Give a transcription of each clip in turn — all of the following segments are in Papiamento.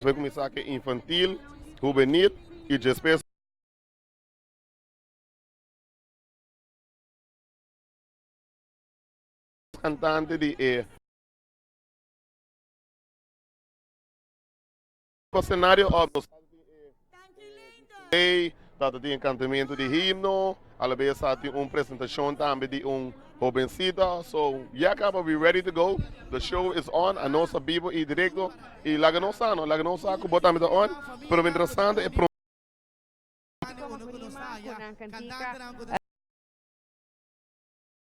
Nos bai kuminsá ku e infantil, hubenil i despues. Kantante di e. Senario òf nos tin e Ta tin enkantamentu di himno, alabes ta tin un presentashon tambe di un hobencita. So ya caba we ready to go, the show is on, anos ta bibo y directo y laga nos sa no, laga nos sa cu bo tambe ta on, pero mientras tanto e prome.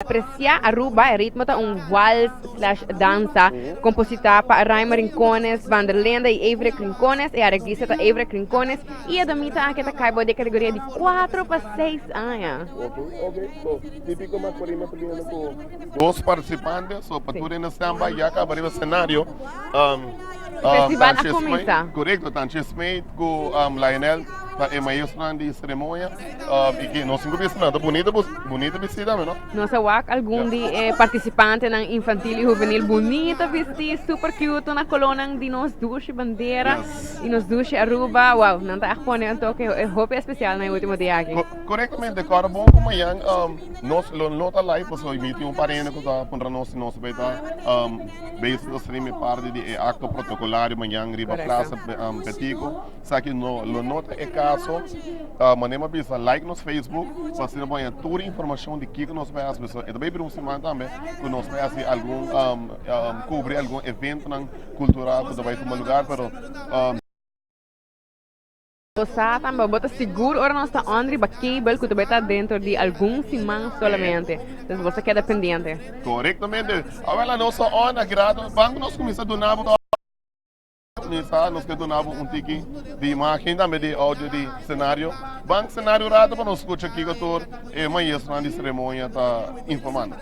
Aprecia Aruba, e ritmo ta un wals slash dansa, composita pa Raymer Rincones van der Lende y Everick Rincones, e areglista ta Everick Rincones y e damita aki ta cay bou di e categoria di cuatro pa seis aña. Ok, ok, so tipico Macorima ta biniendo cu dos participante, so pa tur hende stand by, ya caba riba scenario. Festival a cuminsa. Correcto, Tanchi Smith cu Lionel ta e maestronan di ceremonia. Y ki nos tin cu bisa nan ta bunita bunita bisti tambe no. Nos a wak algun di e participantenan infantil y hubenil bunita bisti, super cute na colornan di nos dushi bandera y nos dushi Aruba. Wow, nan ta echt pone un toke hopi especial na e ultimo dia aki. Correctamente, corda bon cu mañan nos lo no ta live pasobra mi tin un parente cu ta puntra nos si nos ta bay ta bezig ta stream e parti di e acto protocolario mañan riba Plaza Betico. Esaki no lo no ta e caso. Manera mi a bisa, like nos Facebook pa asina bo haña tur informacion di kico nos bay haci. Pasobra e ta bay bira un siman tambe cu nos bay haci algun, cubri algun eventonan cultural cu ta bay tuma lugar, pero. Bo sa tambe, bo ta sigur ora nos ta on riba cable cu ta bay ta dentro di algun siman solamente. Entonces bo sa keda pendiente. Corectamente. Awel nos ta on aki rato. Ban cu nos cuminsa duna bo. Cuminsa nos ke duna bo un tiki di imagen tambe di audio di scenario. Ban scenario un rato pa nos scucha kico tur e maestronan di ceremonia ta informando.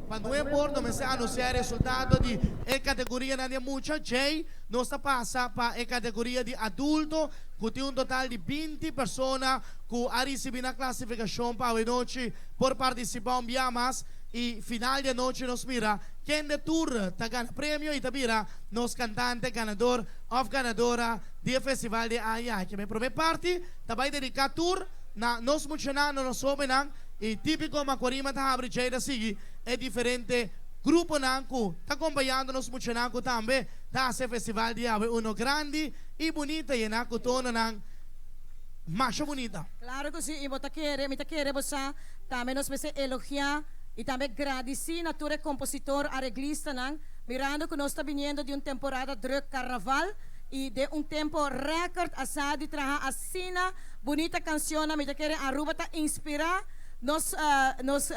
Pa nueb or no mester anuncia e resultado di e categorianan di e mucha. Djey nos ta pasa pa e categoria di adulto cu tin un total di binti persona cu a ricibi nan clasificacion pa awenochi por participa un bia mas y final di anochi nos mira Kende tur ta gana premio y ta bira nos cantante ganador of ganadora di e festival di e aña aki. E prome parti ta bay dedica tur na nos muchanan, na nos hobennan y tipico Macuarima ta habri djey ta sigui e diferente gruponan cu ta acompañando nos muchanan cu tambe ta haci e festival di awe uno grandi y bunita yena cu tononan masha bunita. Claro cu si y bo ta kere, mi ta kere bo sa tambe nos mester elogia Y tambe gradisí na tur e kompositor, areglistanan, mirando ku nos ta biniendo di un temporada drùk karnaval i den un tempo rèkòrt a sa di traha asina bunita kansionnan. Mi ta kere Aruba ta inspirá nos nos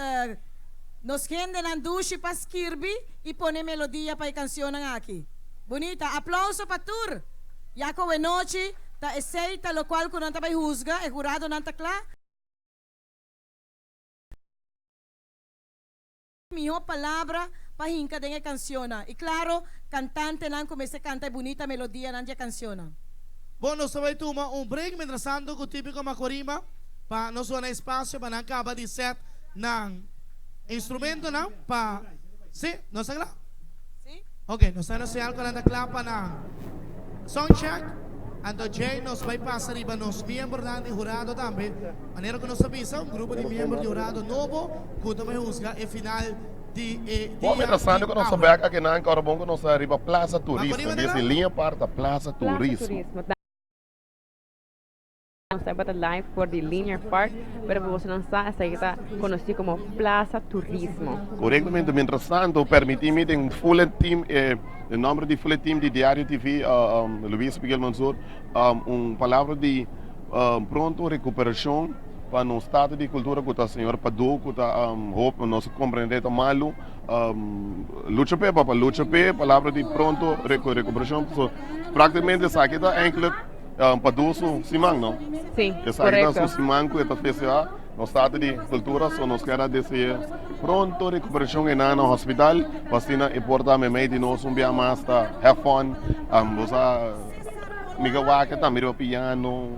nos hendenan dushi pa skirbi i pone melodia pa e kansionnan aki. Bunita. Aplouso pa tur! Ya ku awenochi ta esei ta lokual ku nan ta bai husga, e huradonan ta kla. Mihó palabra pa hinka den e kansionnan i klaro kantantenan ku mester kanta e bunita melodianan di e kansionnan. Bon, nos ta bai tuma un break mientrastanto ku Típico Macorima pa nos duna espasio pa nan kaba di set nan instrumentonan pa Sí, nos ta kla? Sí. Ok, nos ta na señal ku nan ta kla pa nan sound check. Anto djei nos bai pasa riba nos miembronan di hurado tambe. Manera ku nos a bisa, un grupo di miembro di hurado nobo ku ta bai husga e final di e Bon, dia mientras tanto di ku nos ta awe. bek akinan, ora bon ku nos ta riba Plaza Mako Turismo, riba en bes dela? di Liña Park ta Plaza Plaza Turismo. Turismo. Nos tabata live for di Linear Park, pero pa bosonan sa esaki ta conoci como Plaza Turismo. Corectamente, mientras tanto permiti mi den full team e nomber di full team di Diario TV Luis Miguel Mansur un palabra di pronto recuperacion pa nos tata di cultura cu ta señor Padu cu ta hoop nos a comprende ta malu lucha p'e papa lucha p'e palabra di pronto recuperacion pasobra practicamente esaki ta enkele Padu su siman, no? Sí, Esaki ta korekto. su siman ku e ta festeha nos tata di kultura, so nos kier a dese'é pronto rekuperashon einan na hospital, pa asina e por ta meimei di nos un bia mas ta have fun. Bo sa, mi ka wak e tambe riba piano.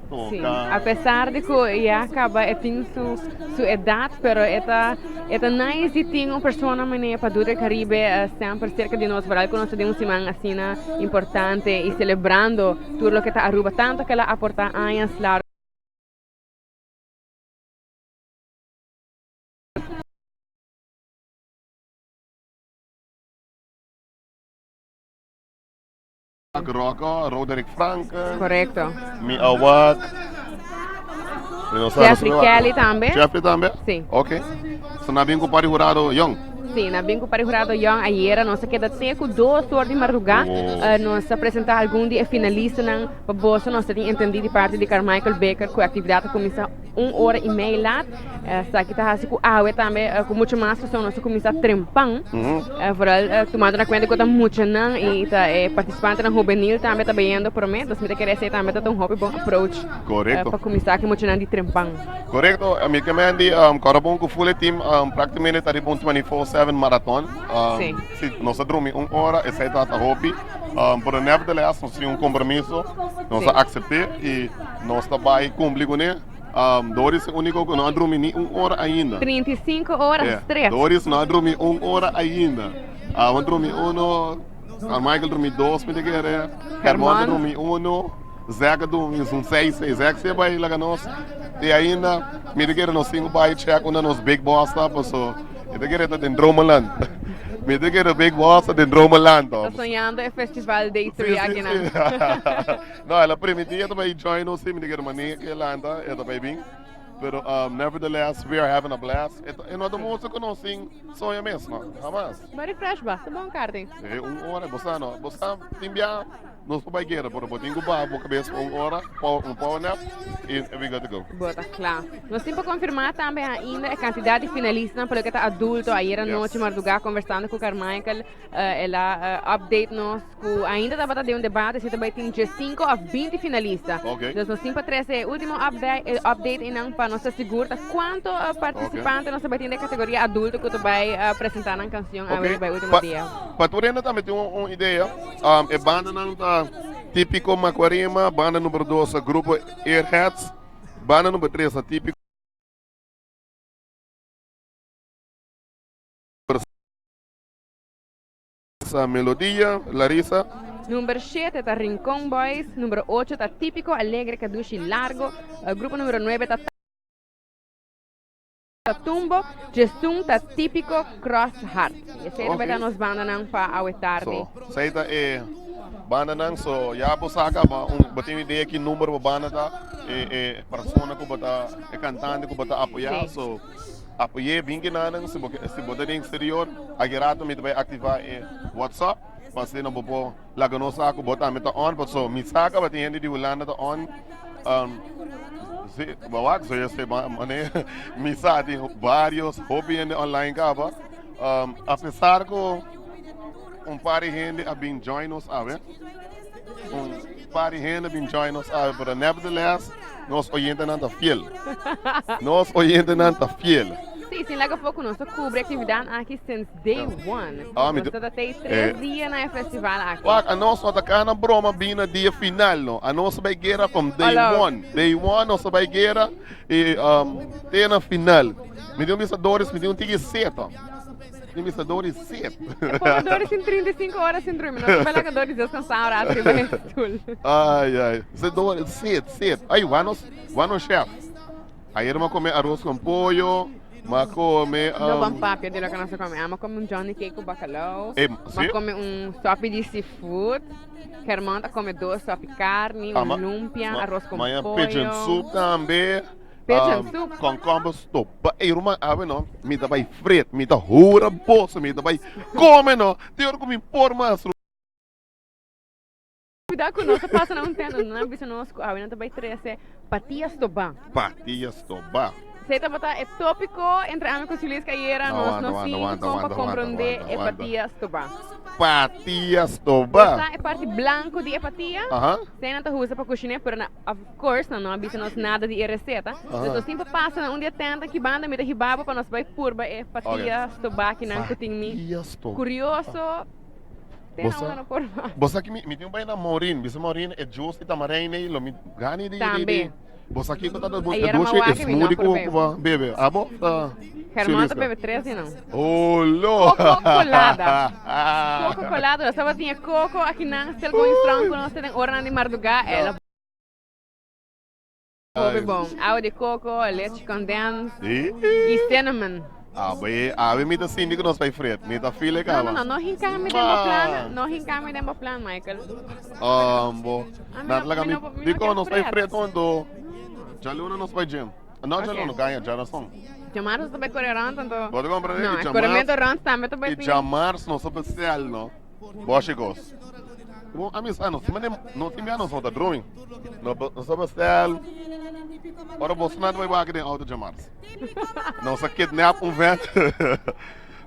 Sí, toca. a pesar di cu ya caba e tin su su edad, pero e ta e ta nice di tin un persona manera Padu del Caribe semper cerca di nos, vooral cu nos ta den un siman asina importante y celebrando tur loke ta Aruba, tanto cu el a aporta añas largo. Rocco, Roderick Franken. Correcto. Mi awak. Jeffrey Kelly tambe. Jeffrey tambe? Si. Ok. So na bin ku pari jurado Young. Si, na bin ku pari jurado Young ayera nos a keda te ku dos or di marduga. Oh. Nos a presenta algun di e finalistanan pa boso. Nos ta tin entendi di parti di Carmichael Baker ku e aktividat a kuminsa un ora i mei lat. Esaki ta hasi ku awe tambe ku mucho mas rason nos a kuminsá trempan. Vooral tumando na kuenta ku ta muchanan i ta e partisipantenan hubenil tambe ta bayendo promé. Entonces mi ta kere esei tambe ta un hopi bon approach pa kuminsá ku e muchanan di trempan. Korekto, mi ke men di kòrda bon ku full e team praktikamente ta riba un 24/7 maraton. Si nos a drumi un ora esei ta hopi, pero nevertheless nos tin un kompromiso, nos a aksept'é i nos ta bai kumpli kuné. Doris e úniko ku no a drumi ni un ora ainda. 35 ora Yeah. stress. Doris no a drumi un ora ainda. Amo a drumi uno, Michael drumi dos mi ta kere, Herman ta drumi uno, Zack a drumi un seis seis. Zack si a bai laga nos i ainda mi ta kere nos tin ku bai check unda nos big boss ta paso mi ta kere ta den Dromeland. Mi ta kere big boss ta den Dromeland. Ta soñando e festival day 3 akinan. No, el a primiti e ta bay join nos si, mi ta kere mane ke lanta e ta bay bin. Pero nevertheless we are having a blast. E ta e no ta mucho ku nos tin soña mes no, hamas. Bo refresh basta bon Cardi. E un ora, bo sa no, bo sa tin bia nos por bay guera pero bo tin ku baha bo kabes pa un ora, un power nap y we good to go. Bo ta kla. Nos tin pa konfirmá tambe ainda e kantidat di finalistanan pa loke ta adulto. Ayer anochi mardugá konversando ku Carmichael el a update nos. Cu ainda tabata den un debate si ta bay tin diescinco of 20 finalista. Dus nos tin pa trece e ultimo update eynan pa nos ta sigur ta cuanto participante nos ta bay tin den categoria adulto cu ta bay presenta nan cancion awe riba e ultimo dia. Pa tur hende tambe tin un idea, e bandanan ta Tipico Macuarima, banda number dos ta Grupo Airheads, banda number tres ta Tipico. Sa melodia, Larissa. Number shete ta Rincon Boys, number ocho ta Tipico Alegre Kadushi Largo, grupo numero nuebe ta Tumbo, djesun ta Tipico Cross Heart. Y esey ta beta nos bandanan pa awe tardi. So, esey ta e bandanan. So, ya bo sa caba un, bo tin idea ki number bo banda ta, e e persona cu bo ta, e cantante cu bo ta apoya. So. Apoy'é bin kinanan si bo si bo ta den exterior. Aki rato mi ta bai aktivá e WhatsApp pa asina bo por laga nos sa ku bo tambe ta on paso mi sa kaba tin hende di Hulanda ta on. Si bo wak so yo se mane mi sa tin varios hopi hende online kaba. Apesar ku un par di hende a bin join nos awe. Un par di hende bin join nos awe, pero nevertheless nos oyentenan ta fiel. Nos oyentenan ta fiel. Sí, sin laga foco nos ta cubri actividad aki since day one. Ah, mi Nos ta tei tres dia na e festival aki. Wak, anos no ta kana broma bin na dia final no. Anos ta bai guera from day Hallo. one. Day one nos ta bai guera y te na final. Mi tin un bisa Doris, mi tin un tiki seta. Tin bisa Doris set. E pobre Doris tin 35 horas sin drumi. No ta bela Doris descansa un rato riba e stoel. Ay, ay. Se Doris, set, set. Ay, wanos, wanos chef. Ayer ma come arroz con pollo, ma come... No ban papia di loke nos a come. Amo come un Johnny cake cu bacalao. Eh, Ma si? come un sopi di seafood. Herman ta come dos sopi carni, Ah, un ma- lumpia, ma- arroz con Maña pollo. pigeon soup tambe. Pigeon soup. Concomber stop. Pa ey ruman awe no, mi ta bay fret, mi ta hura boso, mi ta bay come no, te ora cu mi por mas. Cuidado cu nos ta pasa na un tent, nan a bisa nos cu awe nan ta bay trece patia stobá. Patia stobá. Esey tabata e topico entre ami cu Juliska ayera, nos no sin con pa comprende e patia stobá. Patia stobá. Bo sa e parti blanco di e patia? Esey nan ta usa pa cushiné, pero na. Of course, nan no a bisa nos nada di e receta. Dus nos tin pa pasa na un di e tenta ki banda mi ta hiba bo pa nos bai purba e patia stobakinan ku tin mi curioso. Te na no por mas. Bo sa ki mi tin un bai na Maureen, bisa Maureen e juice di tamarijn ei lo mi gani di Tambe. Bo sa kiko ta Ayer dushi m'a e wak mi no smoothie por ku bebe. bo bebe? Abo ta Germán ta bebe tres di nan. Oh lo! Coco colada. Coco colada, nos tabatin e coco akinan still going strong ku nos te den oranan di mardugá, el a Hopi bon. Awa di coco, leche condens y cinnamon. Awe, awe mi ta sinti cu nos bay fret. Mi ta feel e caba. No, no, no, no hinca mi den bo plan. No hinca mi den bo plan, Michael. Bo. Nada laga mi. Dicon nos bay fret hondo? Djaluna nos bay gym. No djaluna, gaña, djarason. Djamars nos ta bay core rond anto. Bo ta comprende? No, e coremento rond tambe ta bay Y tin. djamars nos ta bay sel, no? Boshi cos. Bo a misa nos mane no tin bia nos no ta drumi. No nos ta bestel. Ora bo sna ta bai wak den auto djamars. Nos a kidnap un vent.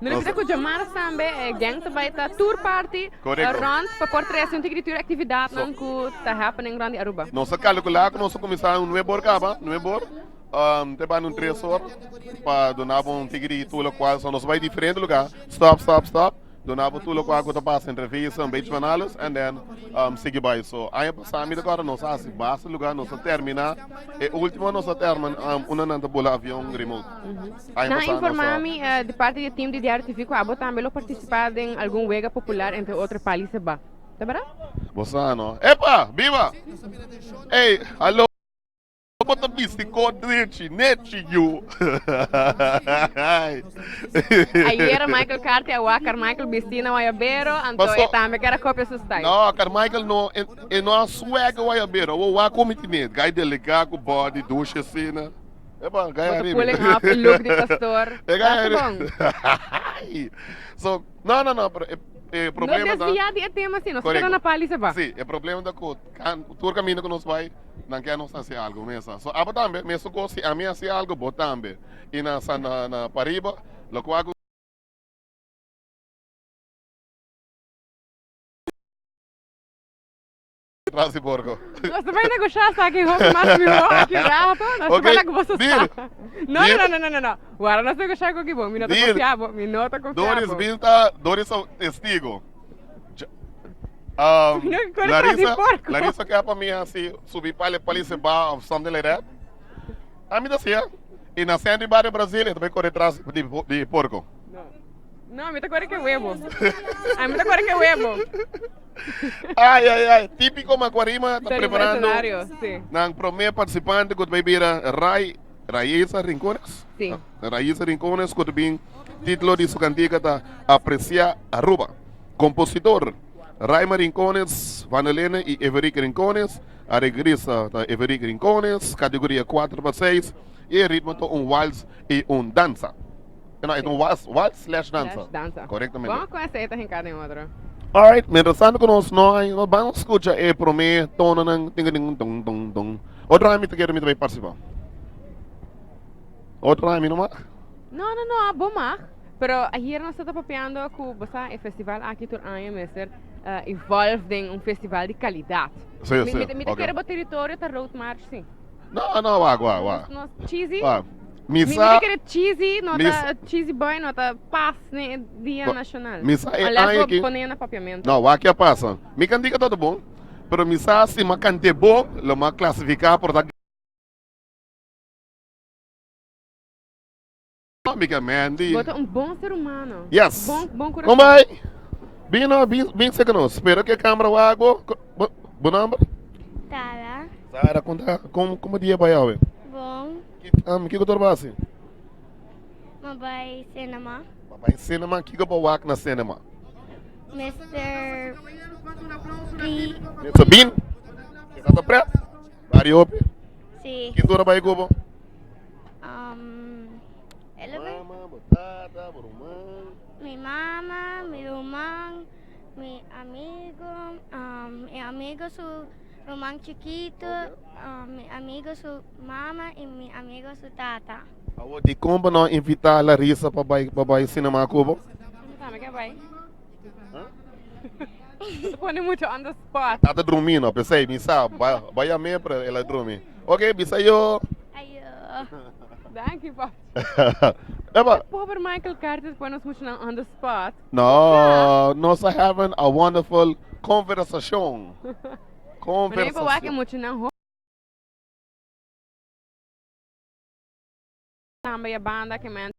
No repita ku djamars tambe e gang ta bai ta tur parti rond pa por trese un tiki di tur actividadnan ku ta happening rond di Aruba. Nos a calcula ku nos a cuminsa un nuebe or caba, nuebe or te bai un tres or pa duna bo un tiki di tur locual. So nos a bai diferente lugar, stop, stop, stop. Duna bo tur lokual ku ta pasa, entrevista, un bechi van alles and then sigui bai. So aña pasá mi ta kòrda nos a hasi basta lugá, nos a terminá e último nos a termin unda nan ta bula avion remote. Aña Nan a pasá nos a. informá mi di parti di e team di Diario TV ku abo tambe lo partisipá den algun wega popular entre otro Pali Seba. Ta bèrdat? Bo sa no. Epa! Biba! Ey, hallo! Bo ta bisti kor drechi, nechi yu. Ayera Michael Carty a wak Carmichael bisti na wayabero, anto e tambe ker a kopia su style. No, Carmichael no, e no a swag wayabero. Awor wak komi tine, gai delega ku body, dushi asina. Epa, gai Bo ta ariba. pulling off e look di pastor. E gai Ta bon. ariba. So, no, no, no, pero e problema No ta. desvia di e tema si, nos ta keda na pali seba. Si, e problema ta ku tur kaminda ku nos bai. Nan ke nos hasi algo mesa. So abo tambe, mesun kos si ami hasi algo, bo tambe. I na sa na na pariba, lokual ku. Tras di porko. Nos ta bai negoshá esaki hopi mas mihó aki un rato. Nos ta bai laga boso sa. No, no, no, no, no, no. Wara nos negoshá ku bo. Mi no ta konfia bo. Mi no ta konfia bo. Doris bin ta, Doris ta testigo. Larissa, Larissa ke pa mi hasi subi pale pali se ba of something like that. A mi ta sia. I na Sandy Bar de Brasil e ta bai kore tras di di porko. No. No, mi ta kore ke webo. A mi ta kore ke webo. Ai ai ai, Típico Macuarima ta preparando sí. nan prome participante ku ta bai bira Rai Raiza Rincones. Sí. Raiza Rincones ku ta bin titulo di su kantika ta Aprecia Aruba. Kompositor, Raima Rincones, Vanelene i Everick Rincones, Areglista ta Everick Rincones, kategoria kuater pa seis, i e ritmo ta un wals i un dansa. No, e ta un wals, wals slash dansa. Slash dansa. Korektamente. Bon ku esei ta hinká den otro. Alright, mientras tanto ku nos no hay, nos ban skucha e promé tononan ting ting tung tung tung. Otro aña mi ta kere mi ta bai partisipá. Otro aña mi no mag? No, no, no, bo mag. Pero ayer nos ta papiando cu bo sa e festival aki tur aña mester evolve den un festival di calidad. Sí, Mi, sí, mi, mi ta ok. kere bo territorio ta Road March, sí. No, no, wak, wak, wak. Nos, nos cheesy. Wak. Mi Mi, mi sa, ta kere cheesy, no mi ta cheesy boy, no ta pas ne dia Bo- nacional. mi sa e Unless aña bo aki. pone na papiamento. No, wak ke a pasa. Mi cantica ta bon, pero mi sa si mi a cante bon, lo mi a clasifica por ta Amiga Mandy. Bo ta un bon ser humano. Yes. Bon, bon corazón. Kom bai. Bin no, bin, bin cerca nos. Spero que cámara wago. Bo, bo nomber? Tara. Sara, conta, como, como dia bai awe? Bon. Kiko tor basi? Ma bai cinema. Ma bai cinema, kiko bo wak na cinema? Mr. B. Mr. Bean? Kita ta pret? Bari hopi? Si. Ki tora bai kubo? Um, el a bai. Mama, bo tata, bo ruman. Mi mama, mi ruman, mi amigo, um, mi amigo su ruman chiquito, um, mi amigo su mama y mi amigo su tata. Awor dikon bo no invita Larissa pa bai pa bai cinema ku bo? Mi tambe ke bai. Bo ta pone mucho on the spot. Tata drumi no, p'esei mi sa, bai yam'é pero el a drumi. Ok, bisa yo. Ayo. Danki, papi. Eba. Pober Michael Curtis pone nos muchanan on the spot. No, nos a having a wonderful conversacion. Conversacion. Pero wak e muchanan hopi. Tambe e banda ke men.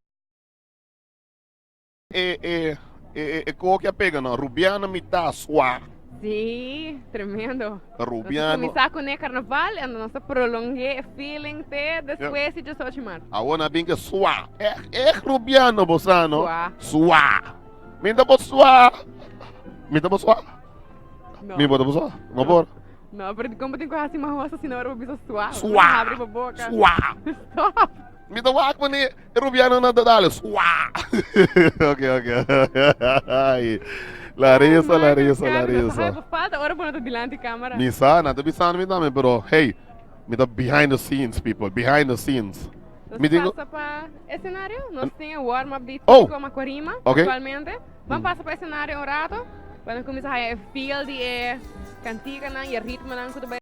E e e e koki a pega no. Rubiano mi ta swa. Sí, tremendo. Rubiano. Nos a kuminsá kuné karnaval en nos a prolongué e feeling te despues di diesocho mart. Awor nan a bin ke swa. Ègt ègt Rubiano bo sa no. Swa. Swa. Mi ta por swa. Mi ta por swa. No. Mi bo ta por swa. No por. No, pero dikon bo tin ku hasi mahos asina ora bo bisa swa? Swa. Habri bo boka. Swa. Stop. Mi ta wak mane e rubiano na ta dale swa. Ok ok. Ay. La risa, la risa, la risa. Bo falta ora bo no ta dilanti camera. Mi sa, nan ta bisando mi tambe, pero hey, mi ta behind the scenes people, behind the scenes. Nos pasa pa escenario, nos tin e warm up di Oh. Tico Macuarima Ok. actualmente. Ban pasa pa escenario un rato, pa nos cuminsa haya e feel di e canticanan y e ritmonan cu ta bay.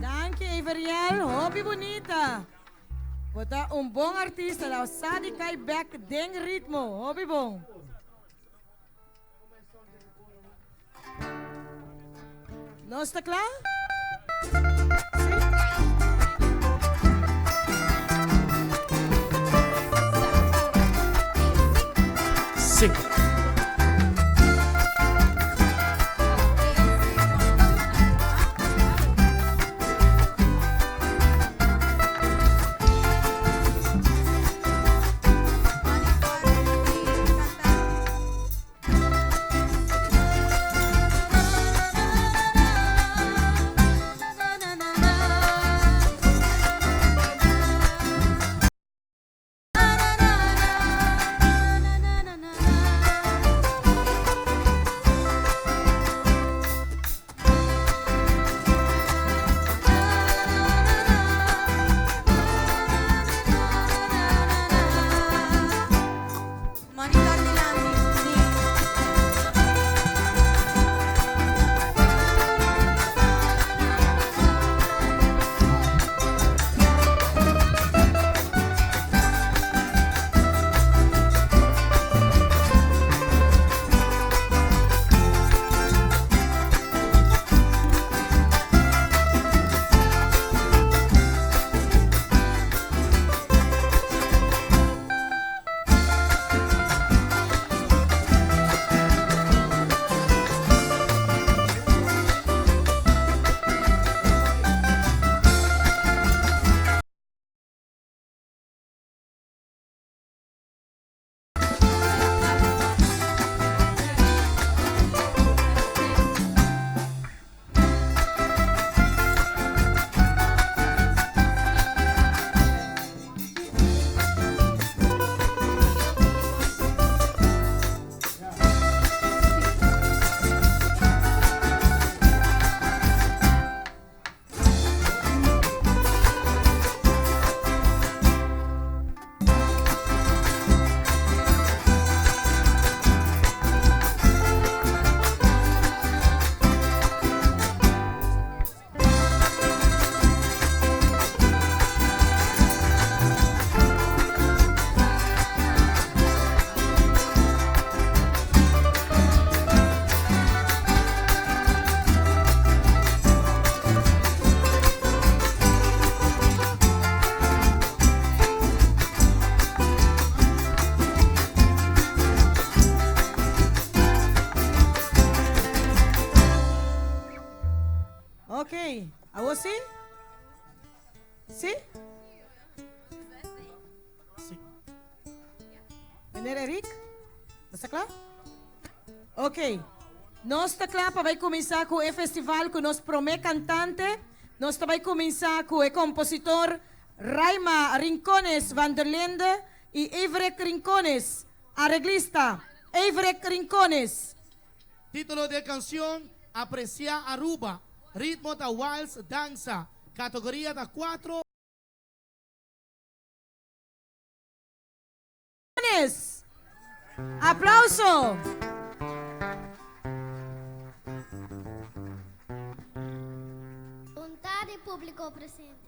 Danki Everiel, hopi bunita. Bo ta un bon artista, lau sa di kai bek den ritmo, hopi bon. Nos ta kla? Si? Cinco. Meneer Eric, bo sta kla? Ok. Nos ta kla pa bai kuminsá ku e festival ku nos promé kantante. Nos ta bai kuminsá ku e kompositor Raima Rincones van der Linde i Everick Rincones, areglista Everick Rincones. Título di e kanshon, Apresiá Aruba. Ritmo ta wals, dansa. Kategoria ta cuatro. Rincones. Aplauso! Bon tardi publico presente.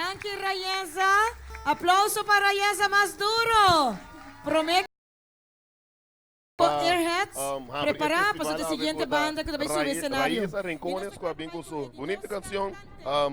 Danki Rayeza. Aplauso pa Rayeza mas duro. Prome cu Airheads prepara pasobra e siguiente banda cu ta bay subi escenario. Rayeza Rincones cu a bin cu su bunita cancion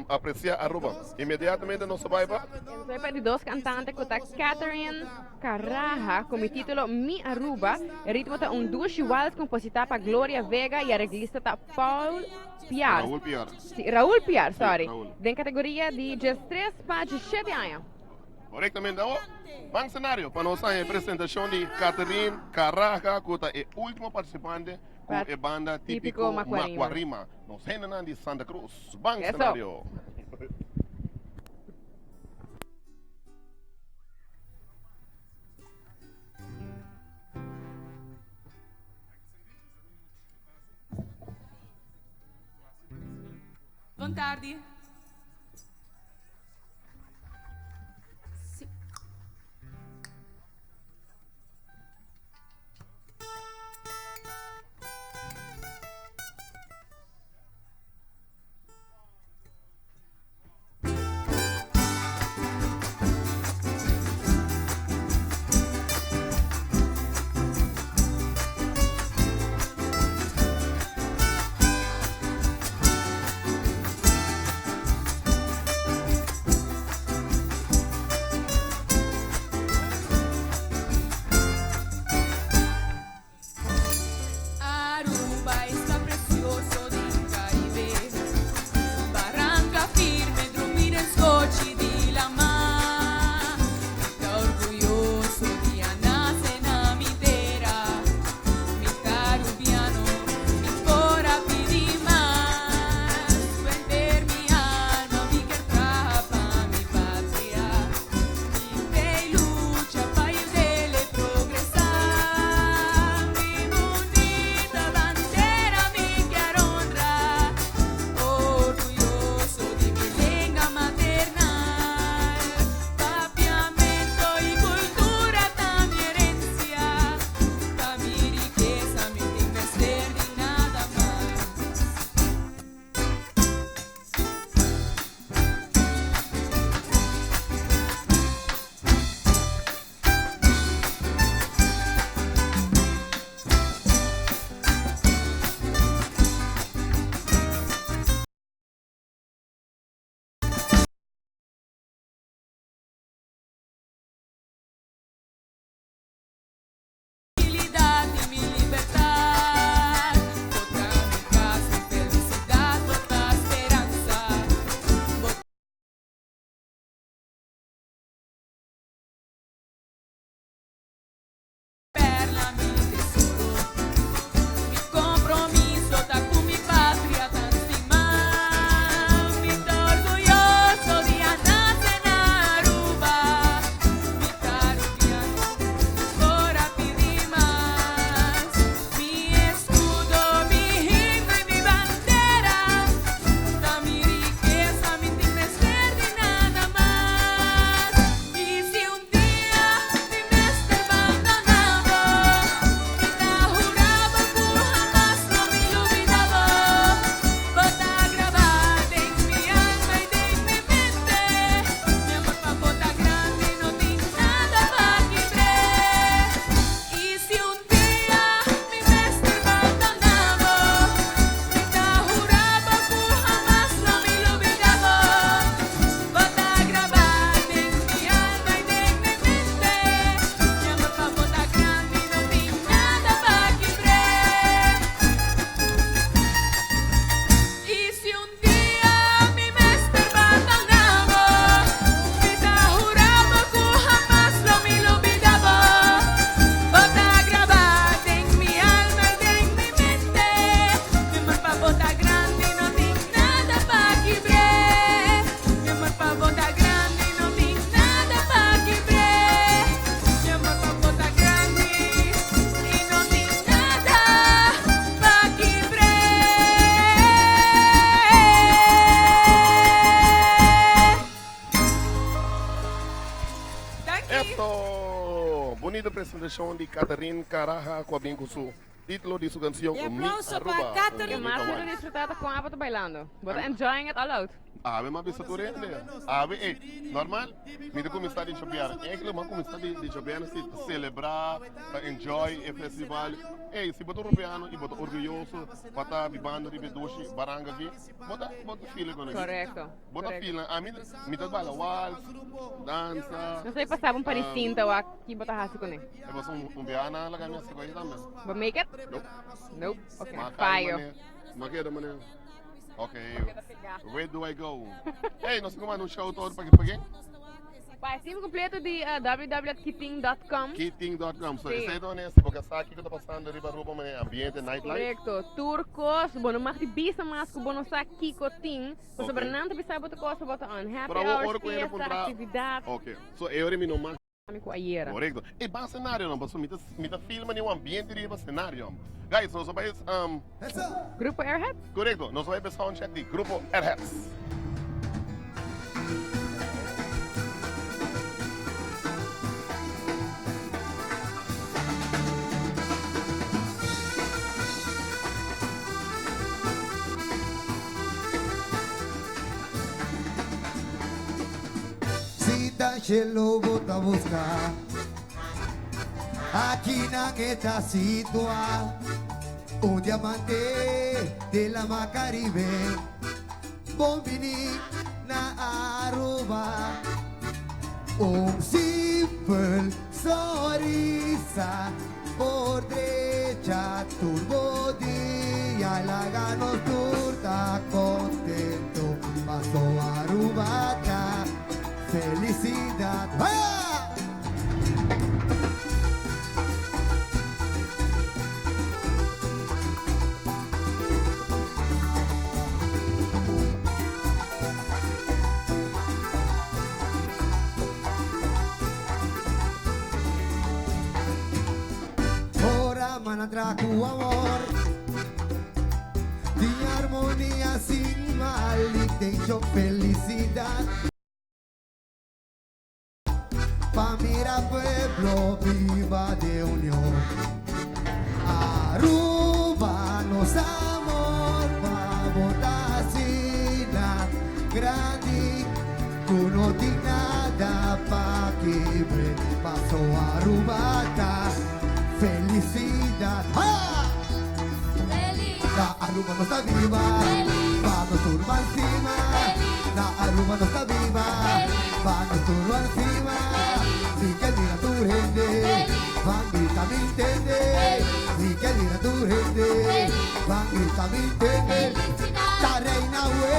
Aprecia Aruba. Inmediatamente nos ta bay pa. Nos bay pa di dos cantante cu ta Catherine Caraha cu mi titulo Mi Aruba. E ritmo ta un dushi wals composita pa Gloria Vega y areglista ta Paul Piar. Raul Piar. Si, Raul Piar, sorry. Si, Raul. Den categoria di diestres pa diesshete aña. Correctamente awo, ban scenario pa nos haña e presentacion di Catherine Caraja cu ta e ultimo participante cu e banda Tipico Macuarima. Nos hendenan di Santa Cruz. Ban Eso. scenario. Bon tardi. Aruba esta precioso den Caribe Barranca firme drumi den scochi di lama Mi ta orguyoso di a nace na mi tera Mi ta Arubiano, mi por a pidi mas Vender mi alma, mi kier traha pa mi patria Mi fe y lucha pa yud'e progresá. Mi bunita bandera mi kier honra, orguyoso di mi lenga maternal. Papiamento y cultura ta mi herencia, ta mi rikesa, mi tin mester di nada mas. Tranquilidad y mi libertad. Bo ta mi cas, mi felicidad, bo ta speransa. Bo perla, mi tesoro. Mi compromiso ta cu mi patria tan stima. Mi ta orguyoso di a nace na Aruba. Mi ta Arubiano, mi por a pidi mas. Mi escudo, mi himno y mi bandera. Ta mi rikesa, mi tin mester di nada mas. Y si un dia mi mester bandona bo, mi ta hura bo cu hamas lo mi lubida bo. Bo ta graba den mi alma y den mi mente. Mi amor pa bo ta grandi, no tin nada pa kibr'é. Y si un dia mi mester bandona bo, mi ta hura bo cu hamas lo mi lubida bo. Bo ta graba den mi alma y den mi mente. Mi amor pa bo ta grandi, no tin nada pa kibr'é. Y si un dia mi mester bandona bo, mi ta hura bo cu hamas lo mi lubida bo. Bo ta graba den mi alma y den mi mente. Mi amor pa bo ta grandi, no tin nada pa kibr'é. Mi amor pa bo ta grandi, no tin nada pa kibr'é. Mi amor pa bo ta grandi y no tin nada pa kibr'é. Danki. Esto! Bunita presentacion di Catherine Caraja cu a bin cu su titulo di su cancion E Mi aplauso pa Aruba. Catherine. Mas mi ta disfruta ta con abo ta bailando. Bo ta enjoying it all out. Awe m'a bisa tur hende. Awe ey, normal, mi ta kuminsá di djobièrnè. Eigenlijk m'a kuminsá di djobièrnè si ta selebrá, ta enjoy e festival. Ey, si bo ta Rubiano i bo ta orguyoso pa ta bibando riba e dushi baranka aki, bo ta bo ta feel e con aki. Korekto, Bo ta korekto. feel nan. Ami mi ta baila wals, dansa. Nos a pasaba un par di sinta wak ki bo ta hasi kuné. E paso un biaha nan a laga mi hasi ku ei tambe. Bo make it? Nope. Nope, ok, M'a kai fayo. mane, m'a keda mane. Ok, where do I go? Hey, nos tin ku manda un shout out pa pa ken? Pa e team completo di www.kiting.com. Kiting.com. So, Sí. esei ta wanneer si bo ke sa kiko ta pasando riba Aruba manera ambiente, nightlife. Korekto. Tur kos, bo no mag di bisa mas ku bo no sa kiko tin. Pasobra Ok. nan ta bisa bo ta kos pa bo ta on. Happy Pero awor hours, ora ku hende fiesta, puntra. aktividat. Ok, so e ora mi no mag. Mi ku ayera. Korekto. E ban senario no, pasobra mi ta mi ta filma den un ambiente riba senario. Guys, nos a bai Grupo Airheads? Korekto, nos a bai pa e soundcheck di Grupo Airheads. Si ta shelo bo ta busca, aki nan e ta situa. Un diamante den lama Caribe, bon bini na Aruba. Un simpel sonrisa por drecha tur bo dia, laga nos tur ta contento, paso Aruba ta felicidad. Vaya! Ora man tra cu amor Di armonia sin mal intención Felicidad Pa mira pueblo viva de unión Aruba nos amor pa bo ta asina grandi Cu no tin nada pa kibre Paso Aruba ta felicidad Ha! Na Aruba nos ta biba Pa nos tur ban stima Na Aruba nos ta biba Pa nos tur ban stima Si ke mira tur hende Ban grita mi ntende Si ke mira tur hende Ban grita mi ntende Ta reina we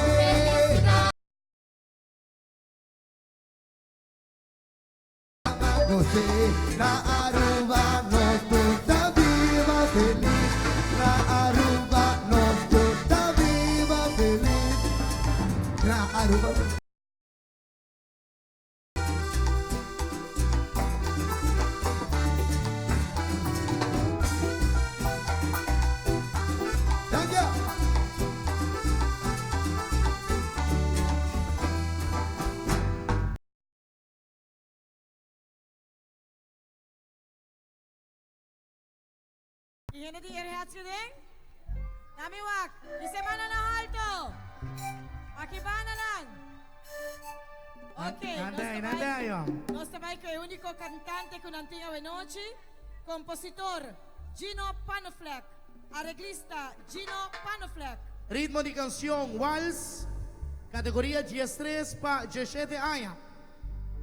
Na Aruba nos tur ta biba feliz Na Aruba nos tur ta biba feliz Na Aruba. Thank you. Y hende di Airheads cu den? Nami wak. Y semana na halto. Aki banda nan. Ok, nos ta bai, nos ta bai cu e unico cantante cu nan tin awenochi, compositor Gino Panneflek, areglista Gino Panneflek. Ritmo di cancion, Wals, categoria 13 pa 17 aña.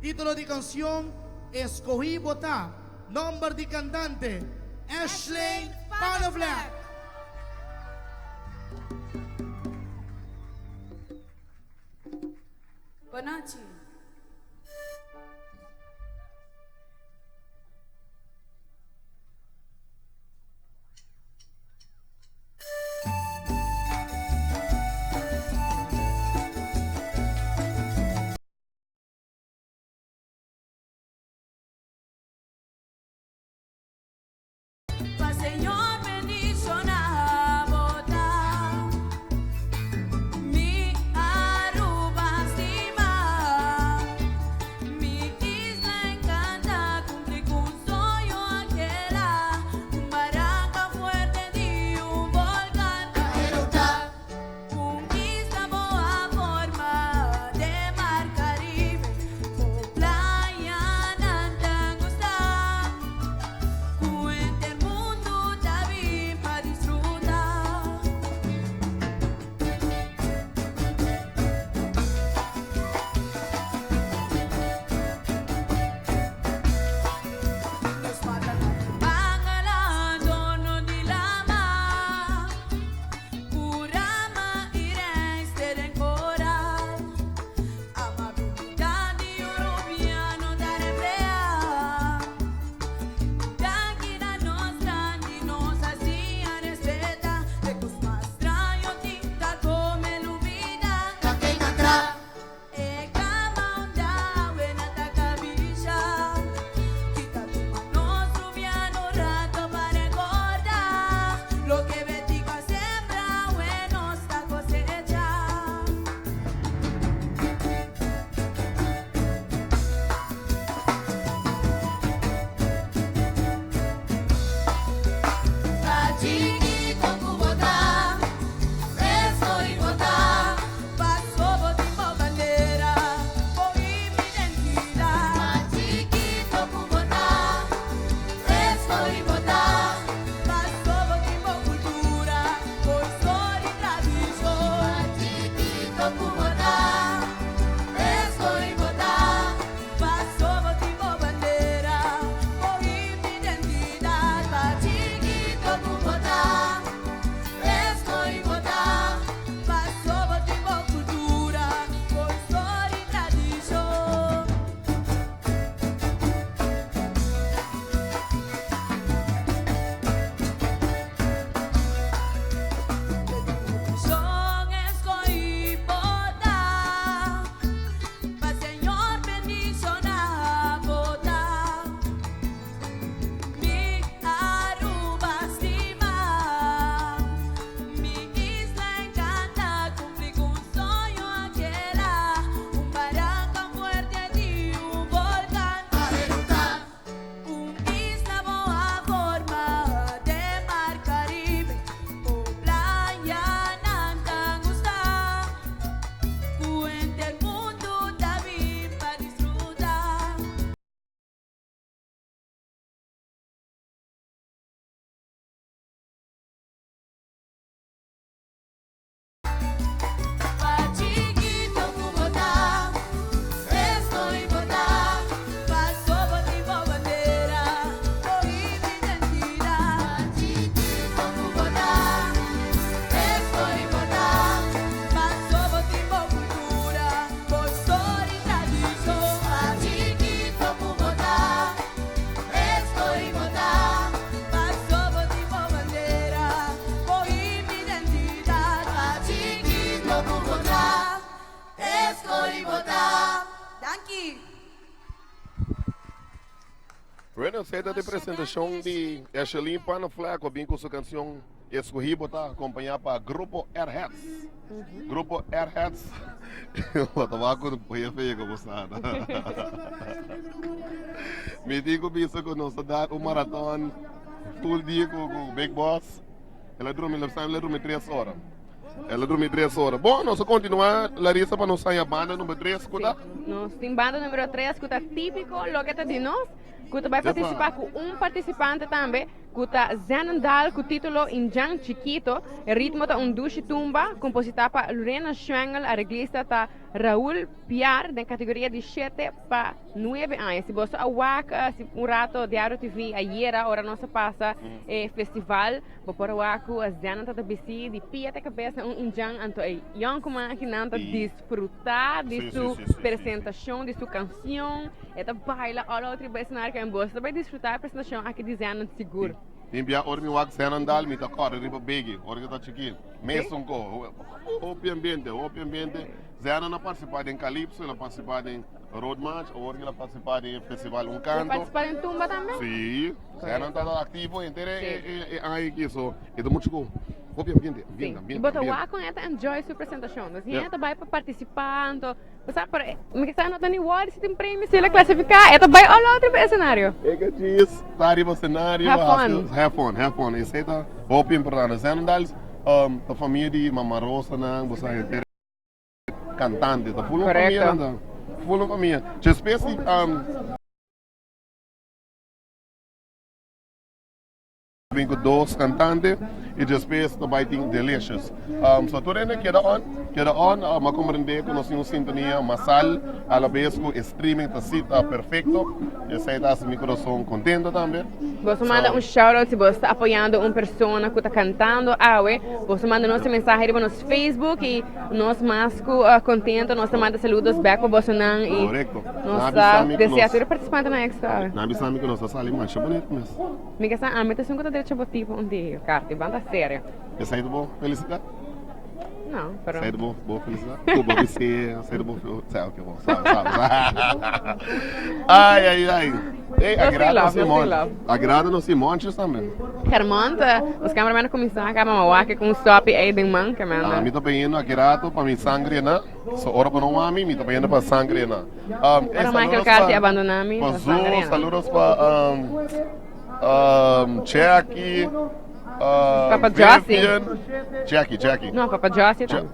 Título di canción, Escohí bo ta. Nomber di cantante, Ashley Panneflek. Bonochi. Pa Señor bendiciona bo ta mi Aruba stima. Bueno, esei ta e presentashon di Ashelin Panafla ku a bin ku su kanshon Escogi Bo ta akompañá pa Grupo Airheads. Grupo Airheads bo ta wak ku bo jefe yega bo sa. Mi tin ku bisa ku nos ta dar un maraton tur dia ku Big Boss. El a drumi, el a drumi tres ora. El a drumi tres ora. Bon, nos a kontinuá, Larissa, pa nos haña banda number tres ku ta. Nos tin banda numero tres ku ta típiko loke ta di nos, ku ta bai partisipá ku un partisipante tambe, ku ta Zenendal ku título Indjan Chikito. E ritmo ta un dushi tumba, kompositá pa Lorena Schwengel, areglista ta Raul Piar den kategoria di shete pa nuebe aña. Si boso a wak si un rato Diario TV ayera ora nos a pasa e festival, bo por a wak ku Zenan ta ta bisti di pia te kabes na un indjan, anto e yònkuman akinan ta disfrutá di su presentashon, di su kanshon, e ta baila all out riba escenario ku boso ta bai disfrutá e presentashon aki di Zenan sigur. Tin bia ora mi wak Zenan dal mi ta kòrda riba Biggie ora ku e ta chikí. Mesun ko. Hopi ambiente, hopi ambiente. Zenan a partisipá den Calypso, el a partisipá den Road March, awor el a partisipá den e festival Un Canto. El a partisipá den Tumba tambe? Sí, Zenan ta aktivo henter e aña aki, so e ta muchu ku hopi ambiente, ambiente, ambiente. I bo ta wak kon e ta enjoy su presentashon. Dus hende ta bai pa partisipá, anto bo sa, pero mi ke sa no ta ni wòrdu si tin premio, si el a klasifiká, e ta bai all out riba e esenario. E ke djis ta riba esenario, Have fun. Have fun, have fun. Esei ta hopi importante. Zenan dal ta famia di Mama Rosanan, bo sa henter. Cantante ta full un famia nan ta full un famia despues di bin cu dos cantante y despues ta bay tin Delicious so tur hende keda on keda on mi a comprende cu nos tin un sintonia masal alabes cu e streaming ta si ta perfecto esey ta haci mi corazon contento tambe. Boso manda un shout out si boso ta apoyando un persona cu ta cantando awe boso manda nos e mensahe riba nos Facebook y nos mas cu contento nos ta manda saludos back pa bosonan y Correcto. nos ta desea tur e participantenan éxito awe. Nan bisa mi cu nos ta sali masha bonito mes. Mi ke sa ami ta esun cu ta drecha bo tipo un dia Carti, ban ta serio. Esey ta bo felicidad? No, pero. Esey ta bo bo felicidad? Cu bo bis'e, esey ta bo sa ok bo sa sa sa. Ay ay ay. Ey agrada nos Simon. Agrada nos Simonches tambe. Hermond, nos cameraman a cuminsa caba ma wak cu un sopi ey den man ke manda. Mi ta bayendo aki rato pa mi sangre na. So ora bo no wak mi, mi ta bayendo pa sangre na. Ora Michael Carty abandona mi, pa sangre na. Saludos pa Jackie. Papa Jossie. Vivian. Jackie, Jackie. No, Papa Jossie tambe.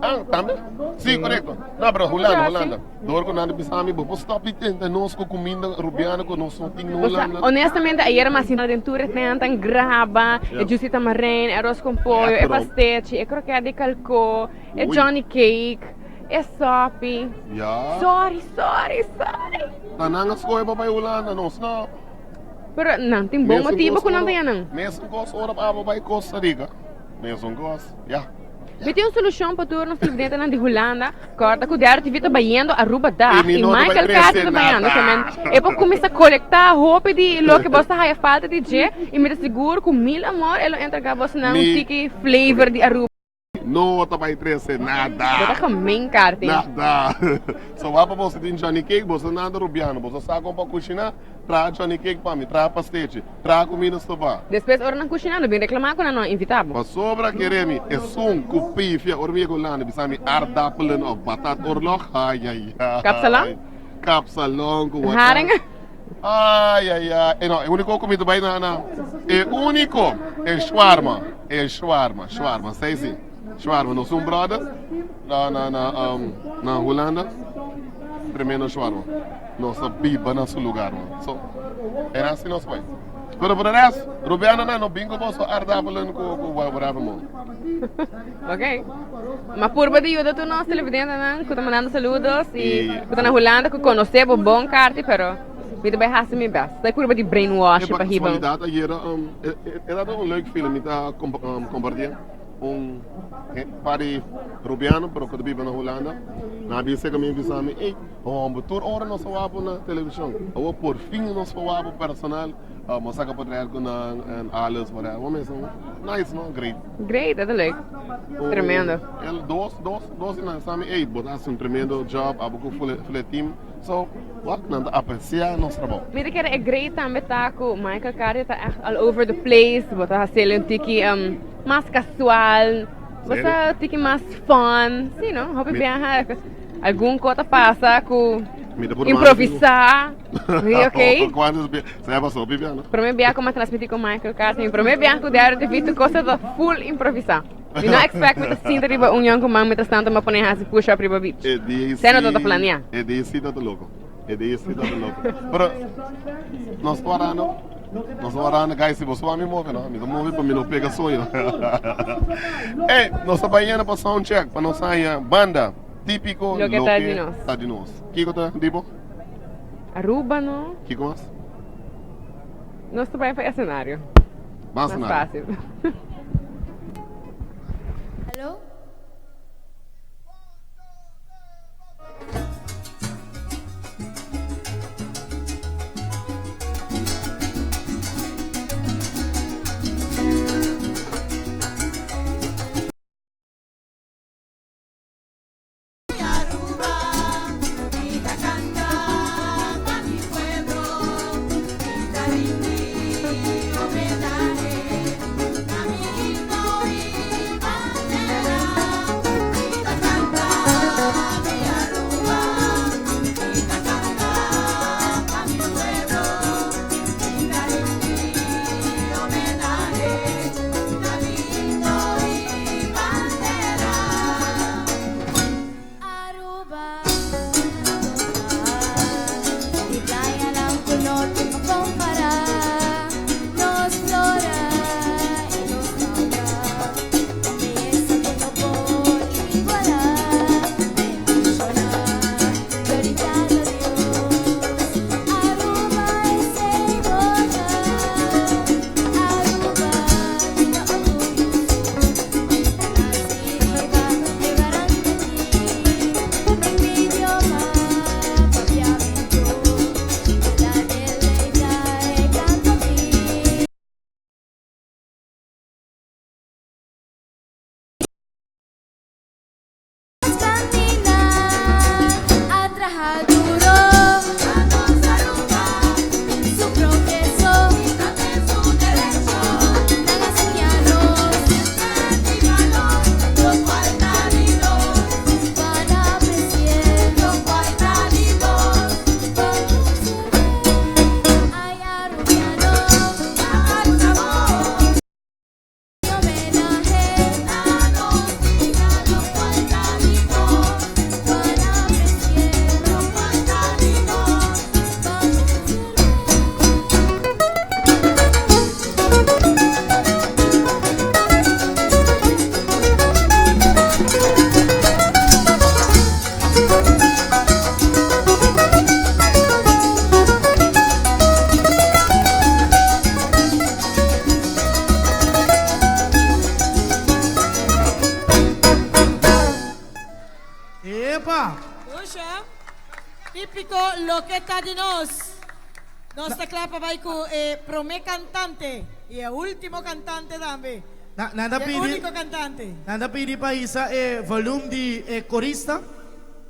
Ah, tambe? Si, korekto. No, pero Hulanda, Hulanda. Door ku nan a bisa mi, bo por stop di tenta nos ku kuminda rubiano ku nos no tin na Hulanda. Honestamente, ayer mi a sinta den tur e tentan graba, e juicy tamarijn, e arroz con pollo, e pastechi, e kroket di kalko, e johnny cake, e sopi. Ya. Sorry, sorry, sorry. Ta nan a skohe pa bai Hulanda, nos no. Pero nan tin bon motibo ku nan ta yanan. Mesun kos ora pa abo bai Costa Rica. Mesun kos, ya. Mi tin un solucion pa tur nos televidentenan di Hulanda, Corda cu Dero TV ta bayendo Aruba dag y Michael Carter ta bayando ke men e por cuminsa colecta hopi di loke bos ta haya falta di dje y mi ta sigur cu mil amor e lo entrega bosnan un tiki flavor di Aruba. No ta bay trece nada. Bo ta gemeen Carter. Nada. So wak pa boso tin Johnny Cake, boso nada Rubiano, boso sa con pa cushina, traha Johnny Cake pa mi, traha pastechi. Traha ku mi no stopa. Despues ora nan kushiná no bin reklamá ku nan no a invitá bo. Pasobra kere mi esun ku pifia ora mi yega Hulanda bisa mi aardappelen of batatoorlog ayayay. Kapsalon? Kapsalon ku wata. Haring? Ayayay. E no e uniko ku mi ta bai na na e uniko e shawarma e shawarma shawarma sei si shawarma nos un brother na na na na Hulanda tremendo shawarma. Nos ta biba na su lugar man. So, era así nos bai. Pero por el resto, Rubiano nan no bin ku boso aardappelen ku ku whatever man. Ok. Ma purba di yuda tur nos televidentenan ku ta mandando saludos y ku ta na Hulanda ku konosé bo bon Carty, pero mi ta bai hasi mi best. Ta purba di brainwash E pa hiba. casualidad ayera, e tabata un leuk film mi ta comparti. Un par di Rubiano pero ku ta biba na Hulanda nan a bisa ku mi bisa mi ey homber tur ora nos a wak bo na televishon awor por fin nos por wak bo personal nos a saka potret ku nan en alles whatever bo mester nice no great. Great e ta leuk tremendo. El dos dos dos di nan sa mi ey bo ta hasi un tremendo job abo ku ful e team. So, wak, nan ta aprecia nos trabou. Mi ta kere e great tambe ta cu Michael Carter ta echt all over the place, bo ta haciel un tiki mas casual, bo ta tiki mas fun, si no, hopi biaha algun co ta pasa cu improvisa, mi ok. Cuantos bia, sa ya pasa hopi bia no? Prome bia cu mi a transmiti cu Michael Carter, mi prome bia cu Diario TV tur cosa ta full improvisa. Mi no expect mi ta sinta riba un yonku man mientras tanto mi a pone hasi push up riba beach. E dia Seno ta ta planea. E dia si ta ta loko. E dia si ta ta loko. Pero nos ta warando, nos ta warando guys si boso wak mi move no, mi ta move pa mi no pega soño. Ey, nos ta bai yendo pa sound check pa nos haña banda típico Loke ta di nos. ta di nos. Kiko ta di bo? Aruba no. Kiko mas? Nos ta bai pa escenario. Mas Mas nada. fácil. Hallo? Epa! Pusha. Típico loke ta di nos. Nos ta kla pa bai ku e promé kantante i e último kantante tambe. Na, nan ta E pidi, úniko kantante. nan ta pidi pa hisa e volume di e korista,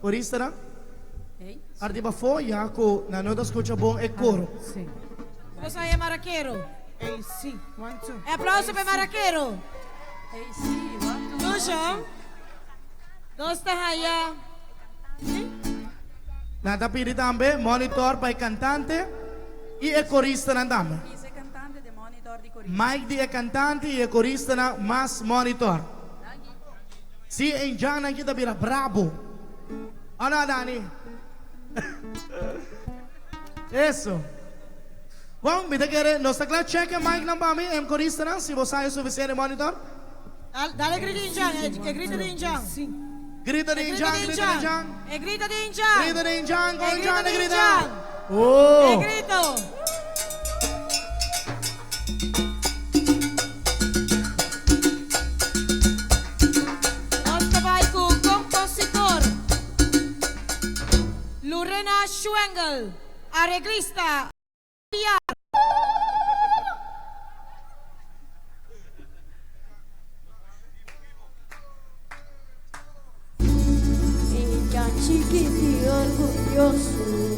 koristanan. Ardi pafó ya ku nan no ta skucha bon e koro. Komo sa e marakero? E aplauso pa e marakero. Pusha. Nos ta haya. Nan ta pidi tambe monitor pa e cantante y e coristanan tambe. Mic di e cantante y e coristanan mas monitor. Si e indjannan ki ta bira brabo. O no Dani? Eso. Bon, mi ta kere nos ta kla check e micnan pa mi, e coristanan, si bo sa e suficiente monitor. Dale grito di Injan, e grito di Injan. Grito di Injan, grito di Injan. E grito di Injan. Grito di Injan, con Injan e grita. E Oh. grito. Nos ta bai ku kompositor Lurena Schwengel, areglista Piar. Jan chikiti orgulloso.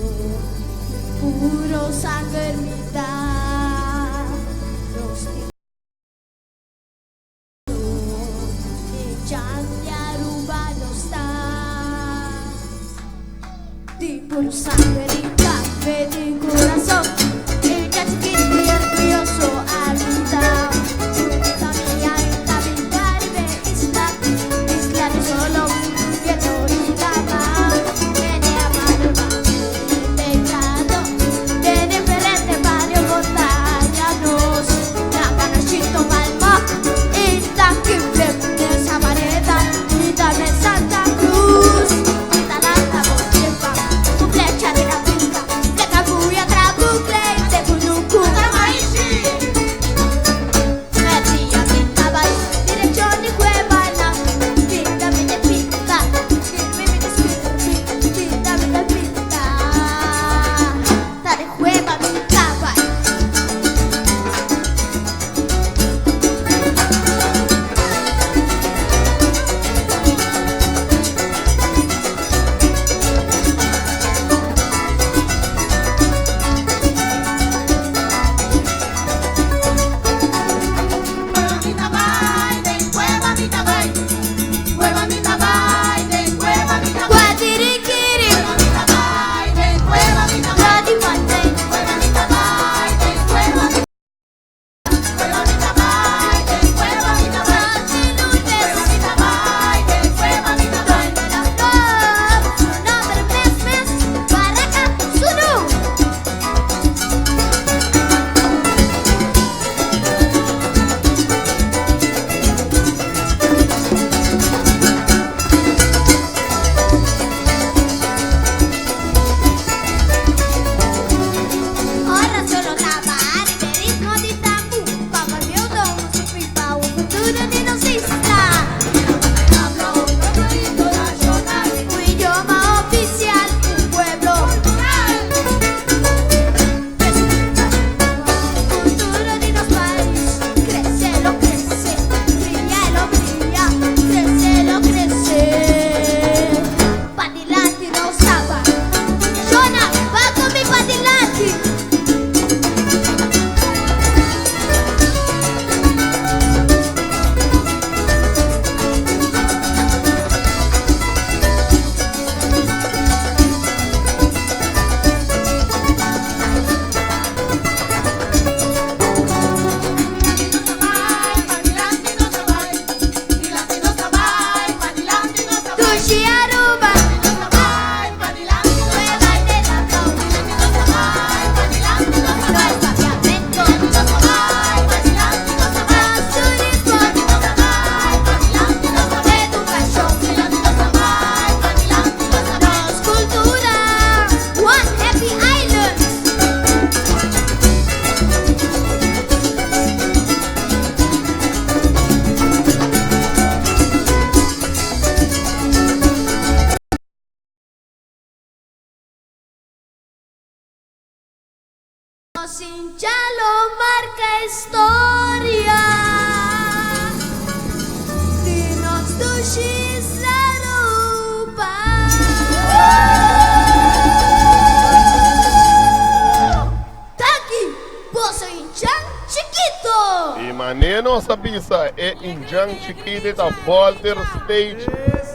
Y mane nos a bisa e indjan chikito ta bolter stage,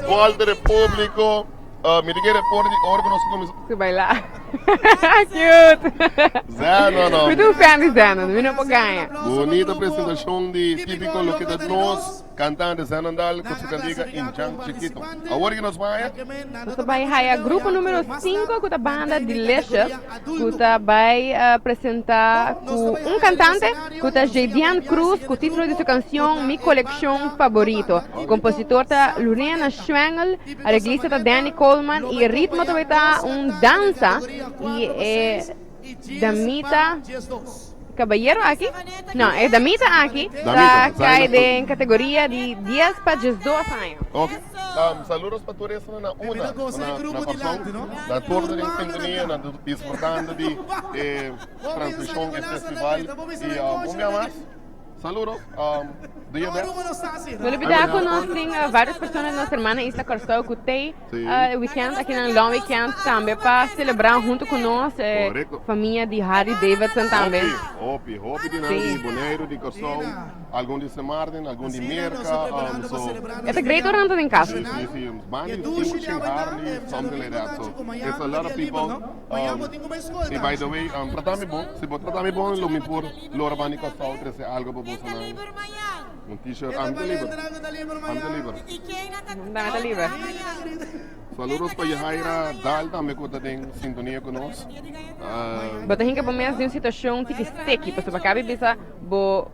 bolter e publico. Mi ta kere for di ora ku nos kuminsá. Su baila. Cute. Zenon no. Mi ta un fan di Zenon, mi no por gaña. Bonita presentashon di Típiko Loke Ta Nos, kantante Zenon Daal ku su kantika Indjan Chikito. Awor ki nos bai haya? Nos ta bai haya grupo numero 5 ku ta banda Delicious ku ta bai presenta ku un kantante ku ta Jaydian Cruz ku titulo di su kanshon Mi Kolekshon Faborito. Kompositor ta Lurena Schwengel. Areglista ta Danny Coleman y e ritmo ta ta un danza y e damita caballero aki no e damita aki ta cae den categoria di 10 pa 12 aña. Ok, saludos pa tur esnan na una, na Kòrsou, na tur den sintonia, na disfrutando di e transmishon, e festival y un bia mas. Saludos, do your best. No olbida cu nos tin varios persona di nos hermana Isla Corsou cu tey e weekend aki nan long weekend tambe pa celebra hunto cu nos e famia di Harry Davidson tambe. Hopi, hopi, hopi di nan di Boneiru, di Corsou, algun di Sint Maarten, algun di Merca, so. E ta great ora nan ta den cas. Si, si, si, bandi Fuching, Harley, something like that, so it's a lot of people. Y by the way, trata mi bon, si bo trata mi bon lo mi por. Lora bani Kòrsou trese algo pa boso nan. Un t-shirt. Ami ta liber. Ami ta liber. Dame ta liber. Saludos pa Yahaira Daal tambe ku ta den sintonia ku nos. Bo ta hinka bo mes den un situashon tiki steki pasobra kabi bisa bo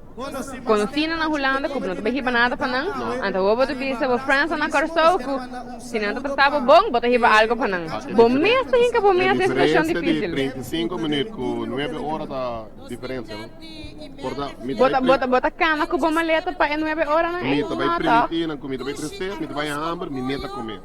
konosínan na Hulanda ku bo no ta bai hiba nada pa nan, anto awor bo ta bisa bo friendsnan na Kòrsou ku si nan ta trata bo bon bo ta hiba algo pa nan. Bo mes ta hinka bo mes den situashon E diferensia di difísil. 35 minuut ku nuebe ora ta. Diferencia, no? Por ta, mi ta Bo ta, bai bo ta, bo ta cana cu bo maleta pa e nuebe oranan Mi ei? ta bai No, toch? primiti nan cu mi ta bai trece, mi ta bai hamber, mi ne ta come.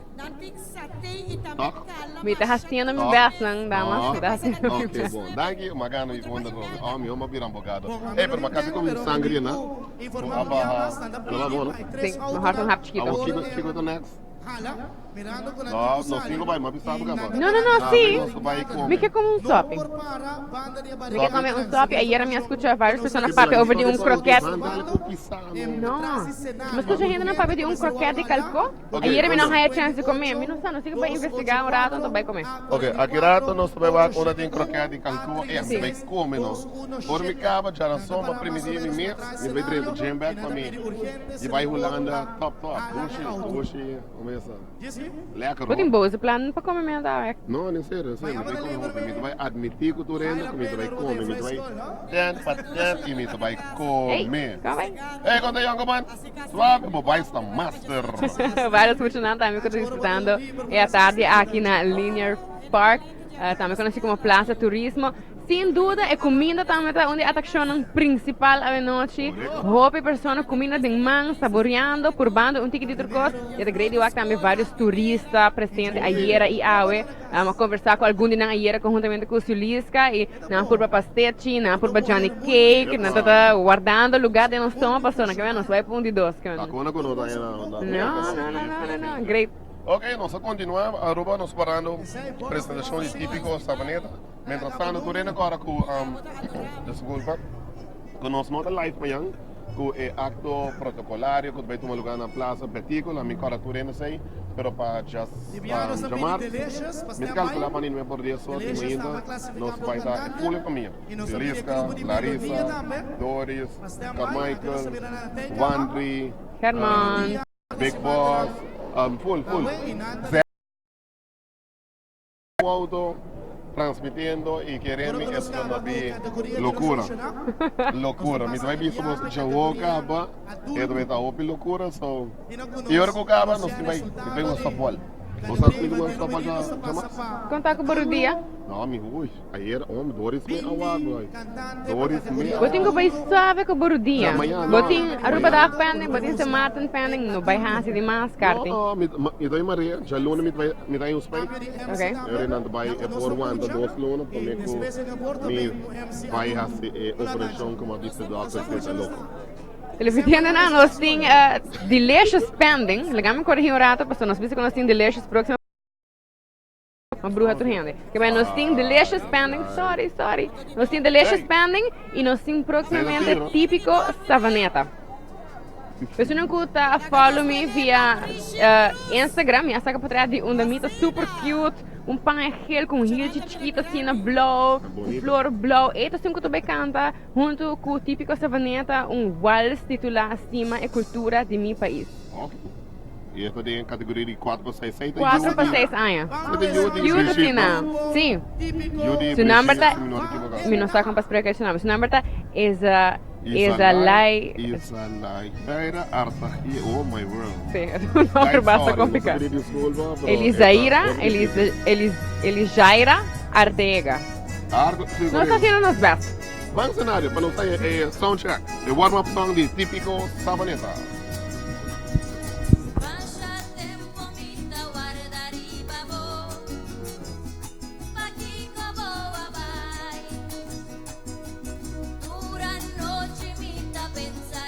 Toch? Mi ta haciendo mi Toch? best nan, damas. Mi ta Oh, haciendo mi ok, best. bon. Danki, ma gana mi fonda robe. Oh, mi hom a bira abogado. Ey, pero ma casi come sangria, na? Bo a baha. Lo ba bon, no? Sí, mi hart un hap chiquito. Awor, kico, kico ta next? No, nos tin ku bai, ma bisa bo kaba. No, no, no, si. Nos ta bai kome. Mi ke kome un sopi. Mi ke kome un sopi. Ayera mi a skucha varios persona papia over di un kroket. No. Mi a skucha hendenan papia di un kroket di kalko. Ayera mi no haya chance di kome. Mi no sa, nos tin ku bai investiga un rato, anto bai kome. Ok, aki rato nos ta bai wak unda tin kroket di kalko. E, mi bai kome no. Ora mi kaba djarason pa primidí mi mes, mi bai drenta gym bek pa mi di bai Hulanda top top. Dushi, dushi, mesa. Lekker Bo tin hoor. boze plan pa come mi ta wek? No, en serio, en serio, mi ta bai come hopi. Mi ta bai admiti cu tur hende cu mi ta bai come. Mi ta bai tent pa tent y mi ta bai Hey, come. come bai. Hey, con ta yonko man? Suave, bo bai sta master. Varios muchanan tambe cu ta disfrutando e atardi aki na Linear Park, tambe conoci como Plaza Turismo. Sin duda e cuminda tambe ta un di e atraccionnan principal awenochi. Hopi persona cuminda den man, saboreando, purbando un tiki di tur cos. Y ta great di wak tambe varios turista presente ayera y awe. A conversa cu algun di nan ayera conhuntamente cu Suliska y nan a purba pastechi, nan a purba Johnny Cake, nan ta ta wardando lugar den nos stoma pasobra nan ke nos bai pa un di dos. No, no, no, no, no, no. Great. Ok, nos a continua Aruba, nos parando presentacion di Tipico Sabaneta. Mientras tanto, tur hende kòrda ku, diskulpa, ku nos no ta live mañan ku e akto protokolario ku ta bai tuma lugá na Plaza Betico. Mi kòrda tur hende esei, pero pa djas djamars mi ta kalkulá pa ninue por dies or di mainta nos bai ta e full e famia, Juliska, Larissa, Doris, Carmichael, Wandry, Herman. Big Boss, full, full. Un auto transmitiendo y kere mi es lo no bi locura locura mi ta bai bisa bos djawo caba e ta bai ta hopi locura so y ora cu caba nos tin bai mi bai un softball bo sa kico un softball ta mas? Con ta cu bo rudia? No mi uy ayer hombre Doris me awa boy Doris me awa Bo tin cu bai suave cu bo rudia bo tin Aruba dag pending bo tin Sint Maarten pending no bai haci di mas carti. No mi ta bai Maria djaluna mi ta bai mi ta bai un spijt. Okay. E nan ta bai e por wanta dos luna prome ku mi bai hasi e operashon ku mi a bisa dokter si e ta loko. Televidentenan nos tin Delicious pending. Laga mi corrigi un rato pasobra nos bisa ku nos tin Delicious próximo. Ma bruha tur hende. Ke bai nos tin Delicious pending. Sorry, sorry. Nos tin Delicious pending y nos tin próximamente Típico Savaneta. Personan ku ta follow mi via Instagram, mi a saka portret di un damita super cute, un paña gel ku un hilchi chikito asina blou, un flor blou. E ta esun ku ta bai kanta huntu ku Típico Savaneta un wals titulá Stima e kultura di mi pais. Ok. I e ta den kategoria di kuater pa seis. Sei ta Kuater yu pa di seis aña. Sei ta yu di Cute Brigitte, asina. no? Sí. Yu di Su nomber Brigitte, ta si mi no ta ekivoká. Mi no sa kon pa spreek su nomber. Su nomber ta Eza Isalai Ezalai. Isalai Artagie. Oh my world. Sí, es un nomber Guys, basta sorry, nos complicado. ta pidi disculpa, pero e ta Elizaira, hopi Eliz, difícil. Eliz, Elijaira Arteaga. Argo, sí, Nos ta correcto. haciendo nos best. Ban escenario pa nos ta e soundcheck, e warm up song di Típico Sabaneta. Basha tempo mi ta warda riba bo Pakiko bo a bai Tur anochi mi ta pensa.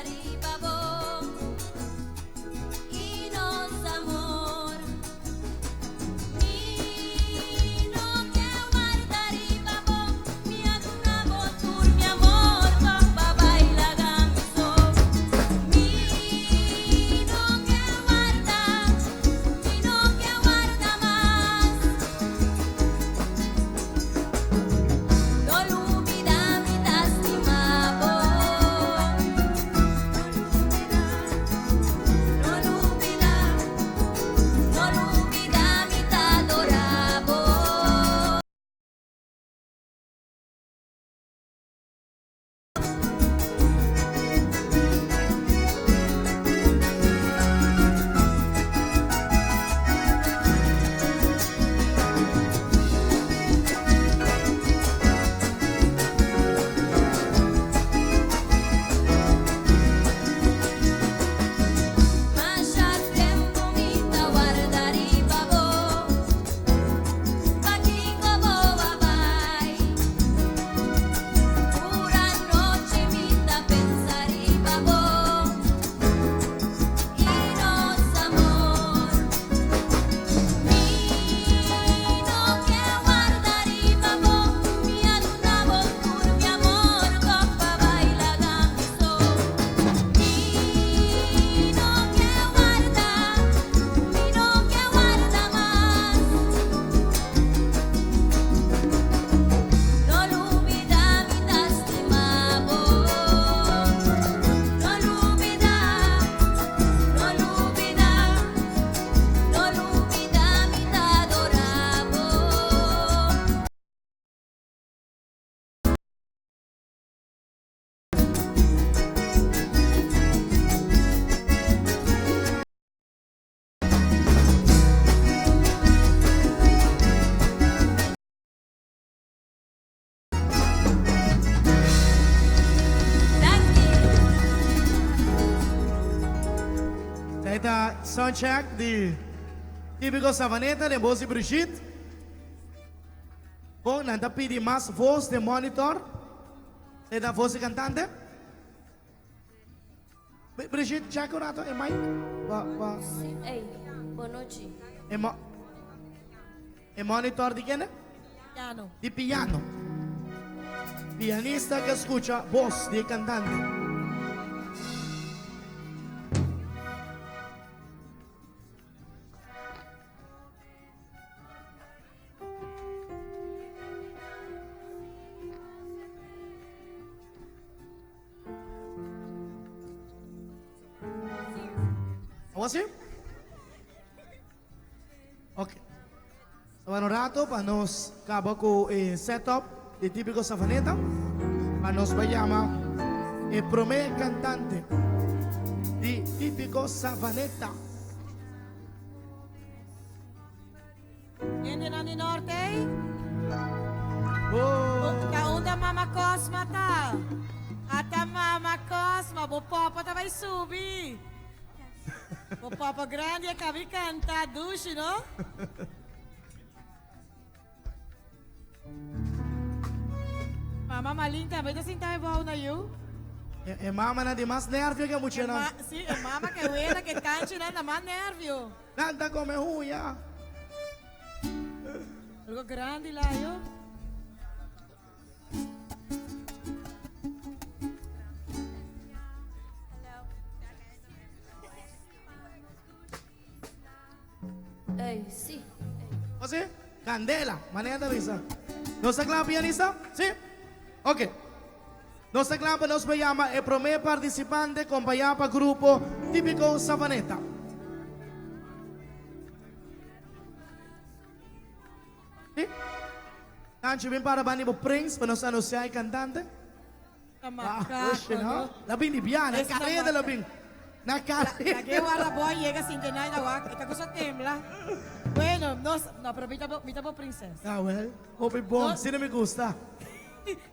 ta soundcheck di Típico Savaneta den bos di Brigitte. Bon, nan ta pidi mas voz den monitor. E ta voz di cantante. Brigitte, check un rato e mic. Ba, ba. Si, ey, bon nochi. E, mo e monitor di kende? Piano. Di piano. Pianista ke skucha bos di e kantante. Awor si? Ok. Tawata un rato pa nos kaba ku e setup di Típico Savaneta. Pa nos bai yama e promé kantante di Típico Savaneta. Hendenan di Norte ei? Oh. Ta unda Mama Cosma ta? Ata Mama Cosma, bo popo ta bai subi. Bo popo grandi a kabi kanta dushi, no? Mama Malin tambe ta sinta e bou na yu. E, e mamanan di mas nervio ke muchanan. Ma, si, e mama ke wena ke tanchinan ta mas nervio. Nan ta come huña. Algo grandi la yo. Ey, si. Así? Candela, manera ta bisa. Nos ta kla pianista? Si? Ok. Nos ta kla pa nos por yama e prome participante compaña pa grupo Típico Savaneta. Si? Tanchi bin para bani bo prins pa nos anuncia e cantante. Ta Ah, macaco, oxe, no? no? La bin di bia, na Esta careda la bin. Na careda. La que guarda boy llega sin tener la wak, esta cosa tembla. Bueno, nos, no, pero mi ta bo, mi ta bo princesa. Ah, well, hopi bon, No. si no mi gusta.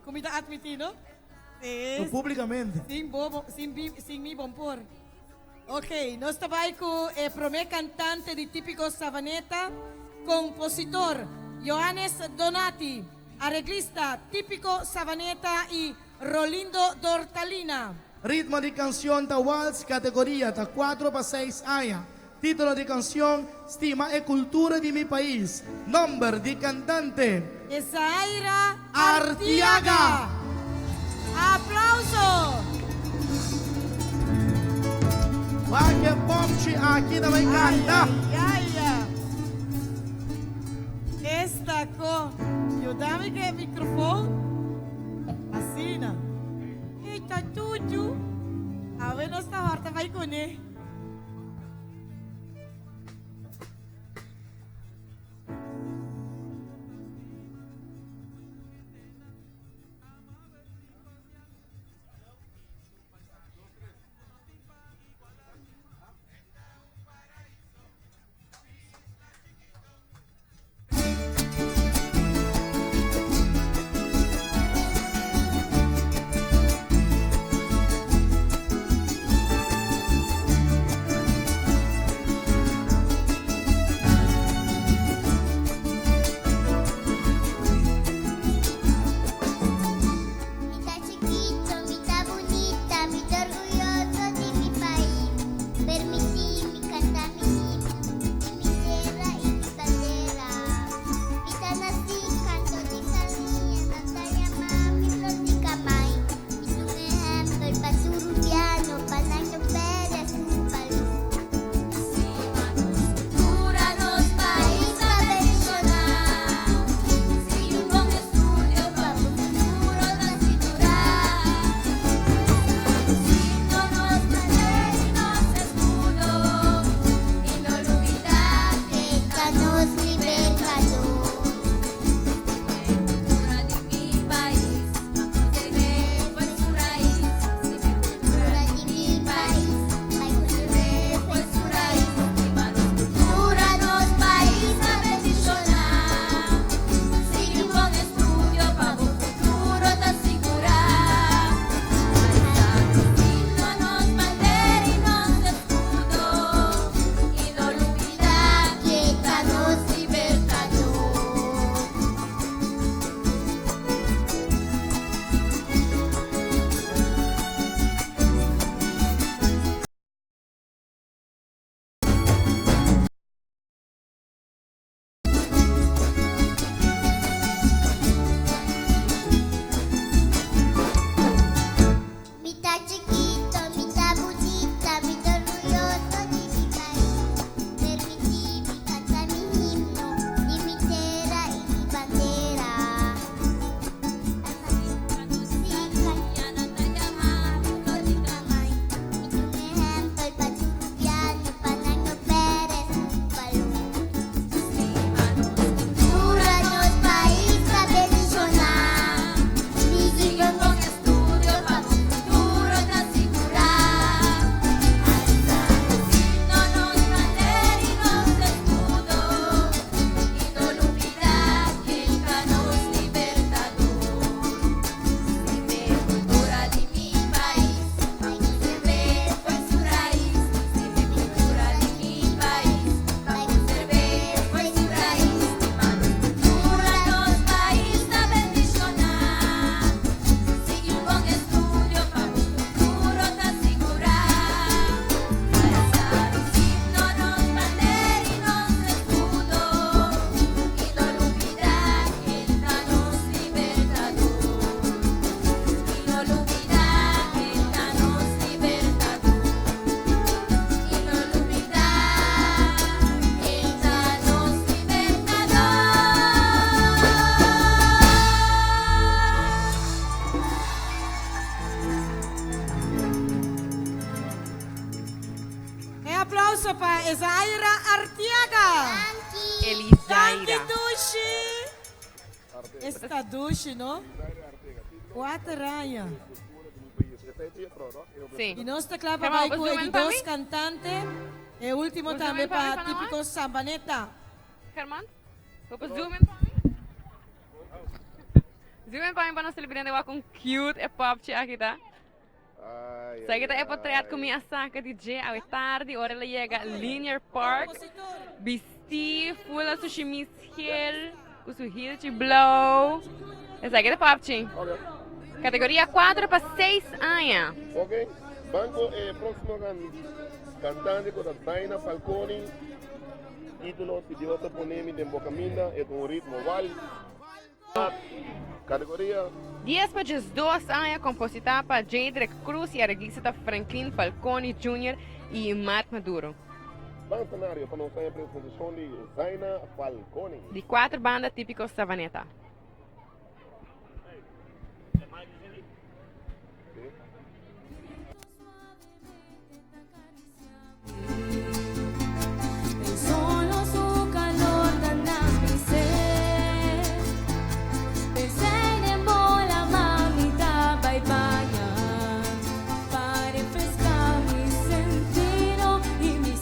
Cu mi ta admiti, no? Sí. No publicamente. Sin bo, sin bi, sin mi bon por. Ok, nos ta bai cu e prome cantante di Tipico Savaneta, compositor Johannes Donati, areglista Tipico Savaneta y Rolindo Dortalina. Ritmo di cancion ta wals, categoria ta 4 pa 6 aña. Titulo di cancion, Stima e cultura di mi pais. Nomber di cantante. Esaira Artiaga. Artiaga. Aplauso! Wak e pomchi aki ta bai canta. Ay, ay, ay. Esta co. Yudami cu e microfoon. Asina. Ey, ta chuchu. Awe nos ta horta bai cune. Aplauso pa Ezaira Artiaga. Elizaira. Danki dushi. Esta dushi, no? 4 aña. Si. Y nos ta cla pa Germán, bay cu zoom in e pa dos mi? cantante. E ultimo Zoom tambe in pa mi, pa pa Tipico Sabaneta. Germán, bo por zoom in pa mi? Zoom in pa mi pa nos televidente wak con cute e popchi aki ta. Ai, Sabi cu ai, e portret cu mi a saca di dje awe tardi, ora el a yega Linear Park. Bisti, full su chemise geel, cu su hilchi blauw. Esaki ta e popchi. Categoria 4 pa 6 aña. Ok, banco proximo cantante cu ta Zaina Falconi. Titulo Si Dios ta pone mi den bo caminda, e un ritmo wals. Categoria 10 pa 12 aña, composita pa Jadrick Cruz y areglista ta Franklin Falconi Jr. y Matt Maduro. Ban scenario pa nos presentacion di Zaina Falconi. Di 4 banda Tipico Savaneta. Si. Solo su calor ta mi ser. Pensé en bola, mamita, bye bye. Pa refresca mi sentido y mi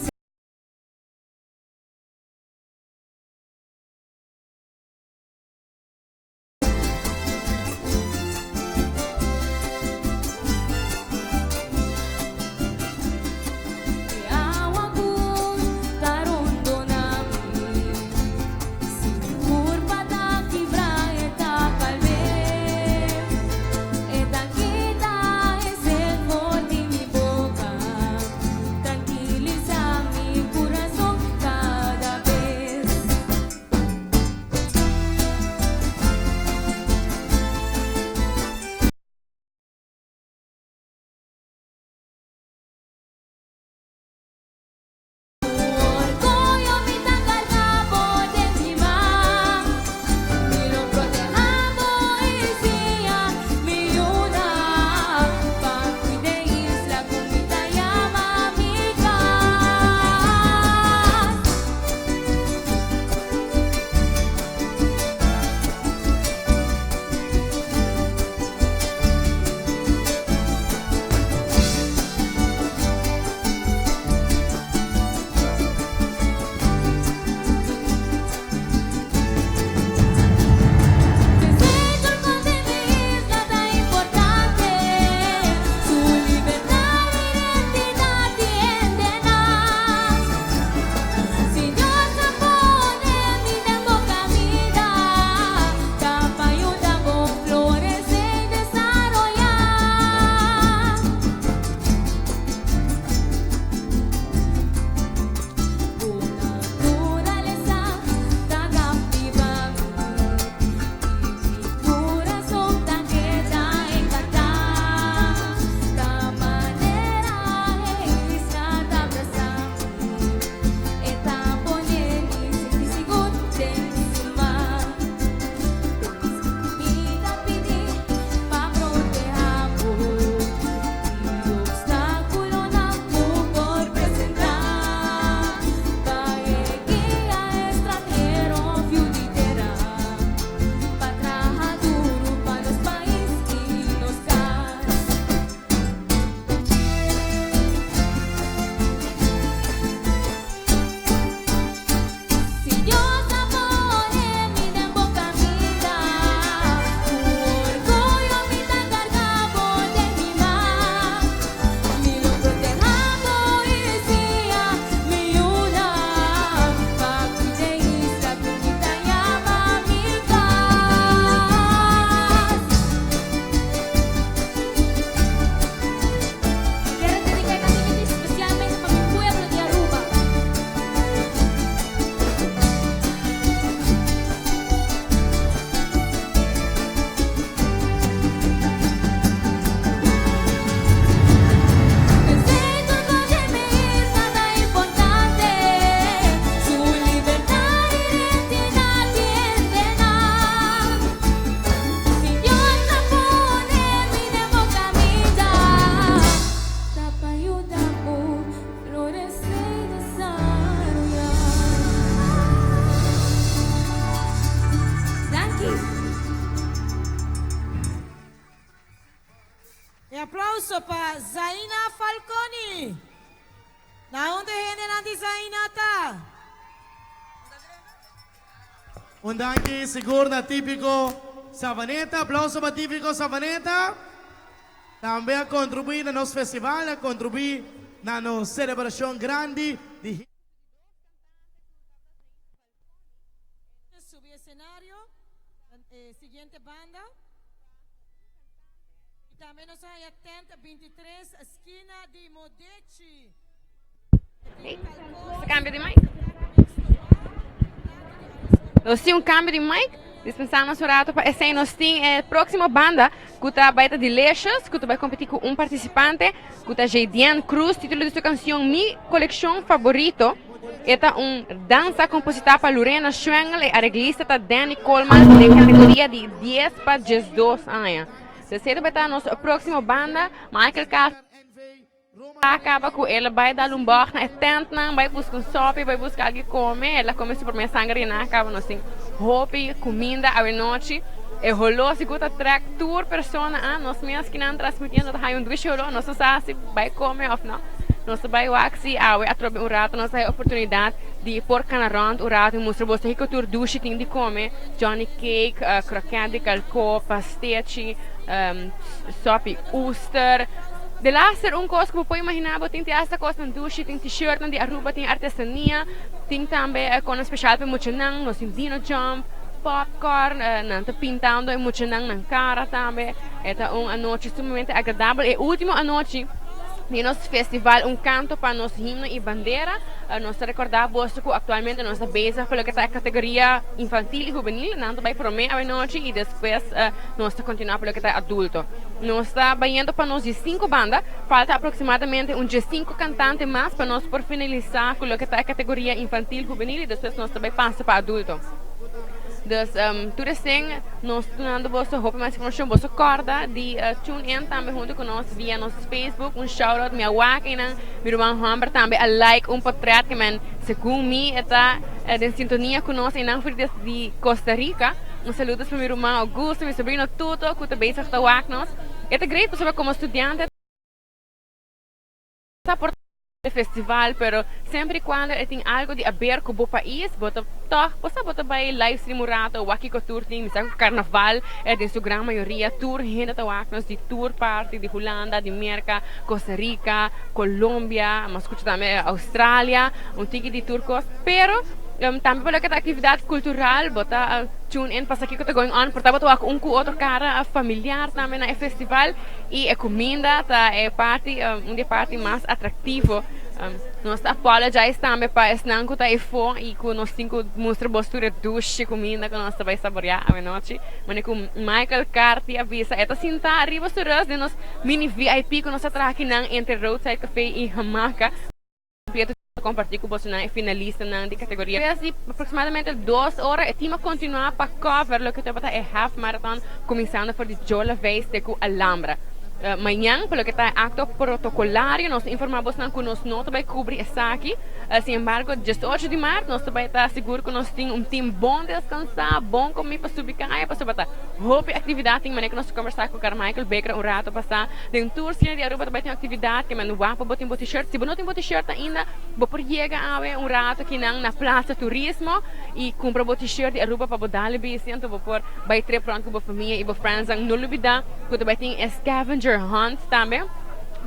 E aplauso pa Zaina Falconi. Na unda hendenan di Zaina ta? Un danki sigur na Típico Savaneta. Aplauso pa Típico Savaneta. Tambe a contribui na nos festival, a contribui na nos celebracion grandi di. Subi escenario, e siguiente banda. Y tambe nos a haya tent 23, skina di Modechi. Nos cambio di mic. Nos tin un cambio di mic. Dispensamos un rato pa esey. Nos tin e proximo banda cu ta bay ta Delicious, cu ta bay competi cu un participante cu ta Jadian Cruz. Titulo di su cancion Mi Coleccion Favorito. E ta un dansa composita pa Lorena Schwengel. E areglista ta Danny Coleman den categoria di 10 pa 12 aña. Esey ta bay ta nos proximo banda. Michael Castro. A kaba ku el a bai dal un bòg na e tèntnan, bai buska un sòpi, bai buska algu kome. El a kome su promé sanger i nan a kaba nos tin hopi kuminda awenochi. E holó sigur ta trèk tur persona a nos mes kinan transmitiendo ta haña un dushi holó. Nos no sa si bai kome òf no. Nos ta bai wak si awe atrobe un rato nos ta haña oportunidat di por kana rònt un rato i mustra boso kiko tur dushi tin di kome, johnny cake, krokèt di kalkó, pastechi, sòpi oester. Delaster un kos ku bo por imaginá bo tin te asta kosnan dushi, tin t-shirtnan di Aruba, tin artesania, tin tambe kosnan speshal pa e muchanan, nos tin dino jump, popcorn, nan ta pintando e muchanan nan kara tambe. E ta un anochi sumamente agradabel. E ultimo anochi di nos festival Un Kanto pa Nos Himno i Bandera. Nos ta rekordá boso ku aktualmente nos ta bezig ku loke ta e kategoria infantil i hubenil. Nan ta bai promé awenochi i despues nos ta kontinuá pa loke ta e adulto. Nos ta bayendo pa nos diesinku banda. Falta aproksimadamente un diesinku kantante mas pa nos por finalisá ku loke ta e kategoria infantil, hubenil i despues nos ta bai pasa pa adulto. Dus tur esei nos ta dunando boso hopi mas informashon. Boso kòrda di tune in tambe huntu ku nos via nos Facebook. Un shout out mi a wak einan mi ruman hòmber tambe a like un potrèt ke men segun mi e ta den sintonia ku nos einan for di Costa Rica. Un saludos pa mi ruman Augusto, mi sobrino Tuto ku ta bezig ta wak nos. E ta great pasobra komo studiante ta por e festival pero semper y cuando e tin algo di aber cu bo pais bo ta toch bo sa bo ta bay live stream un rato wak kico tur tin mi sa cu carnaval e den su gran mayoria tur hende ta wak nos di tur parti di Hulanda di Merca Costa Rica Colombia mi a scucha tambe Australia un tiki di tur cos pero tambe pa loke ta actividad cultural bo ta tune in pa sa kico ta going on por ta bo ta wak un cu otro cara familiar tambe na e festival. Y e cuminda ta e parti, un di e parti mas atractivo. Nos ta apologize tambe pa esnan cu ta efo y cu nos tin cu mustra bos tur e dushi cuminda cu nos ta bay saborea awenochi. Mane cu Michael Carty a bisa, e ta sinta ariba su rus den nos mini VIP cu nos a traha akinan entre Roadside Cafe y Hamaca. Completo ta comparti cu bosonan e finalistanan di categoria. Despues di aproximadamente dos ora e team a continua pa cover loke tabata e half marathon cuminsando for di Joe Laveist te cu Alhambra. Mañan pa loke ta e acto protocolario nos ta informa bosonan cu nos no ta bay cubri esaki. Sin embargo diesocho di maart nos ta bay ta sigur cu nos tin un team bon descansa, bon comi pa subi caya pasobra ta hopi actividad tin manera cu nos ta conversa cu Carmichael Baker un rato pasa. Den tur skina di Aruba ta bai tin aktividat ke men wak pa bo tin bo t-shirt. Si bo no tin bo t-shirt ainda, bo por yega awe un rato kinan na Plaza Turismo i kumpra bo t-shirt di Aruba pa bo dal bisti anto bo por bai trip rònt ku bo famia i bo friendsnan. No lubida ku ta bai tin e scavenger hunt tambe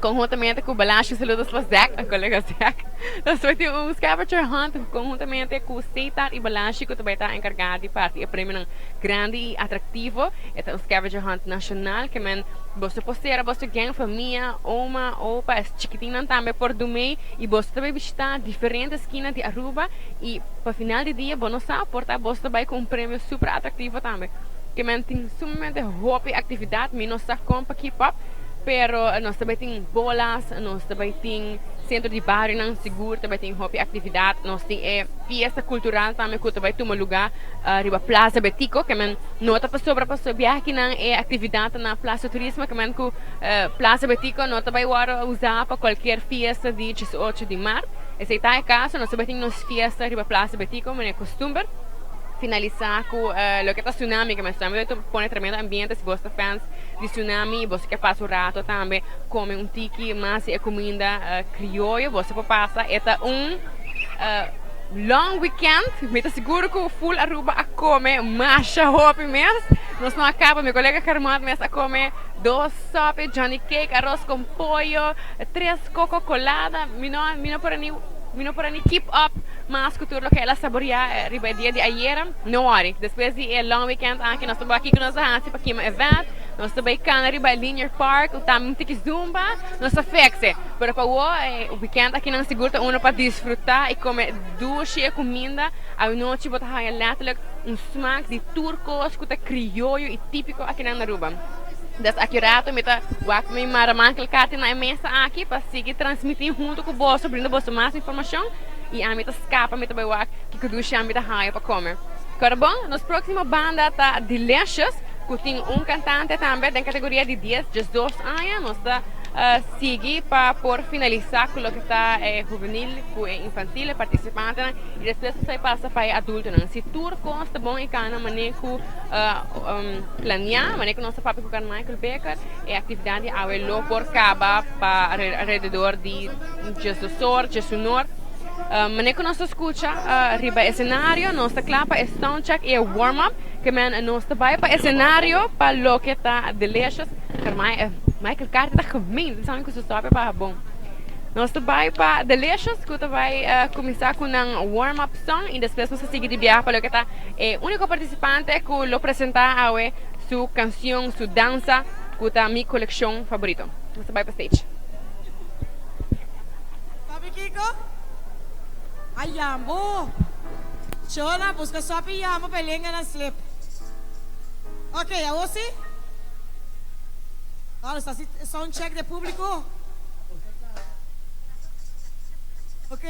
konhuntamente ku Balashi. Saludos pa Zack, a kolega Zack. Nos bai tin un scavenger hunt konhuntamente ku Seitar i Balashi ku ta bai ta enkargá di parti e premionan grandi i atraktivo. E ta un scavenger hunt nashonal ke men. Boso por sera boso gang, famia, oma, opa, es chikitinnan tambe por dumei y boso ta bay bishita diferente skina di Aruba y pa final di dia bo no sa por ta boso ta bay cu un premio super atractivo tambe. Ke men tin sumamente hopi actividad, mi no sa con pa keep up, pero nos ta bay tin bolas, nos ta bay tin centro di barionan sigur ta bay tin hopi actividad, nos tin e fiesta cultural tambe cu ta bay tuma lugar riba Plaza Betico, ke men no ta pasobra pasobra biaha kinan e actividad ta na Plaza Turismo, ke men cu Plaza Betico no ta bay worde usa pa cualkier fiesta di diesocho di maart. Esey ta e caso, nos ta bay tin nos fiesta riba Plaza Betico manera costumber. finalisa cu loke ta Tsunami, ke men Tsunami ta pone tremendo ambiente, si bos ta fans di Tsunami y bos ke pasa un rato tambe come un tiki mas di e cuminda crioyo bos por pasa. E ta un long weekend, mi ta sigur cu full Aruba a come masha hopi mes, nos no a caba, mi colega Germot mes a come dos sope johnny cake, aros con pollo, tres coco colada, mi no mi no por ni mi no por a ni keep up mas cu tur loke el a saborea riba e dia di ayera. No worry, despues di e long weekend aki nos ta bai kico nos ta haci pa kima e vet, nos ta bai cana riba e linear park, tambe un tiki zumba, nos ta fixe. Pero pa awo e weekend akinan sigur ta uno pa disfruta y come dushi e cuminda. Anochi bo ta haya letterlijk un smaak di tur cos cu ta crioyo y tipico akinan na Aruba. Des aki rato mi ta wak mi mara mankel kati na e mesa aki pa sigui transmiti hunto cu boso, brinda boso mas informacion y ami ta scapa mi ta bay wak kico dushi ami ta haya pa come. Kora bon, nos proximo banda ta Delicious cu tin un cantante tambe den categoria di dies diesdos aña. Nos ta sigui pa por finalisa cu loke ta e juvenil cu e infantil, e participantenan y despues nos ta bay pasa pa e adultonan. Si tur cos ta bon y cana mane cu Planea, manera ku nos ta papia ku Carmichael Baker, e aktividat di awe lo por kaba pa alrededor di diesdosor, diesunor. Manera ku nos ta skucha riba esenario, nos ta kla pa e soundcheck i e warm up, ke men nos ta bai pa esenario pa loke ta Delicious. Michael Carter ta gemeen, sabi ku su stòpia pa habon. Nos ta bai pa Delicious ku ta bai kuminsá ku nan warm up song i despues nos ta sigui di biaha pa loke ta E úniko partisipante ku lo presentá awe su kansion, su dansa ku ta mi kolekshon faborito. Nos ta bai pa stage. Papi Kiko a yambo. Chona buska sopi yambo pa e lenga nan slip. Ok, awor si. Awor nos ta hasi sound check di e publico. Ok.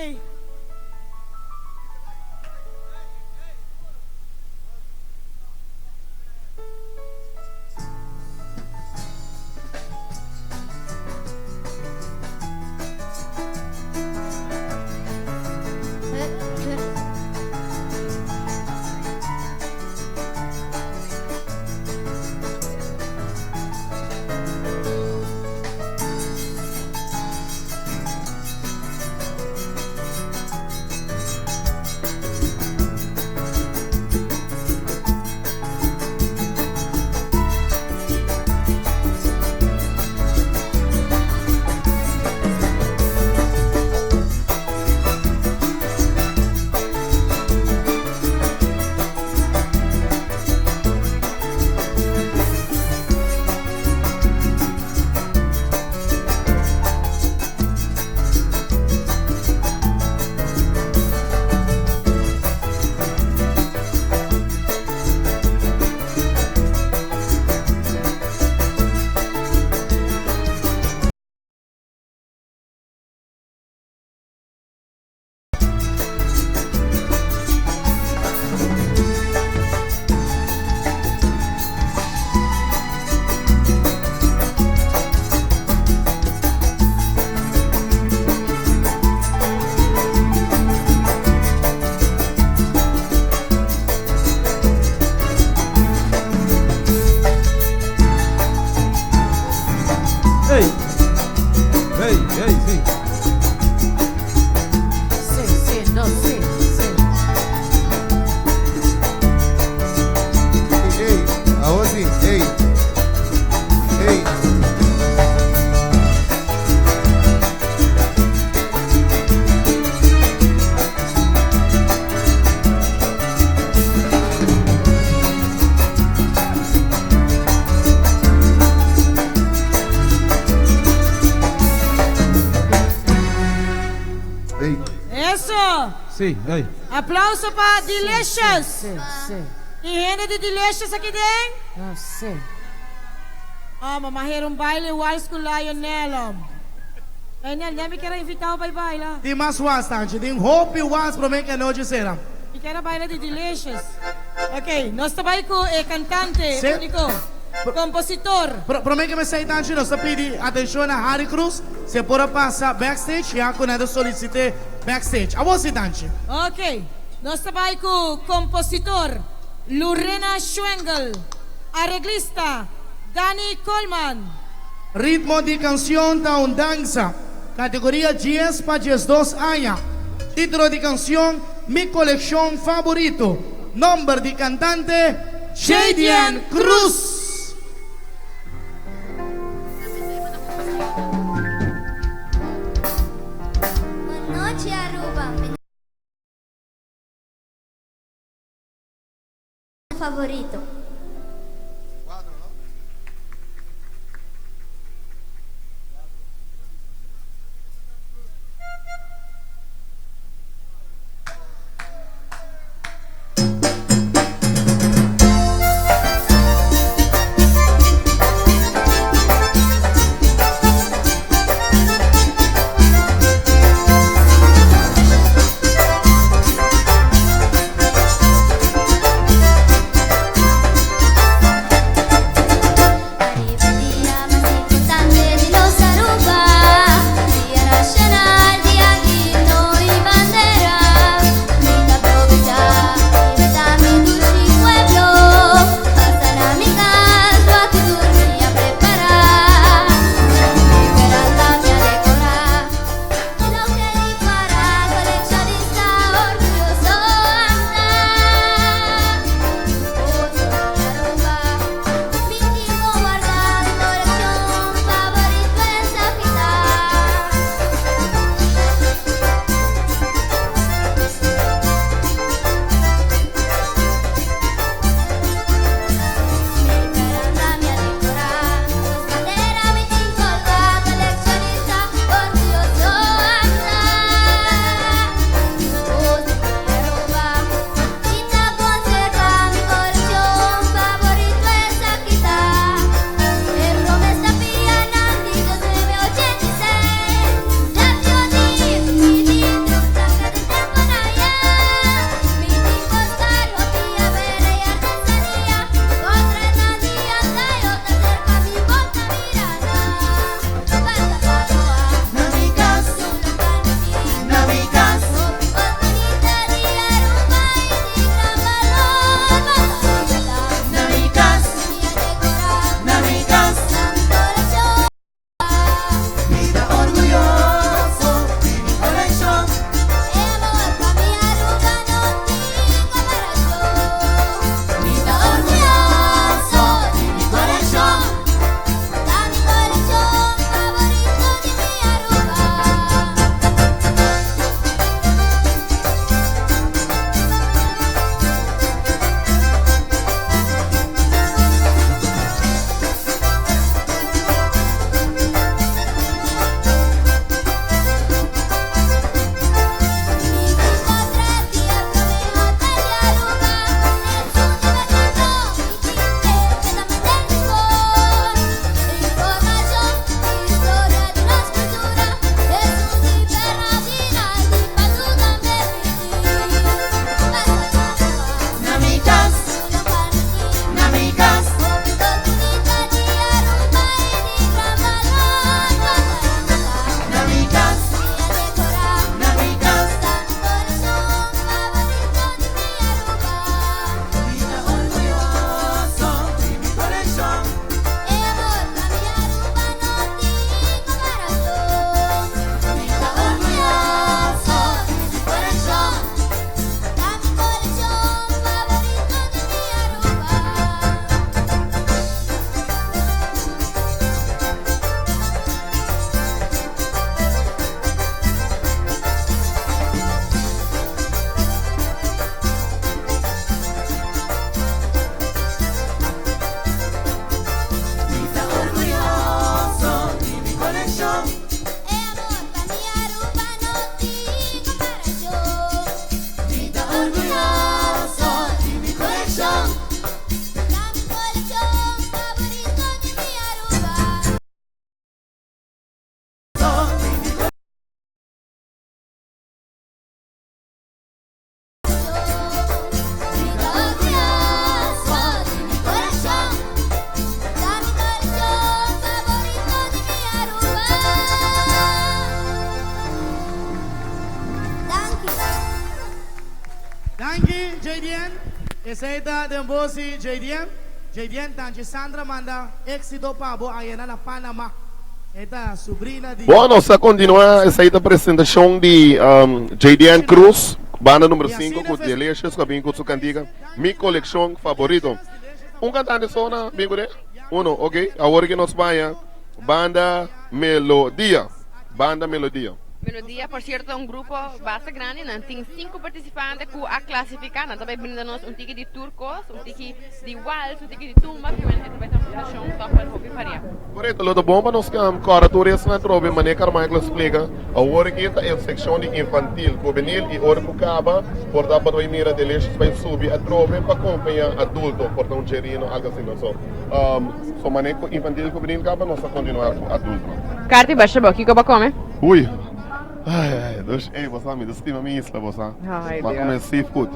Hey! Hey, hey, sí. Sí, sí, no, sí, sí. Hey, hey, awor sí, hey. Hey. Hey. Eso! Sí, hey. Aplauso pa Delicious! Sí, sí. Tin hende di Delicious aki den? No sé. Oh, mama hera un baile wals cu Lionel. Oh. Lionel, ya mi kier a invita bo bay baila. Tin mas wals, Tanchi. Tin hopi wals prome cu e nochi cera. Mi kier a baila di Delicious. Ok, nos ta bay cu e cantante Sí. unico, compositor. Pro, prome cu mi say, Tanchi, nos ta pidi atencion na Harry Cruz, si e por a pasa backstage, ya cu nan ta solicite backstage. Awor si, Tanchi. Ok. Nos ta bai ku kompositor Lurena Schwengel, areglista Dani Koolman. Ritmo di kansion ta un dansa. Kategoria 10 pa 12 aña. Título di kansion Mi kolekshon faborito. Nòmber di kantante Jadian Cruz. Bon nochi Aruba, mi favorito. JDN. Esei ta den bos di JDN. JDN, Tanchi Sandra manda éxito pa bo ayena na Panama. E ta subrina di. Bon, nos ta continua esey ta presentacion di JDN Cruz, banda numero 5 cu Delicious cu a bin cu su cantica Mi Coleccion Favorito. Un cantante so na bin cu ne? Uno, ok. Awor ki nos baña banda Melodia. Banda Melodia. Melodia por cierto ta un grupo basta grandi, nan tin 5 participante cu a clasifica, nan ta bay brinda nos un tiki di tur cos, un tiki di wals, un tiki di tumba, ki men e ta bay ta un presentacion toch wel hopi varia. Correcto, lo ta bon pa nos cora tur esnan atrobe, manera Carmichael a splica, awor aki ta e seccion di infantil, juvenil y ora cu caba por ta pa bay mira Delicious bay subi atrobe pa compaña adulto, por ta un cherino algo asina, so. So mane ku infantil juvenil kaba nos ta kontinuá ku adulto. Karti basha bo kiko bo kome? Ui ai ai dus ey bo sa mi ta stima mi isla bo sa. Ai M'a Dios. kome seafood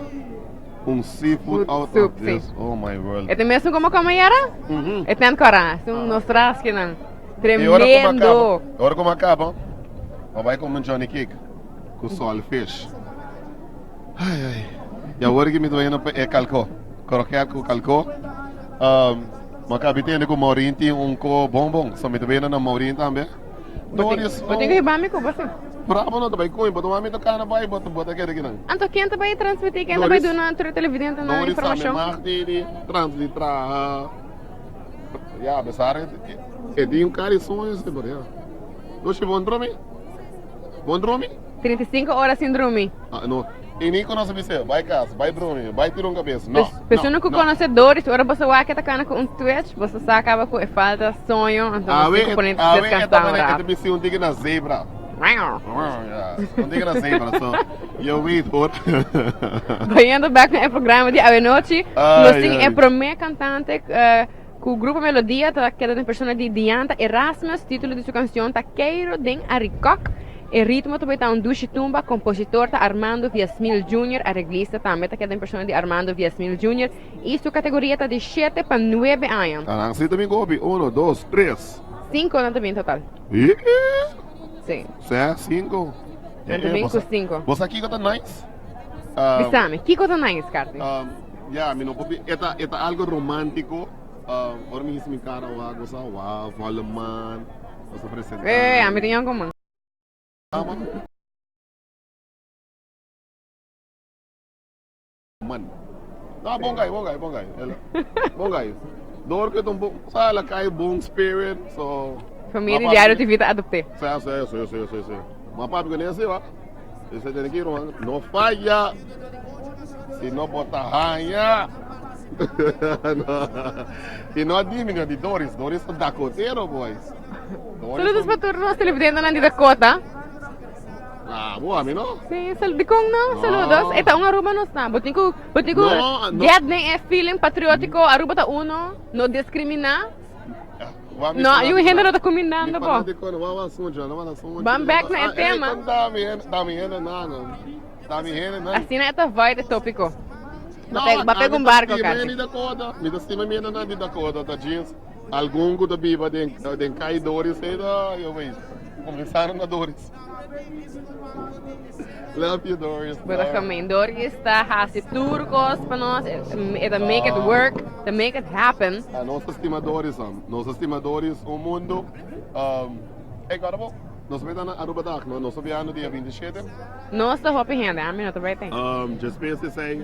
un seafood Food out soup of si. this oh my world. E ta mesun komo kome yara? E tent kora esun nos traskinan E ora ku m'a kaba tremendo. e ora ku m'a kaba m'a bai kome un johnny cake ku saltfish ai ai y awor ki mi ta bayendo pa e kalko kroket ku kalko. Um, ma kabi tende ku Maureen tin un ko bonbon, so mi ta bena na Maureen tambe. Doris, Bo tin ku hiba mi ku bo si. Bravo no ta bai koe, bo ta mami ta kana bai, bo bo ta kere kinan. Anto ken ta bai transmití, ken ta bai Doris, duna tur televidente nan Doris tambe informashon? mag di di trans di traha. Ya, a pesar e e tin un kari soño si, pero ya. Doshi, bon drumi? Bon drumi? 35 ora sin drumi. Ah, no. E ni conoce biseo. Bai cas, bai drumi, bai tira un cabes. No, Persona no, cu no. conoce Doris, ora boso wak e ta cana cu un twitch, boso sa caba cu e falta soño, anto boso Awe, tin cu pone awe e descansa ta un mane, e ta rato. bisti un tiki na zebra. Un tiki na zebra, so je weet hoor. Bayendo back na e programa di awe nochi, nos Ai, tin e ai. prome cantante eh, cu Grupo Melodia ta keda den persona di Dianta Erasmus, titulo di su cancion ta Keiro den Arikok. E ritmo ta bay ta un dushi tumba, compositor ta Armando Villasmil Junior, areglista tambe ta keda den persona di Armando Villasmil Junior y su categoria ta di shete pa nuebe aña. Anan si ta bin gobi, uno, dos, tres. Cinco nan ta bin total. Ee! Si. Sè, cinco. Nan ta bin cu cinco. Bo sa kico ta nice? Bisami, kico ta nice, Carti? Ya, mi no por bi, e ta, e ta algo romantico. Ora mi hisa mi cara wak, bo sa, wow, volle maan, bo sa presenta. Ee, ami tin yon coman. Man. No, bon guy, bon guy, bon guy. Bon guy. Door que un bon, sa la kai bon spirit, so. Familia di Diario TV ta adopté. Sí, sí, sí, sí, sí, sí. Ma papi con ese va. Ese tiene que ir, man. No falla. Si no bota haña. No. Y no adivina di Doris. Doris ta Dakotero, boys. Saludos pa tur nos televidentenan di Dakota. Ah, bo ami no? Sí, sal dikon no? No. Saludos. E ta un Aruba nos ta. Bo tin ku, bo tin ku No, no. get den e feeling patriótiko. Aruba ta uno. No diskriminá. Wa mi No, fanático. yu hende no ta kumindando Mi bo. fanático no, wa wa suncho, no wa suncho. Ban back na e Ah, ey, tema. kon ta mi hende, ta mi hende nan. Ta mi hende nan. Asina e ta vibe e tópiko. No, Ba pega, ba pega ami un ta barko, stima Carti. hende di Dakota. Mi ta stima mi hende nan di Dakota, ta jeans. Algun ku ta biba den den kai Doris ei ta yo weet kuminsando na Doris. Love you Doris. Bo ta gemeen. Doris ta hasi tur kos pa nos. E ta make it work, ta make it happen. Ah, nos ta stima Doris am. Nos ta stima Doris un mundo. Um, ey guarda bo. Nos ta na Aruba Dag, no? Nos ta biahando dia 27. Nos ta hopi hende, ami no ta bai ten. Um, despues di esei,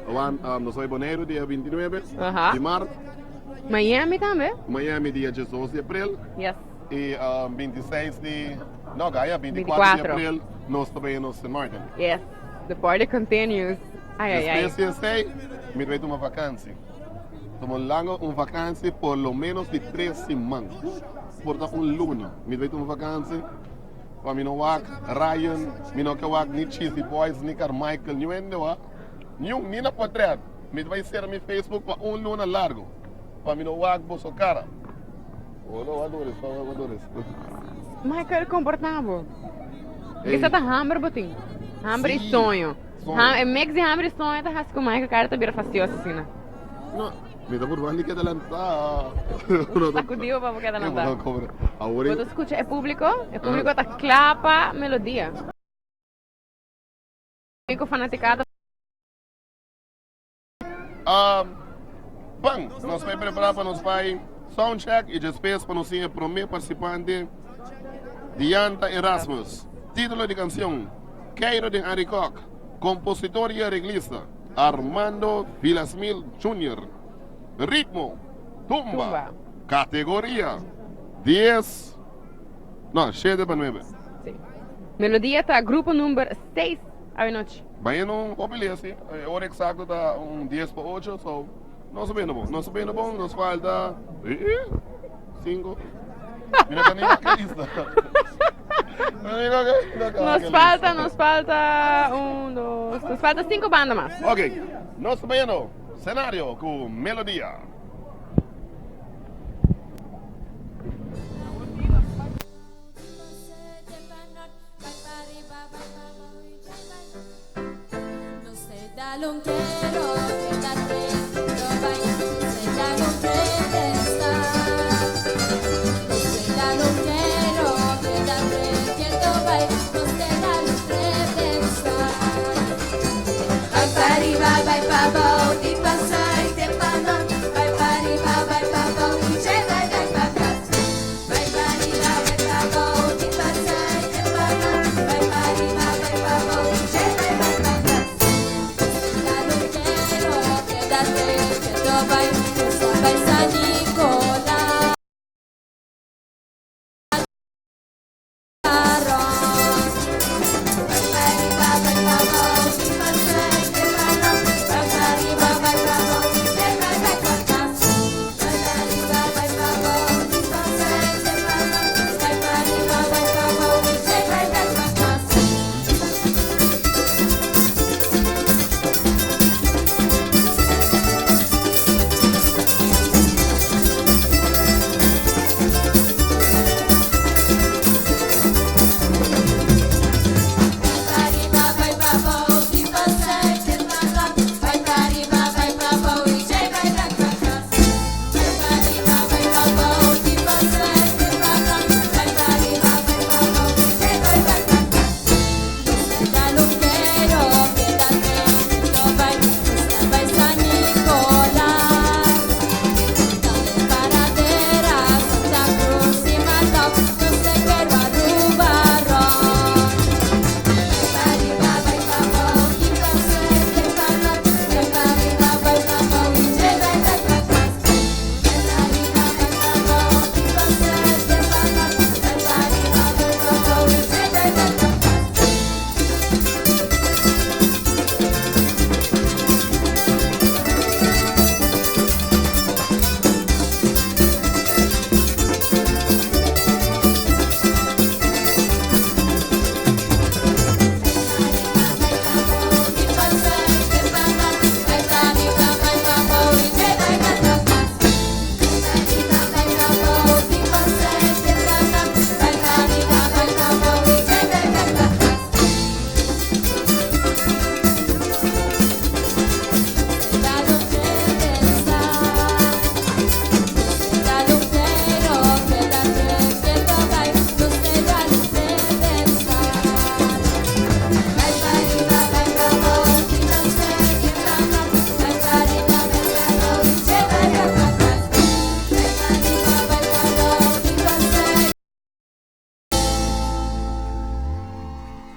wan, um, nos ta bai Boneiru dia 29 Aha. di maart. Miami tambe. Miami dia 12 di april. Yes. Y um, 26 di, no, gaya, 24 di 24. april, nos ta bai na Sint Maarten. Yes. The party continues. Ai, ai, ai. Despues di esei, mi ta bai tuma vakantie. Tuma un lango un vakantie por lo menos di tres siman. Por ta un luna. Mi ta bai tuma vakantie. Pa mi no wak Ryan, mi no ke wak ni Cheesy Boys, ni Carmichael, ni wende wak. Niun, ni na portret. Mi ta bai sera mi Facebook pa un luna largo pa mi no wak boso cara. Hola, wak Doris, wak Doris. Michael, comporta bo. Kisa ta hamber bo tin. Hamber y Sí, soño. soño. Ha, e mix di hamber y soño ta hasi cu Michael cara ta bira fastioso asina. No, mi ta purba ni keda lanta. Sacudi bo pa bo keda lanta. Awor Bo ta scucha e publico? E publico ta cla pa melodia. Unico fanaticada. Um, ban, nos bai prepara pa nos bai soundcheck y despues pa nos tin e prome participante Dianta Erasmus. Titulo di cancion, Keiro den Arikok. Compositor y arreglista, Armando Villasmil Jr. Ritmo, tumba. Tumba. Categoria, 10, no, 7 pa 9. Si. Melodia ta grupo number 6 awenochi. Bayendo hopi lia si. E ora exacto ta un 10 pa 8, so nos ta bayendo bon. Nos ta bayendo bon, nos falta 5. Mira ka ni ke lista. Nos falta, nos falta un, dos, nos falta 5 banda mas. Ok, nos ta bayendo scenario ku melodia.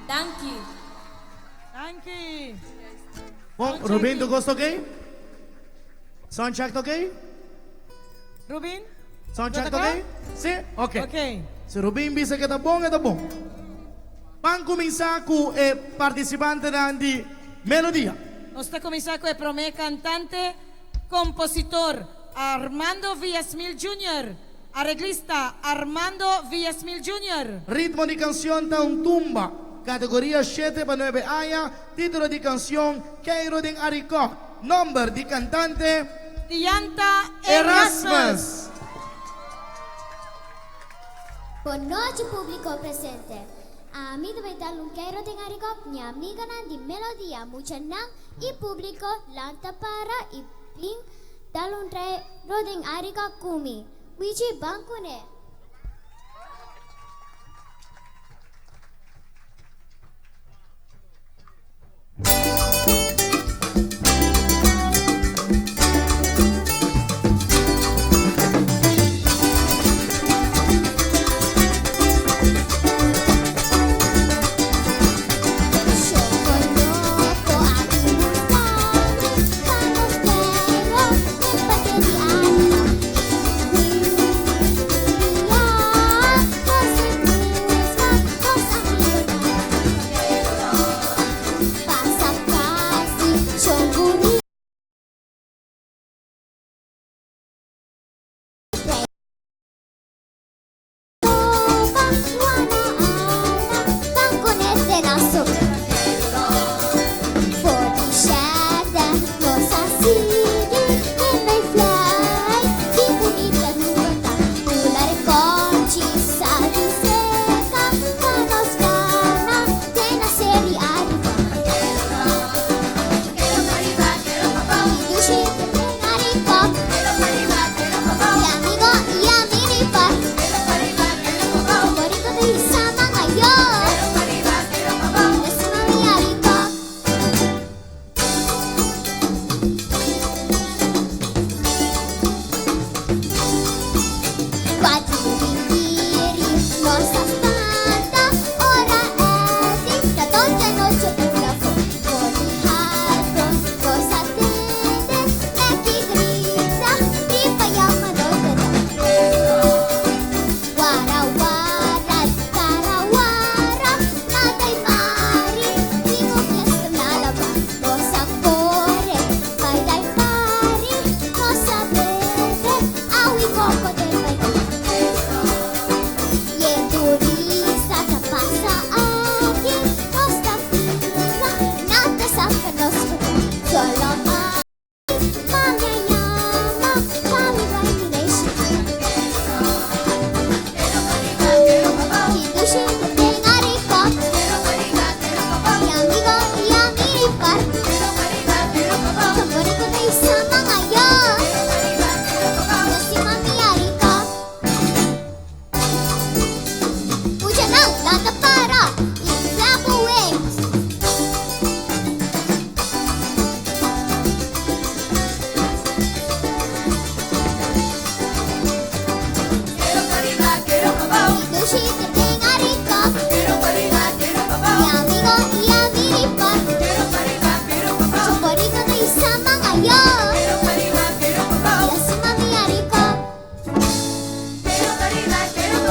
Danki. Bon, Rubin, tu gosto ok? Soundcheck ta ok? Rubin? Soundcheck ta ok? Si? Ok. Ok. Si Rubin bisa ke ta bon, e ta bon. Ban kuminsá ku e partisipantenan di Melodia. Nos ta kuminsá ku e promé kantante, kompositor Armando Villasmil Junior, areglista Armando Villasmil Junior. Ritmo di kansion ta un tumba. Kategoria shete pa nuebe aña, título di kansion Keiro den Arikok. Nòmber di kantante. Dianta Erasmus. Erasmus. Bon nochi publico presente. Ami ta bay dal un keiro den Arikok mi amiganan di Melodia, muchanan y publico lanta para y bin dal un keiro den Arikok cu mi. Wichi ban cune.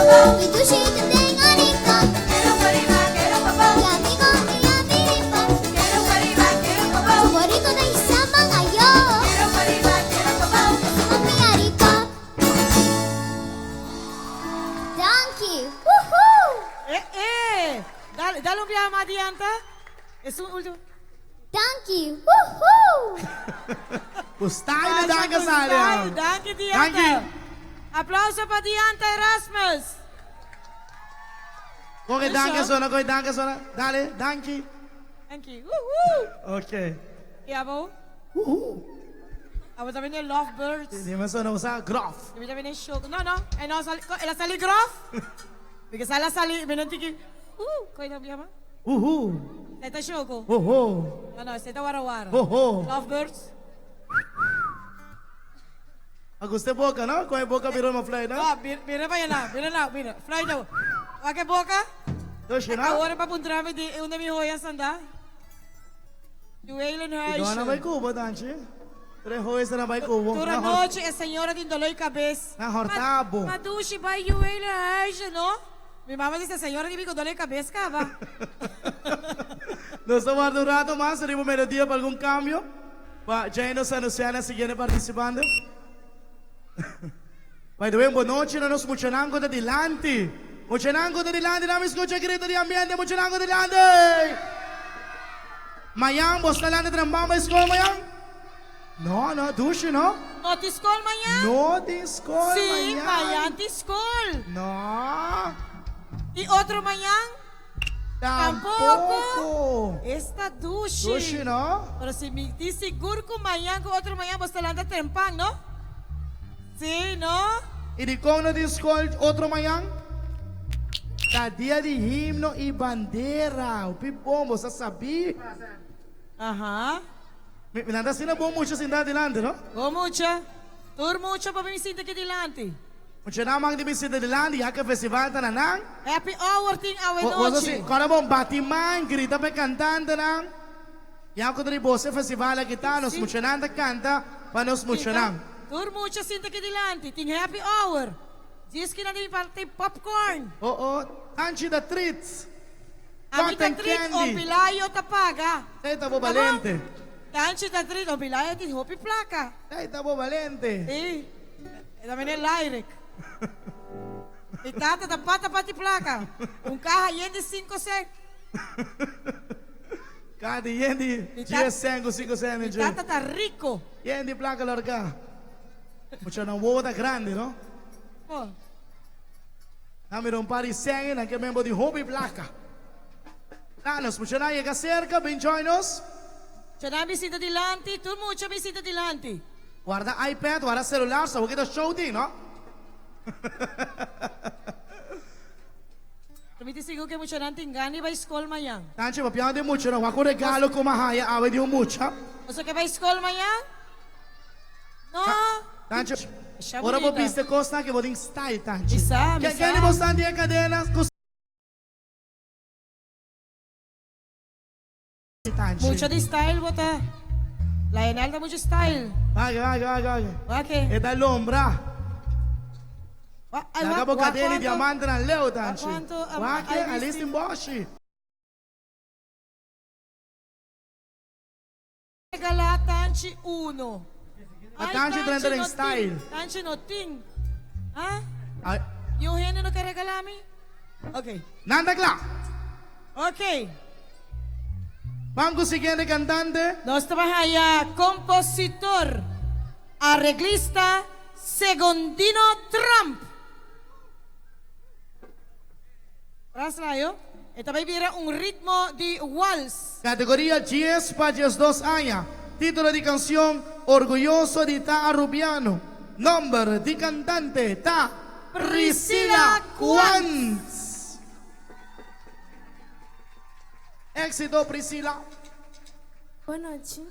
Mi dushi ta den a rincon. Mi amigo mi a bini pon. Su borico ta hisa man ayo. Asina mi a rico. Danki. Woohoo! Eh, eh. Dale, dale un biaha mas Dianta. Es un ultimo. Danki. Woohoo! Ku style de danki a sali. Style, danki Dianta. Danki. Aplauso pa Dianta Erasmus. Kon e danki a sona, kon e danki a sona. Dale, danki. Danki. Woohoo! Ok. Y abo? Woohoo! Abo ta bini Lovebirds. Di mi sona usa grof. Di mi ta bini show. No, no. E no sali, el a sali grof? Because el a sali, mi no tiki. Kon e ta yama? Woohoo! Esei ta shoko. Hoho! No, no, esei ta warawara. Hoho! Lovebirds. A gusta e boka, no? Kon e boka bira uma fluit, no? No, bira pa yena, bira na, bira. Fluit awo. Wak e boka? Doshi, no? Awor e pa puntra mi di unda mi hoyas anda. Juwelen I dona bai huisje. Cuba, Tanchi. Tur e hoyasnan bai Cuba. Tur anochi e señora tin dolor di kabes. Na horta bo. Ma dushi bai juwelen huisje, no? Mi mama dice, señora di mi cu dole cabes caba. Nos ta warda un rato mas riba melodia pa algun cambio pa djei nos anuncia na siguiente participante. By the way, un bon nochi na nos muchanan cu ta dilanti. Muchanan cu ta dilanti, nan mi scucha grito di ambiente, muchanan cu ta dilanti! Mayan, bo sta lanta trempan pa e scol mayan? No, no, dushi no. No tin skol mañan? No tin skol Sí, mañan. mañan tin skol. No. I otro mañan? Tampoco. Tampoco. Esta dushi. Dushi no. Pero si mi tin sigur ku mañan ku otro mañan bo sta lanta trempan, no? Sí, no? I dikon no tin skol otro mañan? Ta dia di himno i bandera. Hopi bon, bo sa sabí. Aha. Mi nan ta asina bon mucha sinta dilanti, no? Bon mucha. Tur mucha pa bin sinta aki dilanti. Muchanan man di bin sinta dilanti ya ke festival ta na nan. Happy hour tin awe Bo nochi. si kòrda bon bati man, grita pa e kantantenan. Ya ku ta di boso e festival aki ta, nos muchanan ta kanta pa nos muchanan. Tur mucha sinta aki dilanti. Tin happy hour. Djis ki nan di bin parti popcorn. Oh oh, tanchi ta treats. Ami ta Cotton trit, candy. Opilayo ta paga. Ey ta bo Tá bom? balente. Tanchi ta trit, Opilayo tin hopi placa. Ey ta bo balente. Sí, e ta mene Lyric. Mi tata ta pata pati placa. Un caha yen di cinco cent. Caha di yen di Mi tata- dies cent cu cinco cent. Mi tata ta rico. Yen di placa lorca. Mucha nan wowo ta grandi, no? Oh. Nan mira un par di sèn i nan ke member di hopi plaka. Na, nos muchanan yega serka, bin join nos. Muchanan bin sinta dilanti, tur mucha bin sinta dilanti. Warda iPad, warda celular, sa bo kita show tin, no? Mi ta sigur ku e muchanan tin gana di bai skol mañan. Tanchi, papiando di muchanan, wak un regalo ku mi a haya awe di un mucha. Boso ke bai skol mañan? No. Tanchi, Masha ora bo bunita. biste kosnan ke bo tin style, Tanchi. Mi sa, mi Ke sa. kende bo stan di e kadena ku Tanchi? Mucha di style bo ta. Lionel ta mucha style. Wak, wak, wak, wak. Wak e. E ta lombra. Wak, ay, Laga wak, bo wak kadena di kuantu. diamantenan leu, Wak Tanchi. kuantu, Wak e, ay Alice bisti. tin boshi. Regalá Tanchi uno. A Ay, Tanchi drenta den no style. tin. Tanchi no tin. Ah? Ay. Y un hende no ke regalá mi? Ok. Nan ta kla. Ok. Ban ku siguiente kantante. Nos ta bai haya kompositor, areglista Segondino Tromp. Raslayo, e ta bai bira un ritmo di wals. Categoria dies pa 12 aña. Titulo di cancion, Orguyoso di ta Arubiano. Nomber di cantante ta Priscilla Quantz. Exito Priscilla. Bon nochi.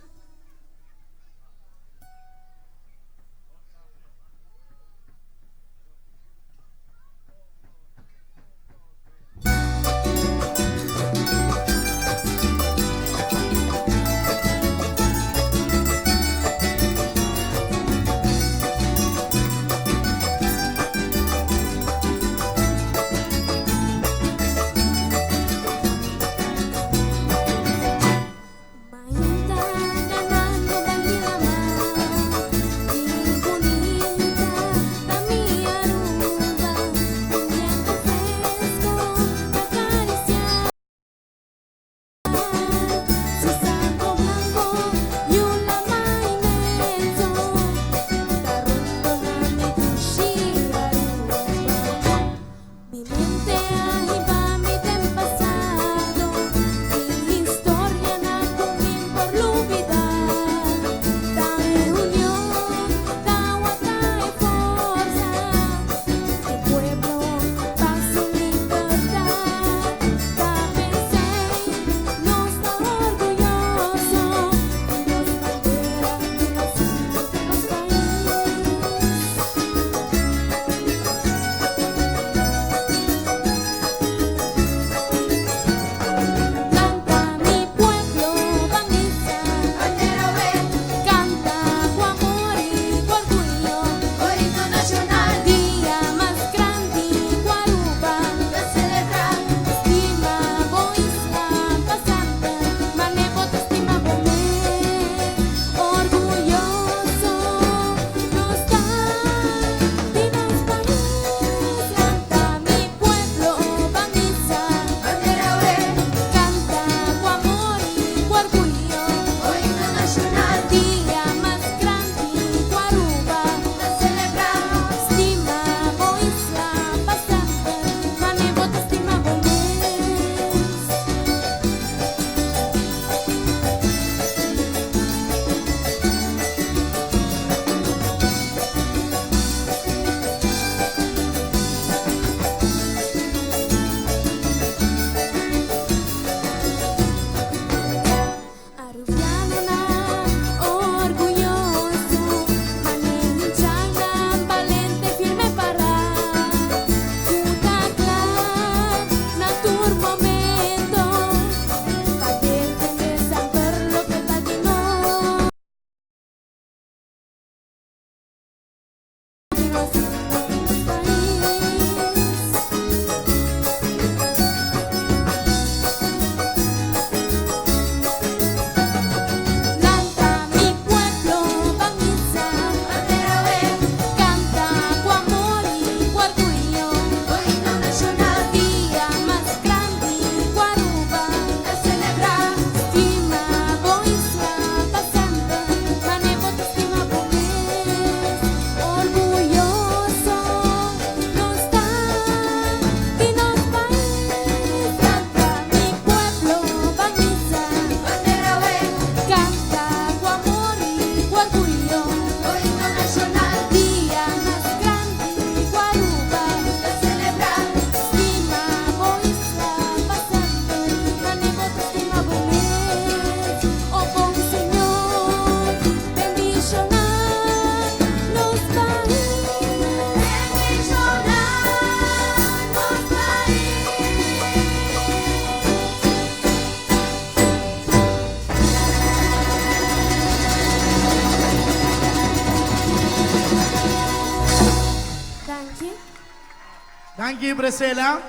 Danki Priscilla.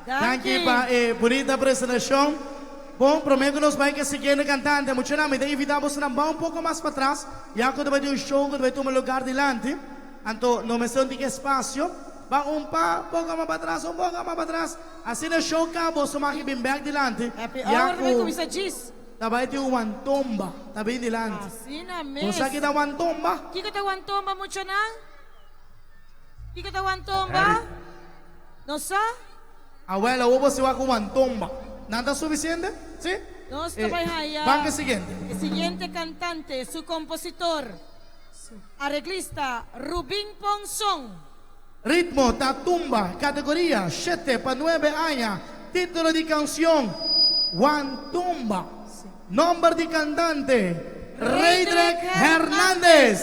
Danki pa e bunita presentashon. Bon, promé ku nos bai ku e siguiente kantante, muchanan mi ta invitá bosonan bai un poko mas patras, ya ku ta bai tin un show ku ta bai tuma lugar dilanti. Anto no mester un tiki espasio. Bai un pa poko mas patras, un poko mas patras. Asina e show kaba boso mag bin bèk dilanti, Happy ya hour ta bai ku kuminsá djis. ta bai tin un wantomba ta bin dilanti. Asina Bo sa mes. ki ta wantomba? Kiko ta wantomba, muchanan? Kiko ta wantomba? No sa? Awel, awor bo si wak un wantomba. Nan ta sufisiente? Si? Nos ta bai haya Ban ku e siguiente. e siguiente kantante, su kompositor, areglista Rubin Ponson. Ritmo ta tumba, kategoria, shete pa nuebe aña, título di kansion, Wantomba. Nòmber di kantante, Reydrek Hernandez.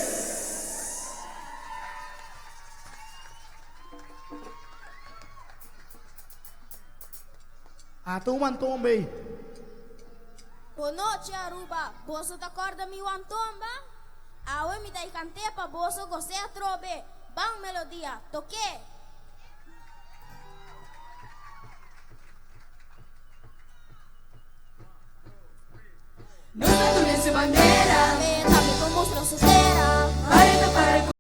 Ata un wantomba ei. Bonochi Aruba, boso ta corda mi wantomba? Awe mi ta i cant'é pa boso gos'é atrobe. Ban melodia, tok'é! Nos ta tune su bandera. Tambe por mustra su tera. Pare ta para.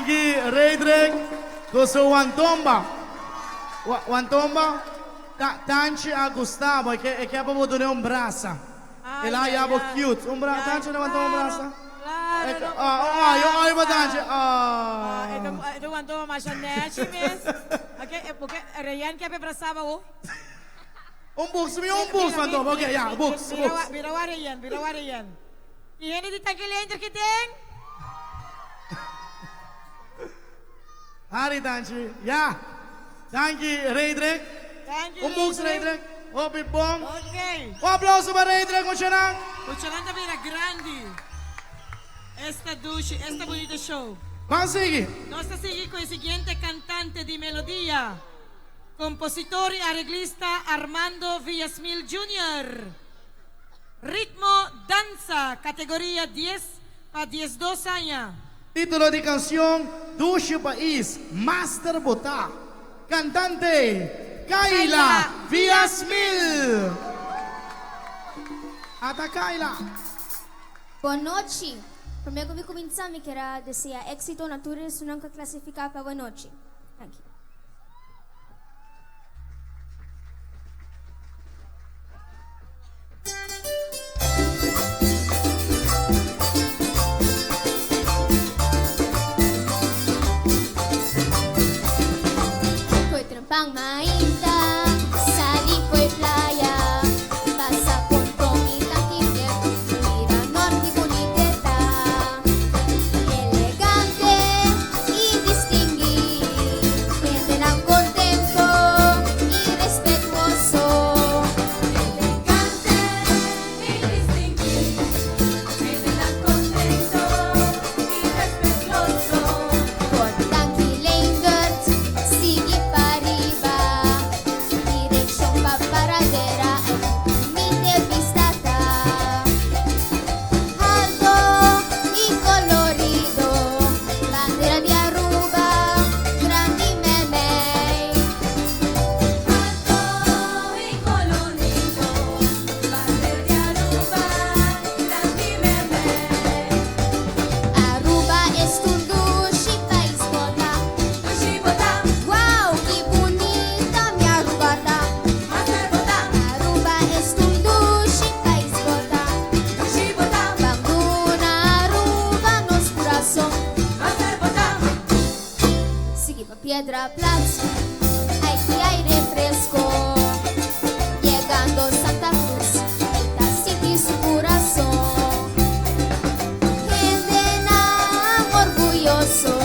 Danki Reidrek ku su Wantomba. Wantomba, ta Tanchi a gusta bo, e ke e ke pa bo dun'é un brasa. El a haya bo cute. Un bra, Tanchi no wanta un brasa? Claro, no, Oh, yo oy bo Tanchi. Ah, Oh. e ta wantoma masha nechi mes. Oké, porque Reyen ke pa brasa bo. Un buks, mi un buks Wantomba. Oké, ya, buks, buks. Mira wa Reyen, mira wa Reyen. Tin hende di Tanki Leendert ki den? Hari Tanchi, ya. Danki Reidrek. Danki Un buks Reidrek. Reidrek. Hopi bon. Ok. Un aplauso pa Reidrek muchanan. Muchanan ta bira grandi. Esta dushi, esta bunita show. Ban sigui. Nos ta sigui ku e siguiente kantante di melodia, kompositor i areglista Armando Villasmil Junior. Ritmo Dansa, kategoria dies pa 12 aña. Título di kanshon, Dushi Pais, Master bo ta. Kantante, Kayla Villasmil. Ata Kayla. Bon nochi! Promé ku mi kuminsá mi kier a deseá éksito na tur esunnan ku a klasifiká pa awe nochi. Danki. Koe trempan mainta, sali koe playa, pasa Ponton y Tanquinel, mira norte bunita ta. Elegante y distinguí, hendenan contento y respetuoso. Elegante y distinguí, hendenan contento y respetuoso. For di Tanki Leendert, sigui pariba, direccion pa Paradera, bunita vista ta. Alto y colorido, bandera di Aruba, grandi memey. Alto y colorido, bandera di Aruba, grandi memey. Aruba esta un dushi pais bo ta. Dushi bo ta. Wow, ki bunita mi Aruba ta. Master bo ta. Aruba esta un dushi pais bo ta. Dushi bo ta. Ban duna Aruba nos curason. Master bo ta. Sigui pa Piedra Plat, ay ki aire fresco. Yegando Santa Cruz, e ta sinti su curason. Hendenan orguyoso,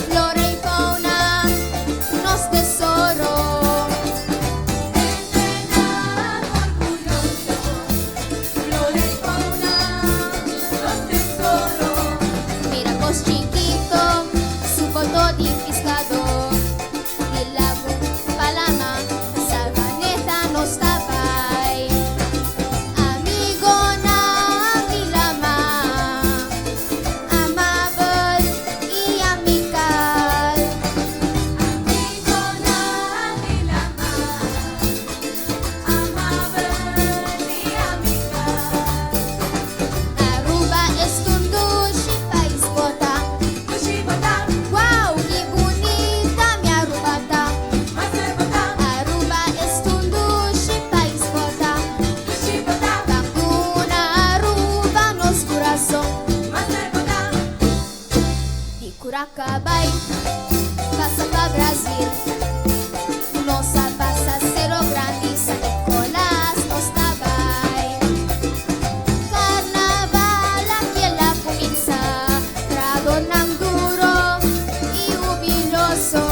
flora y fauna, nos tesoro. Hendenan orguyoso, flora y fauna, nos tesoro. Mira Pos Chiquito, su boto di piscado. Di Lago pa lama, Savaneta nos ta bay. Amigonan di lama, amabel y amical. Amigonan di lama, amabel y amical. Aruba esta un dushi pais bo ta. Dushi bo ta. Wow, ki bunita mi Aruba ta. Master bo ta. Aruba esta un dushi pais bo ta. Dushi bo ta. Ban duna Aruba nos curason. Master bo ta. Di Curacabai, pasa pa Brasil. Nos a pasa Sero Grandi, San Nicolas, nos ta bay. Carnaval aki el a cuminsa, tragonan duro y hubiloso.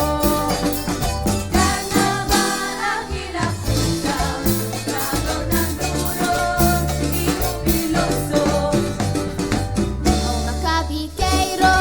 Carnaval aki el a cuminsa, tragonan duro y jubiloso. Macabi Queiro,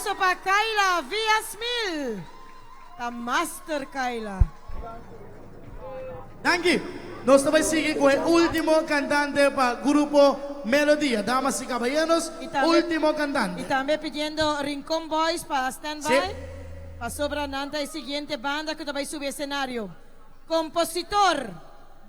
aplauso pa Kayla Villasmil. Ta master Kayla. Danki. Nos ta bay sigui cu e ultimo cantante pa Grupo Melodia. Damas y caballeros, ultimo cantante. Y tambe pidiendo Rincon Boys pa stand by. Pasobra nan ta e siguiente banda cu ta bay subi escenario. Compositor,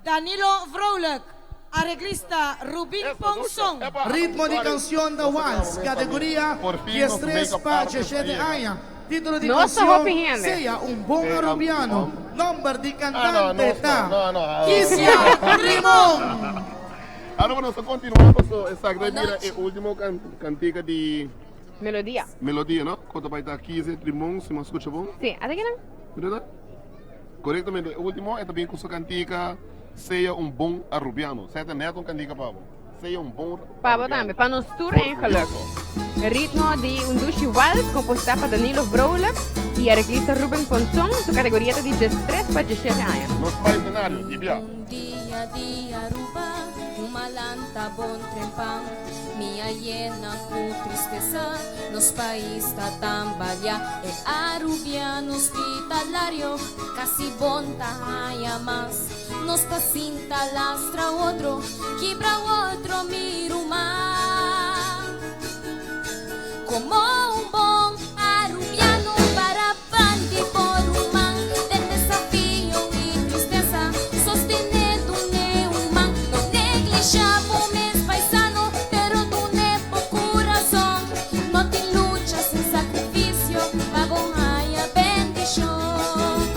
Danilo Vrolijk. Areglista, Rubin Ponson. Ritmo di cancion ta wals, categoria 13 pa 17 aña. Título di Nos ta canción hopi hende. Sea un bon Arubiano. Nomber di cantante ta Kisia Rimon. Aruba nos ta continua paso esaki ta bira e ultimo cantica di Melodia. Melodia no? Cu ta bay ta Kisia Rimon si mi a scucha bon. Si, ata kinan. Mira ta. Corectamente e ultimo e ta bin cu su cantica Sea un bon Arubiano. Sea ta net un cantica pa bo. Sea un bon Pa bo tambe, pa nos tur eigenlijk. Ritmo di un dushi wals composita pa Danilo Vrolijk y areglista Ruben Ponson. Su categoria ta di 13 pa 17 aña. Nos pa escenario, di bia. Un dia di Aruba, un malanta bon trempan, Mi a yena cu tristesa, nos pais ta tambalia. E Arubiano hospitalario, casi bon ta haya mas. Nos ta sinta lastra otro, kibra otro mi ruman. Como un bon Arubiano para bandi bo ruman. Den desafio y tristesa, sostene dune un man. No neglisha bo mes paisano, pero dune bo curazon. No tin lucha sin sacrificio, pa bo haya bendicion.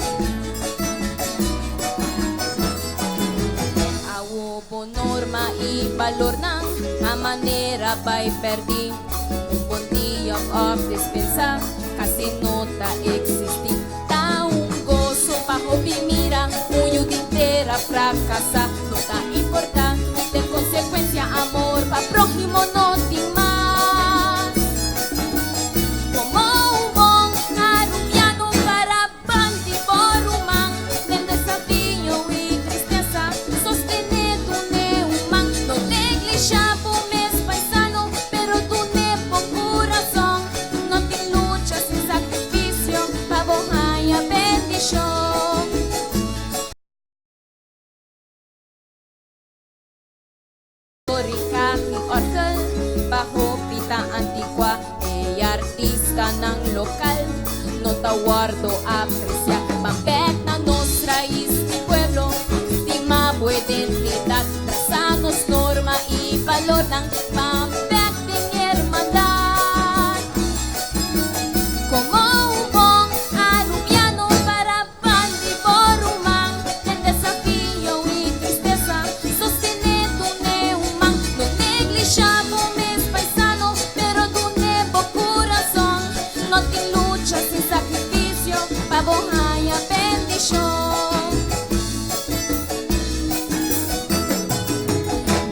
Awo bo norma y balornan a manera bay perdi. Un bon dia of despensa casi no ta existi. Ta un goso pa hopi mira un yu di tera fracasa. No ta importa y ten consecuencia amor pa prohimo no tin mas. Como un bon Arubiano para Pan di bo ruman den desafio i tristesa, sostené dun'é un man. No neglishá bo mes paisano, pero dun'é bo kurason. No tin lucha sin sakrifisio pa bo haña bendishon. Rica y orgel bajo pita antigua e artistanan local no ta wordo aprecia. Ban bek na nos raiz di pueblo, stima bo identidad, traza nos norma y balornan, ban bek den hermandad. Como un bon Arubiano para Pan di bo ruman den desafio i tristesa, sostené dun'é un man. No neglishá bo mes paisano, pero dun'é bo kurason. No tin lucha sin sakrifisio pa bo haña bendishon.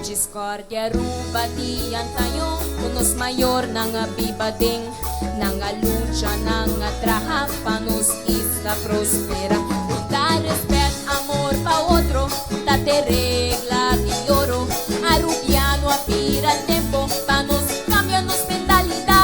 Discordia Aruba di antaño ku nos mayornan a biba den. Nan a lucha, nan a traha pa nos isla prospera. Ku ta respet, amor pa otro, ta te regla di oro. Arubiano a bira tempo pa nos cambia nos mentalidad.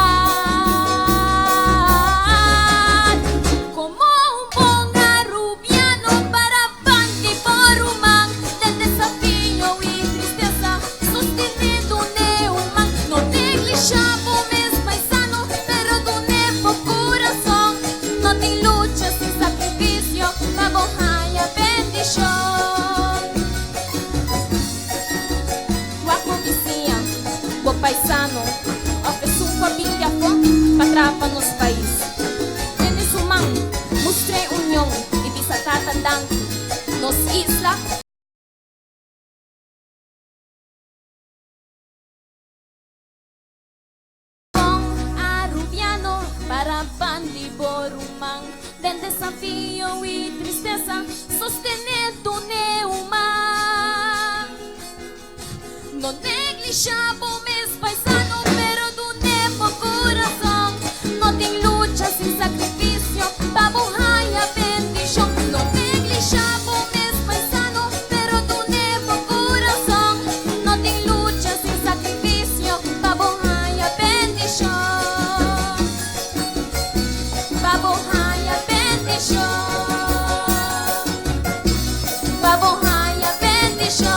Como un bon Arubiano para bandi bo ruman den desafio y tristeza, sostene dun'e un man. No neglisha bo mes paisano, pero dun'e bo curason. No tin lucha sin sacrificio, pa bo haya bendicion. Wak bo bisiña, bo paisano, of esun cu a bin di afo pa traha pa nos pais. Tene su man, mustr'e union y bisa Tata danki. Nos isla. Bon Arubiano para bandi bo ruman den desafio y tristesa sostene dun'e un man. No neglisha bo mes paisano pero dun'e bo curason. No tin lucha sin sacrificio pa bo haya bendicion. No neglisha bo mes paisano. orashon pa bo haña bendishon.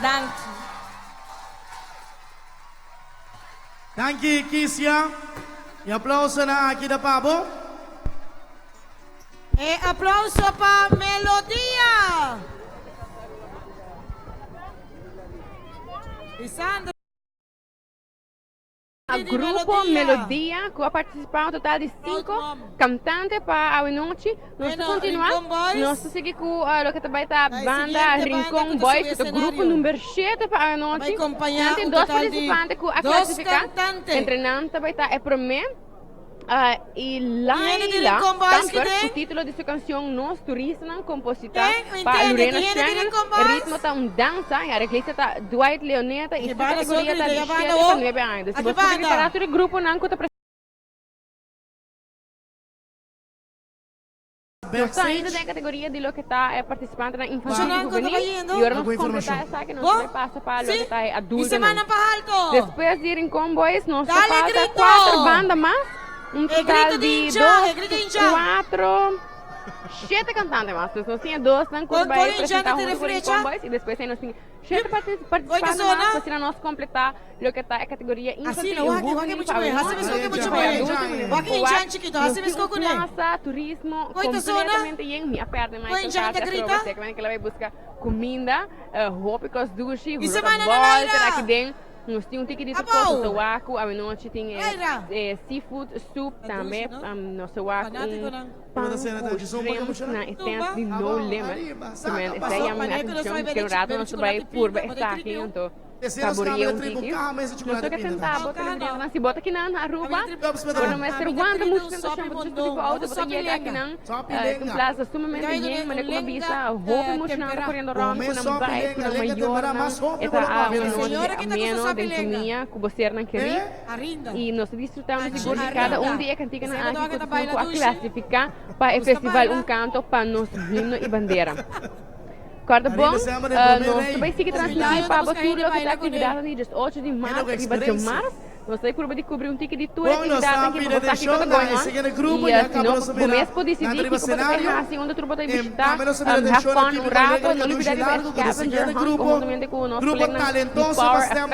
Danki. Danki Kisia. E aplausonan aki ta pa bo. E aplauso pa Melodia. Lisandro A grupo Melodia cu a participa un total di 5 cantante pa awe nochi. Nos ta continua, nos ta sigui cu loke ta bay ta banda Rincon Boys cu ta grupo number 7 pa awe nochi. Nan tin dos participante cu a clasifica, entre nan ta bay ta e prome. Y Laila Stamper cu titulo di su cancion Nos Turistanan composita pa Lorena Schengel. E ritmo ta un danza y areglista ta Dwight Leoneta y su categoria ta di shete pa nuebe aña. Dus bo por ripara tur e gruponan cu ta presenta. Nos ta ainda den e categoria di loke ta e participantenan infantil y juvenil y ora nos completa esaki nos ta bay pasa pa loke ta e adultonan. Despues di Rincon Boys nos ta falta cuater banda mas, un total di dos, cuatro, shete cantante mas. Dus nos tin e dosnan cu ta bay presenta hunto cu Rincon Boys y despues nos tin shete participante mas pa asina nos completa Loke ta e kategoria infantil i hubenil pa awe nochi, pa e adulto i hubenil. Nos tin un plasa turismo kompletamente yen. Mi a pèrdè Michael Carter atrobe sekermente ke el a bai buska kuminda, hopi kos dushi, hulota bòlter aki den. Nos tin un tiki di tur kos. Nos ta wak ku awe nochi tin e seafood soup tambe. Nos ta wak un pan ku shrimp na e tent di No Limit. Esei yama mi atenshon. Kere un rato nos ta bai purba esaki anto. Saborea un tiki. Nos toca tenta bo televidentenan si bo ta kinan na Aruba bo no mester wanta mucho tentacion bo ta just subi bo auto bo ta yega akinan ta un plaza sumamente yen manera como a bisa hopi muchanan ta coriendo rond cu nan bike cu nan mayornan e ta un anochi ameno den famia cu bo sernan keri y nos ta disfrutando sigur di cada un di e canticanan aki cu ta cu a clasifica pa e festival un canto pa nos himno y bandera. Kòrda bon, nos ta bai sigui transmití pa bo tur loke ta aktividatnan di 18 di mars riba djamars. Nos ta bai purba di kubri un tiki di tur e aktividatnan ki bo sa kiko ta going on. I si no, bo mes por disidí kiko bo ta bai hasi, unda tur bo ta bai bishitá. Have fun un rato. No lubidá riba e scavenger hunt konhuntamente ku nos kolegnan di Power FM,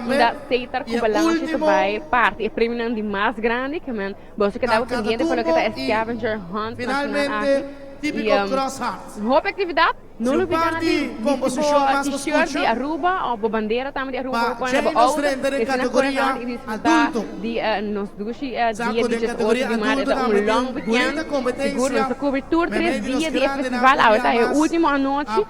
unda Seitar ku Balanshi ta bai parti e premionan di mas grandi. Ke men boso keda bo pendiente pa loke ta e scavenger hunt nacional aki. I hopi aktividat, no lubidá di bisti bo t-shirt di Aruba òf bo bandera tambe di Aruba bo pone na bo outo i asina kore rònt i disfrutá di nos dushi dia di diesocho di mart. E ta un long weekend, sigur nos ta kubri tur tres dia di e festival. Awe ta e último anochi,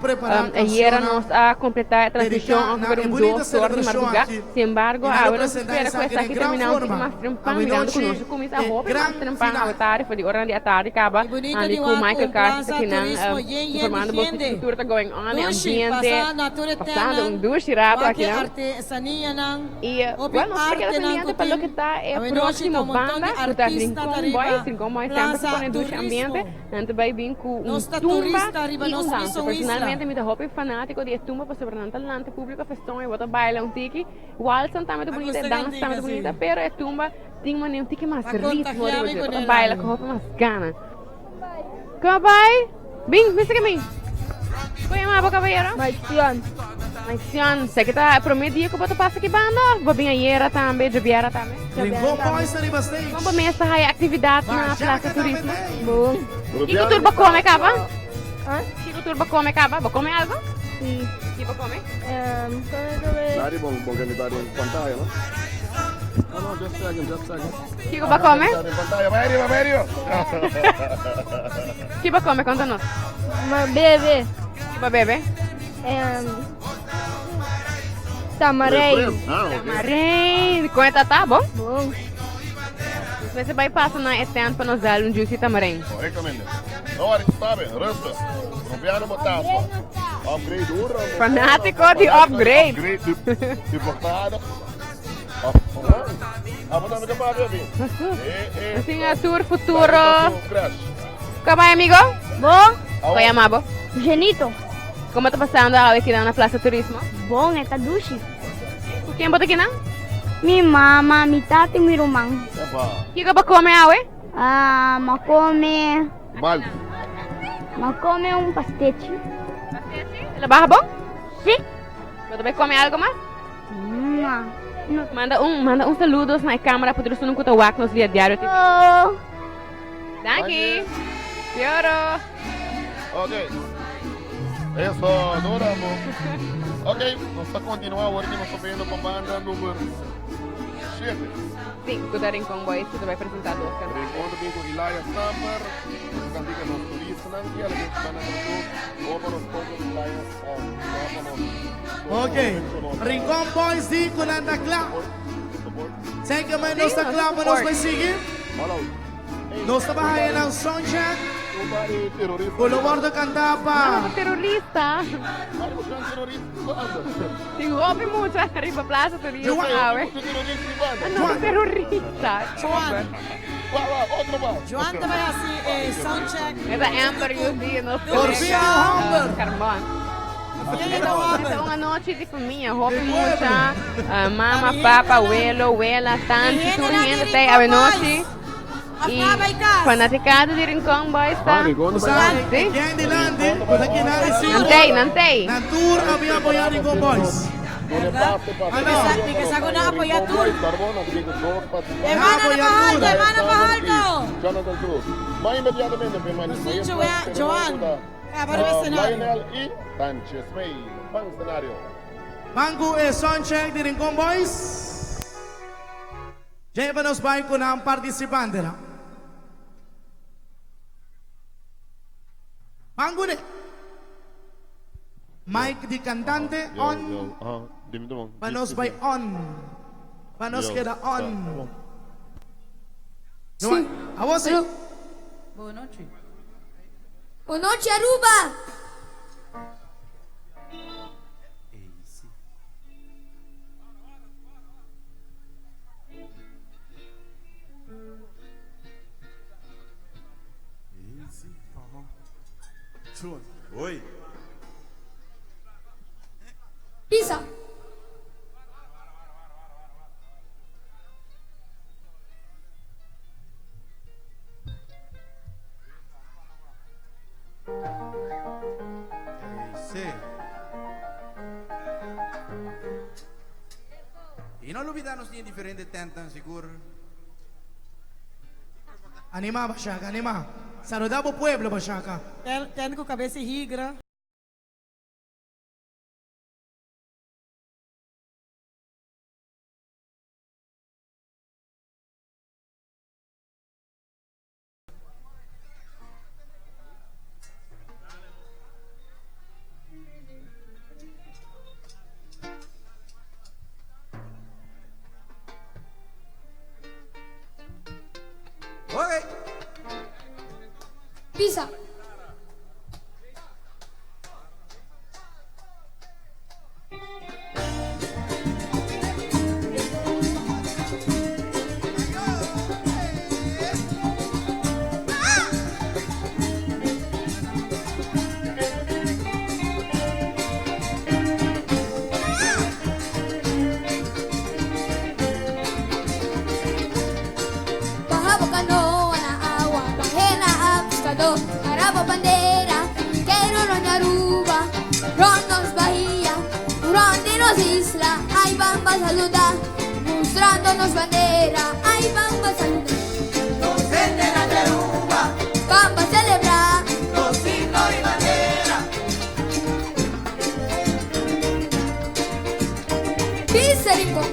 ayera nos a kompletá e transmishon ongeveer un dos or di mardugá. Sin embargo, awe nos ta spera ku esaki terminá un tiki mas trempan, mirando ku nos a kuminsá hopi mas trempan awe tardi, for di oranan di atardi kaba. Ami ku Michael Carter ta kinan informando boso di kiko tur ta going on, e ambiente, pasando un dushi rato akinan. I bueno, nos ta keda pendiente pa loke ta e próksimo banda ku ta Rincon Boys. Rincon Boys semper ta pone dushi ambiente. Nan ta bai bin ku un tumba i un dansa. Personalmente mi ta hopi fanátiko di e tumba pasobra nan ta lanta públiko feston i bo ta baila un tiki. Walsan tambe ta bunita, e dansa tambe ta bunita, pero e tumba tin manera un tiki mas ritmo riba dje. Bo ta baila ku hopi mas gana. Como bai? Bin, bin siki mi. Como yama bo caballero? Maixion. Maixion, esaki ta e prome dia ku bo ta pasa aki banda of bo bin ayera tambe, djobiera tambe? Rincon Boys ariba stage. Como bo mes ta haya actividad na Plaza Turismo? Bon. Kiko tur bo come caba? Kiko tur bo come caba? Bo come algo? Si. Ki bo come? Larry bon bon ke mi ta den pantaya no. No no just second just second. Kiko bo come? Ta den pantaya bai ariba bai ariba. Ki bo come konta nos. Ma bebe. Ki bo bebe? Tamarijn. Ah, ok. Tamarijn. Kon e ta ta bon? Bon. Nos mester bai pasa na e tent pa nos dal un juice di tamarijn. Correctamente. No worry, sabe, rustig. Probeer bo tapa. Upgrade hoor. Fanatico di upgrade. Upgrade di portada. Ah, bo tambe capaz, baby. Eh, eh. Asina tur futuro. Como amigo? Bon. Como llama bo? Genito. Como ta pasando awe kinan na Plaza Turismo? Bon, e ta dushi. Cu ken bo ta kinan? Mi mama, mi tata y mi ruman. Kiko bo come awe? Ah, m'a come. Mal. M'a come un pastechi. Pastechi? El a baha bon? Si. Bo ta bay come algo mas? No. No. Manda un, manda un saludos na e camera pa tur esun cu ta wak nos via Diario TV. Oh. Danki. Fioro. Ok. Eso, dura bo. Ok, nos ta continua awor que nos ta viendo pa banda number 7. Si, cu ta Rincon Boys cu ta bay presenta dos cantica. Rincon ta bin cu Elias Stamper, su cantica Nos Turistanan y alabes banda number 2, Opa nos Poco Elias Stamper nos. Ok, Rincon Boys di cu nan ta cla. Zeker men nos ta cla pa nos bay sigui. Nos ta bay haya nan soundcheck. Cu lo wordo canta pa. Terorista. Tin hopi mucha riba plaza turista awe. No terorista. Joan. Joan ta bay haci e soundcheck. Esta Amber Yusi nos colega Carmon. Esta un anochi di famia, hopi mucha, mama, papa, welo, wela, tanchi, tur hende ta awe nochi. Y fanaticado di Rincon Boys ta. Sí. Nan tey, nan tey. Nan tur a bin apoya Rincon Boys. Mi ke sa ku nan apoya tur. E mana na pa halto, e mana pa halto. Nos tin Joan. Kaba riba escenario. Lionel y Sanchez May. Ban escenario. Ban ku e soundcheck di Rincon Boys. Djeba nos bai ku nan partisipantenan. Ban kuné. Mic di kantante on. Pa nos bai on. Pa nos keda on. Sí. Awor sí. Bonochi. Bonochi Aruba! Oi. Pisa. Sí. Y no olvida nos tin diferente tentnan sigur. Anima Bashaka, anima. Saluda bo pueblo Bashaka. Ten ku kabes di higra. Ok. Pisa. Baja canoa na agua, bajena a pescador, arabo bandera, quiero roña Aruba, rondos Bahía, rondinos isla, ay bamba saluda, mostrándonos bandera, ay bamba saluda. Bamba celebrar. Pisa Rincón.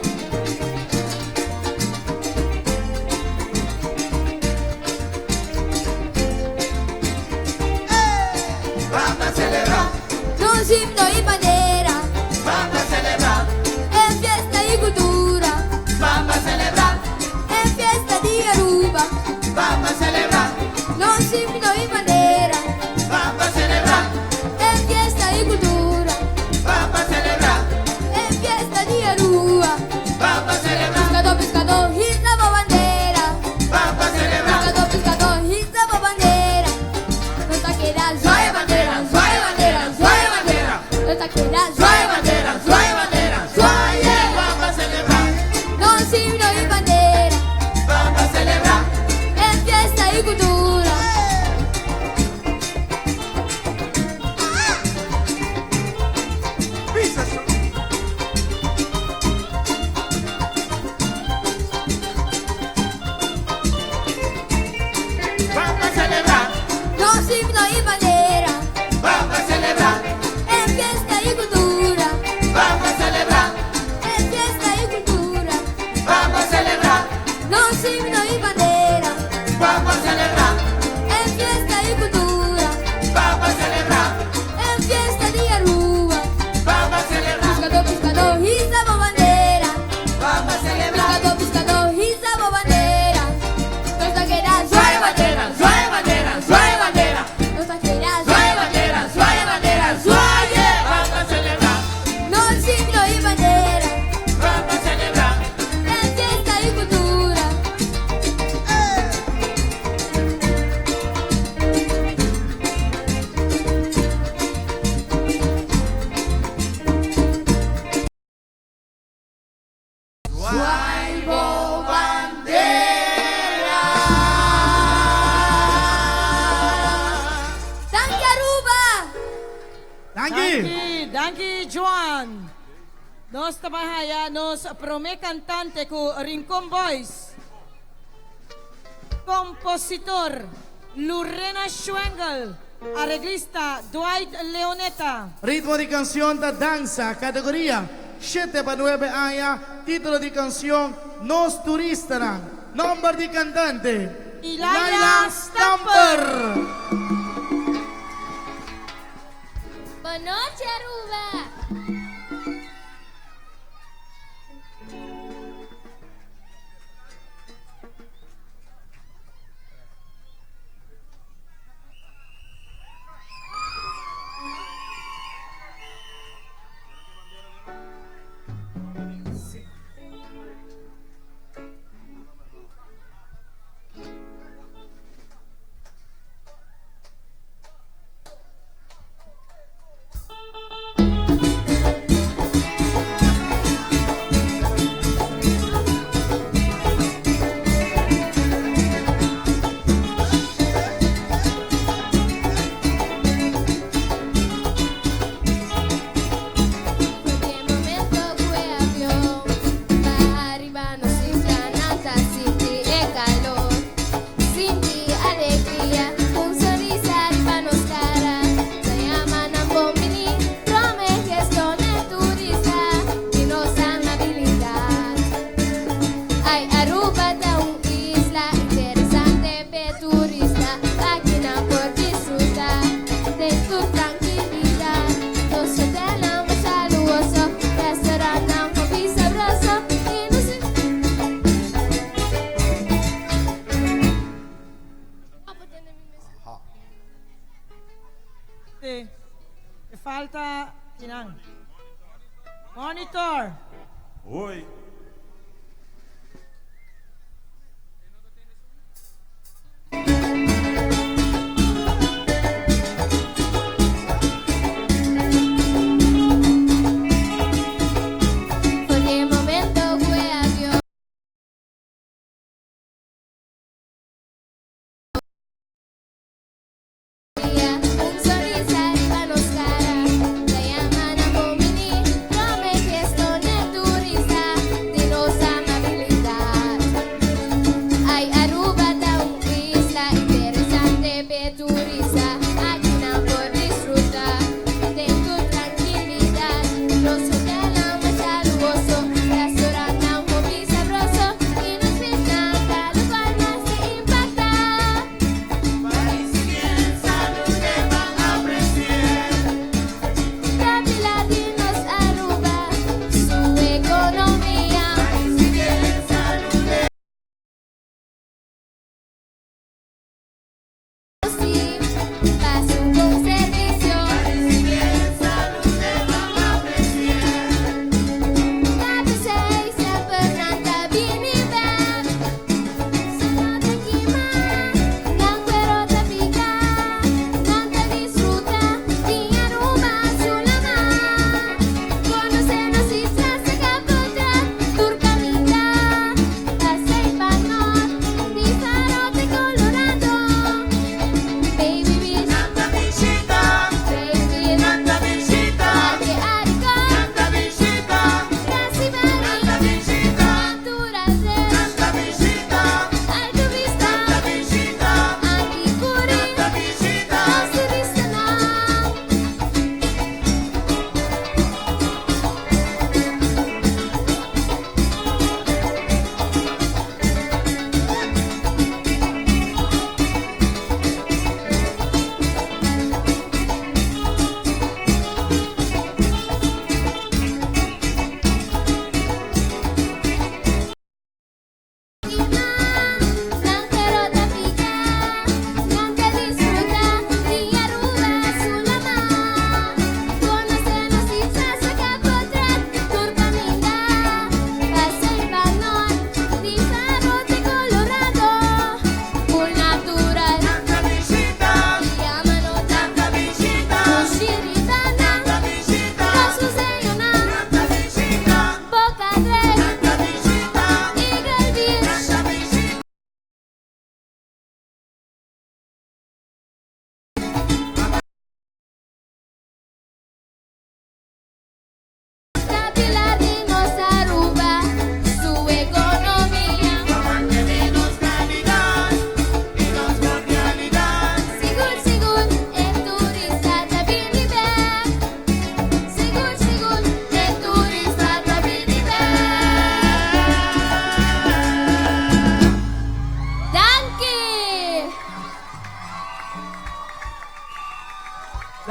Nos himno y bandera. Vamos a celebrar. En fiesta y cultura. Vamos a celebrar. En fiesta de Aruba. Vamos a celebrar. Nos himno y bandera. Vamos a celebrar. En fiesta y cultura. Vamos a celebrar. En fiesta de Aruba. Vamos a celebrar. Pescador, pescador, hizaba bandera. Vamos a celebrar. Pescador, pescador, hizaba bandera. No te quedas, Suave bandera, suave bandera, suave bandera. No te quedas, Suave bandera, suave bandera, suave. Vamos a celebrar. Nos Einan, nos ta bai haya nos promé kantante ku Rincon Boys, kompositor Lurena Schwengel, areglista Dwight Leoneta. Ritmo di kansion ta dansa, kategoria, shete pa nuebe aña, título di kansion, Nos Turistanan, nòmber di kantante, Laila Stamper. Bon nochi Aruba! Sí. E falta kinan. Monitor. Oi.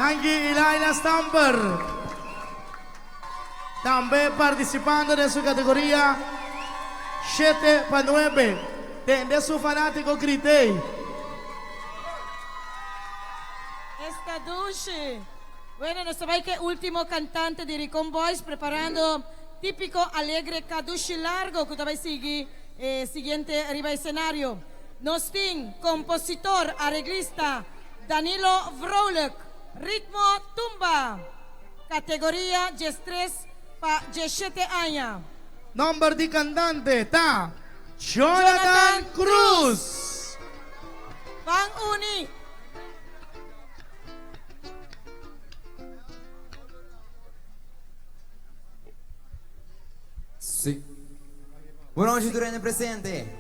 Angie y Laila Stamper. Tambe participando den su categoria shete pa nuebe. Tende su fanatico grit'ey. Esta dushi. Bueno, nos ta bai cu e ultimo cantante di Ricon Boys preparando Tipico Alegre Cadushi Largo cu ta bai sigui e siguiente riba escenario. Nos tin compositor, areglista Danilo Vrolijk, ritmo tumba, categoria 13 pa 17 aña. Nomber di cantante ta Jonathan Cruz. Ban uni. Sí. Buenas noches, tur hende presente.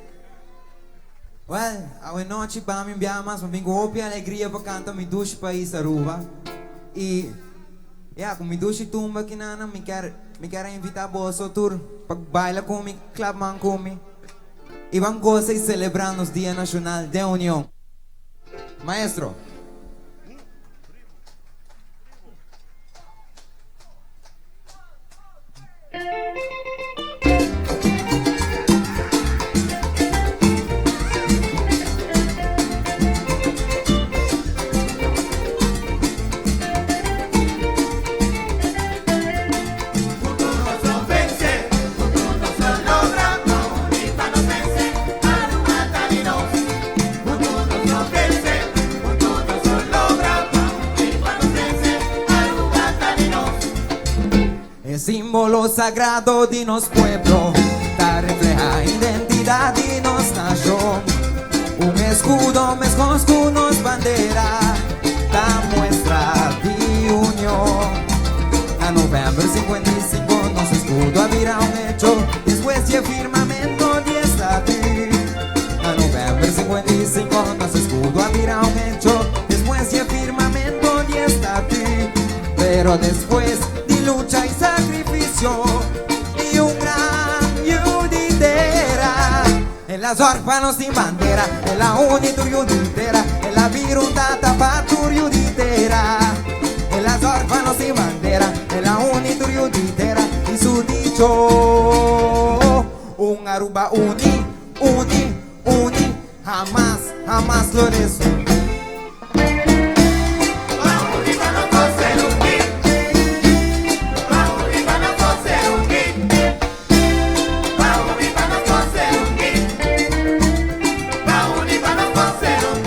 Well, awe nochi pa mi bia mas, mi bin ku hopi alegria pa kanta mi dushi pais Aruba. I ya, ku mi dushi tumba kinan mi kier mi kier a invita boso tur pa baila ku mi, klap man ku mi i ban gosa i selebrá nos Dia Nashonal den Union. Maestro. E simbolo sagrado di nos pueblo ta refleha identidad di nos nashon. Un escudo meskos ku nos bandera ta muestra di union. Na november 55 nos escudo a bira un hecho despues di e firmamento di e statut. Na november 55 nos escudo a bira un hecho despues di e firmamento di e statut. Pero despues di lucha y sacrificio y un gran yu di tera, el a zorg pa nos tin bandera, el a uni tur yu di tera, el a bira un tata pa tur yu di tera. El a zorg pa nos tin bandera, el a uni tur yu di tera y su dicho, un Aruba uni, uni, uni, hamas, hamas lo desuní.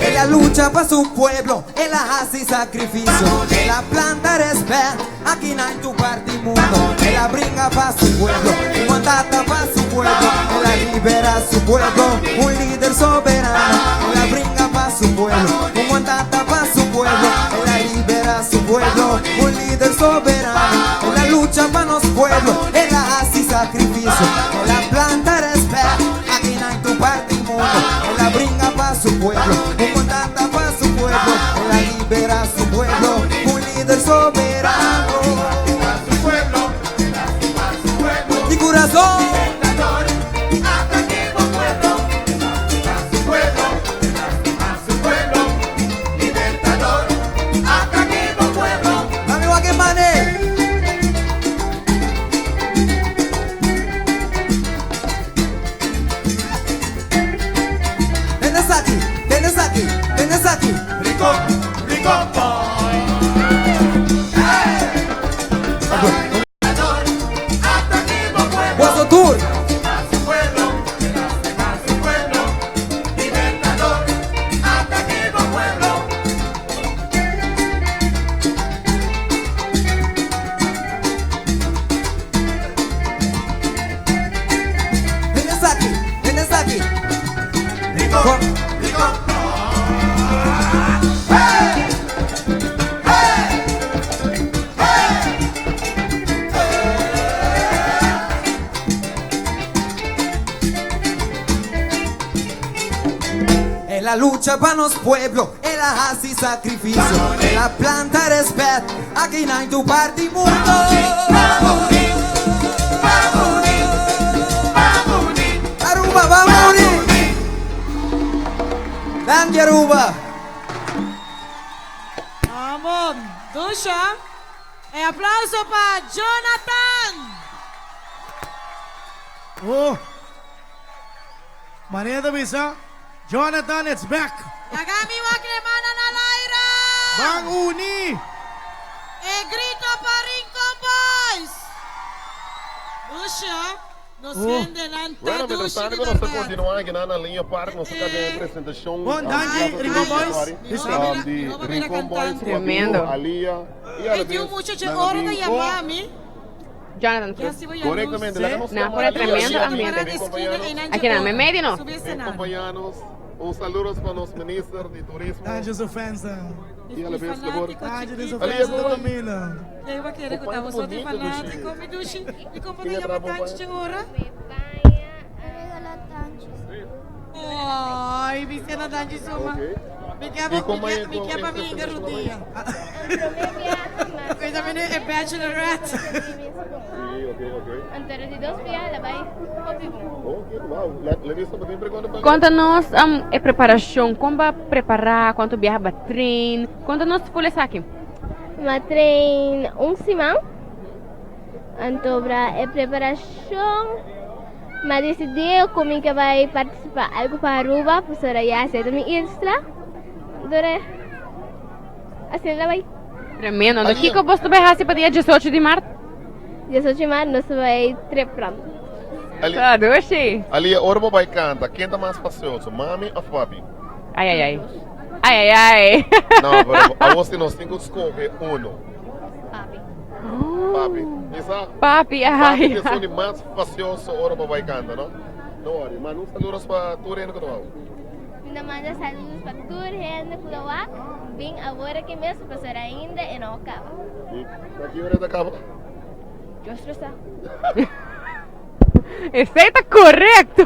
El a lucha pa su pueblo, el a haci sacrificio, el a planta respet aki na tur parti mundo. El a bringa pa su pueblo, un mandata pa su pueblo, el a libera su pueblo, un lider soberano. El a bringa pa su pueblo, un mandata pa su pueblo, el a libera su pueblo, un lider soberano. El a lucha pa nos pueblo, el a haci sacrificio, el a planta respet aki na tur parti mundo. El a bringa pa su pueblo, un mandata pa su pueblo, el a libera su pueblo, un lider soberano. Di corazón. Dame wa que mane. Tienes aquí, tienes aquí, tienes aquí. Rico, Rico Boy. Boso tur. Tienes aquí, tienes aquí. Rico, rico. Hey! Hey! Hey! En la lucha pa nos pueblo, el a haci sacrificio, el a planta respet, aki na tur parti mundo. Aruba, ban uni! Danki Aruba! Vamos! Dusha. E aplauso pa Jonathan! Oh. Manera ta bisa, Jonathan it's back. Laga mi wak e mannan al aire! Ban uni! E grito pa Rincon Boys! Dusha, nos Oh. hendenan ta Bueno, mientras dushi tanto di ku nos ta berdad. kontinuá aki na Liña Park, nos ta den e presentashon Bon, danki, Rincon Boys. um, di Rincon Boys, ku Tremendo. amigo Alia y a la E tin un vez muchacho nan ora ta amigo- yama mi. Jonathan Cruz. Correctamente, laga nos Na, yama pone Alia tremendo y a ambiente. ven acompañarnos. Aki na, meimei di nos. Ven acompañarnos. Un saludo pa nos minister di turismo. Danki su fans. Y a la vez, por Danki su Alia, fans ta Camila. Eu vou querer que tava só de fanático, mi dushi. E como te chama tanto ora? Ai, mi sena danki suma. Mi quer E como é mi quer pa mi que- garotinha. Coisa mene é bachelorette. Sí, ok, ok. Anto di dos biaha el a bai hopi bon. Ok, wow. La, la vista pa tin pregunta pa Konta nos um, e preparashon, kon b'a prepará, kuantu biaha b'a train. Konta nos ful esaki. M'a train un siman. Anto bra e preparashon m'a disidí ku mi ke bai partisipá algu pa Aruba, pasobra ya esei ta mi isla. Dor asina la bai. Tremendo. Anto kiko bos ta bai hasi pa dia 18 di mart? 18 di mart nos ta bai trip rond. Ta dushi. Alia, ora bo bai kanta, ken ta mas pasioso, mami of papi? Ai ai ai. Ai ai ai. No, pero awor si nos tin ku skohe uno. Papi. Papi. Isa? Papi, ai. Papi ta esun di mas pasioso ora bo bai kanta, no? No worry. Manda un saludos pa tur hende ku ta wak. Mi ta manda saludos pa tur hende ku ta wak. Bin awor aki mes pasobra ainda e no a kaba. I na ki ora e ta kaba? Dios lo sa. Esei ta korekto.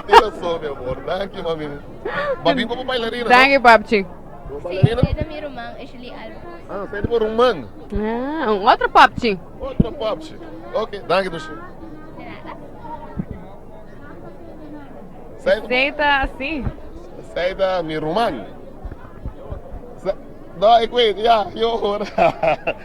Tin rason, mi amor. Danki, mami. Ba bin komo bailarina, no? Danki, papchi. Komo Sí, bailarina? esei ta mi ruman, Ashley Alba. Ah, esei ta bo ruman. Ah, un otro papchi. Otro papchi. Ok, danki, Dushi. De nada. Esei ta sí. Esei ta mi ruman. No, ik weet, ja, yo hoor.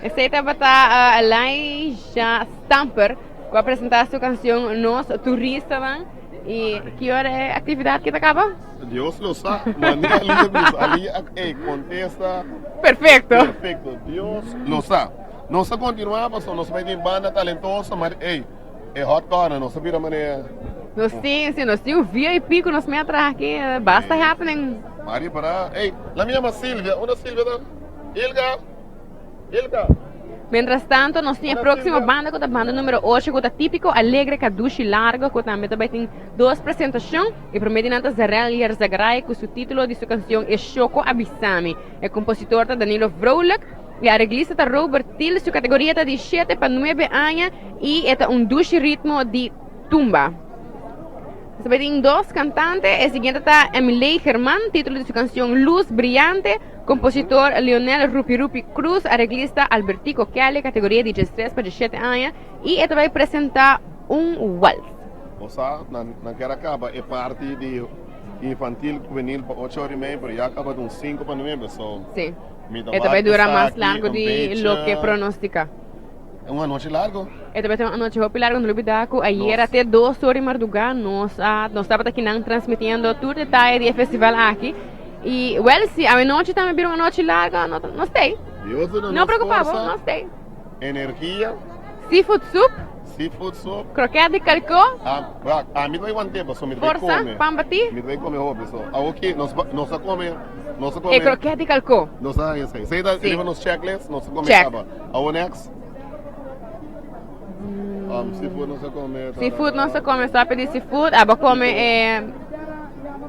Esei tabata Elijah Stamper ku a presentá su kansion Nos Turistanan. I ki ora e aktividat ki ta kaba? Dios lo sa. Mane Alia bisa. Alia ey kontesta. Perfekto. Perfekto. Dios lo sa. Nos ta kontinuá pasobra nos bai tin banda talentoso, maar ey. E hot corner nos ta bira manera. Nos tin, si, nos tin un VIP ku nos mei a traha aki, basta happening. Mari para, ey, la mi yama Silvia, unda Silvia ta? Ilka, Ilka. Mientras tanto nos tin e próximo banda ku ta banda numero ocho ku ta Típico Alegre Kadushi Largo ku tambe ta bai tin dos presentashon. E promé di nan ta Zarel Yerzagaray ku su título di su kansion E Shoko a Bisami. E kompositor ta Danilo Vrolijk. E areglista ta Robert Thiel, su kategoria ta di shete pa nuebe aña i e ta un dushi ritmo di tumba. Nos bai tin dos kantante, e siguiente ta Emiley German, titulo di su kansion Luz Brillante, kompositor Lionel Rupi Rupi Cruz, areglista Albertico Kelly, kategoria di diestres pa diesshete aña i e ta bai presenta un wals. Bo sa, nan kier a kaba e parti di infantil juvenil pa ocho ora i mei, pero ya kaba ta un sinku pa nuebe, so. Sí. E ta bai dura mas largo di loke pronostica. Un anochi largo. E ta bai ser un anochi hopi largo. No lubida cu ayera te dos ora di marduga nos a nos tabata kinan transmitiendo tur detaye di e festival aki. Y wel si awenochi tambe bira un anochi largo no no stay. Dios duna No nos preocupa bo, forsa, no stay. energia. Seafood soup. Seafood soup. Kroket di kalko. Ah, wak, ami ta bai want'é pasobra mi ta bai Forsa, kome. pan batí. Mi ta bai kome hopi, so awoki nos ba nos a kome, nos a kome. E kroket di kalko. Nos a haña esei. Esei ta Sí. riba nos checklist, nos a kome Check. kaba. Awo next? Um, seafood nos a kome. Seafood nos a kome, sa pidi seafood, abo kome e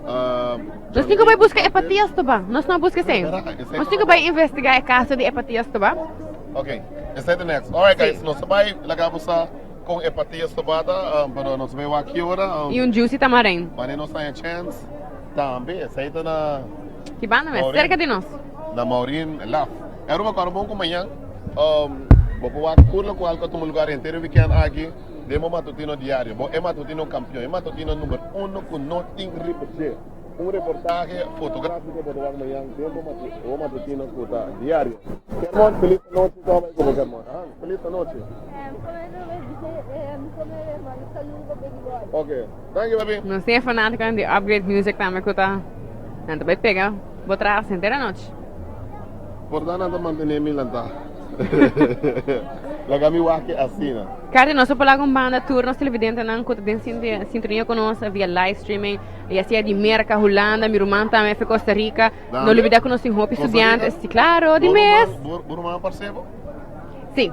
Um, Nos tin ku bai buska e patias toba. Nos no a buska esei. Esei Nos tin ku bai investigá e kaso di e patias toba. Ok, esei ta next. Alright guys, Sí. nos a bai laga bo sa kon e patias toba ta, um, pero nos a bai wak ki ora. Um, I un juicy tamarin. Wanneer nos haña chance, tambe esei ta na Ki banda mes? Maureen. Serka di nos. Na Maureen Laf. E Aruba kòrda bon ku mañan, um, bo por wak tur lokual ku a tuma lugar henter e weekend aki den bo matutino diario. Bo e matutino kampion, e matutino number uno ku no tin riba dje. Un reportahe fotografico bo ta wak mañan den bo matutino cu ta Diario. Kermon, feliz anochi con bai cu bo Kermon. Ahan, feliz anochi. Ok, thank you baby. Nos tin e fanaticonan di Upgrade Music tambe cu ta nan ta bay pega bo tras henter anochi. Por ta nan ta mantene mi lanta. Laga mi wak asina. Cardi, nos a por laga un banda tur nos televidentenan cu ta den sintonia cu nos via live streaming, ya sea di Merca, Hulanda, mi ruman tambe fe Costa Rica. No olbida cu nos tin hopi studiantes. Si, claro, di mes. Bo ruman a parce bo? Si.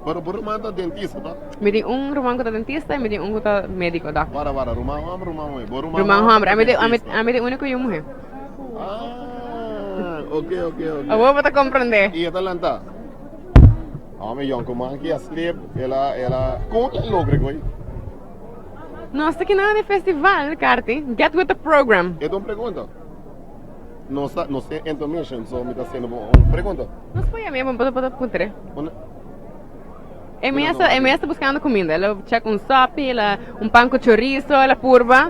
Pero bo ruman ta dentista, ta? Mi tin un ruman cu ta dentista y mi tin un cu ta medico, doctor. Wara, wara, ruman homber, ruman muhe? Bo ruman Ruman homber ta dentista. Ami ta e unico yu muhe. Ah, ok, ok, ok. Awor bo ta comprende. Y e ta lanta? Ome yonkuman ki a slip, el a, el a, kon el a logra goy? Nos ta kina di festival, Carti. Get with the program. E ta un pregunta. Nos ta, nos tin intermission, so mi ta haciendo bo un pregunta. Nos por yam'é, bo por puntr'é. E mes ta, e mes ta buscando cuminda. El a check un sopi, el a un pan cu chorizo, el a purba.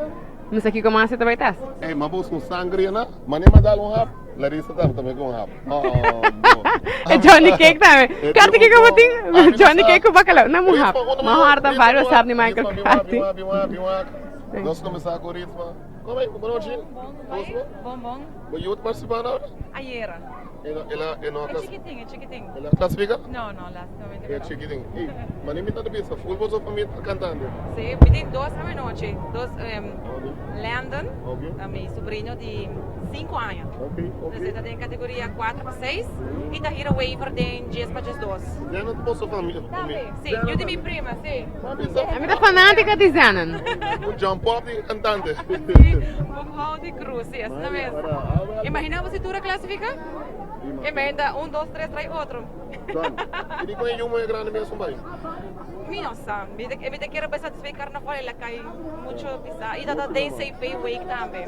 Mi sa kico mas e ta bay test. Ey, ma busca un sangria na? Mane ma dal un hap? Larissa tambe ta bay cu un hap. Oh, bo. E Johnny Cake tambe. Carti kico bo tin? Johnny Cake cu bacalao. Na un hap. Ma horta varios hap di Michael Carti. Nos cuminsa cu Ritma. Como ey? Bo nochi? Bon, bon. Bo yu ta participa na? Ayera. E no E chikitin, e chikitin. El a clasifica? No, no, lastimamente E chikitin. Ey, mane mi ta ta bisa, full boso famia ta cantando. Si, mi tin dos anochi. Dos, Landon, ta mi sobrino di 5 aña. Entonces e ta den categoria 4 pa 6 y Tahira Wever den 10 pa 12. Zenon ta boso famia? Tambe, si, yu di mi prima, si. Mi ta fanatica di Zenon. Un jump up di cantante. Si, un hou di cruz, si, asina mes. Imagina bo si tur a clasifica? Imagina un, dos, tres trae otro. Y di con e yu moe grandi mesun bay? Mi no sa. Mi ta kere bay satisfei carnaval el a cay mucho pisa. Y tata den CV week tambe.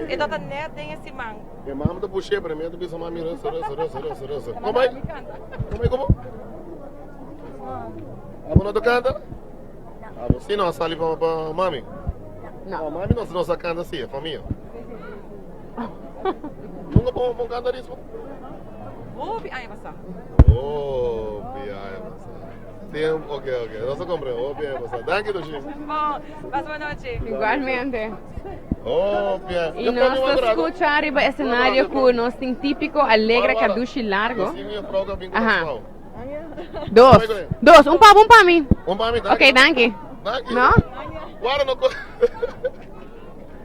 E tata net den e siman. E mama ta pushe pero mi ta bisa mami resa resa resa resa resa. Como bay? Como bay como? Abo no ta canta? Abo si no a sali pa pa mami? No. Oh, mami no no sa canta si, e famia. Nunca bon bon canta rismo? Hopi aña pasá. Hopi aña pasá. Tem, ok, ok. Nos a comprende. Hopi aña pasá. Danki, Doshin. Bon, pasa buena nochi. Igualmente. Hopi aña. Y nos ta scucha riba escenario cu nos tin Típico, Alegre, Cadushi Largo. Aha. Dos. Dos. Un pa bo, un pa mi. Un pa mi, danki. Ok, danki. Danki. No? Guarda no.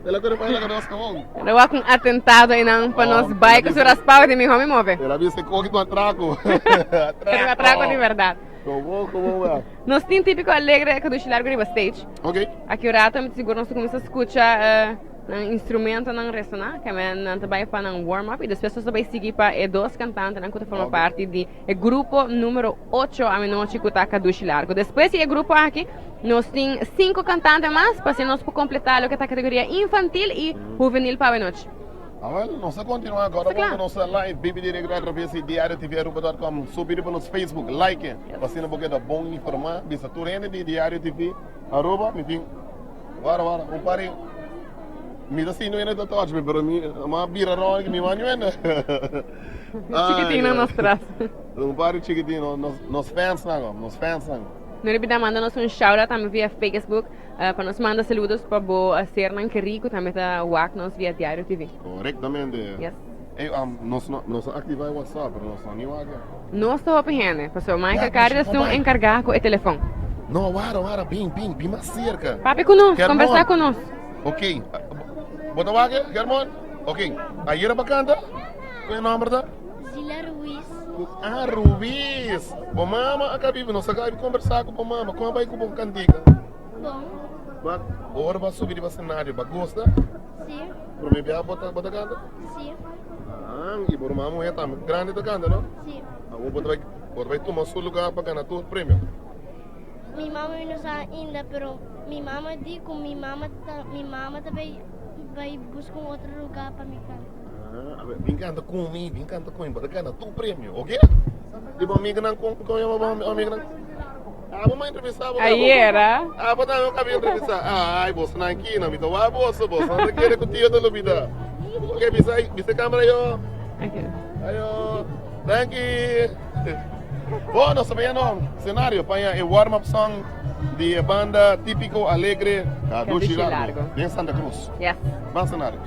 El a kore pa ela nos kabon. Lo wak un atentado einan pa nos bai ku su raspao di mi homi move. El a bisa koki tu atraco. Pero un atraco di verdad. Komo komo wak. Nos tin Típico Alegre Kadushi Largo riba stage. Ok. Aki un rato mi ta sigur nos ta kuminsá skucha nan instrumentonan resoná, keme nan ta bai pa nan warm up i despues nos ta bai sigui pa e dos kantantenan ku ta forma parti di e grupo numero ocho amenochi ku ta Kadushi Largo. Despues di e grupo aki nos tin sinku kantante mas pa asina nos por kompletá loke ta kategoria infantil i huvenil pa awenochi. Awel, nos ta kontinuá agora bon ku nos ta live bibi direkto atraves di Diario TV Aruba dot com. Subi riba nos Facebook, like pa asina bo keda bon informá. Bisa tur hende di Diario TV Aruba mi tin wara wara un par di mi ta sinti hende ta touch mi pero mi a bira rond mi no hende. Chikitinnan nos tras. Un par di chikitin, nos fansnan, nos fansnan. No olbida manda nos un shout out tambe via Facebook pa nos manda saludos pa bo sernan kerí ku tambe ta wak nos via Diario TV. Korektamente. Yes. Ey, nos no, nos a aktivá e WhatsApp, pero nos no ni wak. Nos ta hopi hende, pasobra Michael Carter ta esun enkargá ku e telefon. No, wara, wara, bin, bin, bin mas serka. Papia ku nos, kombersá ku nos. Ok, bo ta wak, Germon? Ok, ayera bo a kanta? Ku e nomber ta? Zila Ruiz. Ah, Ruiz! Bo mama a kabibi, nos a kabi kombersá ku bo mama. Kon a bai ku bo kantika? Bon. Ba, ora bo a subi riba senario, bo a gusta? Si. Promé bia bo ta bo ta kanta? Si. Ah, i bo ruman muhé tambe grandi ta kanta, no? Si. Awor bo ta bai, bo ta bai tuma su lugá pa gana tur premio. Mi mama no sa ainda, pero mi mama di ku mi mama ta mi mama ta bai bai buska un otro lugá pa mi kanta. Ah, a bin kanta ku mi, bin kanta ku mi, bo ta gana tur premio, oke? I bo amiganan, kon kon yama bo amiganan? Ah, bo entrevistá bo. Ayera. Ah, bo tambe a entrevistá. Ai, boso nan aki, no, mi ta wak boso, boso no ta kere ku tio ta lubidá. Ok, bisa, bisa kamera yo. Okay. Ayo, thank you. Bon, nos ta bayendo senario pa e warm-up song di e banda Típico Alegre Kadushi Kadushi Largo, Largo. den Santa Cruz. Yes. Ban senario.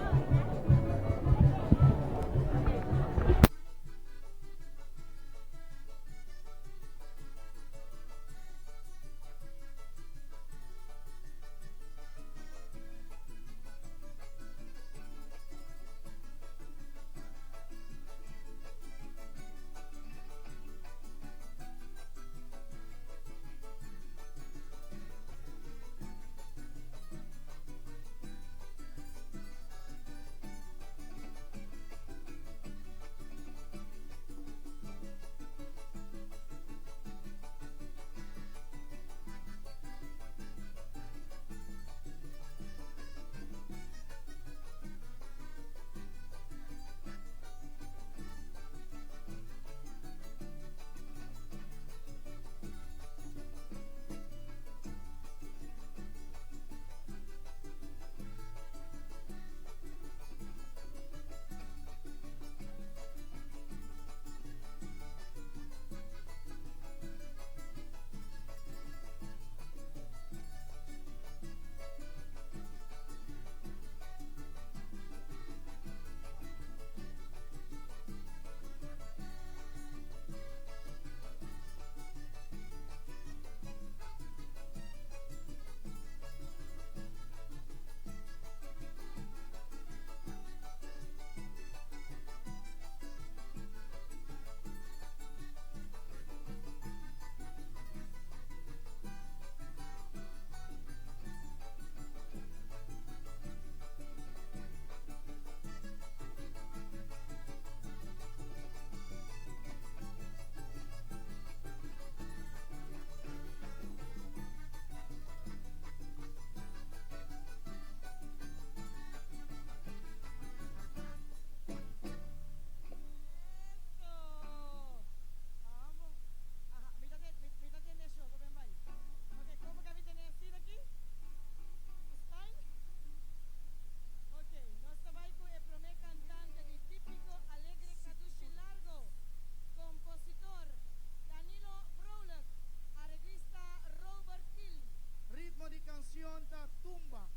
Ritmo di kanshon ta tumba.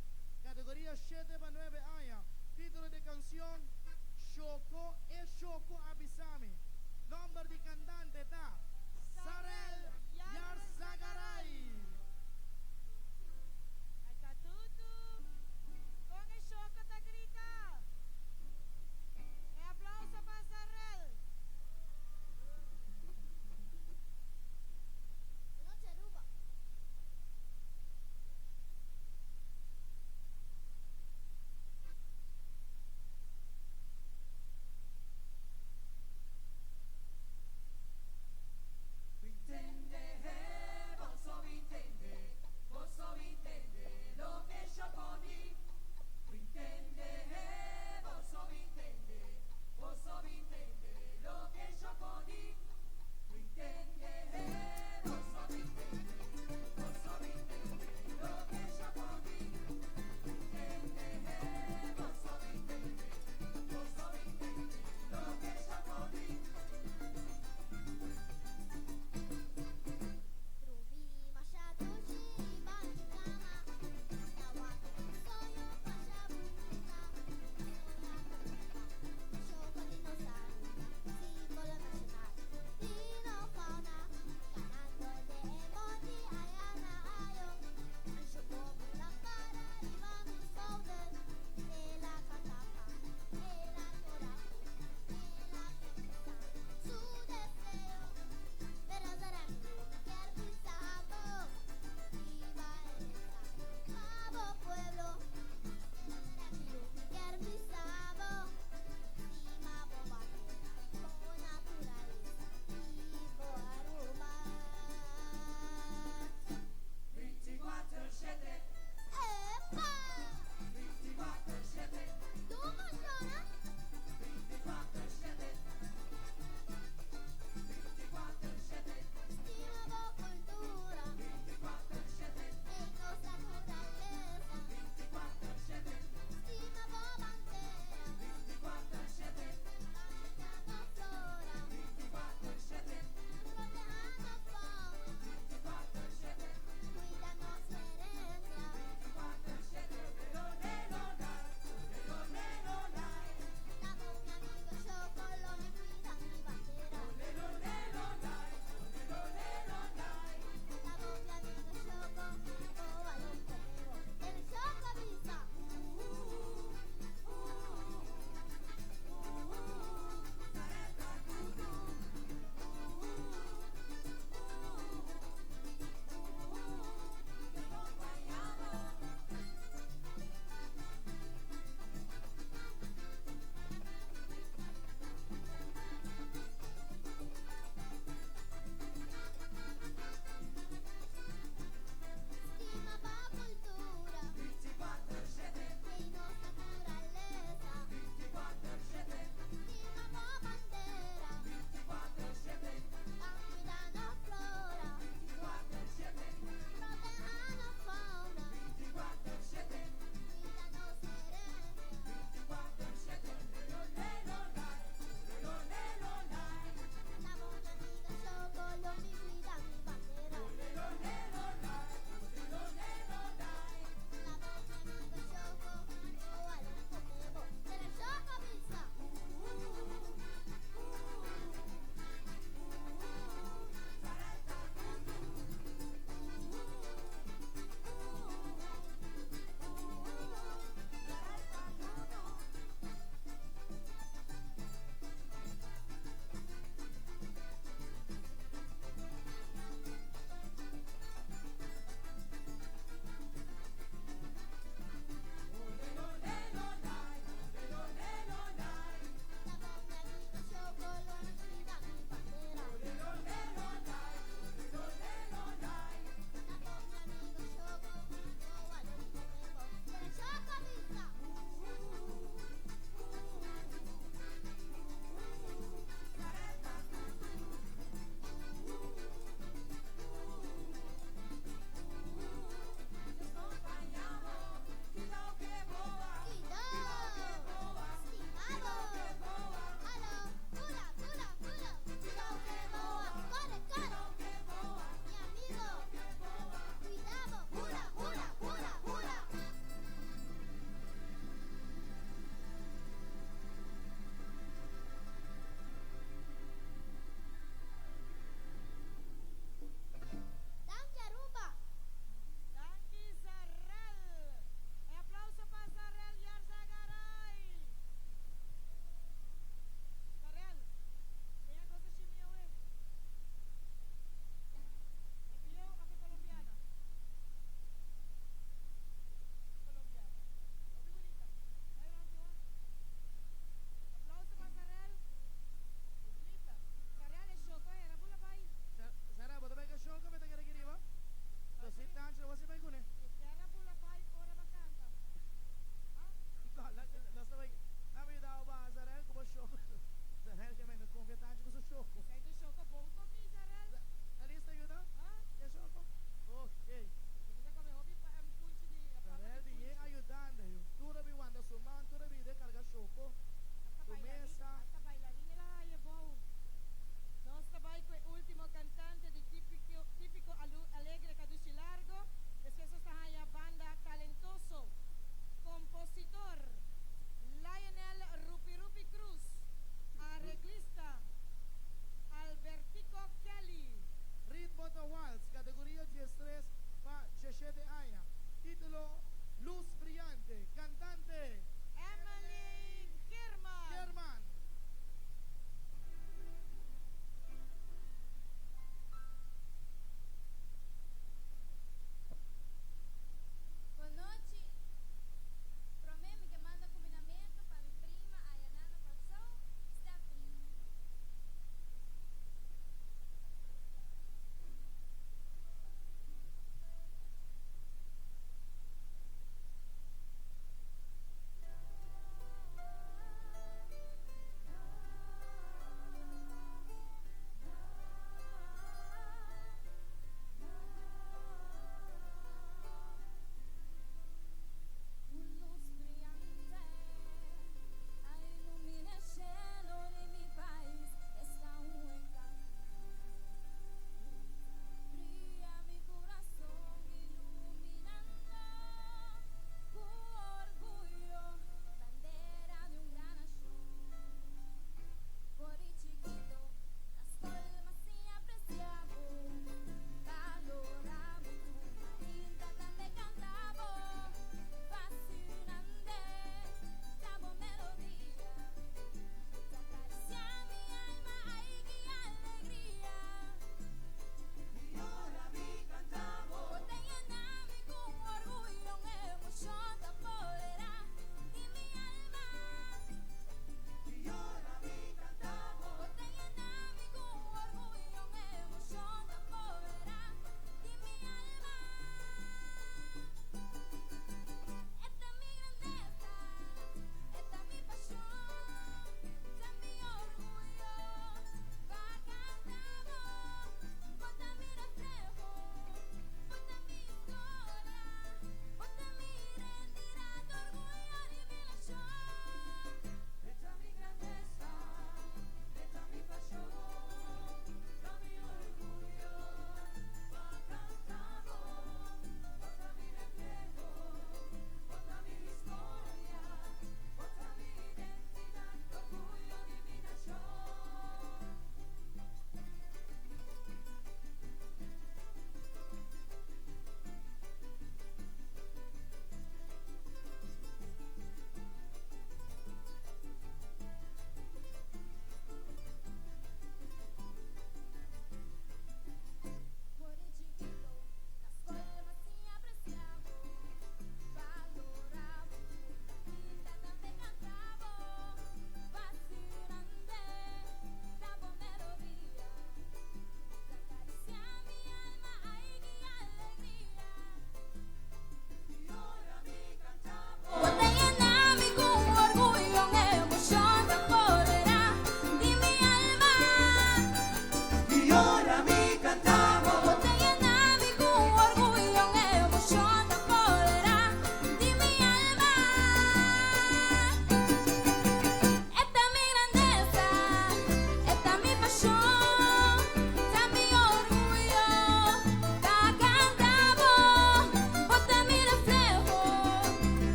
Kategoria 7 pa 9 aña. Título di kanshon Shoko e Shoko a Bisami. Nòmber di kantante ta Sarel Yarzagaray. Tutu, kon e Shoko ta grita. E aplouso pa Sarel. Noche, Aruba.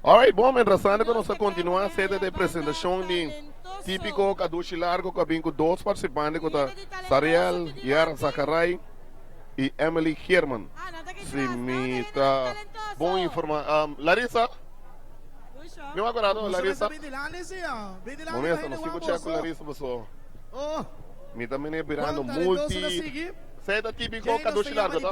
Alright, bon, mientras tanto ku nos ta kontinuá sete de presentashon di Típiko Kadushi Largo ku a bin ku dos partisipante ku ta Sariel Yara Zakarai i Emily Geerman. Si mi ta bon informá. Larissa, mi wak un rato Larissa. Momento, nos tin ku chèk ku Larissa paso mi ta mene birando multi. Esei ta Típiko Kadushi Largo, ta?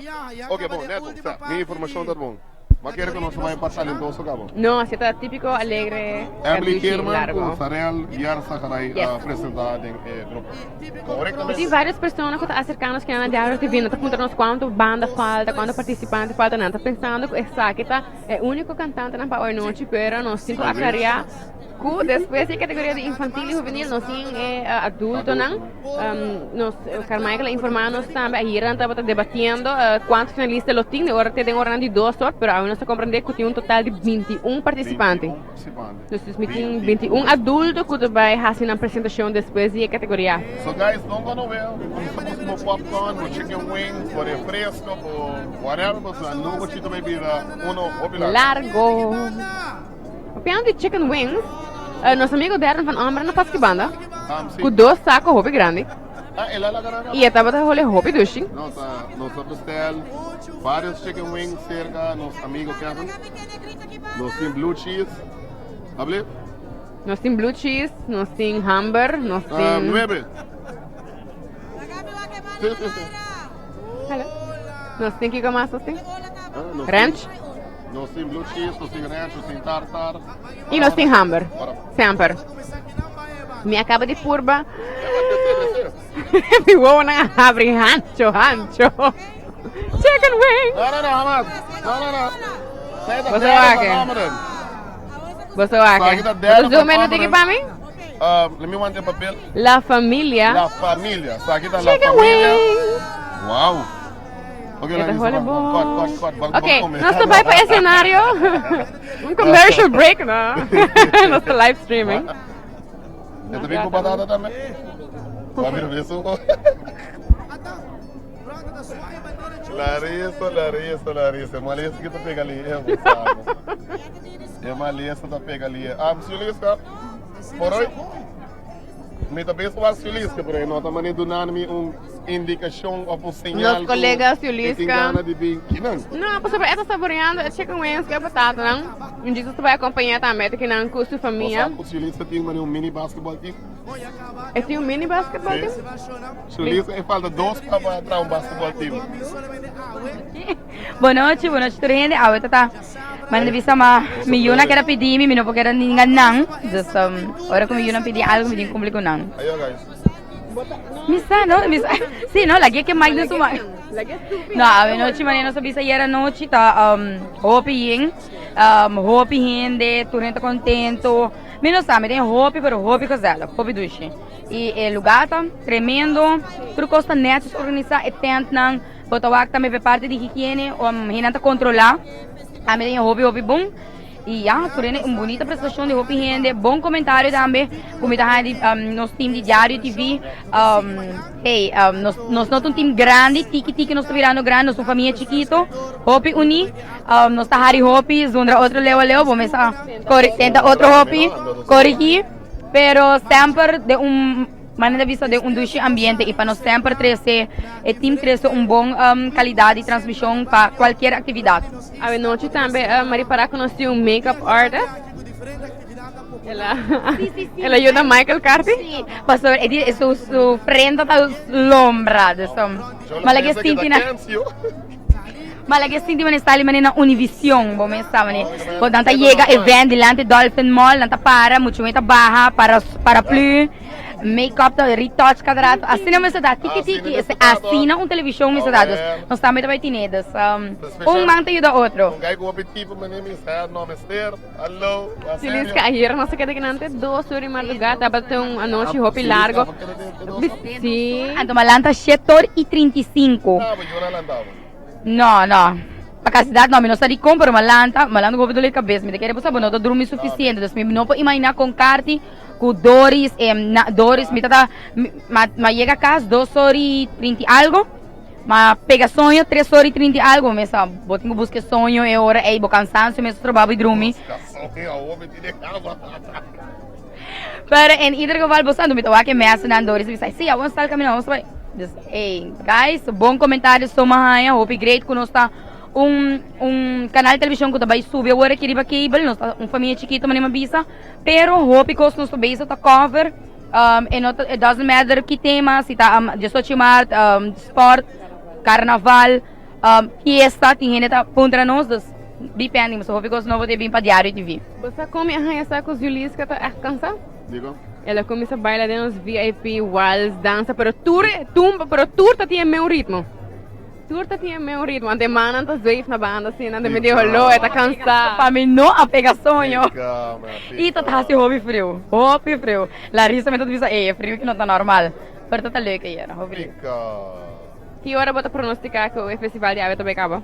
Ok, bon, nèt bon. Sa, mi informashon ta bon. Ma kere ku nos ta bai pa talentoso kaba. No, si ta Típiko Alegre Emily Kadushi Geerman Largo. ku Sarel Yarzagaray a presentá den e grupo. Bo tin varios persona ku ta aserká nos kinan na Diario TV, nan ta puntra nos kuantu banda falta, kuantu partisipante falta, nan ta pensando ku esaki ta e úniko kantantenan pa awe nochi, pero nos tin ku aklariá ku despues di e kategoria di infantil i hubenil nos tin e adultonan. Nos Carmichael a informá nos tambe, ayera nan tabata debatiendo kuantu finalista lo tin, ora te den oranan di dos or, pero awe nos ta komprendé ku tin un total di 21 partisipante. Dus mi tin 21 adulto ku ta bai hasi nan presentashon despues di e kategoria. So guys, don't go nowhere. Kuminsá busca bo popcorn, bo chicken wings, bo refresco, bo whatever, pasobra no bo chita bai bira uno hopi largo. Largo. Papiando di chicken wings, nos amigo Darren van Ommeren a pas ki banda ku dos sako hopi grandi i e tabata hole hopi dushi. Nos a nos a bestel varios chicken wings serka nos amigo Kevin. Nos tin blue cheese. Able? Nos tin blue cheese, nos tin hamber, nos tin. Nuebe. Sí, sí, sí. Hello. Nos tin kiko mas nos tin? Ranch. Nos tin blue cheese, nos tin ranch, nos tin tartar. Y nos tin hamber. Semper. Mi a caba di purba. Mi wowonan a habri hancho, hancho. Chicken wing. No, no, no, jamás. No, no, no. Bo sa wak e? Bo sa wak e? Bo zoom in un tiki pa mi? Let me want e papel. La familia. La familia. Sa kita la Chicken familia. wings. Wow. Ok, E ta Larissa, hole cut, bon. cut, cut, cut. Ok, nos ta bai pa escenario. Un commercial break, no? Nos ta live streaming. E ta bin ku batata tambe? Wa mira beso. Larissa, Larissa, Larissa. E malesa ki ta pega ali, e bo sabe. E malesa ta pega ali. Ah, Juliska, por hoy. Mi ta bes wak Juliska, pero e no ta mane dunando mi un indikashon òf un señal Nos kolega ku e tin Juliska. gana di bin kinan. No, pasobra e ta saboreando e chicken wings ku e patatanan. Un Jesus ta bai akompañá tambe, e ta kinan ku su Bo famia. sa ku Juliska tin mane un mini basketball team? E tin un mini basketball Sí. team? Juliska e falta dos pa pa traha un basketball team. Bonochi, bonochi tur hende. Awe ta ta manda bisa ma mi yunan keda pidi mi, mi no por keda ninga nan. Dus ora ku mi yunan pidi algu mi tin kumpli ku nan. Ayo guys. Mi sa no, mi sa. Si no, lag'é ke mic den su man. No, awe nochi manera nos a bisa ayer anochi ta hopi yen, hopi hende, tur hende ta kontento. Mi no sa, mi tin hopi pero hopi gezellig, hopi dushi. I e lugá ta tremendo, tur kos ta nètjes organisá, e tèntnan. Bo ta wak tambe p'e parti di higiene, hendenan ta kontrolá. Tambe den e hopi hopi bon. I ya, tur hende un bunita presentashon di hopi hende, bon komentario tambe ku mi ta haña di nos team di Diario TV. Hey, nos nos no ta un team grandi, tiki tiki nos ta birando grandi, nos ta un famia chikito, hopi uní. Nos ta hari hopi, zundra otro leu a leu, bo mes a kore tenta otro hopi, korigí, pero semper den un. Manera bisa den un dushi ambiente y pa nos semper trece e team trece un bon calidad di transmision pa cualkier actividad. Awe nochi tambe Marie Pará conoci un make up artist. El a yuda Michael Carty. Sí, pasobra e di su su frenta ta lombra, dus mala ke sinti na mala ke sinti manera sali manera na Univision, bo mes sa manera bo nan ta yega event dilanti Dolphin Mall nan ta para mucho hende ta baha para paraplu. Make-up ta retouch cada rato. Asina mester ta tiki tiki. Asina un television mester ta. Dus nos tambe ta bai tine. Dus un man ta yuda otro. Un guy cu hopi tipo mane mi sa no mester. Hallo. Juliska ayer nos a keda kinan te dos ora di madruga. Tabata un anochi hopi largo. Si. Anto mi a lanta shete ora y 35. Ah, bo yora lanta bo. No, no. Pa casualidad no, mi no sa dicon, pero mi a lanta, mi a lanta cu hopi dolor di cabes. Mi ta kere bo sa bo no ta drumi suficiente. Dus mi no por imagina con Carty. Ku Doris, e na Doris mi tata ma ma yega kas dos or i trinta i algo, ma pega soño tres or i trinta i algo, mi sa bo tin ku buska e soño e ora ei bo kansansio mes troba bo i drumi. Awor mi tin e kaba. Pero in ieder geval, bo sa, mi ta wak e mesanan Doris a bisa, sí, awor nos ta camina, nos ta bai. Dus, hey, guys, bon comentario so mi a haña, hopi great cu nos ta un un canal television cu ta bai subi awor aki riba cable, nos ta un famia chikito manera mi a bisa, pero hopi cos nos ta bezig ta cover, e no ta, it doesn't matter ki tema, si ta diesocho maart, sport, carnaval, fiesta, tin hende ta puntra nos, dus be pending, pasobra hopi cos nobo ta bin pa Diario TV. Bo sa con mi a haña sa cu Zuliska ta echt cansa? Dico? El a cuminsa baila den nos VIP, wals, dansa, pero tur tumba, pero tur ta tin e meun ritmo. Tur ta tin e meun ritmo. Ante mannan ta zweef na banda asina, ante mi di holó, e ta cansa. Pa mi no a pega soño. Y ta ta haci hopi friu, hopi friu. Larissa mi ta bisa, ey, e friu aki no ta normal. Pero ta ta leuk ayera, hopi leuk. Ki ora bo ta pronostica cu e festival di awe ta bay caba?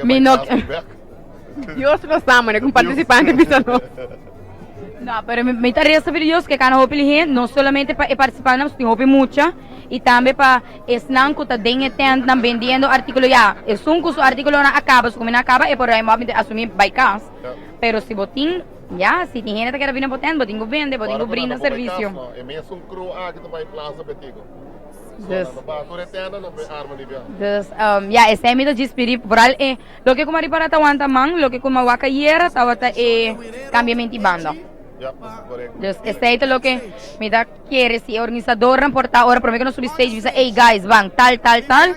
Mi no. Dios lo sa, mane cu un participante bisa nos. No, pero mi ta reza pidi Dios cu e cana hopi lihe, no solamente pa e participantenan, pasobra tin hopi mucha, y tambe pa esnan cu ta den e tentnan bendiendo articulo. Ya, esun cu su articulonan a caba, su comida a caba, e por ruim op, mi ta asumi bay cas. Pero si bo tin, ya, si tin hende ta kere bini bo tent, bo tin cu bende, bo tin cu brinda servicio. E mesun crew aki ta bay Plaza Betico. Dus, dus, ya, esei mi ta djis pidi, vooral e, loke ku mi a ripara ta wanta man, loke ku mi a wak ayera tabata e kambiamento di banda. Dus esei ta loke mi ta kere si e organisadornan por ta ora prome ku nos subi stage bisa, ey guys, ban tal, tal, tal,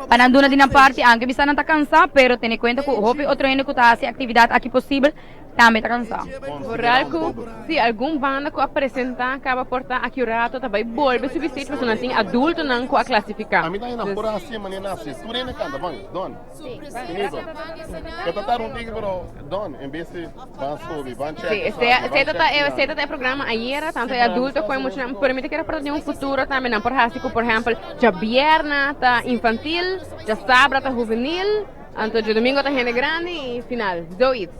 pa nan duna di nan parti, anke bisa nan ta kansa, pero tene kuenta ku hopi otro hende ku ta hasi aktividat aki posibel, Tambe ta cansá. Vooral cu si algun banda cu a presenta caba por ta aki un rato ta bay bolbe subi stage pasobra nan tin adultonan cu a clasifica. Ami ta hina por haci manera nan haci. Tur hende canta, ban, don. Finito. E ta tarda un tiki pero don, en bes di ban subi, ban check Sí, esaki, ban esey check esey esaki. ta e programa ayera, tanto e adulto cu e muchanan, pero mi ta kere por ta den un futuro tambe nan por haci cu por ehempel djabièrna ta infantil, djasabra ta huvenil. Anto djadomingo ta hende grandi y final, zoiets.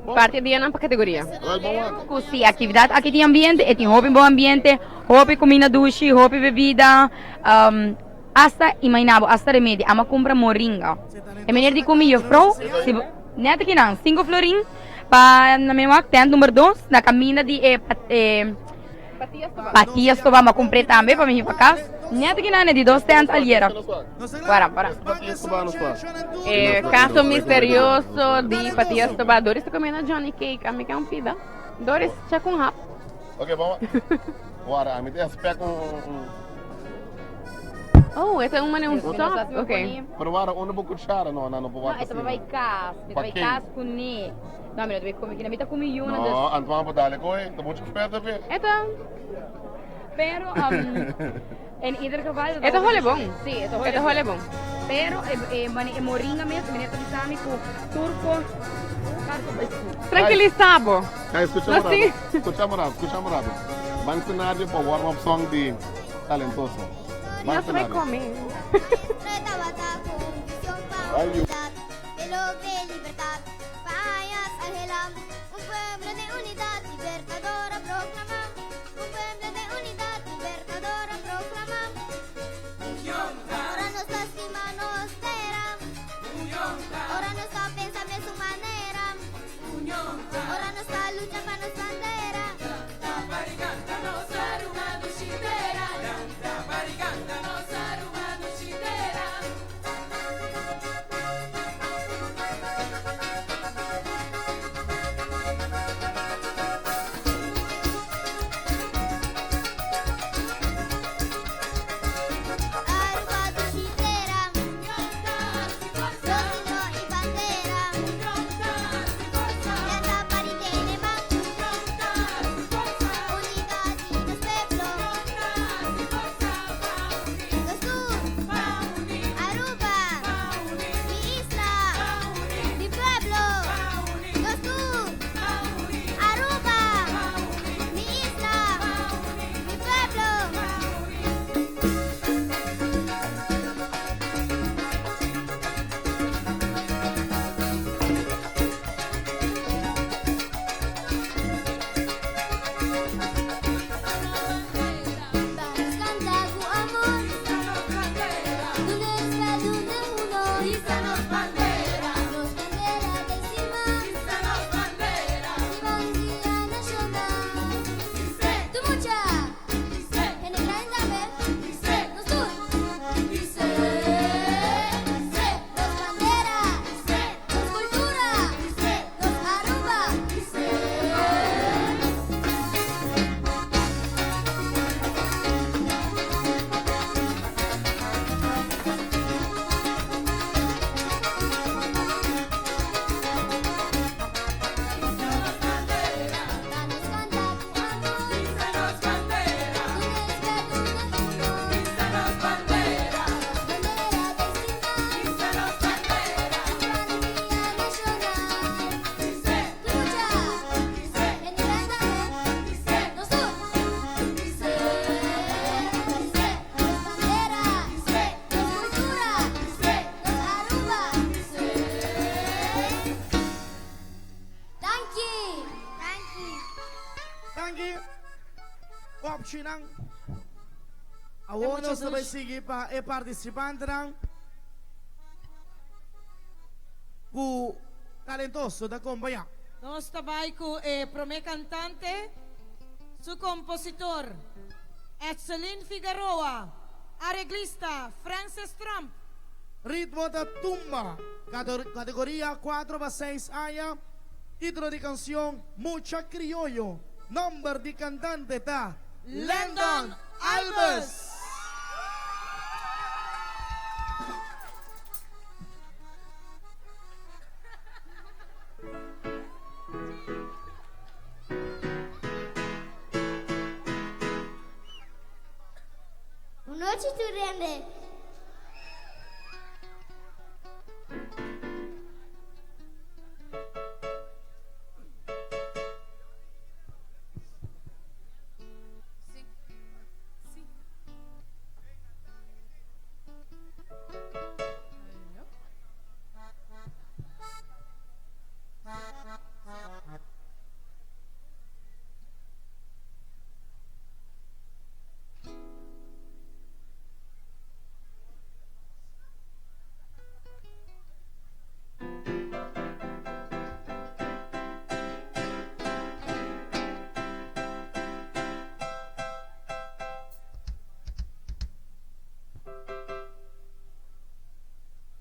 Parti e dianan pa categoria. Cu si actividad aki tin ambiente, e tin hopi bon ambiente, hopi cuminda dushi, hopi bebida, hasta, imagina bo, hasta remedi, amo a cumpra moringa. E meneer di cu mi, juffrouw, si bo, net aki nan, cinco florin pa na mi wak tent number dos, na caminda di e, e. Patias to bamba kumpré tambe pa mi hiba kas. Net kinan e di dos tent aliera. Wara, wara. E caso misterioso di Patias Toba. Doris ta comiendo Johnny Cake. Ami ke un pida. Doris, check un hap. Ok, vamos. Wara, ami te expect un. Oh, esta es un mane un sop. Ok. Pero wara, unda bo cuchara? No, no, no bo No, esta pa bai kas. Mi ta bai kas kuné. No, mi no ta bai come kina. Mi ta come yuna. No, dus. Antoine por dale koe. Ta mucho vet afe. Eta. Pero, en ieder geval. E ta hole bon. Sí, e ta hole bon. E ta hole bon. Pero, e, e, mane, e moringa mes, meneer ta bisa mi ku turco. Tranquilisa bo. Hey, escucha un rato. Escucha un rato, escucha un rato. Ban cenario pa warm up song di Talentoso. Ban cenario. Nos bai come. Ay, dushi nan. Awor mucha nos ta dushi. sigui pa e participantenan cu talentoso ta acompaña. Nos ta bay cu e prome cantante, su compositor, Etseline Figueroa, areglista, Francis Trump. Ritmo ta tumba, categoria 4 pa 6 aña, titulo di cancion Mucha Crioyo, nomber di cantante ta Landon Landon Alves. Alves. Bon nochi, tur hende. Si. Aló?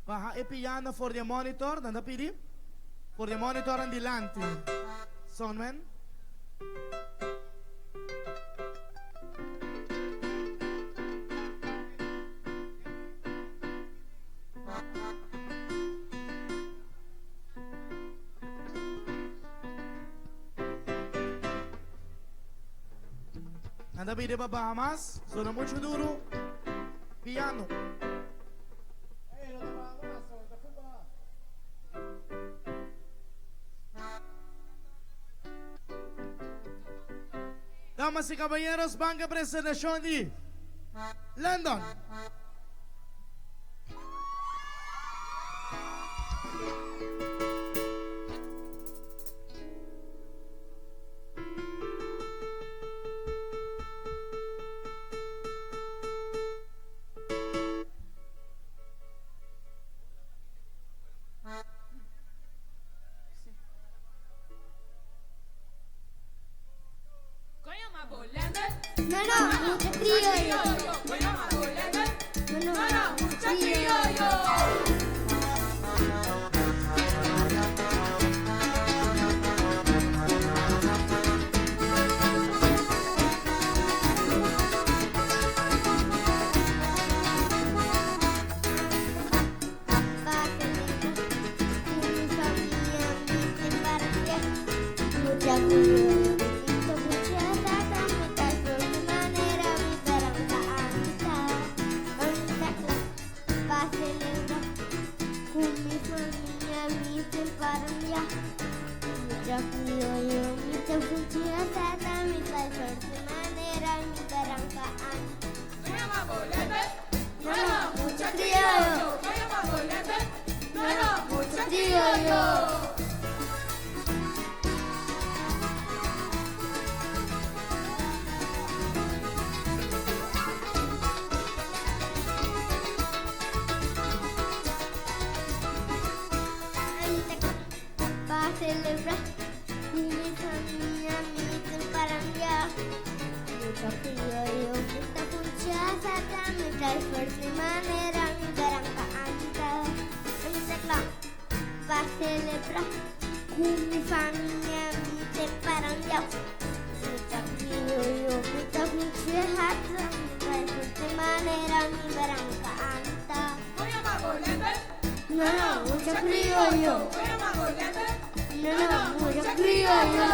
Baha e piano for di monitor, nan ta pidi. For di monitor adilanti. Soundman. Nan ta pidi pa baha mas, sona mucho duro. Piano. Damas y caballeros, ban cu presentacion di Landon. No, no, mucho criollo. No, no, mucho criollo. Pa celebrar con mi familia, mi parque. Mucha criollo, mucha tata, mucha manera, mi barranca anta, anta Pa celebrar con mi familia, mi parque. Mucha criollo, mucha tata, mi manera, mi barranca anta. No, no, mucho criollo. No, no, mucho criollo. Pa celebrar con mi familia, mi parrandia. Mucho criollo, mucha funcia, sata, mi trae fuerte manera, mi barranca anta, mi tecla. Pa celebrar con mi familia, mi parrandia. Mucho criollo, mucha funcia, sata, mi trae fuerte manera, mi barranca anta. No, no, mucho criollo. No, no, mucho criollo.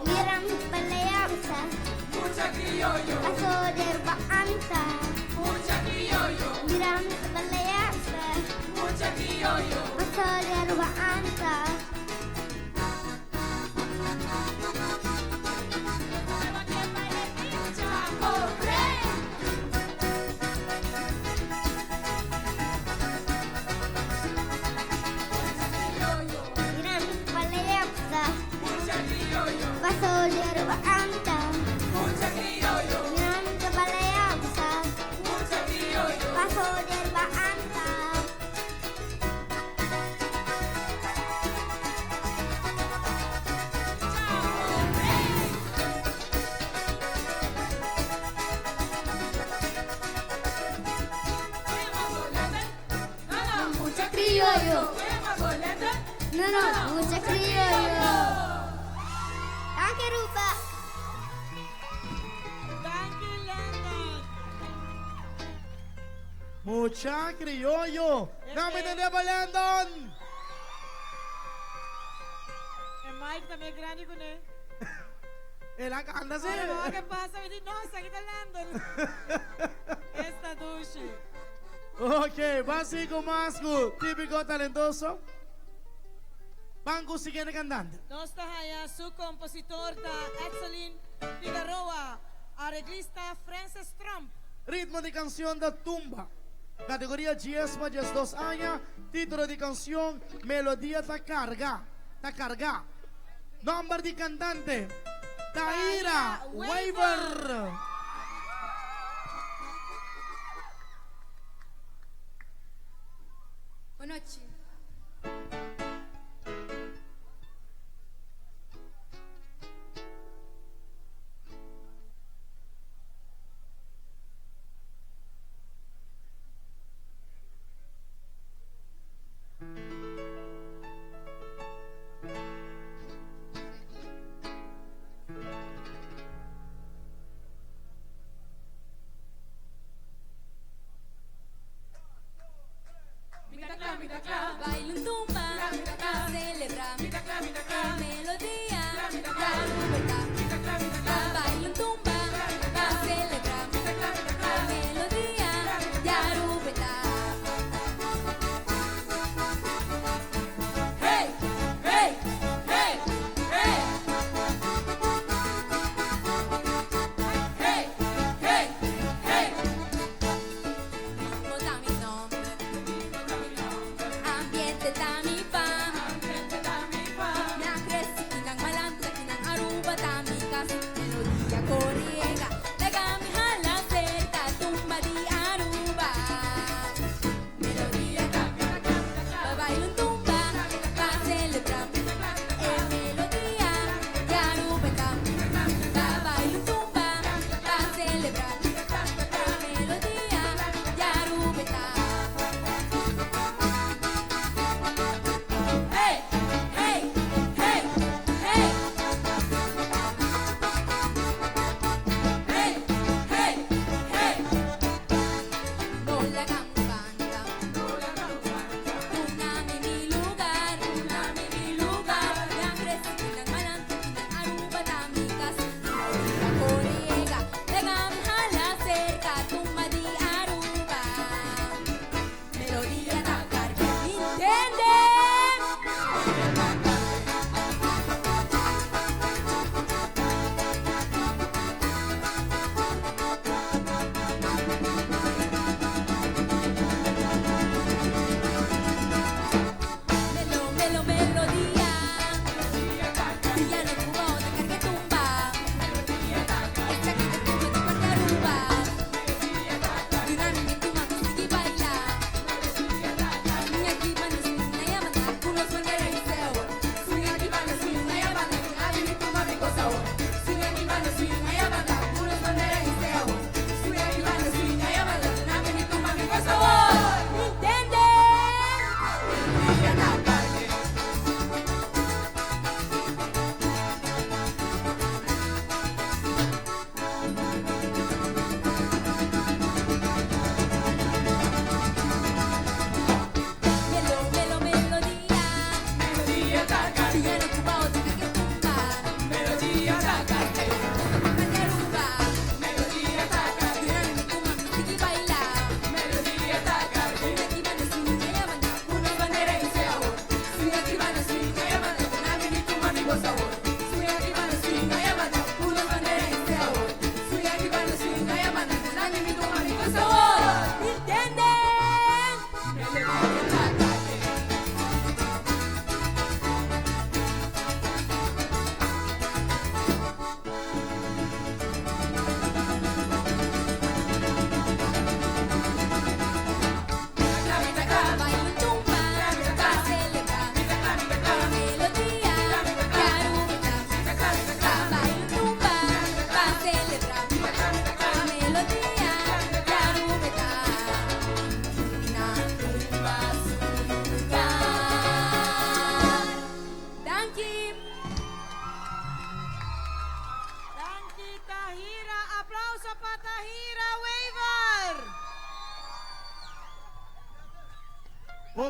Mira mi peleanza. Mucha criollo. Paso yerba anta. Mucha criollo. Mira mi peleanza. Mucha criollo. Paso yerba anta. criollo. No, no, mucha criollo. Danki, Rupa. Danki, Landon. Mucha criollo. Dame entender pa Landon. E Mike tambe grandi kuné. El a kanta si. Ora ku pasa, mi di, no, esaki ta Landon. Esta dushi. Ok, ban sigui ku mas ku Típiko Talentoso. Ban ku siguiente kantante. Nos ta haya su kompositor ta Exelin Figaroa, areglista Francis Tromp. Ritmo di kansion ta tumba. Kategoria 10 pa 12 aña, título di kansion Melodia ta karga, ta kargá. Nòmber di kantante, Taira Wever. Bonochi. Baila un tumba, celebra, melodia, Baila un tumba, celebra, melodia, Yarubeta. Hey, hey, hey, hey. Hey, hey, hey. Ritmo ta mi nomber. Ambiente ta mi fam. Mi a crece kinan malandro, kinan Aruba ta mi cas. Melodia coriega, laga mi hala cerca, tumba di Aruba. Melodia pa baila un tumba, pa celebra. E melodia di Aruba ta. Pa baila un tumba, pa celebra. E melodia di Aruba ta. Hey, hey, hey, hey. Hey, hey, hey. Bola campana. Duna mi mi lugar, duna mi mi lugar. Mi a crece kinan malandro, kinan Aruba ta mi cas. Melodia coriega, laga mi hala cerca, tumba di Aruba. Melodia ta carga, entende? Melo, melo, melodia. Villano Cuba, otra carga tumba. Esta carga tumba de parte Aruba. Dinami tumba, sigue baila. Niña aquí van a subir una llamada, unos bandera y se Swing aquí van a subir una llamada, abrir tumba mi cosa. Swing aquí van a subir una llamada, unos bandera y se Swing aquí van a subir una llamada, abrir tumba mi cosa. ¿Entiende?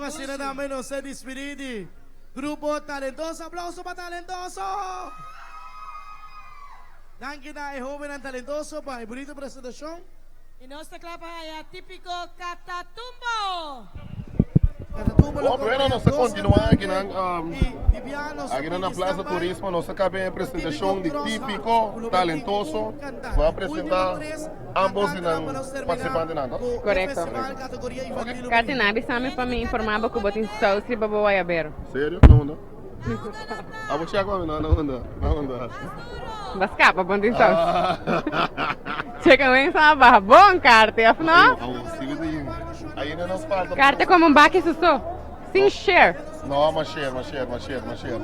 asina tambe nos ta dispidi di Grupo Talentoso. Aplauso pa Talentoso! Danki na e hobennan talentoso pa e bunito presentashon. I nos ta kla pa haya Típiko Katatumbo! Katatumbo lo Oh, bueno, nos ta acompaña continua dos aki nan, cantante um, y di biaha nos ta aki nan na pidi Plaza standby Turismo nos ta caba e pa Típiko presentacion di Cross Heart Típico ku lo bai tin Talentoso. un cantante. Cu a Último presenta tres ambos di cantantenan nan pa nos termina participantenan, to? ku e Correcto. festival categoria infantil Katy, juvenil. na bisa mi pa mi informa bo ku bo tin saus riba bo wayabero. Serio? Na unda? Abo check pa mi no, na unda? Na unda? Ba scapa bo tin saus. Checa wen sa baha bon Carty, of no? Awo, sigue ta yin. Ainda nos falta. Carty como un baki su so. Sin share. No, ma share, ma share, ma share, ma share.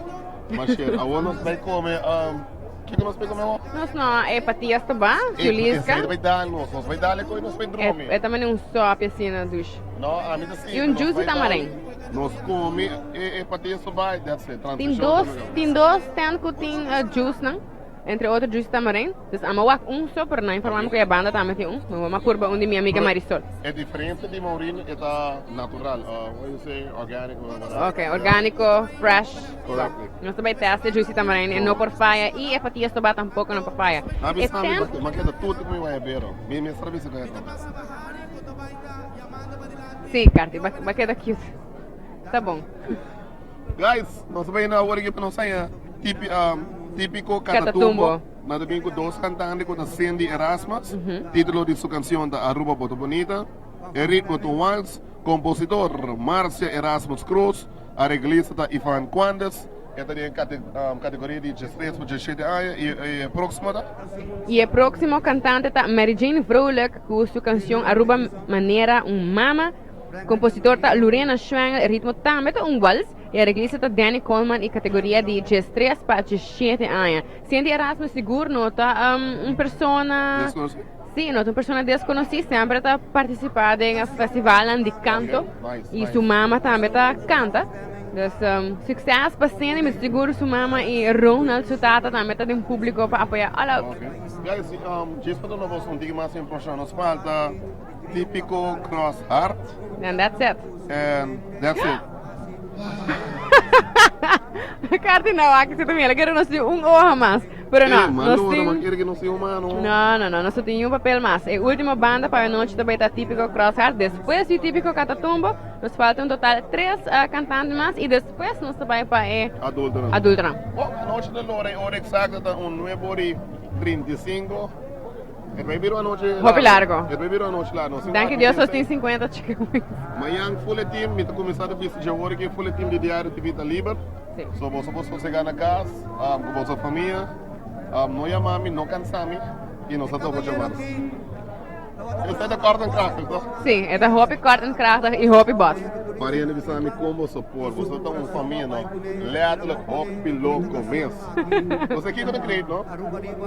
Ma share. Awo nos bay come, um, Kiko nos bay come awo? Nos no, e patias ta ba, Juliska. E bay dal nos, nos bay dal e koe nos bay dromi. E ta mane un sopi asina douche. No, ami ta sinti. Y un juice tamarind. Nos come e patias ta bay, that's it. Tin dos, tin dos stand cu tin juice nan, entre otro juice tamarind. Dus ama wak un so, pero nan informa mi cu e banda tambe tin un. Mi wou a purba un di mi amiga Marisol. E diferencia di Maureen e ta natural, what you say, organic or whatever. Ok, organico, fresh. Correctly. Nos ta bay test e juicy tamarind e no por faya y e patia soba tampoco no por faya. Na E bisa mi, tent ma keda tuti cu mi wayabero. Mi mester bisa cu eto. Sí, Carti, ba ba keda cute. Ta bon. Guys, nos ta bay na awor aki pa nos haya tipi, um, tipico Catatumbo. Catatumbo. Na ta bin cu dos cantante cu ta Cindy Erasmus. Titulo di su cancion ta Aruba Bo Ta Bonita. E ritmo ta un wals. Compositor, Marcia Erasmus Cruz. Areglista ta Ivan Quandes. E ta den categoria di diestres pa diesshete aña y e proximo ta? Y e proximo cantante ta Mary Jane Vrolijk cu su cancion Aruba Manera un Mama. Compositor ta Lurena Schwengel, e ritmo tambe ta un wals. E areglista ta Danny Coleman y categoria di diestres pa diesshete aña. Cindy Erasmus sigur no ta un persona. Desconoci? Sí, no ta un persona desconoci, semper ta participa den festivalnan di canto. Ok, nice, Y nice. su mama tambe ta canta. Dus succes pa Cindy, mi ta sigur su mama y Ronald su tata tambe ta den publico pa apoya all out. Ok. Guys, djis pa duna bos un tiki mas informacion, nos falta Tipico Cross Heart. And that's it. And that's it. Carti no, aki si ta mira kere nos tin un hoja mas. Pero no, Ey, nos mano, tin... no kere que nos tin humano. No, no, no, nos no tin ni un papel mas. E ultimo banda pa e nochi ta bay ta Típico Crossheart. Despues di Típico Catatumbo, nos falta un total tres cantante mas y despues nos ta bay pa e Adultonan. adultonan. Oh, anochi ta lora e ora exacto ta un nuebe ora y 35. E bay bira un anochi largo. Hopi largo. E bay bira un anochi largo. Danki Dios nos tin 50 chicken wings. Mañan full e team, mi ta cuminsa ta bisa dje ora ki full e team di Diario TV ta liber. Si. So boso por sosega na cas cu boso famia. No yama mi, no cansa mi y nos ta topa dje mars. Esei ta kort en krachtig, toch? Si, e ta hopi kort en krachtig y hopi bot. Mariana bisa mi con boso por, boso ta un famia, no? Letterlijk hopi loco mes. Boso kico ta creet, no?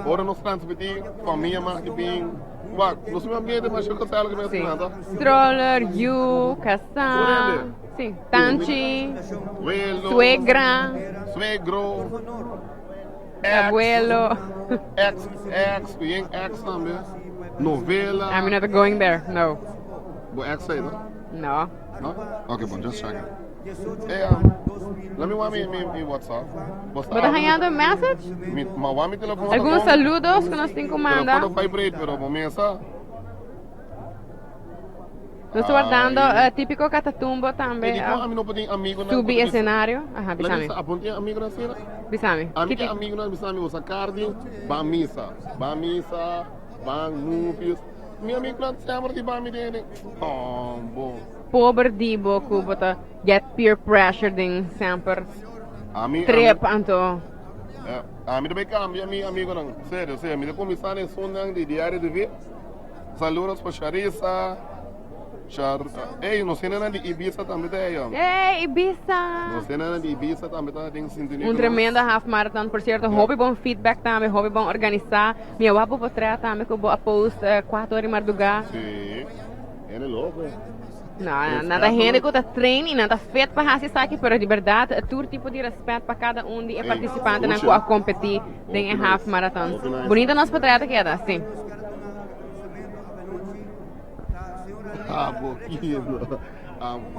Ora nos transmiti, famia mag di bin, wak, nos un ambiente masha gezellig mes Si. nada. Stroller, yu, casá, si, tanchi, Welo, suegra, suegro, ex, abuelo. Ex, ex, bien ex tambe. Novela. I'm not going there, no. Bo ex ei, no? No. No? Ok, bon, just checking. Hey, um, let me want mi, mi, mi WhatsApp. Bo Bo ta hañando message? Mi, ma wa mi telefono. Algun saludos ku nos tin ku manda? Telefono vibrate, pero bo mesa. Nos ta wardando eh, típico Catatumbo tambe. E di con ami no por tin amigonan Subi cu ta bisa- escenario. Aha, bisami. Larissa, a por tin amigonan asina? Bisami. Ami Ki tin amigonan bisami bo sa Cardi, ban misa, ban misa, ban movies. Mi amigonan semper di ban mi den den. Oh, bo. Pober di bo cu bo ta get peer pressure den semper. Ami, Trip anto. Eh, ami ta bay cambia mi amigonan. Serio, serio. Mi ta cuminsa na esunnan di Diario TV. Saludos pa Sharissa. Shar Ey, nos hendenan di Ibiza tambe ta ey. Ey, Ibiza! Nos hendenan di Ibiza tambe ta den sintonia Un ku nos. tremendo half marathon. Por cierto, hopi bon feedback tambe, hopi bon organisa. Mi a wak bo potret tambe ku bo a post cuatro ora di marduga. Sí, hende loko. No, nan ta hende ku ta train i nan ta fit pa hasi esaki, pero di berdad tur tipo di respet pa kada un di e partisipantenan ku a kompetí den e half marathon. Bunita nos potret a keda, sí. Ah, bo kino.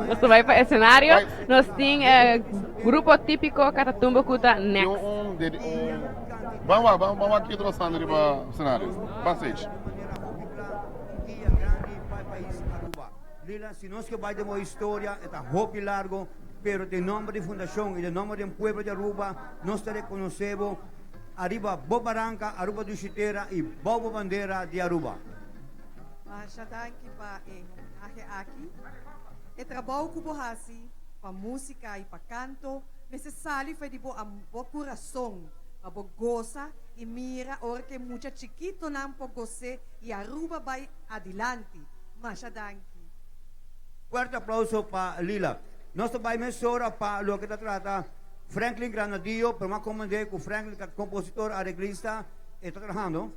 Nos ta bai pa escenario. Nos tin e grupo típico Katatumbo ku ta next. Ban wak, ban wak kiko ta pasando riba escenario. Ban stage. Lila, si nos ke bai den bo historia e ta hopi largo, pero den nomber di fundacion y den nomber den pueblo di Aruba nos ta reconoce bo ariba bo baranca, Aruba dushi tera y bou bo bandera di Aruba. Masha danki pa e homenahe aki. E trabou ku bo hasi pa músika i pa kanto mester sali for di bo bo kurason pa bo gosa i mira ora ku e mucha chikitonan por gos'é i Aruba bai adilanti. Masha danki. Fuerte aplauso pa Lila. Nos ta bai mesora pa loke ta trata Franklin Granadillo, pero mi a komprendé ku Franklin ta kompositor, areglista, e ta trahando.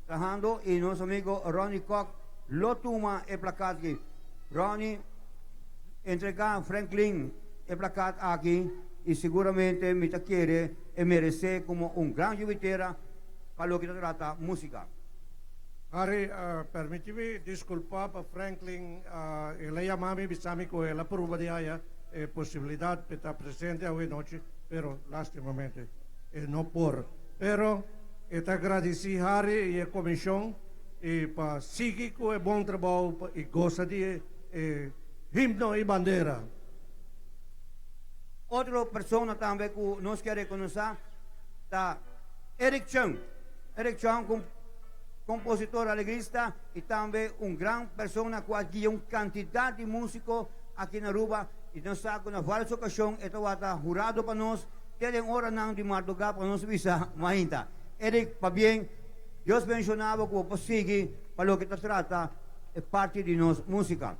Trahando y nos amigo Ronnie Kock lo tuma e plakat aki. Ronnie, entrega Franklin e plakat aki y seguramente mi ta kere e merece como un gran yubitera pa loke ta trata musica. Harry, permiti mi disculpa pa Franklin, el a yama mi bisa mi cu el a pruba di haya e posibilidad pa e ta presente awe nochi, pero lastimamente e no por. Pero E ta gradisí Harry i e komishon i pa sigui ku e bon trabou i gosa di e himno i bandera. Otro persona tambe ku nos ke rekonosá ta Eric Cheung. Eric Cheung ku kompositor, alegrista i tambe un gran persona ku a guia un kantidat di músiko aki na Aruba i nos sa ku na vários okashon e tabata hurado pa nos. Te den oranan di mardugá pa nos bisa mainta. Eric, pabien, Dios benshoná bo ku bo por sigui pa loke ta trata e parti di nos músika.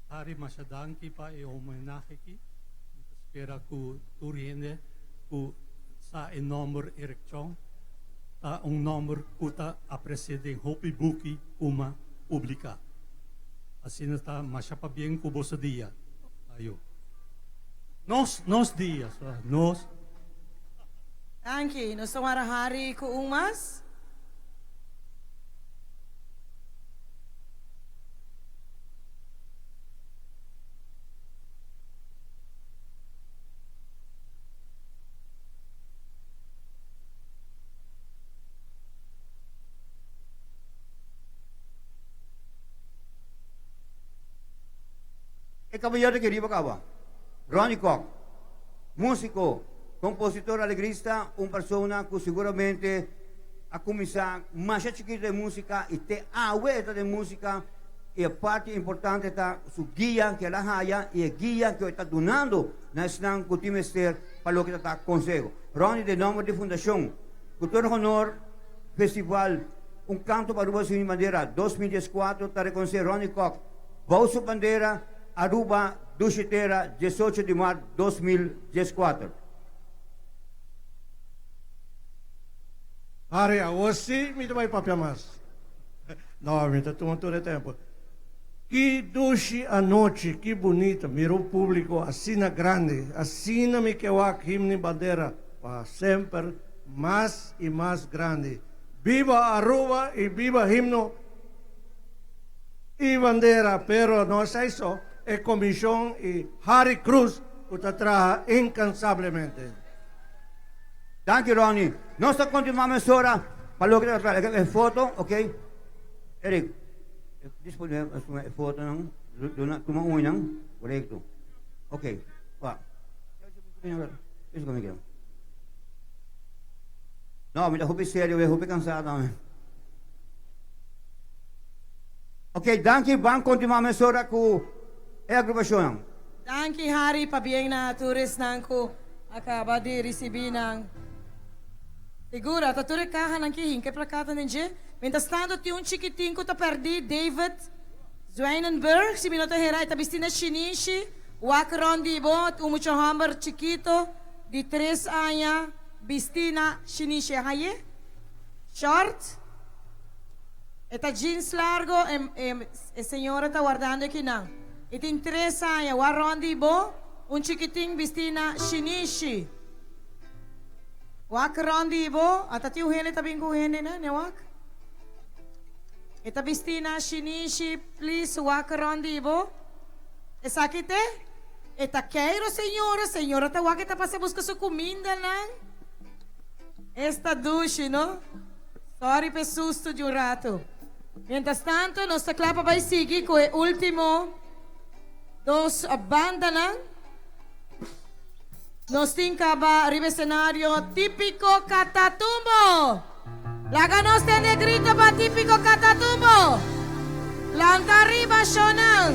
Harry, masha danki pa e homenahe aki. Mi ta spera ku tur hende ku sa e nòmber Eric Chong ta un nòmber ku ta apresé den hopi buki ku m'a publiká. Asina ta masha pabien ku boso dia. Ayo. Nos, nos dia, so nos. Danki. Nos ta wara Harry ku un mas. E kabayero ta keriba kaba. Ronnie Kock, músiko, kompositor, alegrista, un persona ku seguramente a kuminsá masha chikitu den músika i te awe e ta den músika i e parti importante ta su guia ku el a haya i e guia ku e ta dunando na esnan ku tin mester pa loke ta ta konseho. Ronnie den nòmber di Fundashon Kultura Honor Festival Un Kanto pa Aruba Sin Bandera 2014 ta rekonosé Ronnie Kock Bou su bandera, Aruba, Dushi Tera, 18 di mart 2014. Harry, awor sí mi ta bai papia mas. No, mi ta tuma tur e tempo. Ki dushi anochi, ki bunita mira un publico asina grandi, asina mi ke wak himno y bandera pa semper mas y mas grandi. Biba Aruba y biba himno! Y bandera, pero no esai so, e comision y Harry Cruz cu ta traha incansablemente. Danki Ronnie. Nos ta continua mesora pa loke ta trata e foto, ok? Eric, dispone e fotonan, duna, tuma un nan, corecto. Ok, wa. No, mi ta hopi serio, mi hopi cansado tambe. Ok, danki. Ban kontinuá mesora ku e agrupashonnan. Danki Harry, pabien na tur esnan ku a kaba di risibí nan figura. Ta tur e kahanan ki hinka e plakatnan den dje. Mientrastanto tin un chikitin ku ta pèrdí, David Zwijnenburg, si mi no ta hera, e ta bisti na shinishi, wak rònt di bo, un mucha hòmber chikito di tres aña bisti na shinishi. A hañ'é? Shòrt. E ta jeans largo e e señora ta wardando ekinan. E tin tres aña. Wak rond di bo, un chikitin bisti na shinishi. Wak rond di bo, ata tin un hende ta bin ku un hende na, ne wak? E ta bisti na shinishi, please wak rond di bo. Esaki t'e? E ta keiro señora, señora ta wak e ta pasa buska su kumindanan. Esta dushi no. Sorry p'e susto di un rato. Mientras tanto nos ta kla pa bai sigui ku e ultimo dos bandanan. Nos tin kaba riba escenario Típico Catatumbo. Laga nos tende grito pa Típico Catatumbo. Lanta riba shownan.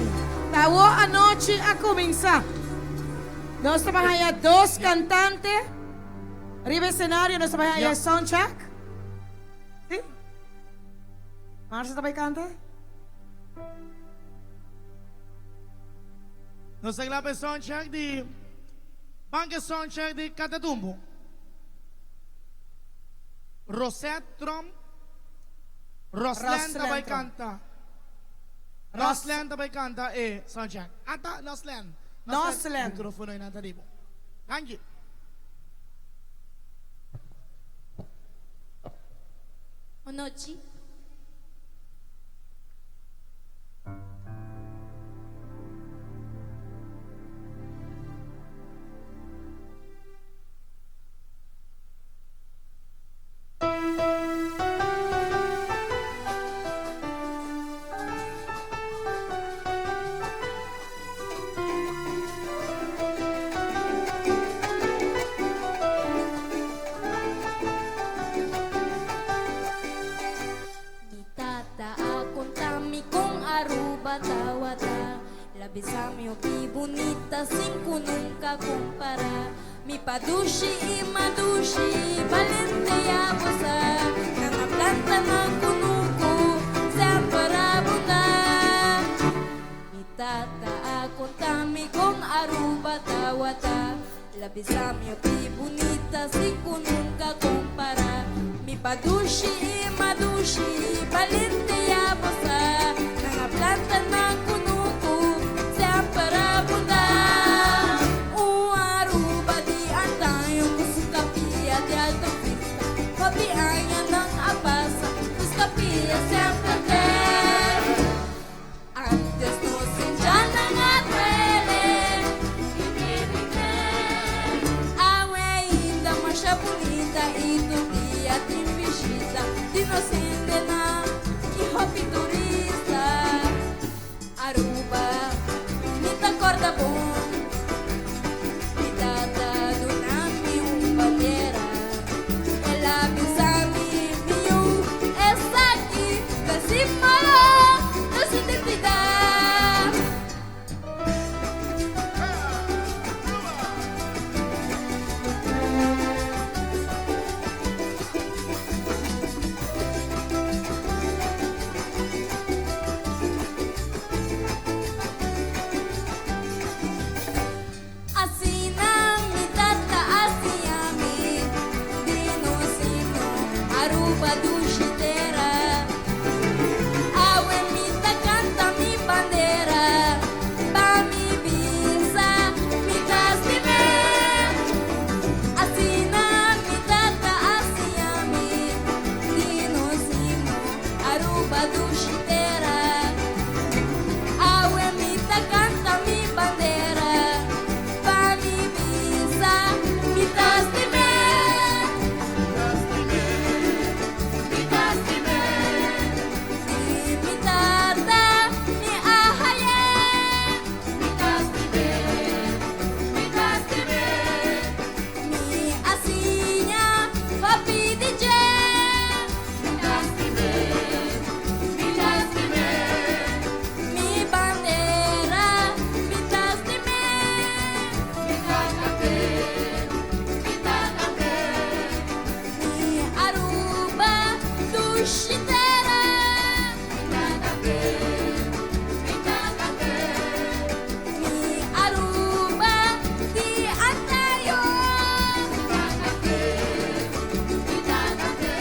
Ta awo anochi a cuminsa. Nos ta bay haya dos cantante riba escenario. Nos ta bay haya sound check. Si? Marcia ta bay canta? Nos ta kla pa e sound check di Banke sound check di Catatumbo. Rosette Tromp, Roslen ta bai canta. Roslen ta bai canta e sound check. Ata Roslen. Roslen. Microfono einan ta di bo. Danki. Onochi. Mi tata a conta mi con Aruba tawata La bisa mi hopi bunita sin cu nunca compara Mi padushi y madushi balente ya bo sa Nan a planta nan cunucu semper abunda Mi tata a conta mi con Aruba tawata El a bisa mi hopi bunita sin cu nunca compara Mi padushi y madushi balente ya bo sa Nan a planta nan cunucu semper abunda Un Aruba di antaño cu su capilla di alto vista Hopi añanan a pasa nos capilla semper t'e Antes nos hinchanan a duele Awe ainda masha bunita y tur dia tin bishita di nos hendenan y hopi turista Aruba mi ta corda bon Mi tata duna mi un bandera El a bisa mi mi yu esaki ta simbolo nos identidad. Asina mi tata a siña mi di nos himno Aruba dushi tera. Awe mi ta canta mi bandera pa mi bisa mi ta stim'é. Asina mi tata a siña mi di nos himno Aruba dushi tera. Awe mi ta canta mi bandera pa mi bisa mi ta stim'é. Mi ta stim'é. Di mi tata mi a hay'é. Mi ta stim'é, mi ta stim'é. Mi a siña hopi di dje. Mi ta stim'é, mi ta stim'é. Mi bandera, mi ta stim'é. Mi ta cant'é, mi ta cant'é. Mi Aruba dushi tera. Mi ta cant'é, mi ta cant'é. Mi Aruba di antaño. Mi ta cant'é, mi ta cant'é.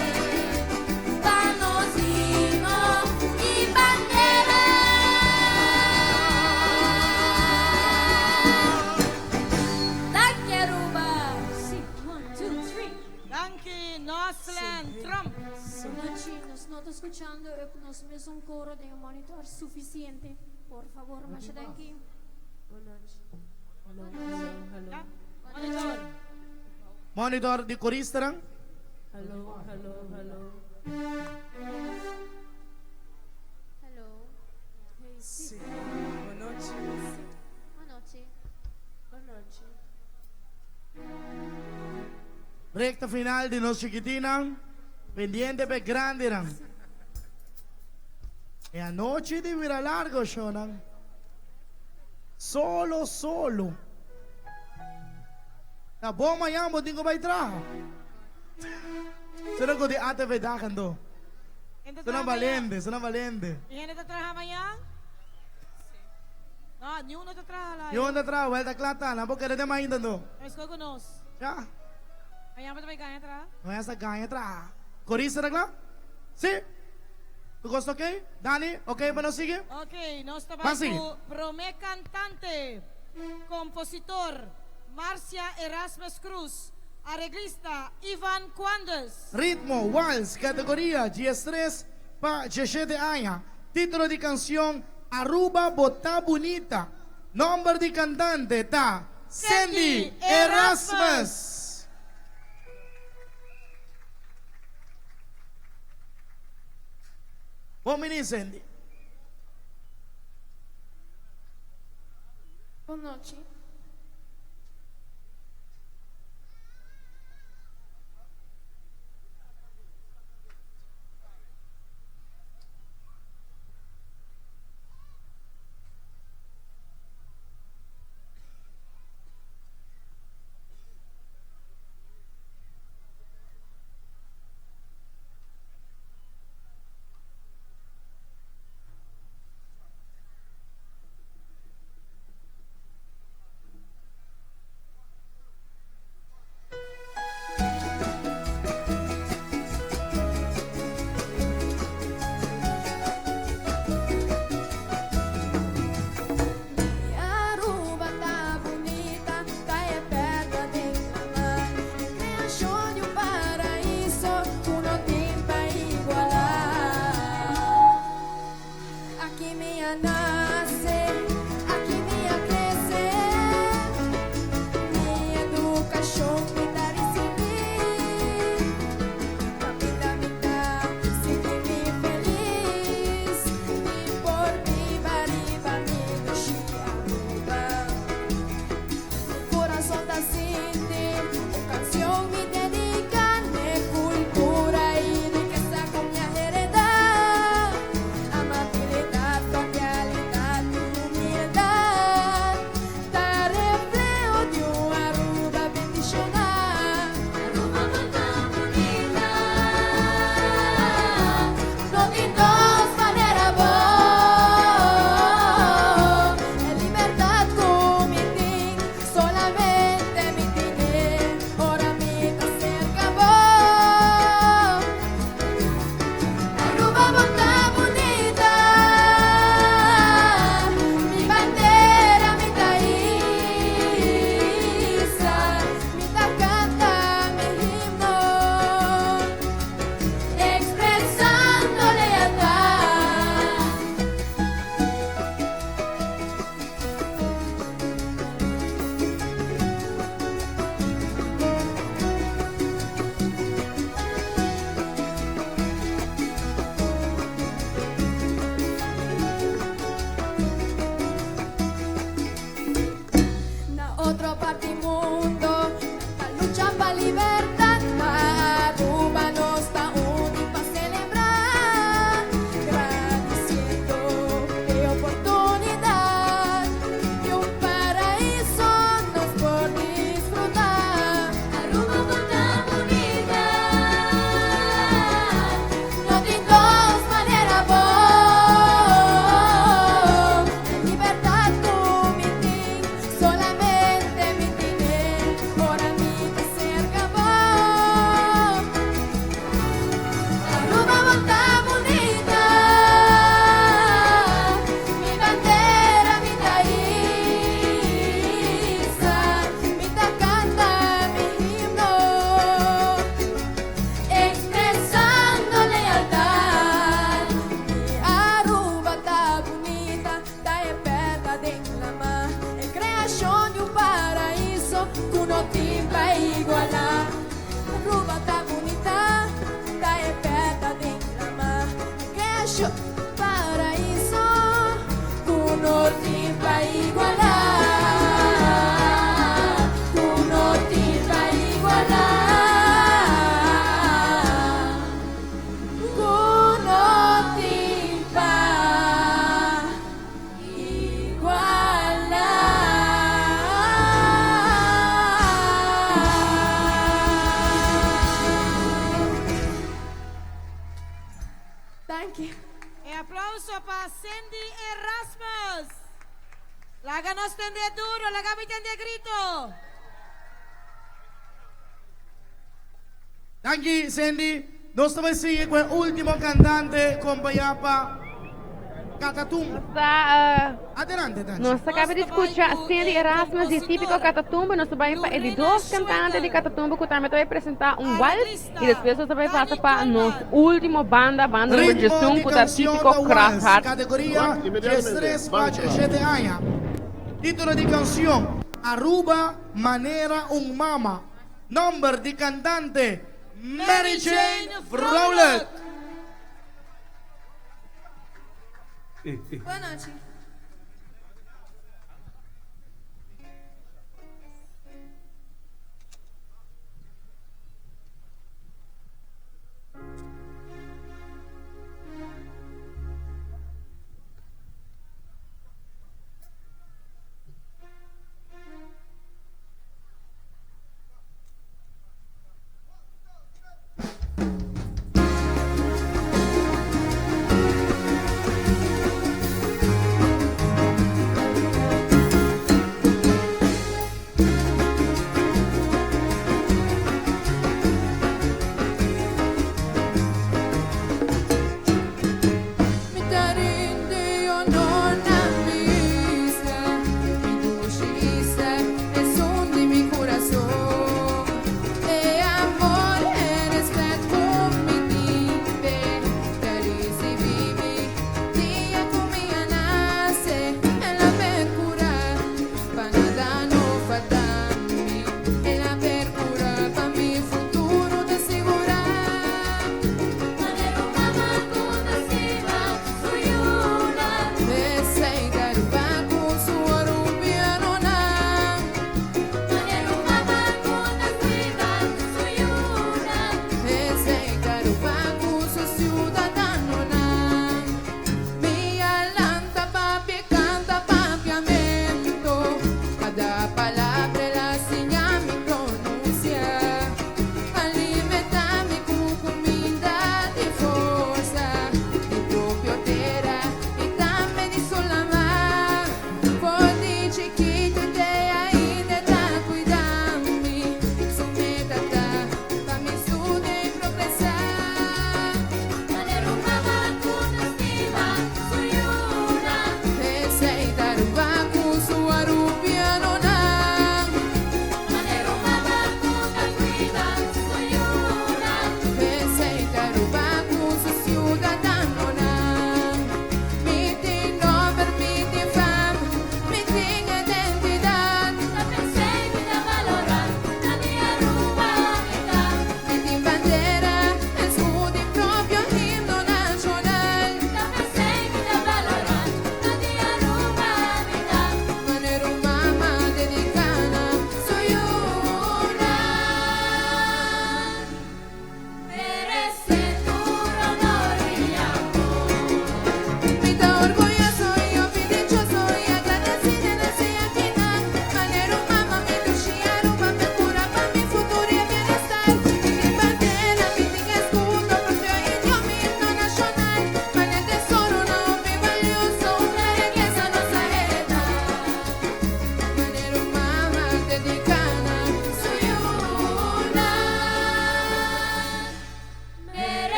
Pa nos himno y bandera. Danki Aruba. One, two, three. Danki, Noslen Tromp. Nochi, nos no ta skuchando e nos mesun koro den e monitor sufisiente. Por fabor, masha danki. Hallo, hallo, hallo. Monitor. Monitor di koristanan. Hallo, hallo, hallo. Hallo. Hey, si. Bon nochi. Bon nochi. Bon nochi. Recta final di nos chikitinnan, pendiente pa e grandinan. E anochi di bira largo, shownan. Solo, solo. Ta bon mañan bo tin ku bai traha. Sino ku di ATV dag anto. Suna balente, suna balente. I hende ta traha mañan? No, niun no ta traha la. Niun ta traha, wel ta kla ta. Nan por kere den mainta anto. Meskos ku nos. Ya. Mañan bo ta bai gaña traha? Mañan sa gaña traha. Corista ta kla? Si? Tur kos ta ok? Dani, ok pa nos sigui? Ok, nos ta Ban bai sigui. ku promé kantante, kompositor, Marcia Erasmus Cruz, areglista, Ivan Quandes. Ritmo, Wals, Kategoria, 13 pa 17 aña. Título di kansion, Aruba bo ta bunita. Nòmber di kantante ta Sandy Erasmus. Bon bini Sandy. Bon nochi. pa Cindy Erasmus. Laga nos tende duro, laga mi tende grito. Danki, Cindy. Nos ta bai sigui ku e último kantante kompañá pa Katatumbo. Adelante, Tanchi. Nos ta kaba di skucha Cindy Erasmus di Típiko Katatumbo. Nos ta bai pa e di dos kantante di Katatumbo ku tambe ta bai presentá un wals. I despues nos ta bai pasa pa nos último banda, banda number Ritmo diesun di ku ta kansion Típiko ta wals, Krafthart. kategoria 13 pa 17 aña. Título di kansion, Aruba manera un mama. Nomber di kantante, Mary Jane Vrolijk. Buenas noches.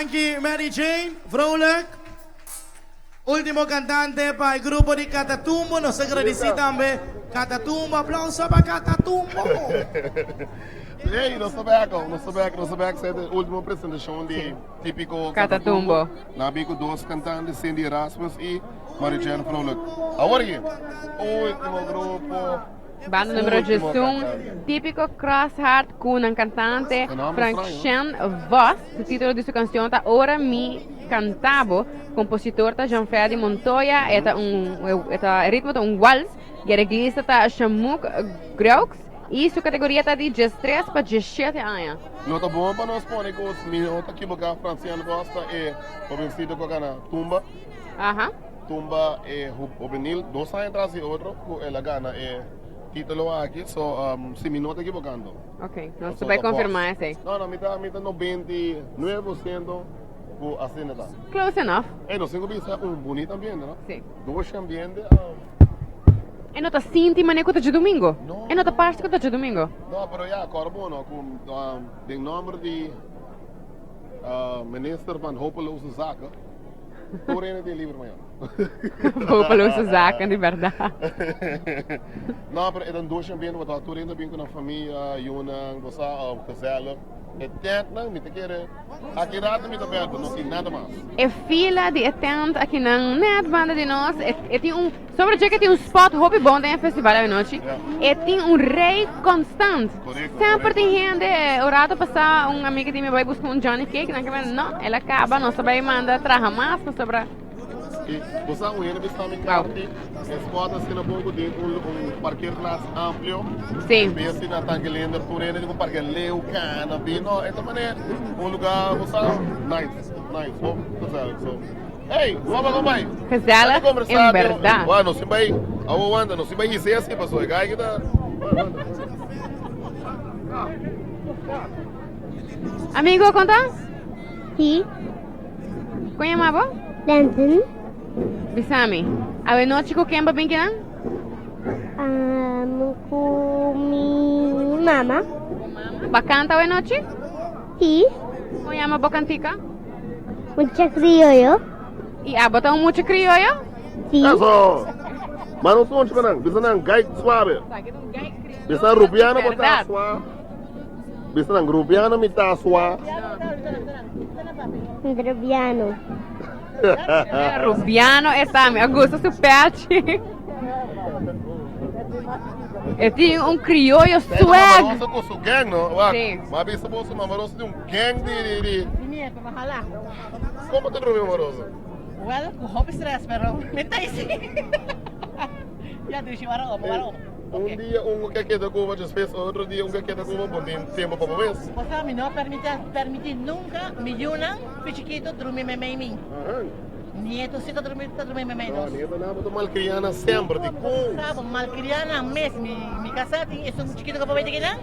Danki Mary Jane, Vrolijk. Ultimo cantante pa e grupo di Catatumbo. Nos ta agradeci tambe Catatumbo. Aplauso pa Catatumbo. Hey, nos ta bek, nos ta bek, nos ta bek. Esei ta e ultimo presentacion di Tipico Catatumbo. Nan a bin cu dos cantante, Cindy Erasmus y Mary Jane Vrolijk. Awor aki, ultimo grupo. Banda numero 11, Típico Crosshart cu nan cantante Frankshen Vos. Su titulo di su cancion ta Ora Mi Cantabo. Compositor ta Jean Ferdy Montoya. E ta un e ta e ritmo ta un wals y e reglista ta Shamuk Graux y su categoria ta di 13 pa 17 aña. Lo ta bon pa nos pone cu mi no ta ekiboca Francian Vos ta e hobencito cu a gana tumba. Aha. Tumba e hubenil dos aña tras di otro cu el a gana e titulo aki so si mi no ta equivocando. Ok, nos ta bay confirma esey. No no mi ta mi ta 99% cu asina ta. Close enough. Ey nos tin cu bisa un bunito ambiente no? Si. Dushi ambiente. E no ta sinti manera cu ta djadumingo. No. E no ta parse cu ta djadumingo. No pero ya acorda bo no cu den nomber di minister van Hopeloze Zaken. Tur hende tin liber mañana. Hopeloze zaken, di berdad. No, pero e ta un dushi ambiente, bo ta tur hende bin ku nan famia, yunan, bo sa, gezellig. E tentnan, mi ta kere, aki rato mi ta bèl, no tin nada mas. E fila di e tent akinan net banda di nos, e tin un, sobre dje ke tin un spot hopi bon den e festival awenochi, e tin un rei constant. Correcto, Semper correcto. tin hende, un rato pasá un amiga di mi bai busca un Johnny Cake, nan ke men no, el a caba, nos ta bai manda traha mas pasobra. Y bo sa un hende bisa mi carti, e spot asina bon cu tin un un parkeerplaats amplio. Sí. En bes di na Tanque Linder tur hende tin cu parkea leu, cana, bin, no, e ta manera un lugar, bo sa, nice, nice, hopi gezellig, so. Hey, waba con bai? Gezellig, en berdad. Wa, nos tin bai, awo wanta, nos tin bai hise asi paso e gai kita. Amigo, conta? Si. Con yama bo? Denton. Bisami, awe nochi cu ken bo bin kinan? Um, cu mi mama. Ba canta awe nochi? Si. Con yama bo cantica? Mucha criollo. Y abo ta un mucha criollo? Si. Eso! Manda un sonchi pa nan. Bisa nan gai suave. Bisa nan rubiano bo ta sua. Bisa nan rubiano mi ta sua. Rubiano. Rubiano e ta mi a gusta su pechi. E tin un criollo swag. Mamaroso cu su gang, no? Wak, Sí. Ma bisa boso Mamaroso tin un gang di di di. Mi nieto, ojalá. Como ta drumi Mamaroso? Well, cu hopi stress, pero mi ta isi. Ya dushi, wara opo, wara opo. Un dia un ke keda Cuba, despues otro dia un ke keda Cuba, bo tin tempo pa bo mes. Bo sa, mi no permiti, permiti nunca mi yunan fi chikito drumi memey mi. Nieto si ta drumi, ta drumi memey nos. No, nieto nan bo ta malcriá nan semper, di con? Sa bo, malcriá nan mes, mi, mi casá tin esun chikito cu papay di kinan,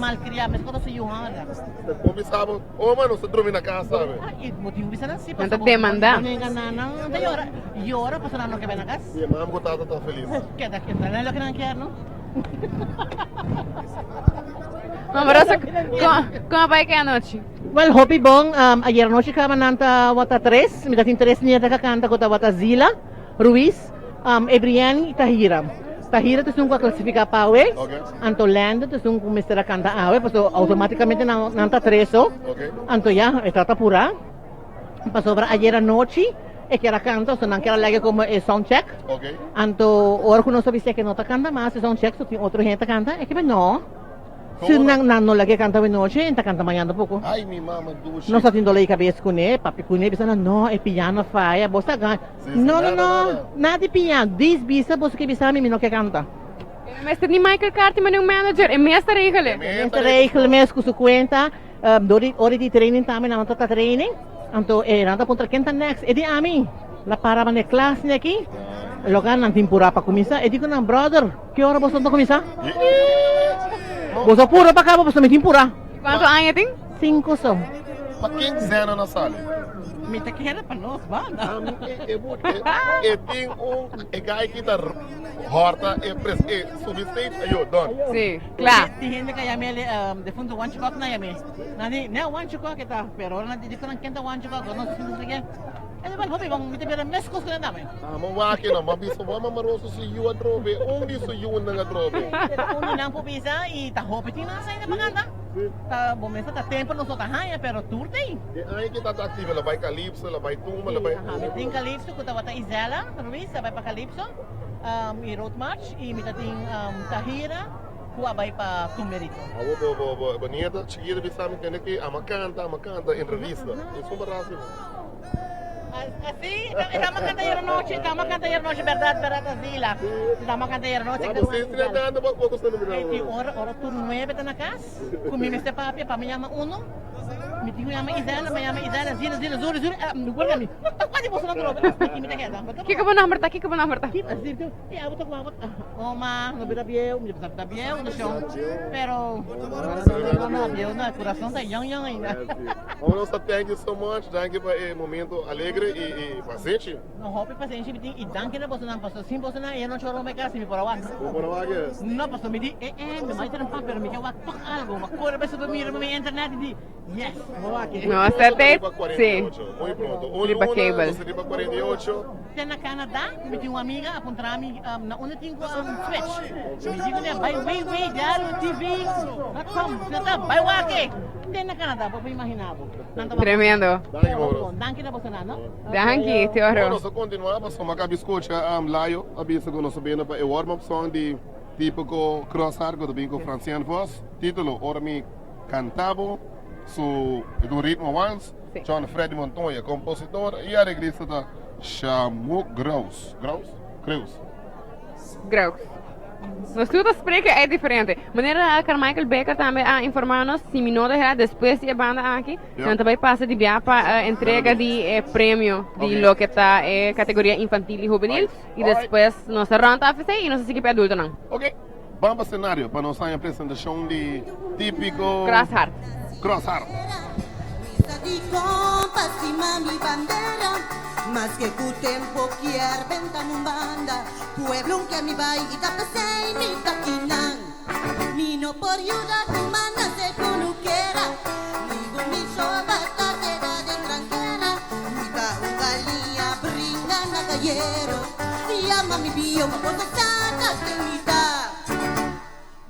malcriá, mes cu ta su yu handa. Ta con bisa bo, oh ma nos ta drumi na cas tambe. Y bo tin cu bisa nan si, Nan ta pasobra bo, demandá. bo nenga nan, nan ta yora, yora pasobra nan no ke bai na cas. Mi mama cu tata ta feliz. Keda, keda, nan loke nan kier no. Mama Rosa, con, con a bai ke anochi? Well, hopi bon. Um, ayer nochi kaba nan tabata tres. Mi ta tin tres nieta ka kanta ku tabata Zila, Ruiz, um, Ebrienne i Tahira. Tahira ta esun ku a klasifiká pa awe. Anto Landon ta esun ku mester a kanta awe, paso outomátikamente nan, nan ta tres so. Anto ya, e trata purá. Pasobra ayer anochi e kier a kanta, so nan kier a lege komo e sound check. Anto ora ku nos a bisa ke no ta kanta mas e sound check, so tin otro hende ta kanta, e ke no. Si nan nan no lag'é kanta awenochi, e ta kanta mañana tampoco. Ay mi mama dushi. Nos a tin dolor di cabes kuné, papia kuné, bisa nan no, e piano faya, bo sa gan. Si, si, No, no, nada, no, nada. nada di piano, dis bisa boso ke bisa mi, mi no ke kanta. E no mester ni Michael Carty mane un manager, e mes ta regel e. E mes ta regel mes ku su kuenta, dor di ora di training tambe nan ta ta training, anto e nan ta puntra ken ta next, e di ami, la para mane klas ni aki, loke nan tin purá pa kuminsá, e di ku nan brother. Ki ora boso ta kuminsá? Boso pura pa kaba, boso mi tin pura. Kuantu aña tin? Sinku so. Pa ken Zeno na sali? Mi ta kere pa nos banda. E tin un e guy ki ta. Horta e pres e subi stage ayo done. Si, kla. Tin hende ka yam'e defunto Juancho Kok na yam'e. Nan di, ne Juancho Kok e ta, pero ora nan di dikon nan ken ta Juancho Kok, no si si ke. E di, bal hopi bon, mi ta bira meskos ku nan tambe. Ah, ma wak no, ma bisa Juan Mamaroso su yu atrobe, un di su yunan atrobe. Pero un di nan por bisa y ta hopi tin nan sa ainda pa canta. Ta bo mester ta tempo nos no ta haña, pero tur ta ei. E aña ki ta activo, el a bai Calypso, el a bai Tumba, el a bai. Aha, mi tin Calypso ku tabata Isela Ruiz a bai pa Calypso y Road March y mi ta tin Tahira ku a bai pa Tumberito. Awo bo bo bo bo nieta chikito bisa mi tende ki ama canta ama canta entrevista. E super razi. Así, estamos cantando ayer noche, estamos cantando ayer noche, verdad, verdad, Azila. Estamos cantando ayer noche. Wa bo sinti na tanto bo bo sta numero. Ei, ora ora tur nueve ta na cas, ku mi mester papia pa mi yama uno. Mi tin ku yama Isela, mi yama Isela, Zila, Zila, Zuri, Zuri, ah, mi guarda mi. Ta kwa di boso nan trobe, aki mi ta keda. Kiko bo nomber ta? Kiko bo nomber ta? E abo ta guapo. Oma, no bira bieu, mi ta bieu, no shon. Pero, no, no, bieu no, corazón ta young young ainda. Bueno, sa thank you so much. Danki pa e momento alegre y y pasenshi. No, hopi pasenshi mi tin y danki na bosonan, paso sin bosonan e no choro mi casa mi por a wak. Bo por a wak e? No, paso mi di, eh eh, mi mai trampa, pero mi ke wak tok algo. Ma kore bai super mira mi internet y di, yes, bo wak e. No, sa te, si. Muy pronto. Un Riba luna, cable. nos riba 48. Te na Canada, mi tin un amiga a puntra mi na unda tin cu switch. Mi di cu ne bai www diario tv dot com na ta bai wak e. Te na Canada, bo por imagina bo. Nan ta wak. Tremendo. Danki bo. Danki na boso nan, no? Danki, te oro. Bon, nos a continua pasobra mi a scucha Layo a bisa cu nos a bini pa e warm up song di Tipico Crossheart cu ta bin cu Francien Vos. Titulo, Ora mi canta bo, su e ta un ritmo wals. John Freddy Montoya, compositor y areglista ta Shamu Graus. Graus? Creus. Graus. Nos tur ta spreken ei diferente. Manera Carmichael Baker tambe a informa nos, si mi no ta hera despues di e banda aki, nan ta bai pasa di bia pa entrega di e premio di loke ta e categoria infantil y hubenil. Y despues nos ta round af esei y nos ta sigui pa e adultonan. Ok, ban pa scenario pa nos haña presentacion di Tipico Crosshart. Crosshart. Di compa stima mi bandera Maske cu tempo kier benta un banda Pueblo ke mi bay y ta pesey mi ta kinan Mi no por yuda cu mana se cunukera Ni cu mi soba ta keda den trankera Mi ta un galiña bringa na cayero Yama mi bio pa boso sa ta ken mi ta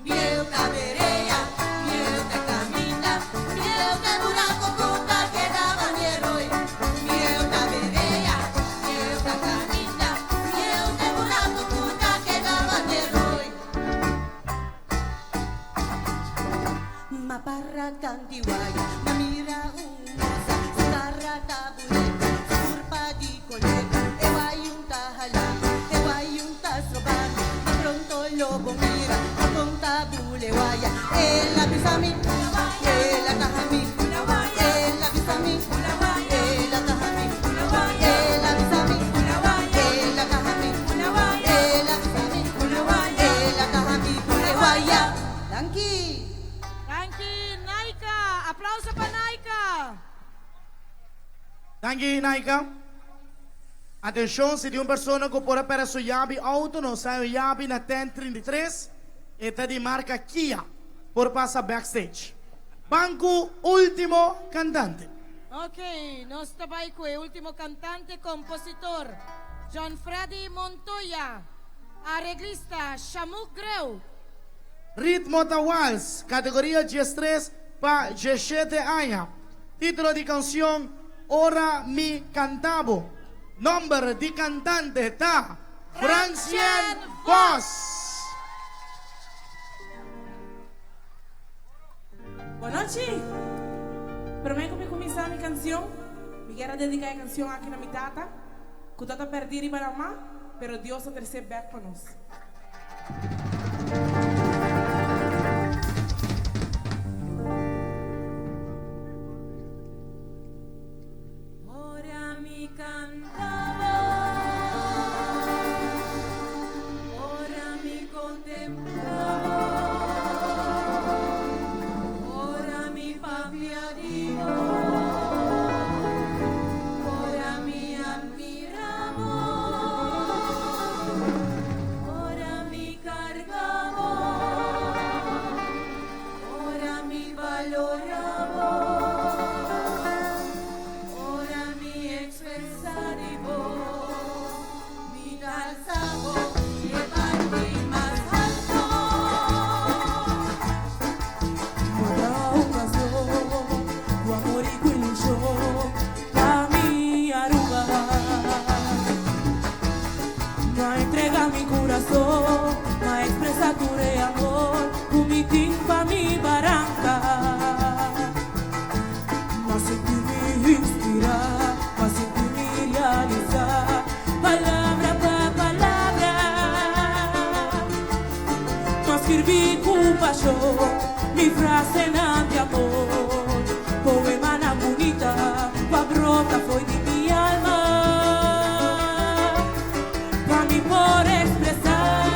Bieu ta berea, bieu ta caminda, bieu ta buraco cu ta keda banderoi. Bieu ta berea, bieu ta caminda, bieu ta buraco cu ta keda banderoi. Ma para canti waya, ma mira un moza, su cara ta bunita, su curpa di colebra, e wayun ta hala. E wayun ta strobando, ma pronto lo bo mira, ma con ta bule waya. El a bisa mi, el a taha mi, el a bisa mi, el a taha mi, el a bisa mi, el a taha mi, el a bisa mi, el a taha mi, bule waya. Danki. Danki Naika! Aplauso pa Naika! Danki Naika. Atenshon, si tin un persona ku por a pèrdè su yabi outo, nos a un yabi na tent 33, e ta di marka Kia. Por pasa backstage. Ban ku ultimo kantante. Ok, nos ta bai ku e ultimo kantante, kompositor John Freddy Montoya, areglista Shamuk Greu. Ritmo ta wals, kategoria 13 pa 17 aña. Título di kanshon, Ora mi canta bo. Nomber di cantante ta Francien Vos. Bon nochi! Promé ku mi kuminsá mi kansion, mi kier a dediká e kansion aki na mi tata, ku ta ta pèrdí riba ramá, pero Dios a tres'é bèk pa nos. Ora mi cantabo, ora mi contemplabo, ora mi papia di bo, ora mi admirabo, ora. Escribí con pasión mi frase de amor. Poema na bonita, pa brota foi de mi alma. Pa mi por expresar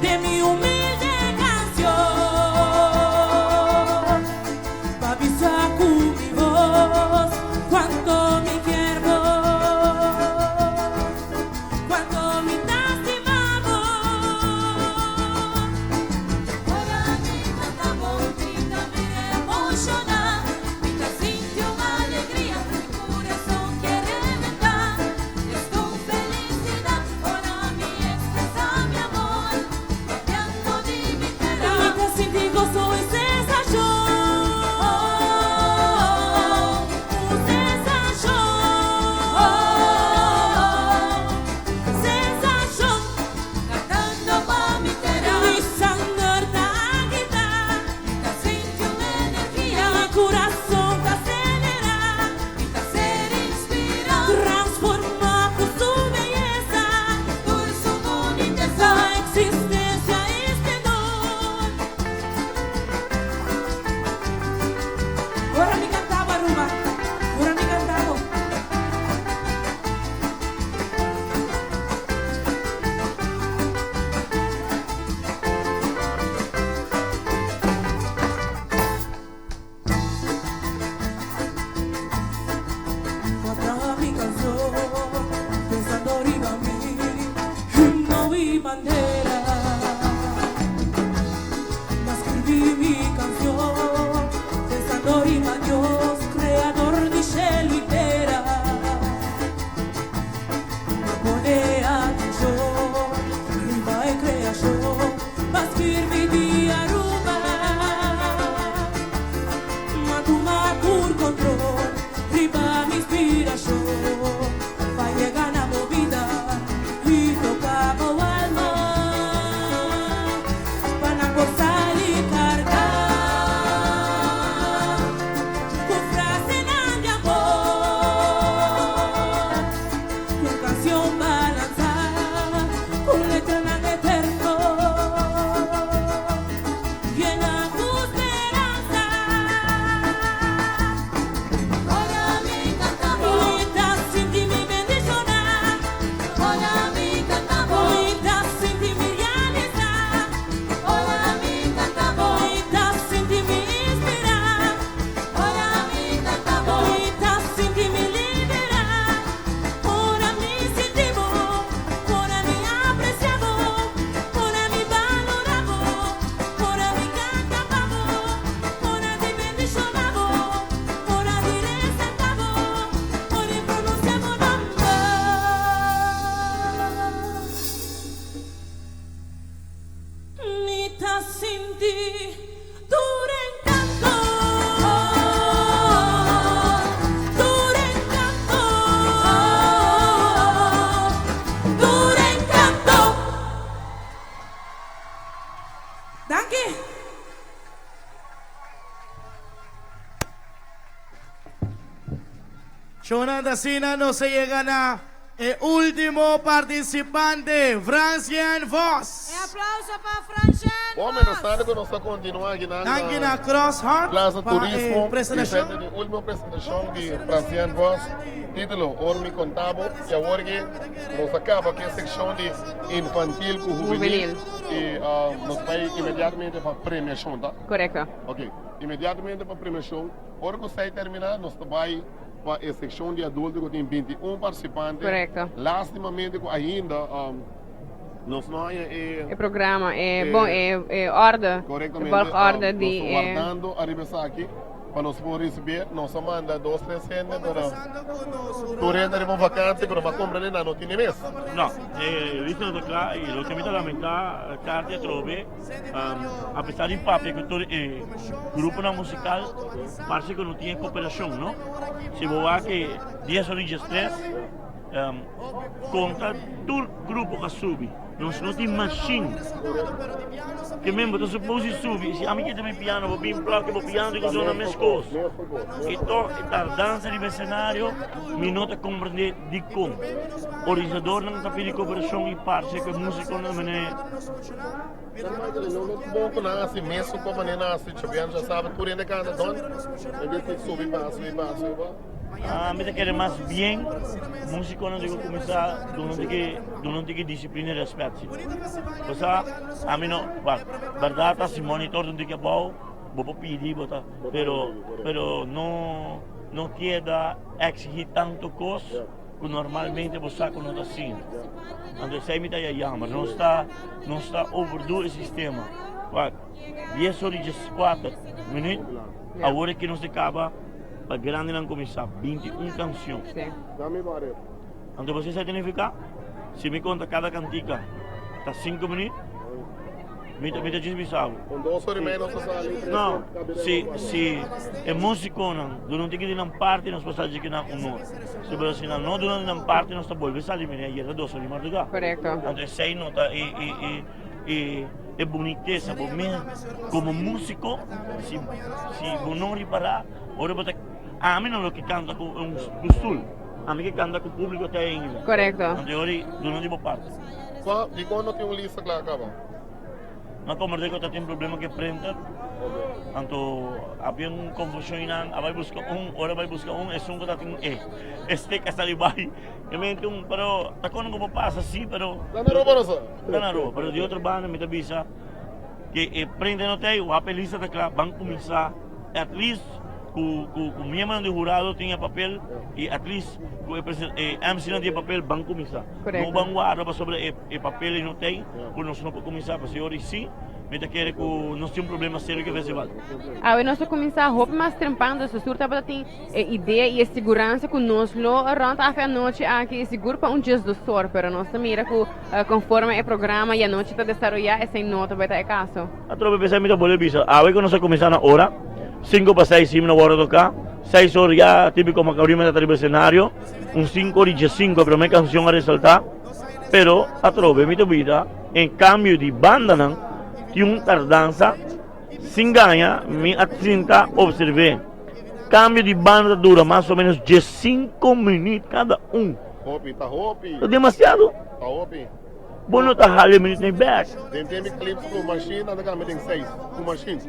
de mi humilde canción. Pa avisar con mi voz cuánto me quiero, cuánto me lastimamos. Ora mi cantamos, grita, me emociona. Mi sintió una alegría, mi corazón quiere reventar. Es tu felicidad, ora mi expresa mi amor. Papiando de mi tierra. Mi sentí gozo y sensación, sensación, sensación. Cantando pa' mi tierra. Mi sangre ta agita, Mi sintió una energía. mi corazón ta acelera, Mi ser inspira. transforma con su belleza, Por su boniteza. la existencia y esplendor. Ora mi cantaba, Aruba, ora mi cantaba. Atrás mi canción, pensando arriba a mí, himno y bandera. Escribí mi canción, pensando arriba a Dios, creador de cielo y tierra. Pone atención, rima y creación, pa' escribir di Aruba. Matuma por control, riba mi inspiración, pa' llegar a movida y tocar mi alma, pa' na gozar y cargar, con frase de amor, con canción balanzada, con letra en eterno, llena tu esperanza. Ora mi cantamos. Mi sentí mi bendicionar, Ora mi cantamos. mi sentí mi realizar, Ora mi cantamos. mi sentí mi inspirar, Ora mi cantamos. mi sentí mi liberar. Ora mi sentimos, ora mi apreciamos, ora mi valoramos, ora mi cantamos, ora te bendicionamos, ora te resaltamos, ora pronunciamos nombre. Mi ta sinti tur encanto, tur encanto, tur encanto. Danki. Shonanda Sina no se llega na e último participante, Francien Vos. E aplauso pa Francien Bom, mientras tanto, ku nos ta kontinuá aki na Danki na Cross Heart Plaza pa, Turismo. presentashon. E último presentashon di Francien Vos. Título, Ora Mi Contabo. I awor ku nos a kaba ku e sekshon di infantil ku hubenil. Hubenil. I nos ta bai inmediatamente pa premiashon, ta? Korekto. Ok, inmediatamente pa premiashon. Ora ku esei terminá, nos ta bai pa e sekshon di adulto ku tin 21 partisipante. Korekto. Lástimamente ku ainda nos no hay e E programa, e, bon, e orde, Korektamente. volgorde Nos di ta wardando ariba esaki pa nos por risibí. Nos a manda dos, tres hende, pero tur hende riba un vakantie, pero m'a komprendé nan no tin mes. No, e lista no ta kla i loke mi ta lamentá Carti atrobe, apesar di papia ku tur e gruponan musikal parse ku no tin e koperashon, no? Si bo wak e dies ora i diestres, konta tur grupo a subi, nos no tin mashin. Ke men bo ta supose subi, si ami kita mi piano, bo bin plak bo piano di zona meskos. I to e tardansa riba escenario, mi no ta komprende dikon. Organisadornan ta pidi koperashon i parse ku e musikonan mene. No no bon ku nan hasi mesun kon manera nan hasi Chabian ya sabe tur hende kanta don en bes di subi baha subi baha subi baha. Ah, mi ta kere mas bien musikonan di ku kuminsá duna un tiki duna un tiki disiplina i rèspèt si. Pasá ami no wak bèrdat ta si monitor ta un tiki abou bo por pidi bo ta pero pero no no keda eksigí tantu kos. Ku normalmente bo sa ku no ta asina. Anto esei mi ta ya jammer. Nos ta nos ta overdo e sistema. Wak, dies or i dieskuater minuut, awor aki nos ta kaba pa grandinan kuminsá 21 kanshon. Anto bo sa esei ta nifiká? Si mi konta kada kantika ta sinku minuut. Mi ta mi ta djis bisa bo. Un dos ora y media nos a sali. Tres No, ora kabia si den si e musikonan duna un tiki di nan parti nos por sali dje kinan un or. Si pero si nan no duna di nan parti nos ta bolbe sali mira ayer ta dos ora di marduga. Korekto. Anto esei no ta e e e e e bunitesa bo mes komo musiko si si bo no ripara ora bo ta ami no lo ke kanta ku un ku stul ami ke kanta ku publiko ta ainda. Korekto. Anto e ora duna di bo parti. Kua dikon no tin un lista kla kaba? Ma como rico ta tin problema cu e printer, anto habia un confusion y nan a bay busca un, ora bay busca un esun cu ta tin e e stick a sali bay. E mente un, pero ta con cu por pasa si, pero. Ta na Aruba no sa? Ta na Aruba, pero di otro banda mi ta bisa que e printer no ta ey, wak e lista ta cla, ban cuminsa at least cu cu cu miembronan di hurado tin e papel y at least cu e e MC nan tin e papel ban cuminsa. No ban warda pasobra e e papel no ta ey cu nos no por cuminsa pasobra ora y si mi ta kere cu nos tin un problema serio cu e festival. Awe nos a cuminsa hopi mas trempan dus sur tabata tin e idea y e siguransa cu nos lo rond af e anochi aki y sigur pa un djes dos or pero nos ta mira cu conforme e programa y anochi ta desaroya esey no ta bay ta e caso. Atrobe p'esei mi ta bolbe bisa, awe ku nos a kuminsá na ora, sinku pa seis himno wòrdu toká, seis or ya Típiko Macaurima ta riba esenario, un sinku or i diesinku e promé kanshon a resaltá, pero atrobe mi ta bida en kambio di bandanan tin un tardansa sin gaña mi a sinta opserv'é, kambio di banda ta dura mas o ménos diesinku minüt kada un. Hopi, ta hopi. Ta demasiado. Ta hopi. Bo no ta hala e minuut ni bek. Den tempi clips ku machine nan ta kambia den seis ku machine.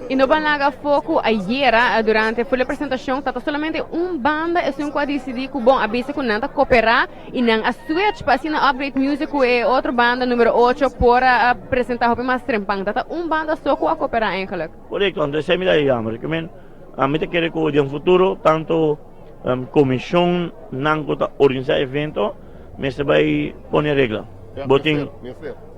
I no ban laga afó ku ayera durante full e presentashon ta ta solamente un banda esun ku a disidí ku bon a bisa ku nan ta koperá i nan a switch pa asina Upgrade Music ku e otro banda numero ocho por a presentá hopi mas trempan. Ta ta un banda so ku a koperá eigenlijk. Korekto, anto esei mi ta jammer. Ke men ami ta kere ku den futuro tanto komishon nan ku ta organisá evento Mester bai pone regla. Bo tin,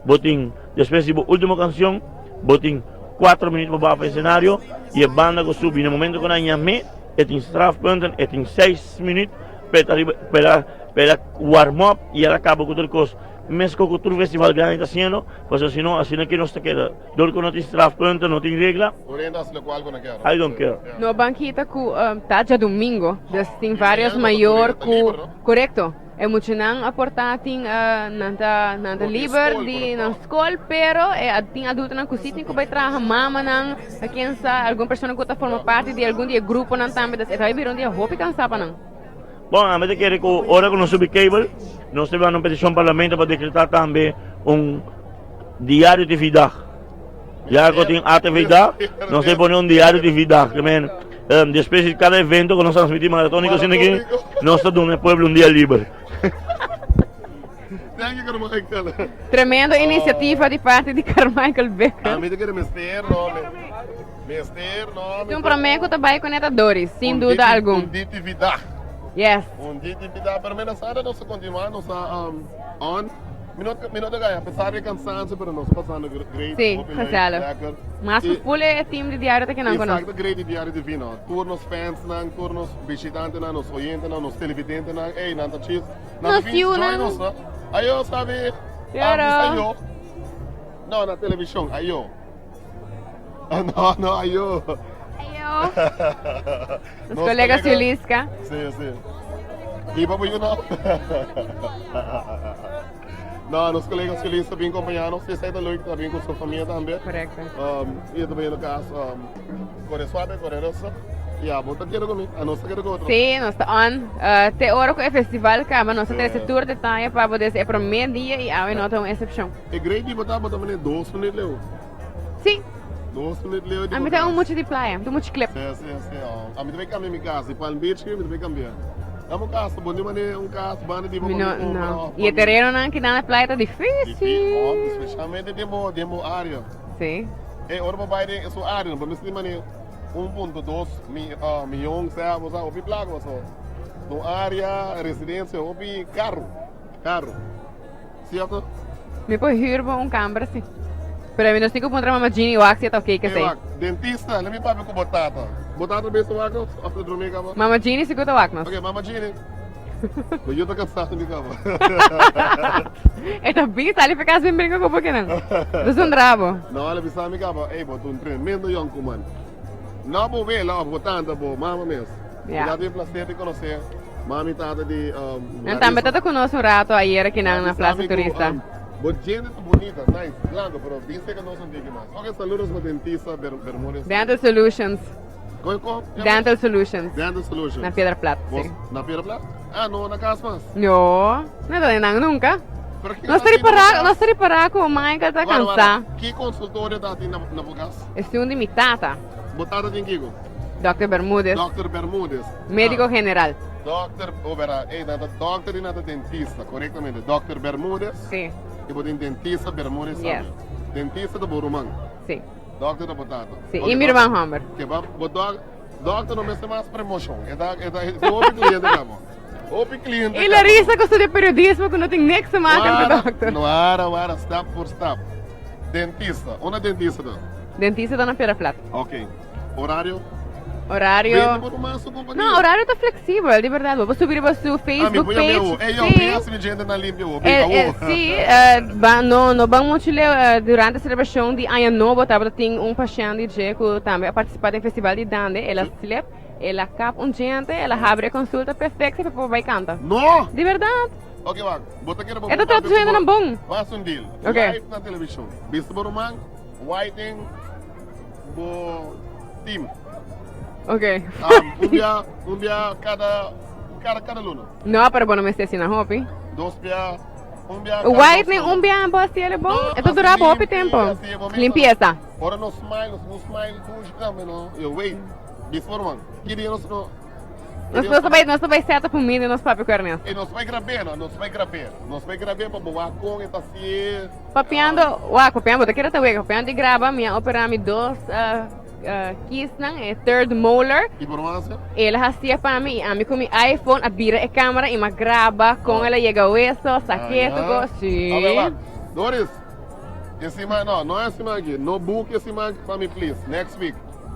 bo tin, despues di bo ultimo cancion, bo tin cuatro minuut pa baha pa escenario y e banda cu subi na momento cu nan yam'e, e tin strafpunten, e tin seis minuut pa e ta riba, pa el a, pa el a warm up y el a caba cu tur cos. Mesco cu tur festival grandi ta haciendo, pasobra si no asina ki nos ta keda. Dor cu no tin strafpunten, no tin regla. I don't care. No ban kita cu ta djadomingo, dus tin varios mayor cu, corecto. E muchanan a por ta tin nan ta nan ta liber di nan skol pero e tin adultonan ku si tin ku bai traha mamanan a ken sa algun persona ku ta forma parti di algun di e gruponan tambe dus e ta bai bira un dia hopi kansa pa nan. Bon ami ta kere ku ora ku nos subi cable nos ta manda un petishon parlamento pa dekretá tambe un diario di vida ya ku tin ATV dag nos ta pone un diario di vida ke men Despues di kada evento ku nos transmití maratóniko asina aki, nos ta duna e pueblo un dia liber. Thank you, Carmichael. Tremendo inisiativa di parti di Carmichael Bikker. Ami ta kere mester no, mester no. Un promé ku ta bai kuné ta Doris, sin duda algun. Un ditividad. Yes. Un ditividad, pero mira Sara nos ta kontinuá, nos ta on. Mi no mi no ta gaya, apesar di e cansancio, pero nos ta pasando great. Sí, Hopi leuk, gezellig. lekker. Mas ku I- full e team di Diario ta kinan ku nos. Exacto, great di Diario Divino. Tur nos fansnan, tur nos bishitantenan, nos oyentenan, nos televidentenan, ey, nan ta chis. Nan ta Nos bin join yiunan. nos, no? Ayo, sabi. Claro. Ah, bisa ayo. No, na television, ayo. No, no, ayo. Ayo. Nos Nos colega colega- Juliska. Sí, sí. Biba bo you know. No, nos colega Feliz ta bin acompaña nos. Esey ta leuk, ta bin cu su famia tambe. Correcto. Um, y ta bin cas, um, core suave, core rustig. Ya, bo ta kere cu mi, a nos ta kere cu otro. Sí, nos ta on. Uh, te ora cu e festival caba, nos ta trece tur detaye pa bo desde e prome dia y awe no ta un excepcion. E great di bo ta, bo ta mane dos minuut leu. Sí. Dos minuut leu di A bo mi ta un cas. mucho di playa, ta mucho clip. Sí, sí, sí. Oh. A mi ta bay cambia mi cas, di Palm Beach mi ta bay cambia. Dame un cas, bo ni mane un cas banda di bo Mi pa no, mi compra. no. of Y e pa mi- terrenonan ki na playa ta difícil. Difícil, oh, especialmente den bo, den bo area. Sí. E ora bo bay den su area, bo mester mane 1.2 mi, ah, miljoen, sea, bo sa, hopi placa, bo so. Un area, residencia, hopi caro, caro. Cierto? Mi por huur bo un camber si. Pero mi no tin cu puntra mama Jeannie wak si e ta ok ke Hey, esey. wak, dentista, let me papia cu bo tata. Bo tata bes ta wak nos of ta drumi caba? Mama Jeannie sigur ta wak nos. Ok, mama Jeannie. Bo yu ta cansa di caba. E ta bin sali pa cas bin brinca cu bo kinan. Ta zundra bo. No, el a bisa mi caba, ey, bo ta un tremendo yoncuman. No bo wela of bo tanta, bo mama mes. Ja. Mi ta tin placer di conoce mami tata di um, Nan tambe tata conoce un rato ayer aki nan na Plaza Turista. Um, bo gente ta bonita, nice, blanco, pero dice que no son tiki mas. Ok, saludos pa dentista Ber Bermudez. Dental Solutions. Con, con? Dental Solutions. Dental Solutions. Na Piedra Plat, Bos, sí. Na Piedra Plat? Ah, no, na cas mas. No, no ta nan nunca. Pero ki Nos ta ripara, nos ta ripara cu Michael ta cansa. Ki consultorio ta tin na, na bo cas? Esun di mi tata. Bo tata tin kiko? Dòkter Bermudez. Dòkter Bermudez. Médiko Ah. general. Dòkter, oh bera, ey, nan ta dòkter i nan ta dentista, korektamente. Dòkter Bermudez. Sí. I bo tin dentista Bermudez Yes. tambe. Dentista ta bo ruman. Sí. Dòkter ta bo tata. Sí, Ok, i mi dòkter. ruman hòmber. Ke ba, bo dòk, dòkter no mester mas promoshon. E ta, e ta, e tin hopi kliente kaba. Hopi kliente I kaba. Larissa ku studia periodismo ku no tin niks te maken ku Wara, dòkter. wara, wara, stap por stap. Dentista, unda dentista ta? Dentista ta na Piedra Plat. Ok. Horario? Horario. Vende por mas su compañía. No, horario ta flexibel, di berdad. Bo por subi riba su Ah, mi Facebook voy a ver page. awo. Ey, yo, Sí. mi hace mi gente na limpia awo. Eh, Awo. eh, sí, eh, ba, no, no ban mucho leu. Eh, durante celebracion di Aña Nobo tabata tin un pashent di dje cu tambe a participa den festival di Dande. El a slip, el a kap un djente, el a habri e consulta perfecto pa por bay canta. No! Di berdad. Ok, wak. Bo ta kere bo E ta trata su hendenan bon. Bas un deal. Ok. Live na television. Bista bo ruman, whiting. Bo team. Ok. Um, un bia, un bia cada, cada, cada luna. No, pero bo no mester asina hopi. Dos bia, un bia cada Whitening, dos luna. un bia bo hasi el bon. No, E ta dura bo hopi así tempo. limpi, así, bo mester- Limpieza. Ora nos smile, nos no smile dushi tambe, no. Yo, wait. Bisa por man. Ki dia nos no. Nos nos ta bai, nos ta bai set up un meeting nos papia ku Ernesto. E nos bai grab'é, no, nos bai grab'é. Nos bai grab'é pa bo wak kon e ta hasié. Papiando, wak, papiando, bo ta kere ta wega, papiando di graba, mi a operá mi dos kiesnan, e third molar. I por hasi? El a hasié pa mi i ami ku mi iPhone a bira e kamera i mi a graba kon el a yega weso, sak'é, tur kos. Sí. A ber, wak. Doris, e siman, no, no e siman aki, no book e siman pa mi please, next week,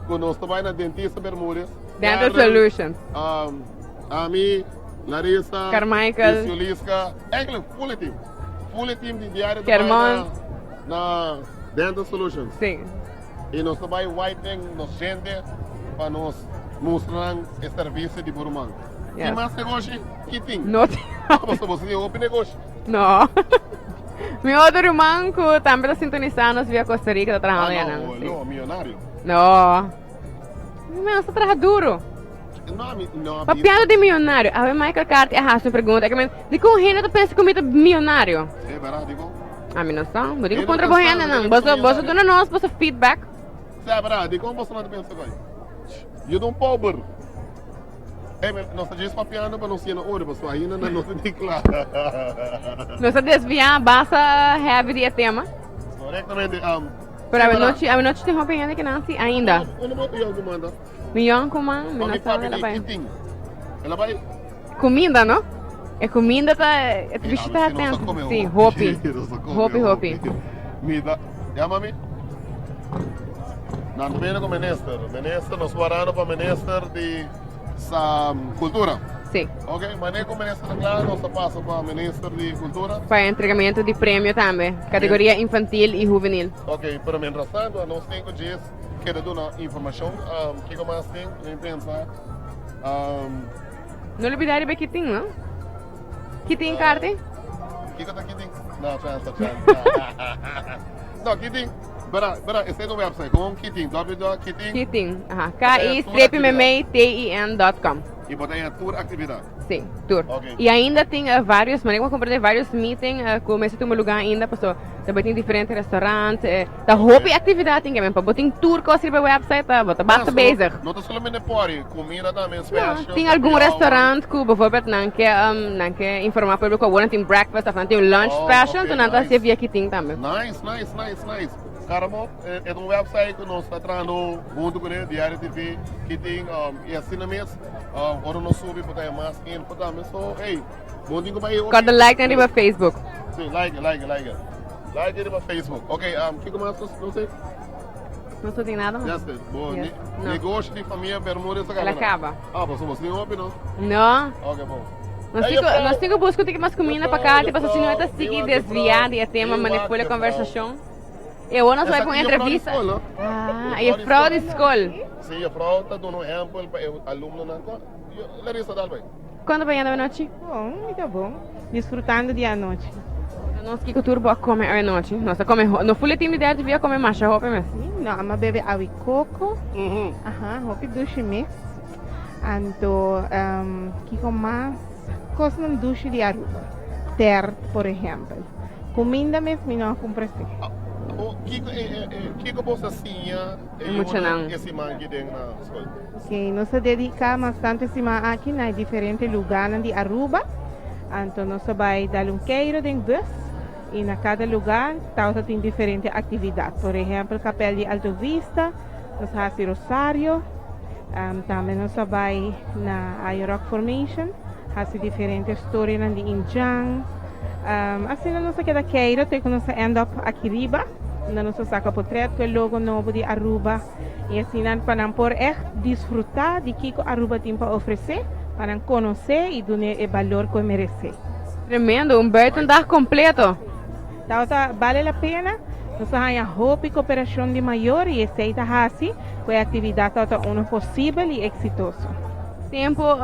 ku nos ta bai na dentista Bermudez. Dental Solutions. Um, ami, Larissa, Carmichael. Yuliska, eigenlijk full team. Full team di diario Kermond. Na, na Dental Solutions. Sí. Y nos ta bay whitening nos gente pa nos mustra e servicio di Burman. Yes. Tin mas negoshi? Ki tin? No tin. Pasobra bo tin hopi negoshi. No. Mi otro ruman ku tambe ta sintonisa nos via Costa Rica ta trahando Ah, ya no, nan. Sí. no, millonario. No. Mi ta traha duro. No, mi, no, Papiando di millonario, awe Michael Carty a hasi un pregunta. Ke men, di kon hende ta pensa ku mi ta millonario? Sí, berdad, di kon? Ami no sa. Bo di ku Hende puntra ta bo pensa, hendenan. hende Boso, ta boso duna nos boso feedback. Sí, berdad, di kon boso no ta pensa koi? Yo ta un pober. Ey, men, nos ta djis papiando pa nos yena ora, pasobra ainda nan no ta di kla. Nos a desviá basta heavy di e tema. Korektamente, um, Pero awenochi, awenochi tin hopi hende ke nan si ainda. Unda bo yòn ku manda? Mi yòn ku man, mi no sa unda el a bai. El a bai? Kuminda, no? E kuminda ta, e ta bishita atento. Si, hopi. Hopi, hopi. Mi ta, ya mami? Nan ta bini ku minister. Minister, nos warando pa minister di sa kultura. Si. Ok, mane ku minister ta kla, nos ta pasa pa minister di kultura. Pa entregamentu di premio tambe, kategoria infantil i huvenil. Ok, pero mientras tanto nos tin ku djis keda duna informashon. Um, kiko mas tin? Mi pensa. Um, No lubida riba kitin, no? Kitin, Carti? Kiko ta kitin? No, chance, chance. No, Kiting, bera, bera, esei ta un website. Kon Kiting, www.kiting. Kiting, aha. K I strepi memei T I N dot com. I bo ta haña tur aktividat? Sí, tur. Ok. I ainda tin varios, manera ku bo komprende, varios meeting ku mester tuma lugá ainda paso ta bai tin diferente restaurant, ta hopi aktividat tin kemen pa bo tin tur kos riba e website ta bo ta basta bezig. No ta solamente pòri, kumida tambe special. No, tin algun restaurant ku bijvoorbeeld nan ke nan ke informá pueblo ku awor nan tin breakfast òf nan tin un lunch special, enton nan ta hasié via Kitin tambe. Nice, nice, nice, nice. Karamo, e ta un website ku nos ta trahando huntu kuné, Diario TV, Kitin, i asina mes ora nos subi bo ta haña mas info tambe. So, hey, bo tin ku bai. Kòrda like nan riba Facebook. Sí, like, like, like. Like riba Facebook. Ok, kiko mas nos tin? Nos no tin nada mas. Yes, bo Yes. No. negoshi di famia Bermudez a El a kaba. kaba. Ah, bo somos tin hopi, no? No. Ok, bon. Nos tin ku, nos tin ku buska un tiki mas kuminda pa Katy, pasobra si no e ta sigui desviá di e tema, manipula e konversashon. E awor nos bai pa un entrevista. Ah, e juffrouw di skol. Sí, juffrouw ta duna un ehempel pa e alumnonan. Larissa, dal bai. Kon ta bayendo anochi? Bon, mi ta bon. Disfrutando di anochi. Nos kiko tur bo a kome awe nochi? Nos a kome, no ful e team di Diario TV a kome masha hopi mes. Sí, no, amo a bebe awi koko. Aha, hopi dushi mes. Anto, kiko mas? Kosnan dushi di Aruba. Tert, por ehempel. Kuminda mes mi no a kumpra esei. Bo, kiko e, e, kiko bo sa siña e Muchanan. yunan e siman aki den na skol? Ok, nos a dedica mas tanto e siman aki na e diferente lugarnan di Aruba. Anto nos a bay dal un keiro den bus y na cada lugar tabata tin diferente actividad. Por ehempel Kapel di Alto Vista, nos a haci rosario. Tambe nos a bay na Ayo Rock Formation, haci diferente storianan di Indian. Asina nos a keda keiro te cu nos a end up aki riba, unda nos a saca potret cu e logo nobo di Aruba. Y asina pa nan por echt disfruta di kico Aruba tin pa ofrece, pa nan conoce y dun'e e balor cu e merece. Tremendo, un buitendag completo. Tabata bale la pena, nos a haña hopi cooperacion di mayor y esey ta haci cu e actividad tabata uno posibel y exitoso. Tempo,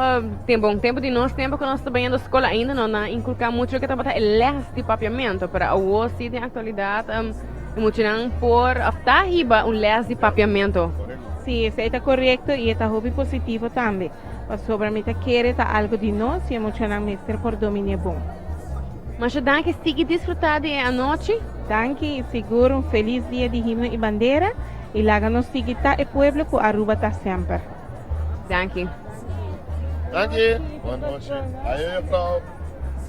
tempo, un tempo di nos tempo cu nos ta bayendo scol ainda no nan a inculca mucho loke tabata e les di papiamento, pero awo si den actualidad e muchanan por of ta hiba un les di papiamento. Si, esey ta corecto y e ta hopi positivo tambe, pasobra mi ta kere ta algo di nos y e muchanan mester por domin'e bon. Masha danki, sigui disfruta di e anochi. Danki y sigur un feliz dia di himno y bandera y laga nos sigui ta e pueblo cu Aruba ta semper. Danki. Danki. Bon nochi. Ayo juffrouw.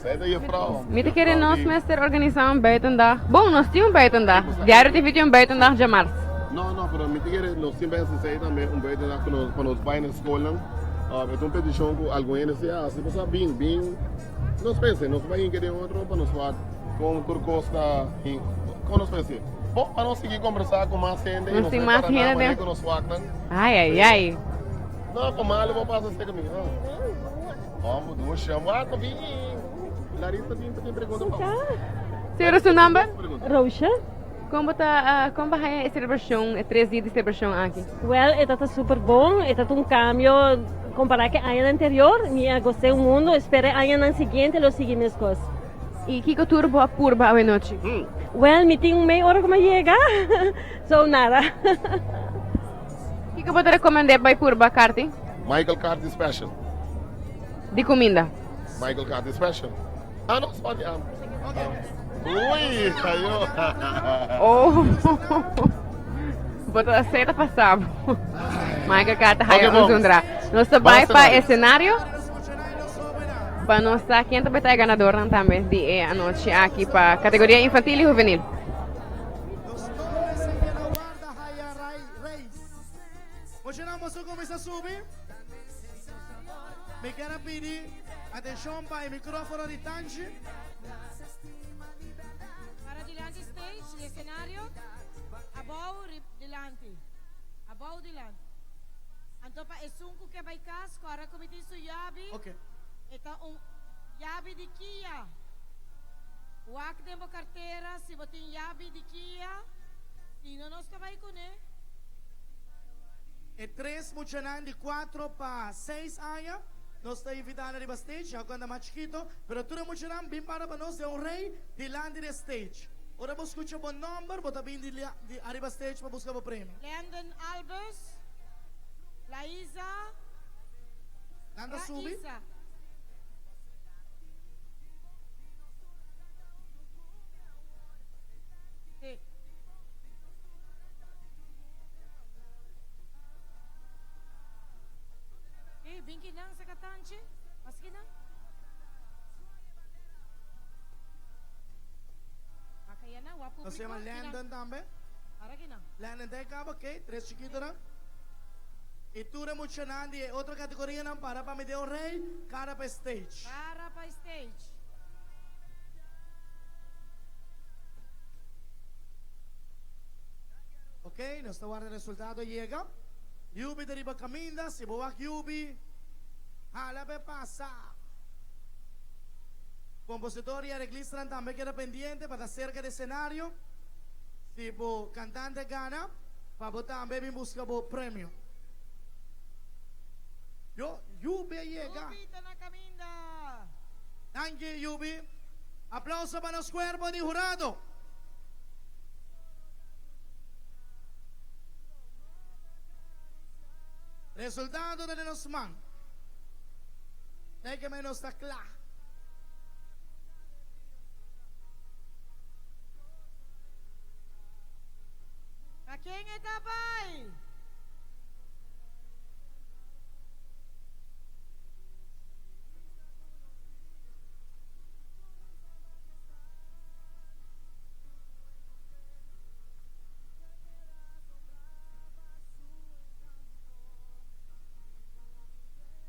Zij de juffrouw. Mi ta kere nos mester organisa un buitendag. Bon, nos tin un buitendag. Diario TV tin un buitendag djamars. No, no, pero mi ta kere nos tin pensa esei tambe un buitendag ku nos pa nos bai na skolnan. E ta un petishon ku algun hende si hasi. Pasobra bin, bin nos pensa, nos bai hinka den otro pa nos wak kon tur kos ta hin, kon nos pensa. Bon, pa nos sigui kombersá ku mas hende i Nos nos tin bai mas para nan hende manera den. ku nos wak nan. Ai, ai, ai. No, pa malo bo pasa seka mi. Hombo, dushi, wak bin. Larissa bin pa tin pregunta pa bo. Señora, su nomber? Roosje. Kon bo ta, kon bo haña e selebrashon, e tres dia di selebrashon aki? Wel, e ta ta super bon, e ta ta un kambio kompará ku e añanan anterior. Mi a gost'é un mundu, espera e añanan siguiente lo sigui meskos. I kiko tur bo a purba awenochi? Wel, mi tin un mei ora ku mi a yega, so nada. Kiko bo ta rekomend'é bai purba, Carty? Michael Carty Special. Di kuminda? Michael Carty Special. Ah, no, sorry. Ui, ayo. Oh. Bo ta seta pasa bo. Michael Carter haya un zundra. Nos ta bai pa escenario. Pa nos sa ken ta beta e ganadornan tambe di e anochi aki pa categoria infantil y juvenil. Mi kier a pidi atencion pa e microfono di Tanchi. Para dilanti stage di escenario, abou rib dilanti, abou dilanti. Anto pa esun cu ke bay cas, cora cu mi tin su yabi, e ta un yabi di Kia. Wak den bo cartera si bo tin yabi di Kia, si no nos ta bay cune. E tres muchanan di cuatro pa seis aña. Nos ta invita nan riba stage, ya cu nan ta mas chikito, pero tur e muchanan bin para pa nos den un rey dilanti di e stage. Ora bo scucha bo nomber, bo ta bin di di ariba stage pa busca bo premio. Landon Albers, Laiza, Nan ta subi. Raiza. Sí. Ey, bin kinan sa katanchi? Mas kinan? Baka yana, wa Nos publico yama kinan. Landon tambe. Para kinan. Landon ta e cabo, ok, tres chikitonan. Y tur e muchanan di e otro categorianan para pa mi den un rey, cara pa e stage. Para pa e stage. Ok, nos ta warda resultado yega. Yubi ta riba caminda, si bo wak Yubi, hala pa e pasa. Compositor y areglistanan tambe keda pendiente pa ta cerca di escenario. Si bo cantante gana, pa bo tambe bin busca bo premio. Yo, Yubi a yega. Yubi ta na caminda. Danki Yubi. Aplauso pa nos cuerpo di hurado. Resultado ta den nos man. Tei ke menos ta kla. Pa ken e ta bai?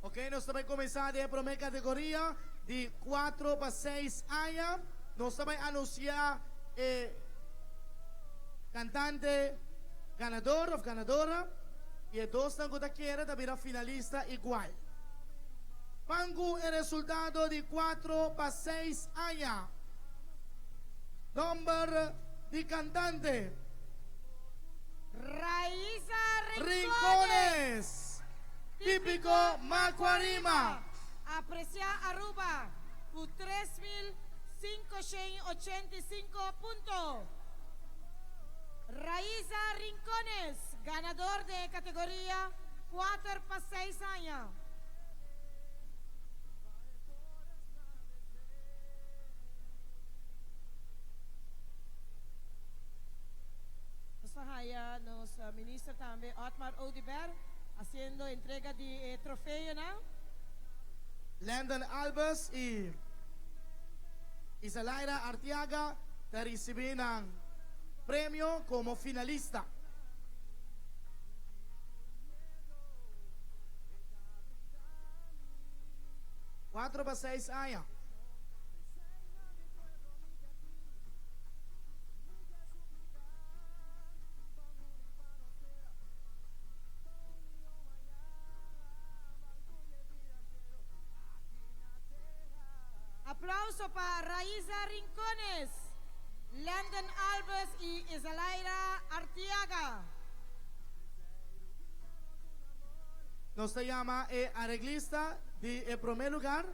Ok, nos ta bai kuminsá den e promé kategoria di kuatro pa seis aña. Nos ta bai anunsiá e kantante ganador òf ganadora i e dosnan ku ta kere ta bira finalista igual. Pan ku e resultado di kuatro pa seis aña. Nomber di kantante. Raiza Rincones. Rincones. Típico Macuarima. Aprecia Aruba cu 3585 punto. Raiza Rincones, ganador den e categoria kuater pa seis aña. Nos ta haya nos minister tambe Otmar Oduber haciendo entrega di e trofeonan. Landon Albers y Isalaira Artiaga ta ricibi nan premio como finalista. Cuatro pa seis aña. Aplauso pa Raiza Rincones, Landon Alves y Isalaira Artiaga. Nos ta yama e areglista di e prome lugar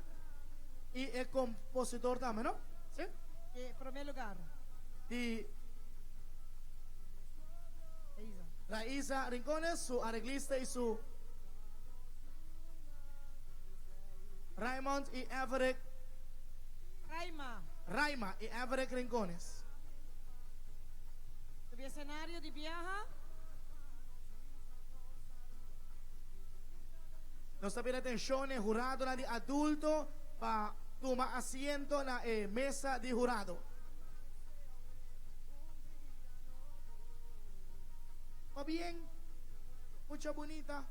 y e compositor tambe, no? Si? E prome lugar. Di Raiza Rincones, su areglista y su Raymond y Everick Raima. Raima y Everick Rincones. Subi escenario di biaha. Nos ta pidi atencion e huradonan di adulto pa tuma asiento na e mesa di hurado. Pabien, mucha bunita.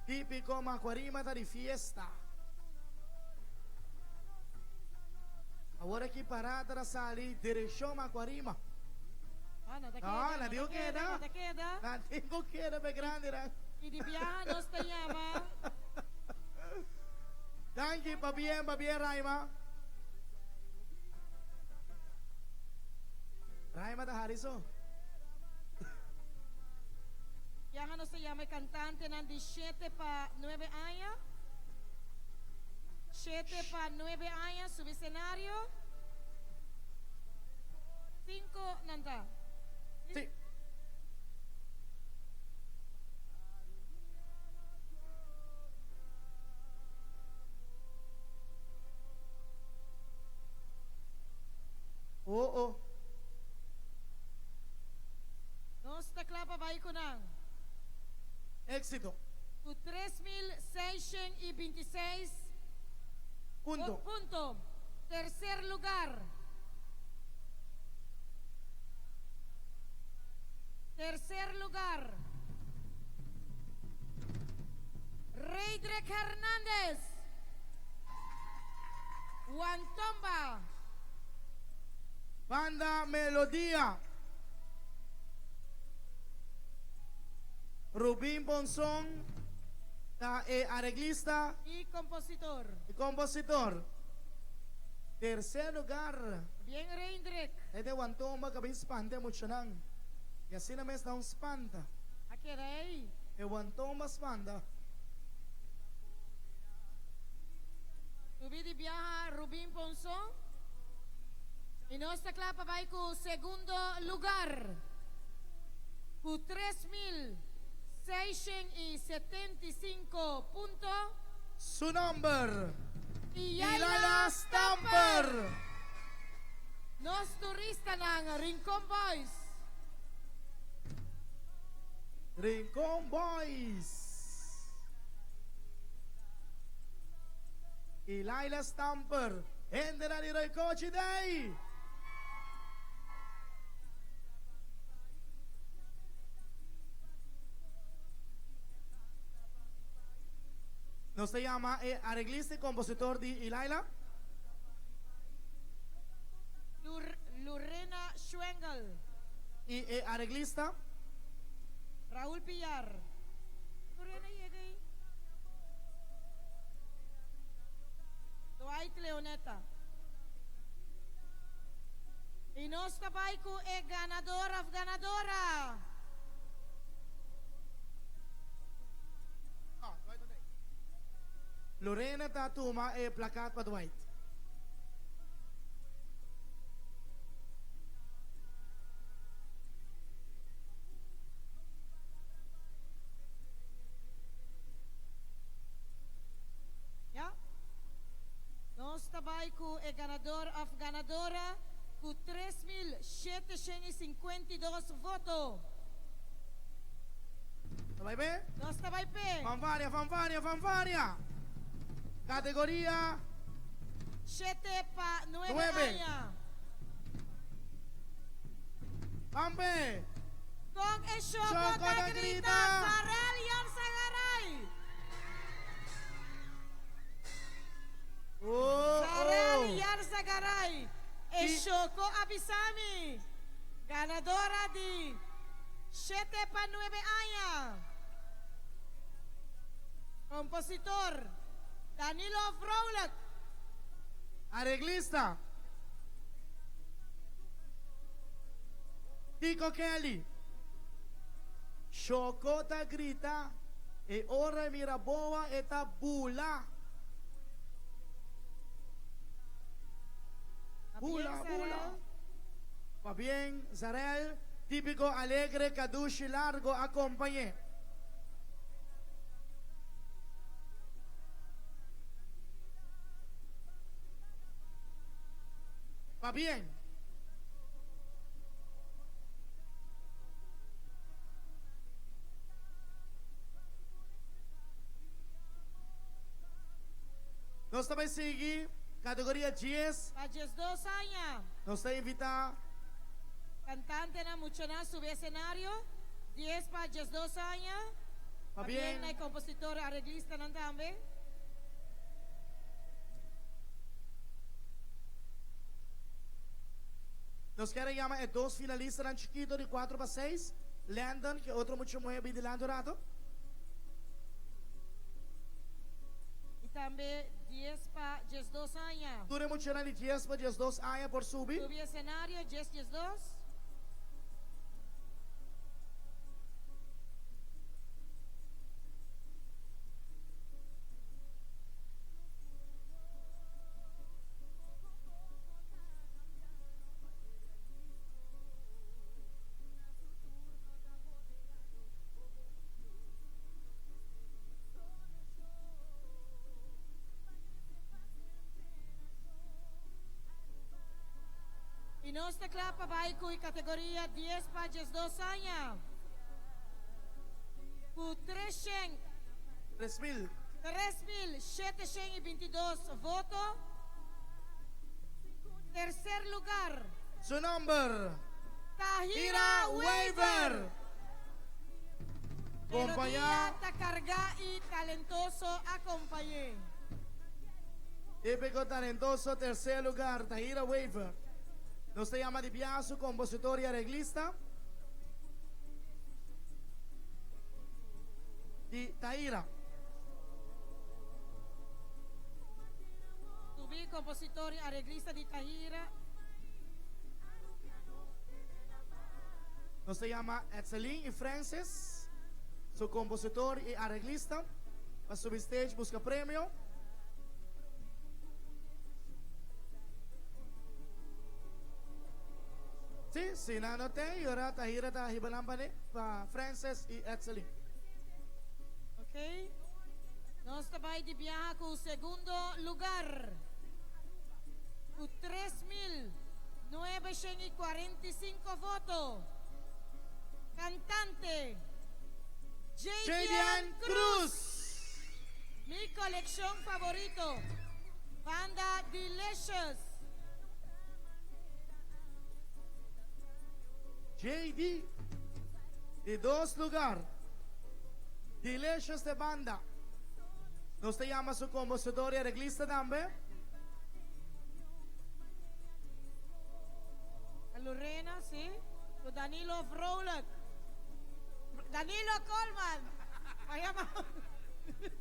Típico Macuarima ta di fiesta. Awor aki parada ta sali direccion Macuarima. Ah, no ta No, keda, na no ta digo keda, keda. no ta keda. Na digo keda pe grandi ra. Y di biaha nos ta yama. Danki, pabien, pabien Raima. Raima ta hari so. Biaha nos ta yama e kantantenan di shete pa nuebe aña. Shete pa nuebe aña subi senario. Cinco nan ta. Si. Oh oh. Nos ta kla pa bai ku nan. Éxito. Ku 3626 Punto. Punto. Tercer lugar. Tercer lugar. Reidrek Hernandez. Wantomba. Banda Melodia. Rubin Ponson ta e areglista. Y compositor. Y compositor. Tercer lugar. Bien Reindrek. E de Wantomba ka bin spanta e muchanan. Y asina mes nan spanta. A keda ey. E Wantomba spanta. Subi di biaha Rubin Ponson. Y nos ta cla pa bay cu segundo lugar cu 3675 punto. Su nomber, Iaila Stamper. Nos turistanan Rincon Boys. Rincon Boys. Ilaila Stamper. Hendenan di Roycochi Day. Nos ta yama e areglista y compositor di Ilaila. Lorena Schwengel. Y e areglista. Raul Pillar. Lorena yega ey. Dwight Leoneta. Y nos ta bay cu e ganador of ganadora. Lorena ta tuma e plakat pa Dwight. Ya. Nos ta bai ku e ganador of ganadora ku 3752 voto. Ta bai p'e? Nos ta bai p'e. Fanfaria, fanfaria, fanfaria! Kategoria. Shete pa nuebe Nuebe. aña. Ban p'e! Kon e shoko Shoko ta ta grita, grita. Sarel Yarzagaray! Oh, Sarel oh. Yarzagaray, e I- shoko a bisa mi, ganadora di shete pa nuebe aña. Compositor, Danilo Vrolijk. Areglista, Tico Kelly. Shoko ta grita e ora e mira boa e ta bula. Bula, bula. Pabien, Zarel, Típico Alegre, Kadushi Largo a compañ'é. Pabien. Nos ta bay sigui categoria 10. Pa 12 aña. Nos ta invita. Cantantenan muchanan subi escenario. 10 pa 12 aña. Pabien. Pabien na e compositor areglistanan tambe. Nos kier a yama e dos finalistanan chikito di cuatro pa seis, Landon cu e otro mucha muhe bin dilanti un rato. Y tambe 10 pa 12 aña. Tur e muchanan di 10 pa 12 aña por subi. Subi escenario, 10, 12. nos ta kla pa bai ku e kategoria dies pa 12 aña. Ku 300. 3000. 3722 voto. Tercer lugar. Su nomber. Tahira Weaver. Compañía. Melodia ta carga y talentoso acompañé. Típico talentoso, tercer lugar, Tahira Weaver. Nos ta yama di biaha compositor y arreglista. Di Tahira. Subi compositor y arreglista di Tahira. Nos ta yama Etselin y Francis, su compositor y arreglista. Pa subi stage busca premio. Si, si nan no tin, ora Tahira ta hiba nan pa Francis y Etselin. Ok. Nos ta bay di biaha cu segundo lugar. Cu 3.945 voto. Cantante. Jadian Cruz. Mi coleccion favorito. Banda Delicious. JD. Di dos lugar. Delicious de banda. Nos ta yama su compositor y arreglista tambe. Lorena, si. Cu Danilo Vrolijk. Danilo Coleman. Ay,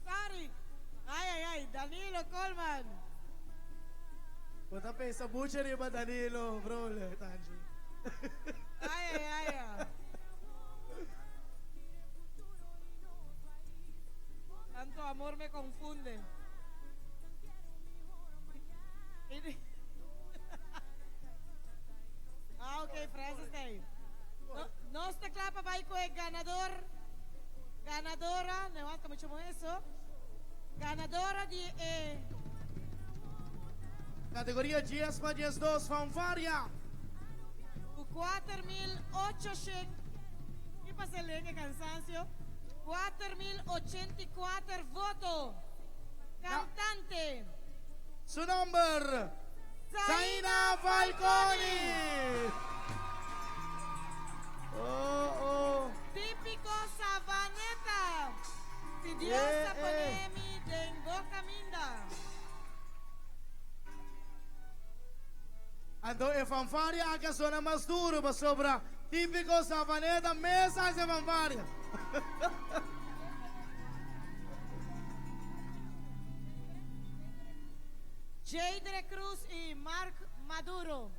sorry. Ay, ay, ay. Danilo Coleman. Bo ta pensa mucho riba Danilo Vrolijk, Tanji. Ay, ay, ay, ay. Tanto amor me confunde. Ah, ok, Francis ta. No, nos ta cla pa bay cu e ganador, ganadora, no basta mucho con eso. Ganadora di Categoria 10 pa 12, fanfaria. Cu 4.800, y pa lenga cansancio, 4.084 voto. Cantante. Su nomber, Zaina Falconi. Oh, oh. Típico Savaneta. Si Dios pone mi den boca minda. Anto, e fanfaria aki a sona mas duro pa sobra Típico Savaneta mesa e fanfaria. Jadre Cruz y Mark Maduro.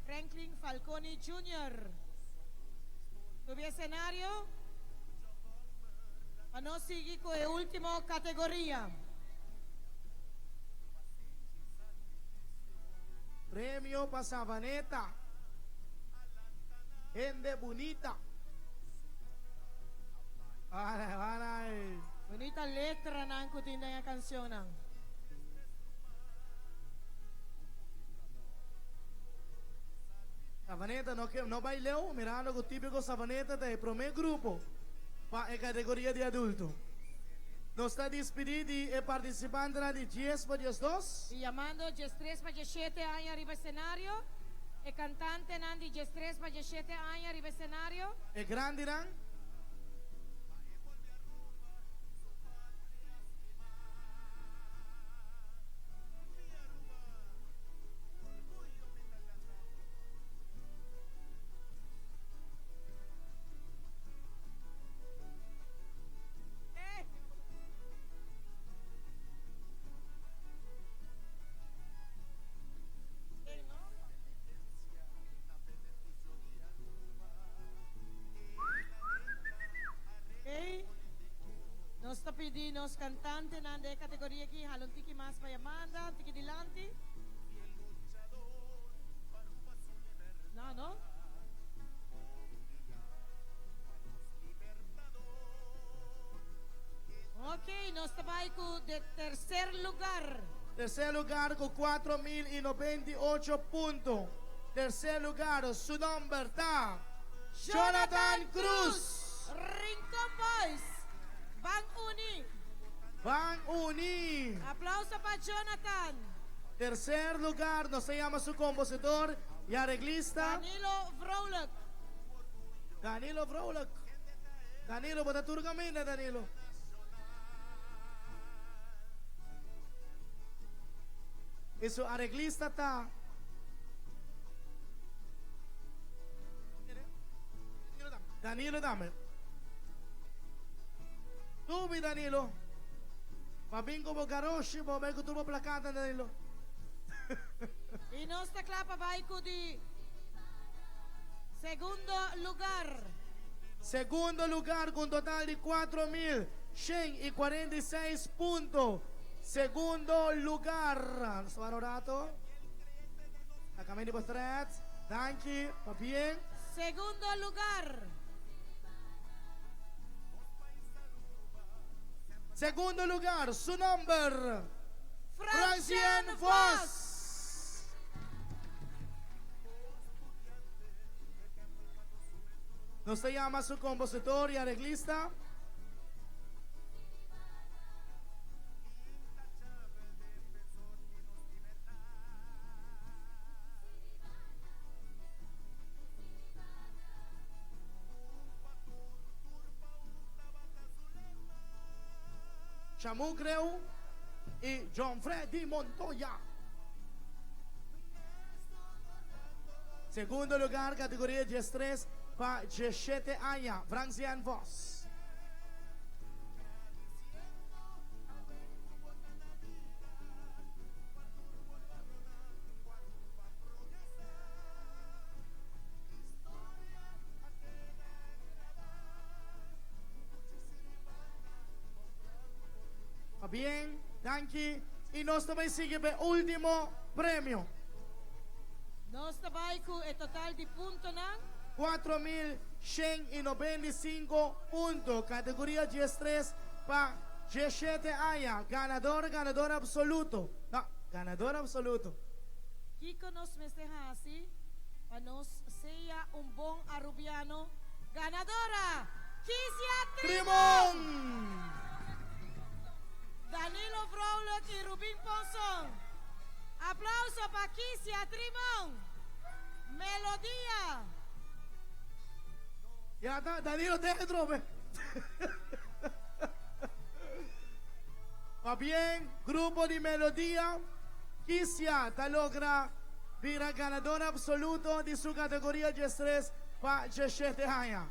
Franklin Falconi Jr. Subi escenario. Pa nos sigui cu e ultimo categoria. Premio pa Savaneta. Hende bunita. Para, para. Bunita letra nan cu tin den e cancion nan. Savaneta no ke no bay leu, mirando cu Típico Savaneta ta e prome grupo pa e categoria di adulto. Nos ta despedi di e participantenan di 10 pa 12. Y yamando 13 pa 17 aña riba escenario. E cantantenan di 13 pa 17 aña riba escenario. E grandinan. Ok. Nos ta pidi nos cantantenan den e categoria aki, hala un tiki mas pa Amanda, un tiki dilanti. No, no. Ok, nos ta bay cu de tercer lugar. Tercer lugar cu 4.098 punto. Tercer lugar, su nomber ta Jonathan Cruz. Rincon Boys, ban uni. Ban uni. Aplauso pa Jonathan. Tercer lugar, nos ta yama su compositor y arreglista. Danilo Vrolijk. Danilo Vrolijk. Danilo, bo ta tur caminda, Danilo. Y su arreglista ta. Danilo dame. Tubi Danilo. Pa bin ku bo garoshi, bo bai ku tur bo plakata Danilo. Y nos ta kla pa bai ku di segundo lugar. Segundo lugar ku un total di 4146 punto. Segundo lugar. Nos ta wak un rato. Ta kami di bo thread. Danki. Pabien. Segundo lugar. Segundo lugar, su nomber, Francien Vos. Nos ta yama su compositor y arreglista. Shamu Creu y John Freddy Montoya. Segundo lugar, categoria 13 pa 17 aña, Francian Vos. Bien, danki. Y nos ta bay sigui pa e ultimo premio. Nos ta bay cu e total di puntonan. 4195 punto, categoria 13 pa 17 aña, ganador, ganador absoluto, no, ganador absoluto. Kiko nos mester hasi pa nos sea un bon Arubiano? Ganadora, Kizia Trimon! Danilo Vrolijk y Rubin Ponson. Aplauso pa Kizia Trimon! Melodia! Ya ta, Danilo dentro be. Pabien, grupo di Melodia, Kizia ta logra bira ganador absoluto di su categoria 13 pa 17 aña.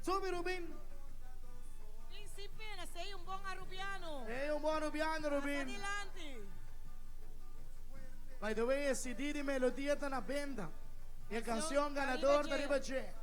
Subi Rubin. Tin sin pena, sei un bon Arubiano. Sei un bon Arubiano, Rubin. Pasa dilanti. By the way, e CD di Melodia ta na benta. E cancion ganador ta riba dje.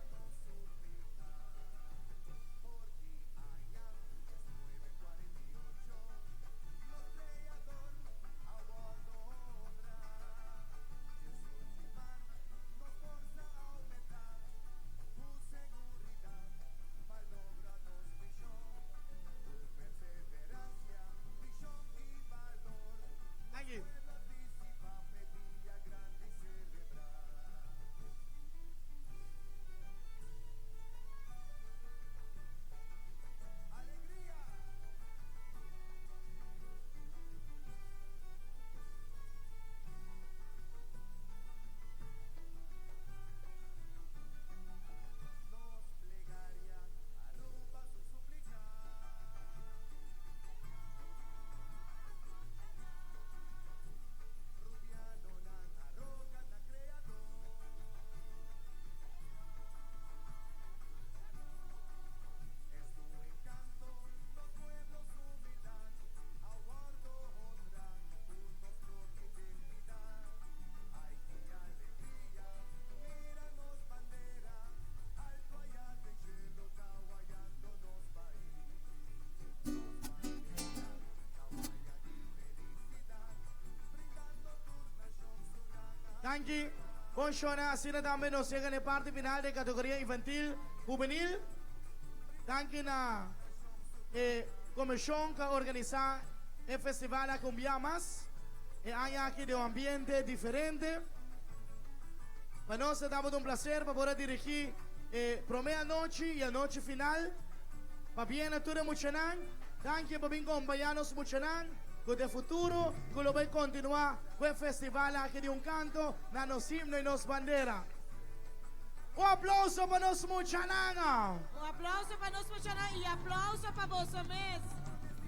Danki. Bon shona, asina tambe nos yega na e parti final di e categoria infantil hubenil. Danki na e comision cu a organisa e festival aki un bia mas. E aña aki den un ambiente diferente. Pa nos ta tabata un placer pa por a dirigi e prome anochi y anochi final. Pabien na tur e muchanan. Danki pa bin compaña nos muchanan cu den futuro cu lo bay continua cu e festival aki di un canto na nos himno y nos bandera. Un aplauso pa nos muchanan! Un aplauso pa nos muchanan y aplauso pa boso mes.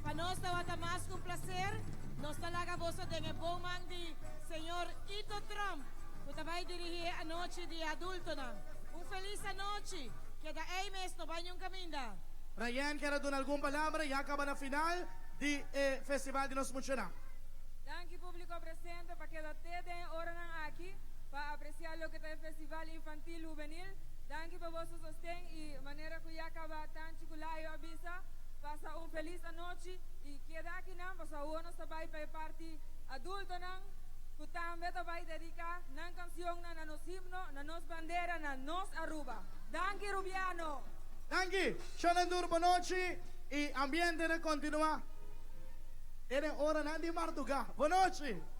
Pa nos tabata mas cu un placer. Nos ta laga boso den e bon man di señor Ito Tromp cu ta bay dirigi e anochi di e adultonan. Un feliz anochi! Keda ey mes, no bay niun caminda. Ryan kier a duna algun palabra y a caba na final di e festival di nos muchanan. Danki publico presente pa keda te den e oranan aki pa aprecia loke ta e festival infantil hubenil. Danki pa boso sosten y manera cu ya caba Tanchi cu Layo a bisa, pasa un feliz anochi y keda akinan pasobra awor nos ta bay pa e parti adultonan cu tambe ta bay dedica nan cancionnan na nos himno, na nos bandera, na nos Aruba. Danki Rubiano! Danki! Shonendur bonochi y ambiente ta continua te den oranan di marduga. Bonochi!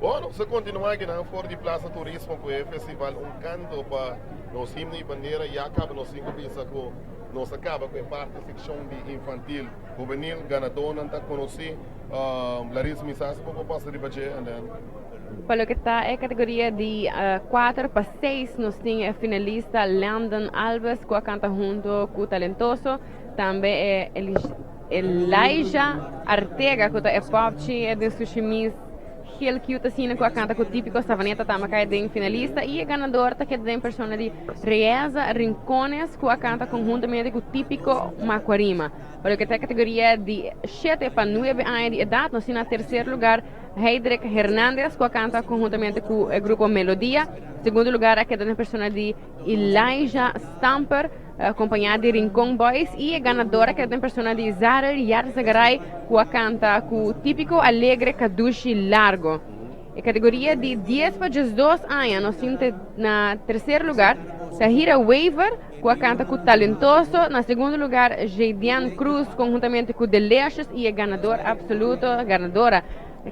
Bon, nos ta continua akinan for di Plaza Turismo cu e festival Un Canto pa nos himno y bandera. Ya caba nos tin cu bisa cu nos a caba cu e parti seccion di infantil, juvenil, ganadonan ta conoci. Larissa, mi sa si bo por pasa riba dje and then. Pa loke ta e categoria di cuater pa seis nos tin e finalista Landon Alves cu a canta hunto cu Talentoso, tambe e Elijah Artega cu ta e popchi den su shimis geel cute asina cu a canta cu Tipico Savaneta tambe a cay den finalista y e ganador ta keda den persona di Reeza Rincones cu a canta conhuntamente cu Tipico Macuarima. Pa loke ta e categoria di shete pa nuebe aña di edad nos tin na tercer lugar Heidrick Hernandez cu a canta conhuntamente cu e grupo Melodia. Segundo lugar a keda den persona di Elijah Stamper acompaña di Rincon Boys y e ganador a keda den persona di Zarel Yarzagaray cu a canta cu Tipico Alegre Cadushi Largo. E categoria di dies pa 12 aña nos tin na tercer lugar Tahira Wever cu a canta cu Talentoso, na segundo lugar Jaydian Cruz conhuntamente cu Delicious y e ganador absoluto, ganadora,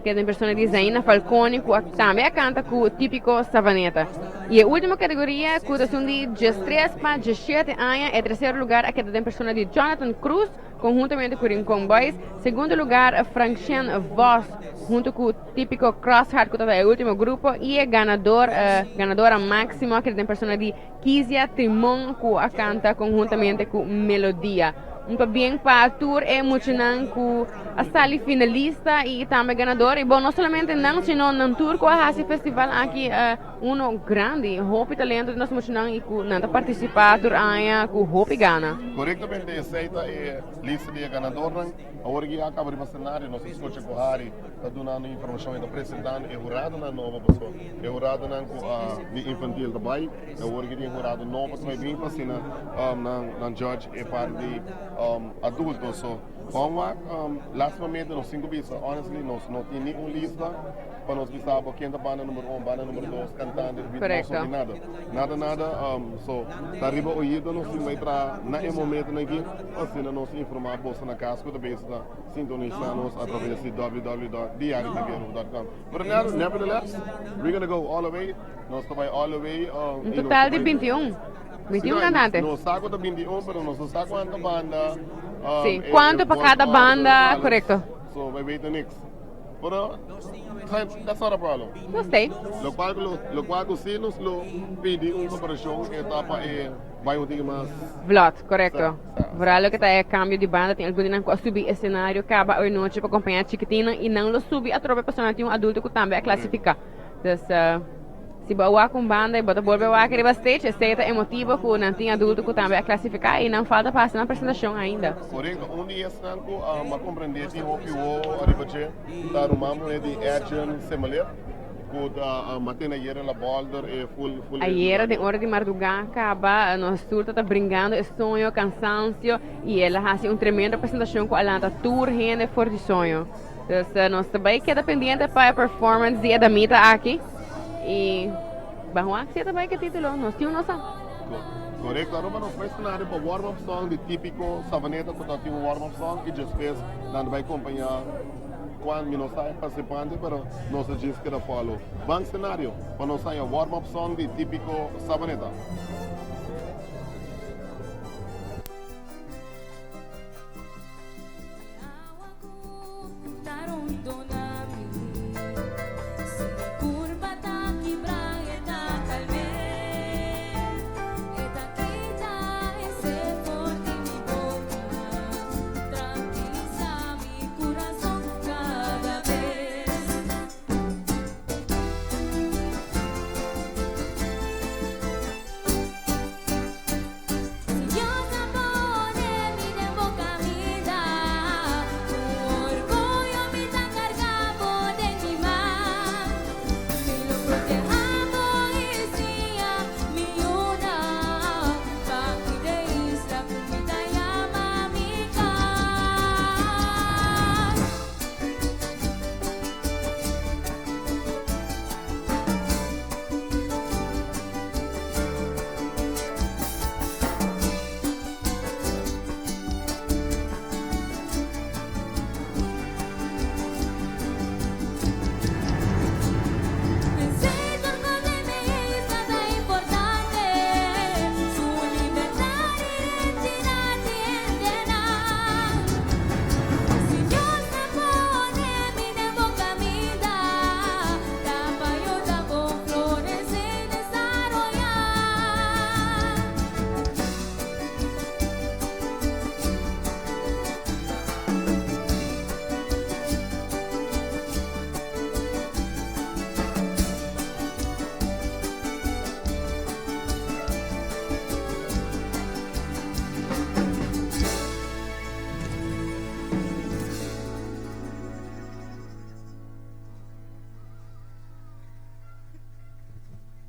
keda den persona di Zaina Falconi cu tambe a canta cu Tipico Savaneta. Y e ultimo categoria cu ta esun di 13 pa 17 aña, e tercer lugar a keda den persona di Jonathan Cruz conhuntamente cu Rincon Boys, segundo lugar Francien Vos hunto cu Tipico Crosshart cu tabata e ultimo grupo y e ganador, ganadora maximo a keda den persona di Kizia Trimon cu a canta conhuntamente cu Melodia. Un pabien pa tur e muchanan cu a sali finalista y tambe ganador. Y bon, no solamente nan, sino nan tur cu a haci festival aki uno grandi. Hopi talento di nos muchanan y cu nan ta participa tur aña cu hopi gana. Corectamente esey ta e lista di e ganadornan. Awor aki a caba riba scenario nos a scocha cu Harry ta dunando informacion y ta presentando e huradonan nobo pasobra e huradonan cu a di infantil ta bay y awor aki tin hurado nobo ta bay bin pa asina nan judge e parti di adulto. So Juan wak lastimamente nos tin cu bisa honestly nos no tin ni un lista pa nos bisa bo ken ta banda number un, banda number dos, cantante, nos no tin nada. Nada nada so ta riba oido nos tin bay traha na e momentonan aki pa asina nos informa boso na cas cu ta bezig ta sintonisa nos a traves di www.diariotvruba.com Pero nevertheless we gonna go all the way nos ta bay all the way Un total di 21 21 cantante. Nos sa cu ta 21 pero nos no sa cuanto banda Si, cuanto pa cada banda, corecto. So bay wait niks. Pero that's not a problem. Nos t'ei. Locual cu lo locual cu si nos lo pidi un cooperacion e ta pa e bai un tiki mas. Vlot, corecto. Vooral loke ta e cambio di banda tin algun di nan cu a subi escenario caba awe nochi pa acompaña chikitinnan y nan lo subi atrobe pasobra nan tin un adulto cu tambe a clasifica. Dus si bo a wak un banda y bo ta bolbe wak riba stage esey ta e motibo cu nan tin adulto cu tambe a clasifica y nan falta pa haci nan presentacion ainda. Corecto, un di esnan cu a comprende tin hopi wowo ariba dje ta ruman muhe di Edjean Semeleer cu ta matene ayera la bolder e full full. Ayera den ora di marduga caba nos tur ta ta bringando e soño, cansancio y el a haci un tremendo presentacion cu a lanta tur hende for di soño. Dus nos ta bai keda pendiente pa e performance di e damita aki. Y ban wak si e ta bai ke titulo. Nos tin un no sa. Korekto, Aruba nos bai scenario pa warm up song di Tipico Savaneta ku ta tin un warm up song y despues nan ta bai kompaña Juan, mi no sa e participante pero nos ta djis keda follow. Ban scenario pa nos haña warm up song di Tipico Savaneta.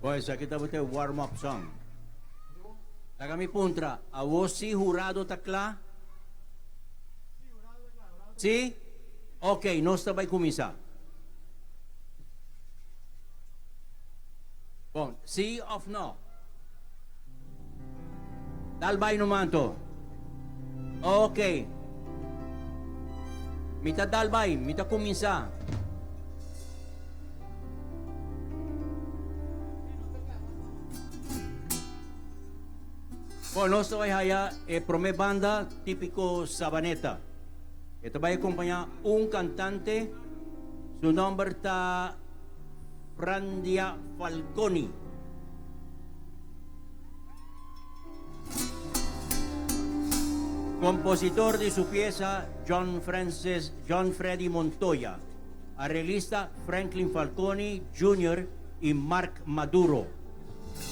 Pues aki tabata e warm up song. Laga mi puntra, awor si hurado ta kla? Si? Ok, nos ta bai kuminsá. Bon, si òf no? Dal bai numa anto. Ok. Mi ta dal bai, mi ta kuminsá. Bon, nos ta bai haya e prome banda Típico Sabaneta. E ta bai acompaña un cantante, su nomber ta Frandia Falconi. Compositor di su pieza John Francis John Freddy Montoya. Arreglista Franklin Falconi Junior y Mark Maduro.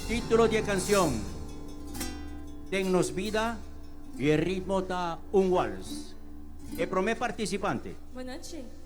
Título di e canción, Den nos bida y e ritmo ta un wals. E prome participante. Buenochi.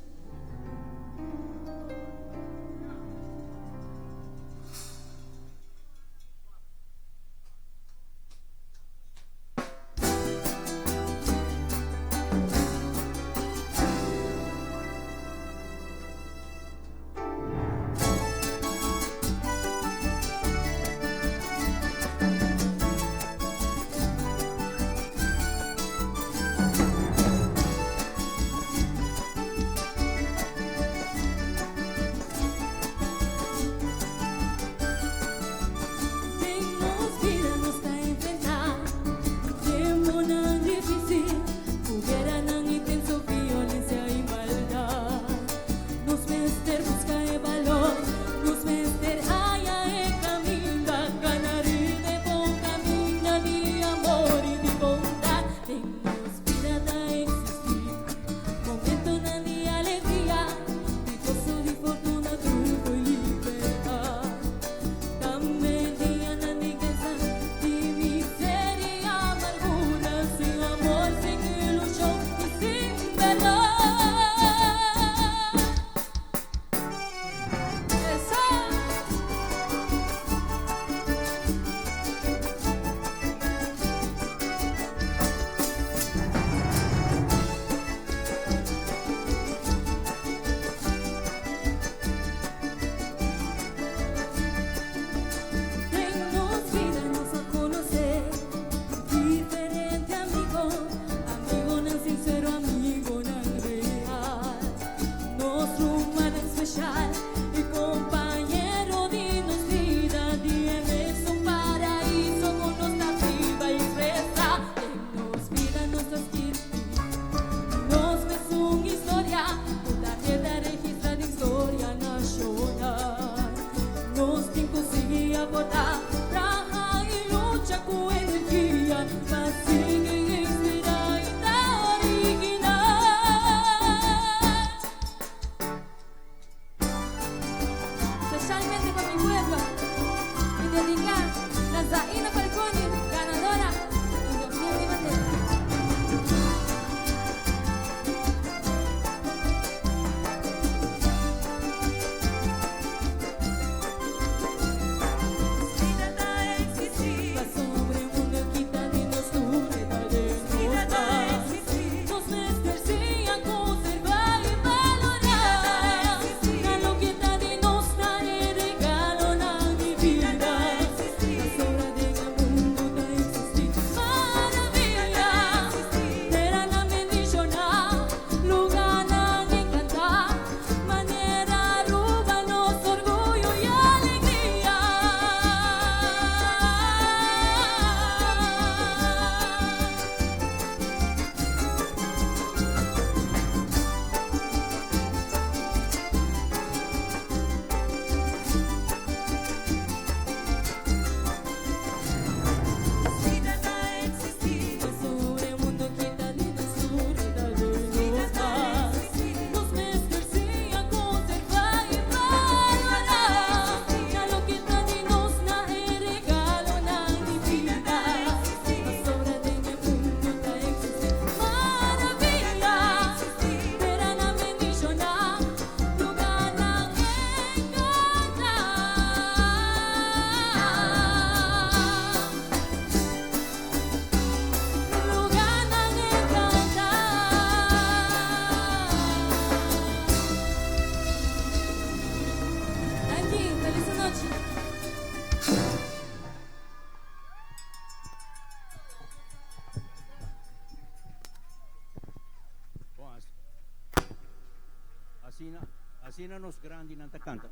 Asina, asina nos grandinan ta canta.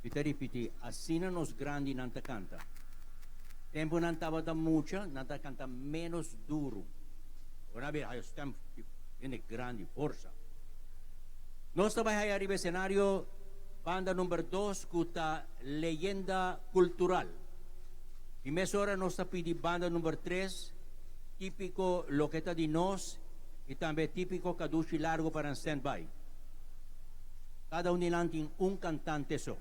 Mi ta ripiti, asina nos grandinan ta canta. Tempo nan tabata mucha, nan ta canta menos duro. Awor nan a bira haya stem di hende grandi, forsa. Nos ta bay haya riba escenario banda number dos cu ta Leyenda Cultural. Y mesora nos ta pidi banda number tres, Tipico Loke Ta Di Nos y tambe Tipico Cadushi Largo pa nan stand by. Cada un di nan tin un cantante so.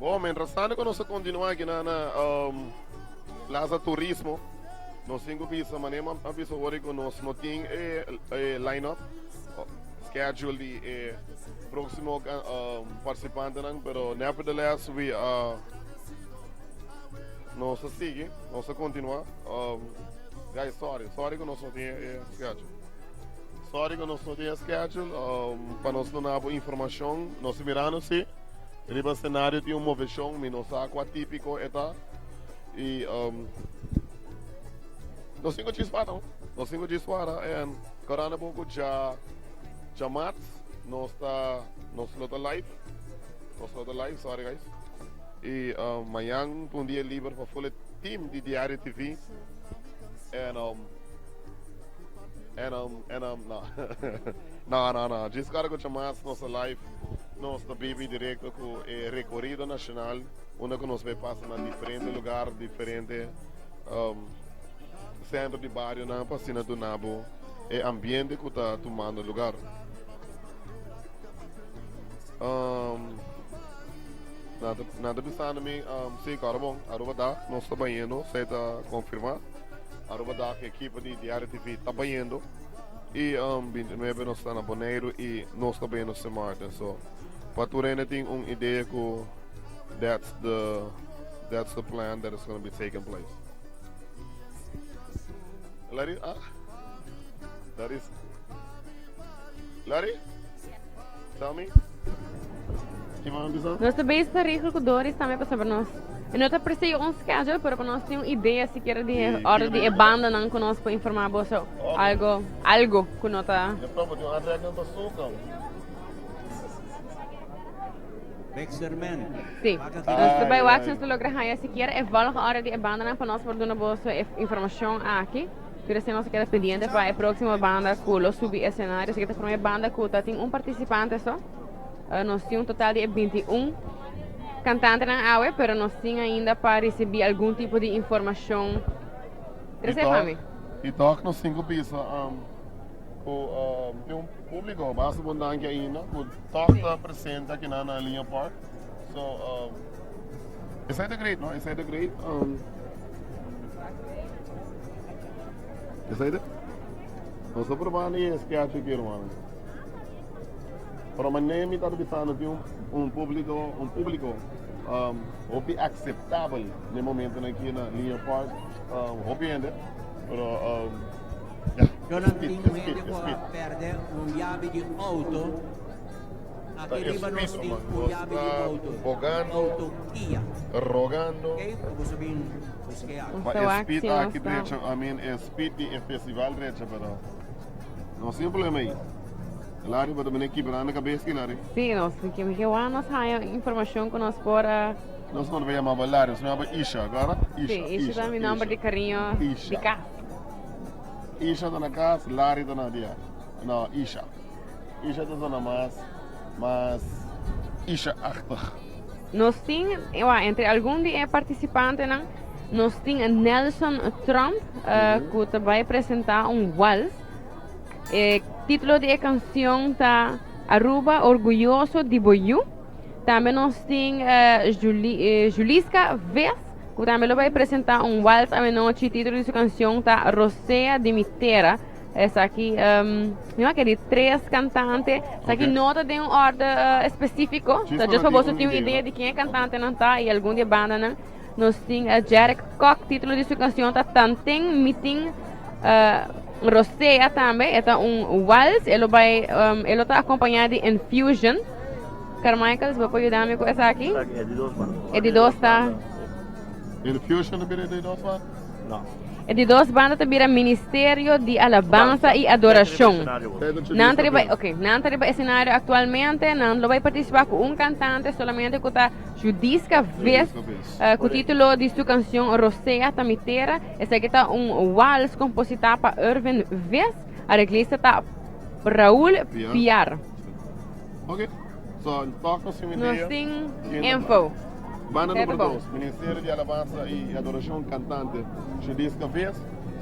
Bon, mientras tanto ku nos ta kontinuá aki na na um, Plaza Turismo, nos tin ku bisa manera a bisa ora ku nos no tin e, e line-up, schedule di e próximo um, participantenan, pero nevertheless we uh, nos ta sigui, nos ta kontinuá. Um, guys, sorry, sorry ku nos no tin e schedule. Sorry ku nos no tin e schedule, um, pa nos no nabo informashon, nos ta mirando si riba scenario tin un moveshon, mi no sa kua típiko e ta. I um, nos tin ku chispa no, nos tin ku chispa en koranda bon ku dja djamarts nos ta nos lo ta live, nos lo ta live, sorry guys. I um, mañan ta un dia liber pa full e team di Diario TV. En um, en um, en um, no. no, no, no. Djis kòrda ku djamarts nos ta live. Nos ta bibi directo cu e recorido nacional unda cu nos bay pasa na diferente lugar, diferente centro di barionan pa asina duna bo e ambiente cu ta tumando lugar. Nan ta bisando mi, si, kòrda bon, Aruba Dag nos ta bayendo, esei ta confirma. Aruba Dag ekipo di Diario TV ta bayendo. Y 29 nos ta na Boneiru y nos ta bayendo Sint Maarten. So, pa tur hende tin un idea cu that's the, that's the plan that is gonna be taking place. Larry, ah? Larry, Larry? Tell me. Nos ta bezig ta regel cu Doris tambe pasobra nos e no ta persigue un schedule pero pa nos tin un idea sikiera di e orde di e bandanan cu nos por informa boso algo algo cu no ta. Si, nos ta bay wak si nos ta logra haya sikiera e volgorde di e bandanan pa nos por duna boso e informacion aki. Tur esei nos a keda pendiente pa e próksimo banda ku lo subi esenario. Esaki ta e promé banda ku ta tin un partisipante so. Nos tin un total di e 21 kantantenan awe, pero nos tin ainda pa risibí algun tipo di informashon. Trese pa mi. I tòg nos tin ku bisa ku tin un públiko basta bon danki ainda ku tòg ta presente akinan na Linear Park. So esei ta great, no? Esei ta great. Esei ta? Nos ta probando e sketch aki, hermano. Pero manera mi tabata bisando tin un publico, un publico hopi aceptabel den momentonan aki na Linear Park. Hopi hende, pero ya. Yo nan tin un hende ku a perde un yabi di auto. Ta Aki riba nos espito, tin man. un Nos yabi di ta auto. bogando, Auto Kia. rogando. Oké, ku boso bin busk'é aki. Pa Nos ta e wak speed si nos aki ta. drecha, I mean e speed di e festival drecha, pero nos tin problema ei. Larry, bo ta bini kibrando kabes ki, Larry? Sí, nos tin ke ke wak nos haña informashon ku nos por a. Nos no ta yama bo Larry, nos ta yama bo Isha, agora? Isha, Sí, Isha ta mi nomber di kariño di kas. Isha ta na kas, Larry ta na dia. No, Isha. Isha ta zona mas, mas Isha-achtig. Nos tin, ewa, entre algun di e partisipantenan, nos tin Nelson Trump, ku ta bai presentá un wals. E título di e kansion ta Aruba Orguyoso di Bo Yu. Tambe nos tin Juliska Ves, ku tambe lo bai presentá un wals awenochi. Título di su kansion ta Rosea di mi Tera. Esaki, mi a kere tres kantante. Esaki no ta den un orde espesífiko. Ta just pa boso tin un idea di ken e kantantenan ta i algun di e bandanan. Nos tin Jerrick Kock, título di su kansion ta Tanten mi tin Rosea tambe. E ta un wals. E lo bai, e lo ta akompañá di Infusion. Carmichael, si bo por yuda mi ku esaki. E di dos banda. E di dos ta. Infusion ta bira e di dos banda? No. E di dos banda ta bira Ministerio di Alabansa i Adorashon. Nan ta riba, ok, nan ta riba escenario aktualmente, nan lo bai partisipá ku un kantante solamente ku ta Judiska Vis, ku título di su kansion Rosea ta mi tera. Esaki ta un wals kompositá pa Irvin Vis, areglista ta Raul Piar. Ok, so tòg nos tin un idea. Nos tin info. Banda number dos, Ministerio di Alabansa y Adoracion cantante Judiska Vis.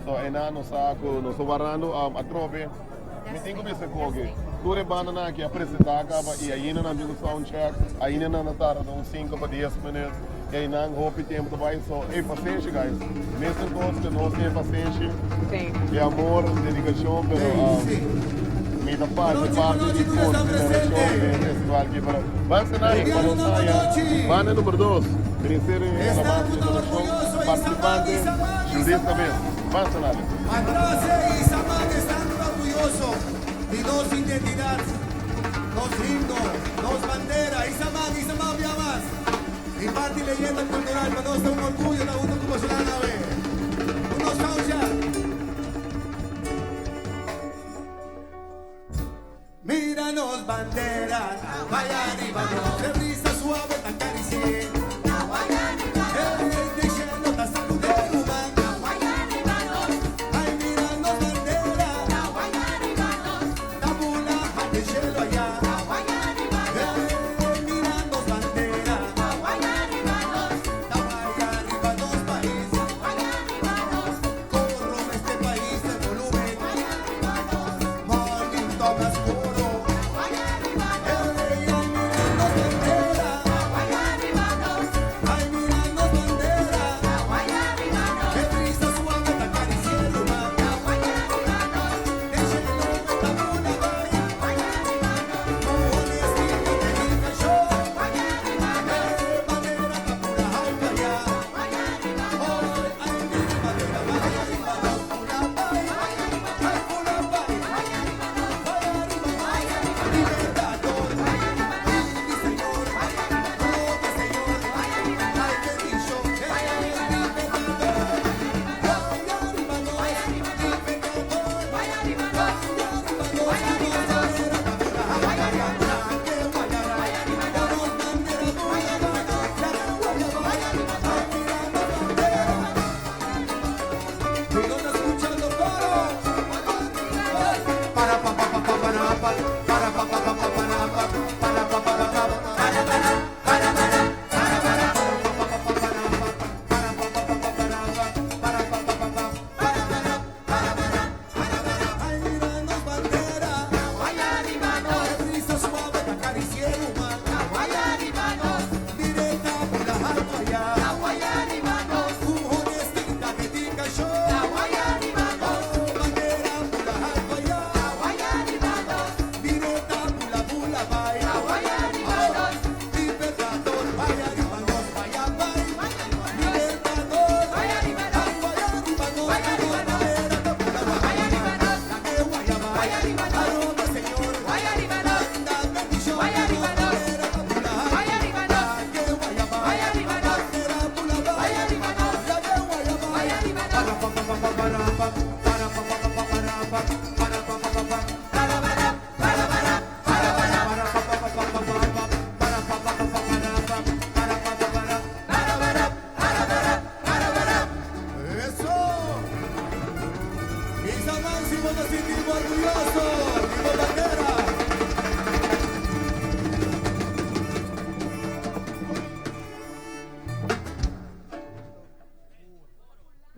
So eynan nos sa cu nos ta warando atrobe. Mi tin cu bisa koke tur e bandanan aki a presenta caba y ainda nan tin cu sound check, ainda nan ta tarda un cinco pa dies minuut y eynan hopi tempo ta bay. So ey pasenshi guys, mesun cos cu nos tin e pasenshi, e amor, dedicacion pero mi ta parti parti di consideracion den e festival aki pero ban sena pa nos haya banda number dos, Ministerio di Alabansa y Adoracion, participante Judith Cabez. Ban sena. Atrás Isamán están orgulloso di nos identidad, nos himno, nos bandera. Isamán, Isamán bia mas. Y parti leyenda cultural pa nos ta un orgullo ta hunto cu bosonan awe. Un nostalgia. Mira nos bandera, vaya arriba nos. E brisa suave ta caricié. Hey, di cielo ta saludé ruman. Ay, mira nos bandera, ta bula den cielo allá. Hey.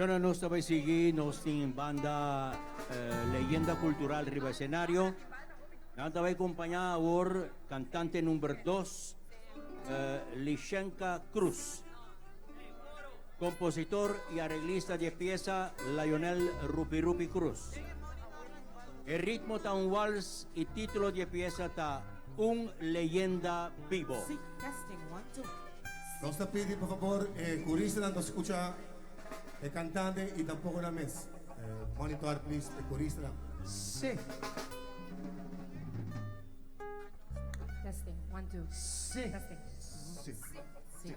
Pero nos ta bay sigui, nos tin banda Leyenda Cultural riba escenario. Nan ta bay acompaña awor cantante number 2, Lishenka Cruz. Compositor y arreglista di e pieza Lionel Rupi Rupi Cruz. E ritmo ta un wals y titulo di e pieza ta Un Leyenda Bibo. Sí, testing, one, two. Nos ta pidi por fabor e coristanan ta scucha e cantante y tampoco nan mes. Monitor please e coristanan. Sí. Testing, one, two. Sí. Testing. Sí. Sí. Sí.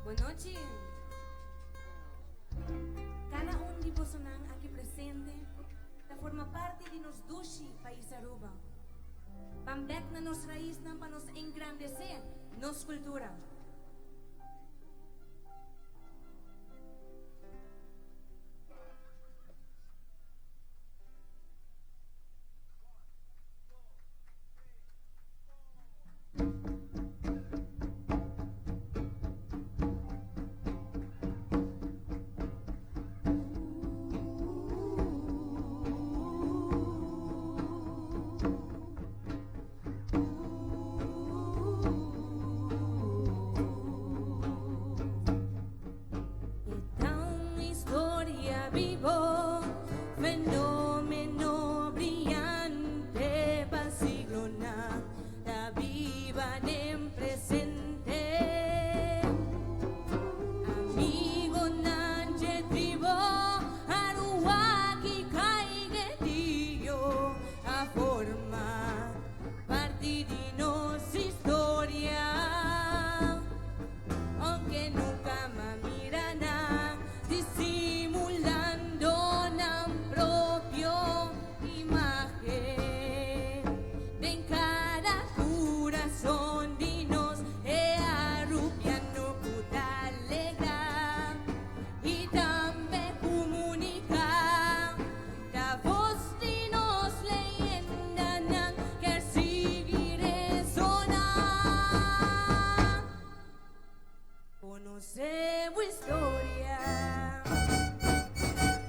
Bon nochi. Cada un di bosonan aki presente ta forma parti di nos dushi pais Aruba. Ban bek na nos raisnan pa nos engrandece nos cultura. Ta un historia bibo, fenomeno briyante pa siglonan, ta biba den presente. Amigonan dje tribo, Aruwak i Caiquetio a forma parti di nos historia. Aunke nunca m'a mira nan disimulando nan propio imagen. Den cada curason di nos e Arubiano cu ta alegra y tambe comunica. Ta voz di nos leyendanan kier sigui resona. Conoce bo historia.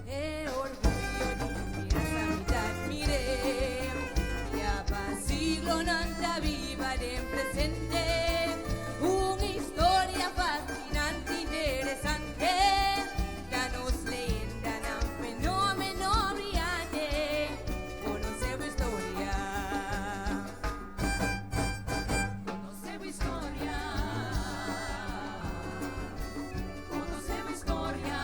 E orguyo di mi raza mi ta admire. Ya pa siglonan ta biba den presente. Un historia fascinante, interesante. Ta nos leyendanan fenomeno briyante. Conoce bo historia. Conoce bo historia. Conoce bo historia.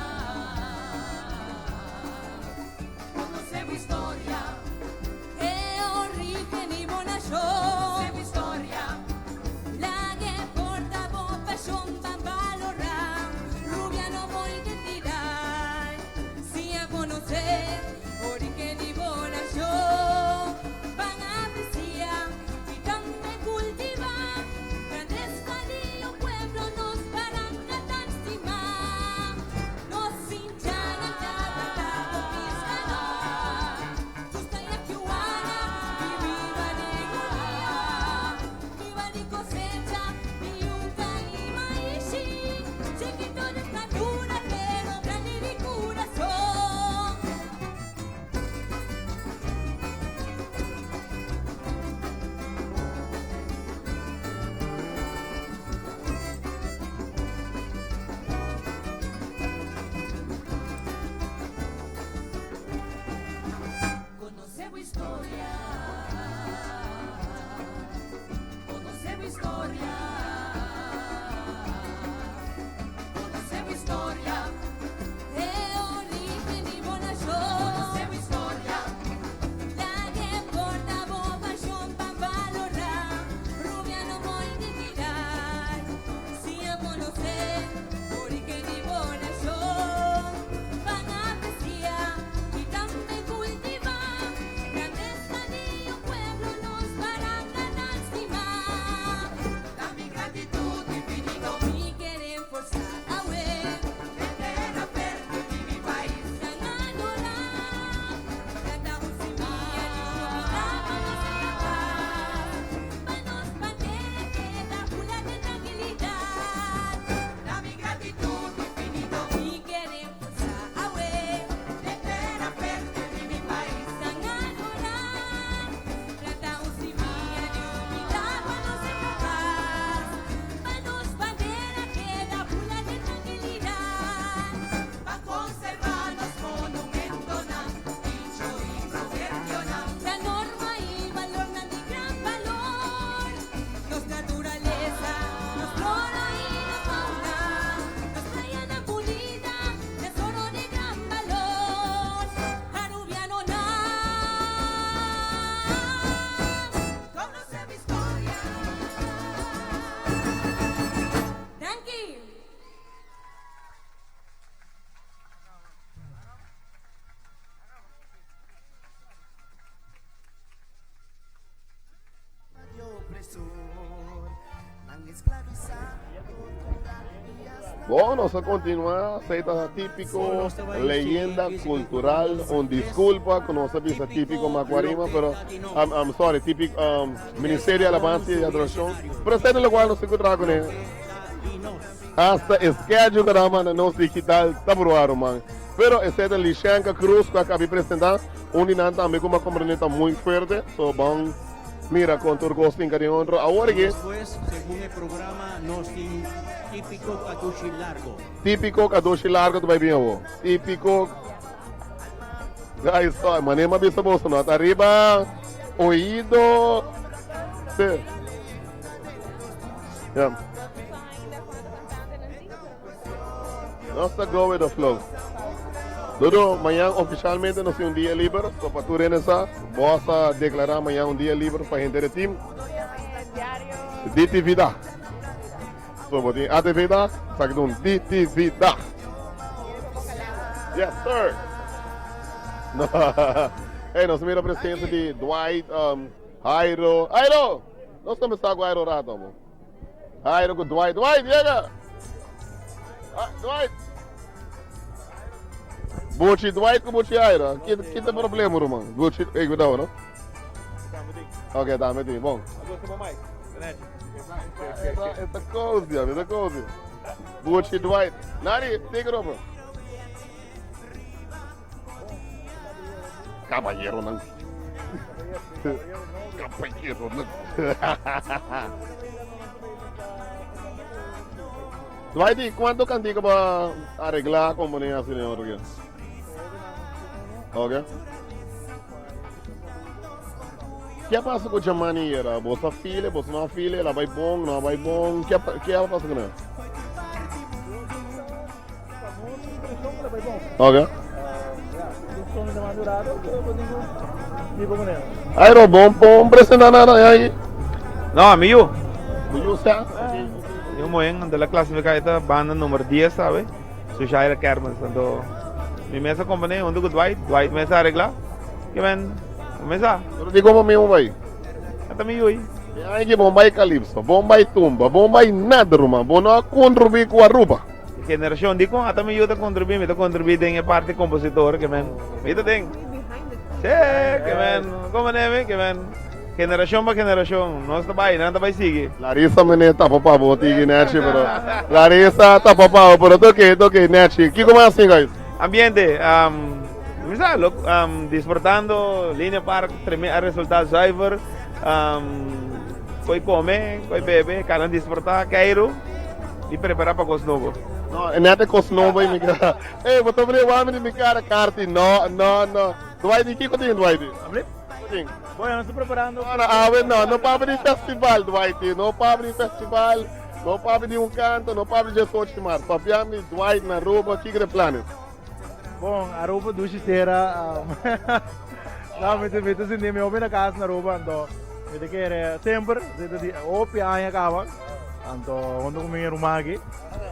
Bon, nos a continua, esey ta Tipico Leyenda Cultural, un disculpa cu nos a bisa Tipico Macuarima, pero um, um, sorry, Tipico, um, Ministerio de Alabanza y Adoracion, pero esey ta locual nos tin cu traha cune. Hasta e schedule cu nan a manda nos digital ta bruha ruman. Pero esey ta Lishenka Cruz cu a cabi presenta, un di nan tambe cu mi a comprende ta muy fuerte, so bon mira con tur cos tin cariño otro. Awor aki. Despues, segun e programa, nos tin Típico Kadushi Largo. Típico Kadushi Largo ta bay bin awo. Típico. Guys, so, mane m'a bisa boso no ta riba oido. Sí. Yeah. Nos ta go with the flow. Dodo, mañan oficialmente nos tin un dia liber. So pa tur hende sa, bos a declara mañan un dia liber pa henter e team. DTV dag. So bo tin ATV dag, esaki ta un DTV dag. Yes sir. No. Hey, nos mira presencia di Dwight, um, Jairo. Jairo! Nos comenzá cu Jairo rato, mo. Jairo cu Dwight. Dwight, llega! Ah, Dwight! Buchi Dwight cu Buchi Jairo. Kita, kita problema, ruman. Buchi, hey, cuidado, no? Ok, dame ti, bon. Esta cozy, esta cozy. Buchi Dwight. Nari, take it over. Caballero nan. Caballero nan. Dwight, ¿y cuánto cantico pa arreglar, componer así en otro día? Ok. Ke a pasa ku Jamani era? Boso a file, boso no a file, el a bai bon, no a bai bon. Ke ke a pasa ku nan? Ok. Airo, bon bon presenta nada ahí. No, ami yu. Bo yu sa? Yu moen de la clasifica esta banda numero 10, sabe? Su Shaira Kermens. Anto mi mes a komponé huntu ku Dwight. Dwight mes a areglá. Ke men mes a. Pero di komo mi bai? Ata mi yui. Mi a ki bon bai Calypso, bon bai Tumba, bon bai nada ruman. Bo no a kontribuí ku Aruba. Generashon di kon ata mi yu ta kontribuí, mi ta kontribuí den e parti kompositor ke men mi ta den. Sí, ke men komo nemi ke men. Generashon pa generashon, nos ta bai, nan ta bai sigui. Larissa mene tapa pa bo tigi Nechi pero Larissa tapa pa bo pero ta oke ta oke Nechi kiko mas tin guys? Ambiente um mi sa lo um disfrutando Linea Park treme a resulta zuiver um koi kome koi bebe kana disfruta keiru y prepara pa kos nobo. No e net e kos nobo ei mi kara ey bo ta bria wami di mi kara Carti no no no Dwighty kiko tin Dwighty? Bueno, nos ta preparando. No, no, awe no, no papia di festival, Dwight, no papia di festival, no papia di un canto, no papia di 18 di maart. Papiam di Dwight na Aruba, kiko de planes? Bon, Aruba dushi tera. No, mi ta, mi ta sinti mi hopi na cas na Aruba, anto mi ta kere semper, si ta di hopi aña caba, anto hunto cu mi ruman aki,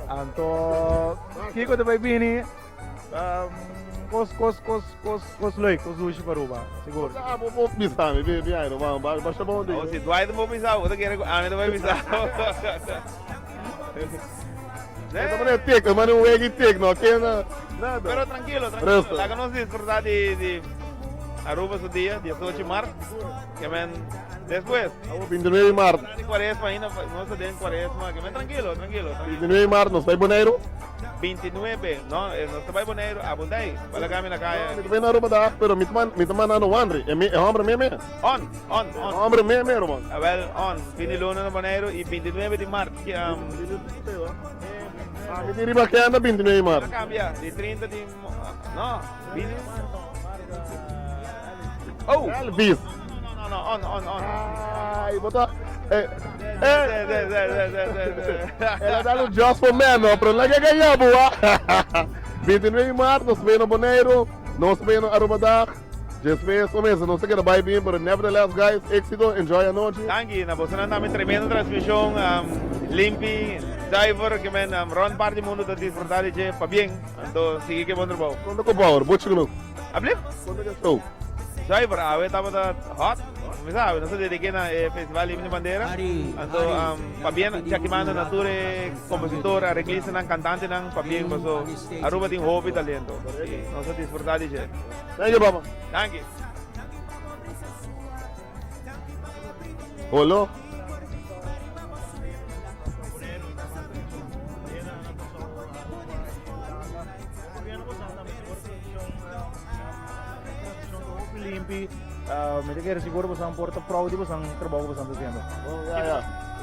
anto kiko ta bay bini? Kos, kos, kos, kos, kos leuk, kos dushi pa Aruba, sigur. Ah, bo bo bisa mi, bi, bi Airo, ba, ba, basha bon di. Oh, si Dwight bo bisa, bo ta kere ku ami ta bai bisa. E ta mane tek, e mane un wegi tek, no ke na, nada. Pero tranquilo, tranquilo. Laga nos disfruta di, di Aruba su dia, 18 maart. Ke men, despues. Awo 29 maart. Di cuaresma ainda, nos ta den cuaresma. Ke men tranquilo, tranquilo. 29 maart nos bai Boneiru. 29, no, nos ta bai Boneiru, apunt'ei, pa laga mi na kaya. Mi ta bai na Aruba dag, pero mi ta mi ta mandando Wandry, e mi e hombre meme. On, on, on. E hombre meme, ruman. Awel, on, fin di luna na Boneiru i 29 di mart, ki. Ah, mi tin riba kenda 29 di mart. A kambia, di 30 di, no, 20. Oh! Elvis. No, no, no, on, on, on. Ay, bo ta. Eh, eh. El a dal un just for men, no, pero laga gaña bo, ah. 29 di maart nos bay na Boneiru, nos bay na Aruba Dag. Despues, o mesa, nos ta keda bay bin, pero nevertheless, guys, éxito, enjoy anochi. Danki na bosonan tambe, tremendo transmision, limpi, zuiver, ke men rond parti mundo ta disfruta di dje, pabien, anto sigui ke bon trabou. Konta ku power, bochi ku nos. Ablief? Konta ku show. Zuiver, awe tabata hot. mi sabe, nos a dediké na e Festival Himno y Bandera. Anto pabien Jackie Manda na tur e kompositor, areglistanan, kantantenan, pabien paso Aruba tin hopi talento y nos a disfruta di dje. Thank you, papa. Danki. Holo. Limpi, mi ta kere sigur bosan por ta proud di bosan trabou ku bosan ta hasiendo. Ya, ya.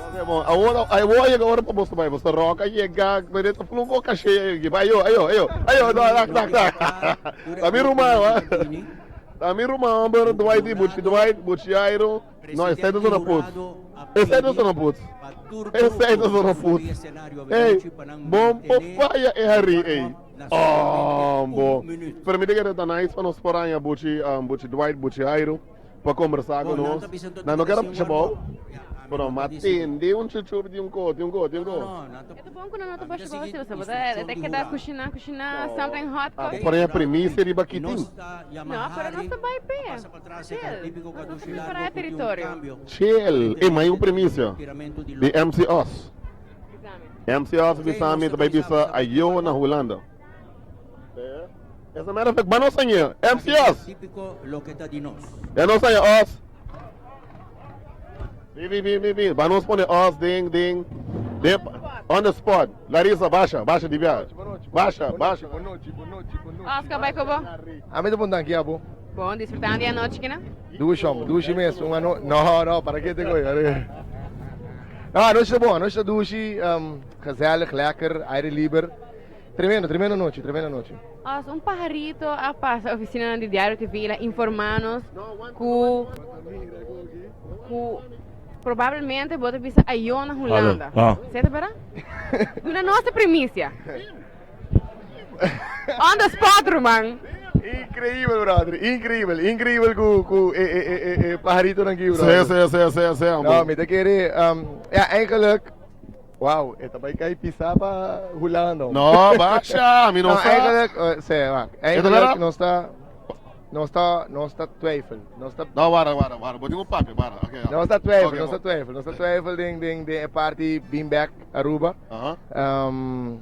Ok, bon. Awor, awor a yega ora pa boso bai. Boso rock a yega, pero ta flu un caché aki. Bai, ayo, ayo, ayo. Ayo, no, tak, tak, tak. Ta mi ruman, wa. Ta mi ruman homber, Dwight di Buchi Dwight, Buchi Jairo. No, esei ta zona put. Esei ta zona put. Esei ta zona put. Ey, bon por faya e harí ey. Oh, bo. Pero mi ta kere ta nice pa nos por haña Buchi, um, Buchi Dwight, Buchi Jairo pa kombersá ku nos. Nan no kere pusha bou, pero m'a tende un chuchup di un ko, di un ko, di un ko. E ta bon ku nan no ta pusha bou si pasobra bo ta ta keda kushiná, kushiná something hot Ah, bo por haña primisia riba kitin. No, pero nos ta bai p'e. Chill, nos ta prepará e teritorio. Chill, e mai un primisia di MC Os. MC Os bisa mi ta bai bisa ayo na Hulanda. As a matter of fact, ba nos aña, MC Os. Ya nos aña Os. Bi, bi, bi, bi, bi. Ba nos pone Os den, den, den, on the spot. Larissa, basha, basha di bia. Basha, basha. Oscar, bai ku bo. Ami ta pon danki abo. Bon, disfrutando di anochi kina? Dushi hombre, dushi mes. Un ano no, no, para ke te gooi? No, anochi ta bon, anochi ta dushi, um, gezellig, lekker, aire liber. Tremendo, tremendo anochi, tremendo anochi. As un pajarito a pasa oficinanan di Diario TV la informa nos cu cu probablemente bo ta bisa ayo na Hulanda. Ah. Seta para? Duna nos e primicia. On the spot, ruman. Increíbel, brother. Increíbel. Increíbel ku ku e e e e e pajaritonan aki, brother. Sí, sí, sí, sí, sí. No, mi ta kere, um, ja, eigenlijk, wow, e ta bai kai pisa pa Hulanda. No, basha, mi no sa. Eigenlijk, uh, sí, wak. Eigenlijk nos ta nos ta nos ta twijfel. Nos ta No, wara, wara, wara. Bo tin un papia, wara. Okay, Nos ta twijfel, Okay, nos ta bon. twijfel, nos ta twijfel den den den e parti bin back Aruba. Aha. Um,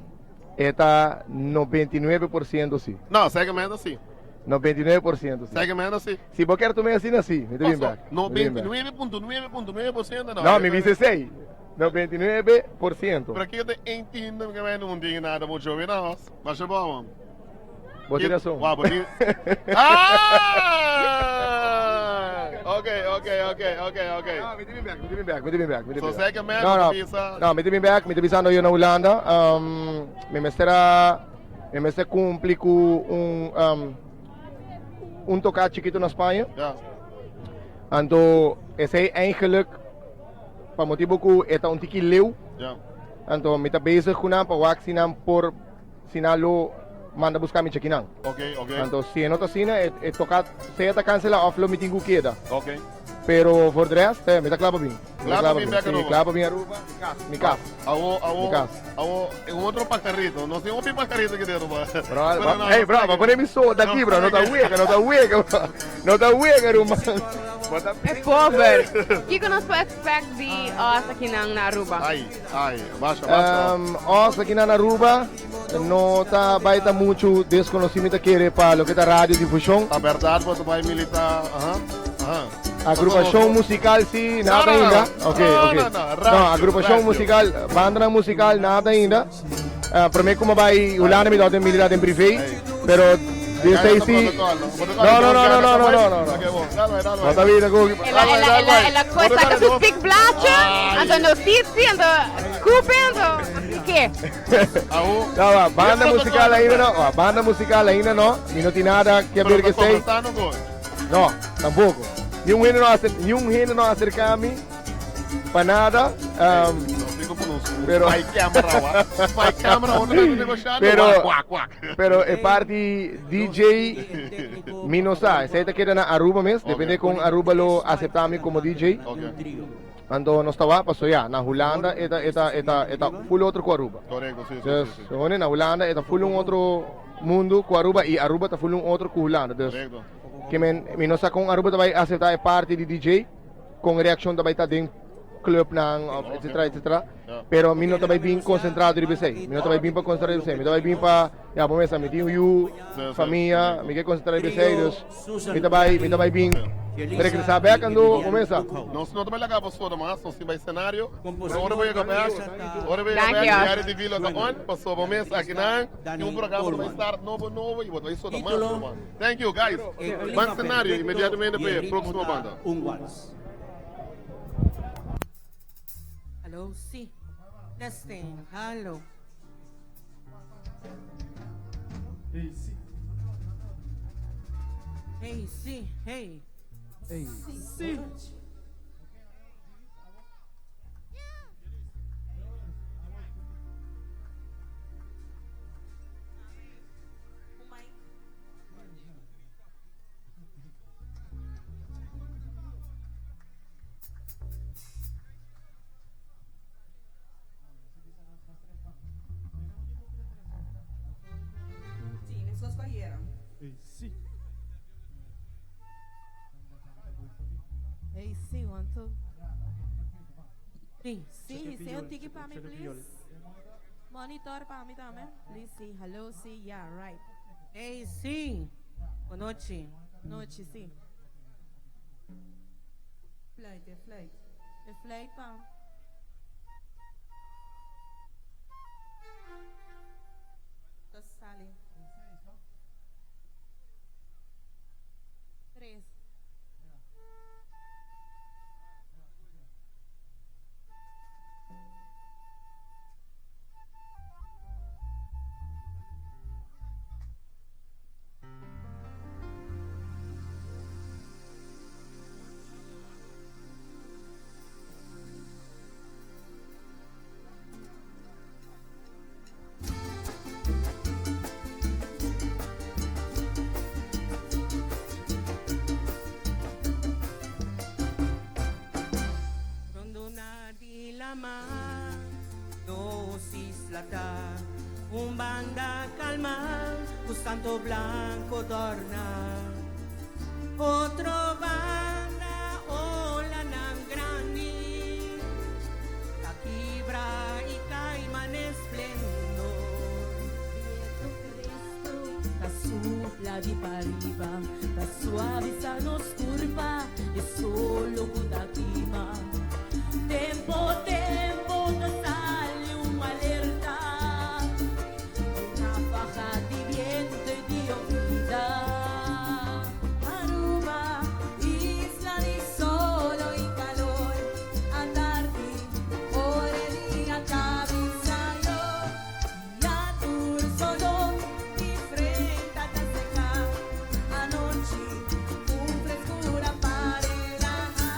E ta 99% si. No, zekermente si. 99% si. Zekermente si. Si bo kier tuma asina si, mi ta bin bek. 99.9.9% no. No, mi bisa esey. 99%. Pero kiko ta één tiende mi ke no tin nada mucho bien na nos. Masha bon. Bo tin razon. Wa, bo tin. Ah! Ok, ok, ok, ok, ok. No, mi ta bin bek, mi ta bin bek, mi ta bin bek, mi ta bin So bek. zekermente No, bo no. bisa. No, mi ta bin bek, mi ta bisando yo na Hulanda. Um, mi mester a, mi mester cumpli cu un, um, un toca chikito na Spaña. Ja. Anto, esey eigenlijk, pa motibo cu e ta un tiki leu. Ja. Anto, mi ta bezig cu nan pa wak si nan por Si nan lo manda buska mi chekinan. Ok, ok. Anto si e no ta asina, e, e toka sea ta cancela of lo mi tin cu keda. Ok. Pero voor de rest, eh, mi ta kla pa bin. Mi ta Kla pa bin bek Si, Aruba. kla pa bin Aruba, mi cas, mi cas. Awo, awo, Mi cas. awo, un otro pajarito. No tin hopi pajarito aki den Aruba. Bro, Pero ba, no, hey, bro, ba pone mi so ta aki, bro. No ta wega, no ta wega, bro. No ta wega, ruman. Bo ta E pober. Kiko nos por expect di os akinan na Aruba? Ai, ai, basha, basha. Um, os akinan na Aruba no ta bai ta mucho desconoci mi ta kere pa loke ta radiodifusion. Ta berdad bo ta bai milita, aha, aha. Agrupacion musical si, nada No, no, no. ainda. Ok, No, ok. no, no, radio, No, agrupacion radio. musical, bandanan musical, nada ainda. Uh, prome ku mi bai Hulanda mi tabata milita den privé, pero desde si No, no, no, no, no, no, no, no. No ta bida ku Ela, ela, ela, ela koe saka su pikblaadje, anto notitie, anto scoop, anto ke? No, va, banda musical ainda no, va, banda musical ainda no, mi no tin nada que ver que sei. No, tampoco. Ni un hende no acer, ni un hende no acerca mi. Pa nada. Um, pero pero pero e parti DJ mi no sa. Esei ta keda na Aruba mes. Depende con Aruba lo acepta mi como DJ. Anto nos ta wak paso ya na Hulanda e ta e ta e ta e ta full otro cu Aruba. Correcto, sí, sí, Dus, sí, sí. hoor, na Hulanda e ta full un otro mundo cu Aruba y Aruba ta full un otro cu Hulanda. Dus, Correcto. ke men mi no sa con Aruba ta bay acepta e parti di DJ. kon reakshon ta bai ta den clubnan of etcetera etcetera. Pero mi no ta bai bin konsentrado riba esei. Mi no ta bai bin pa konsentrá riba esei. Mi ta bai bin pa, ya bo mesa, mi tin un yu, famia, mi ke konsentrá riba esei, dus mi ta bai, mi ta bai bin regresá bèk ando bo mesa. Nos no ta bai laga bo soda mas, nos tin bai senario, pero ora bo yega bèk, ora bo yega bèk, Diario di Vilo ta on, pasobra bo mes akinan tin un programa ku ta bai start nobo nobo i bo ta bai soda mas ruman. Thank you guys. Ban senario inmediatamente pa e próksimo banda. Hallo, sí. Testing, hallo. Hey, sí. Hey, sí, hey. Hey, sí. Sí, mescos cu ayera. Hey, sí. Hey, sí, one, two. Sí, sí, sí, un tiki pa mi, please. Monitor pa mi tambe. Please, sí. Hello, sí, yeah, right. Hey, sí. Bonochi. Nochi, sí. Fluit, e fluit. E fluit pa. Ta sali. Tres. Rondona di lama, nos isla ta un banda calma, cu santo blanco dorna. Otro banda olanan grandi, ta kibra y cay mane splendor. Viento fresco ta supla di pariba, ta suavisa nos curpa, e solo cu ta kima. Tempo tempo ta sali un alerta, una faha di viento y di yovida. Aruba, isla di solo y calor, atardi, ora e dia ta bisando, ya tur solo di frenta ta seca, anochi un frescura pa relaha.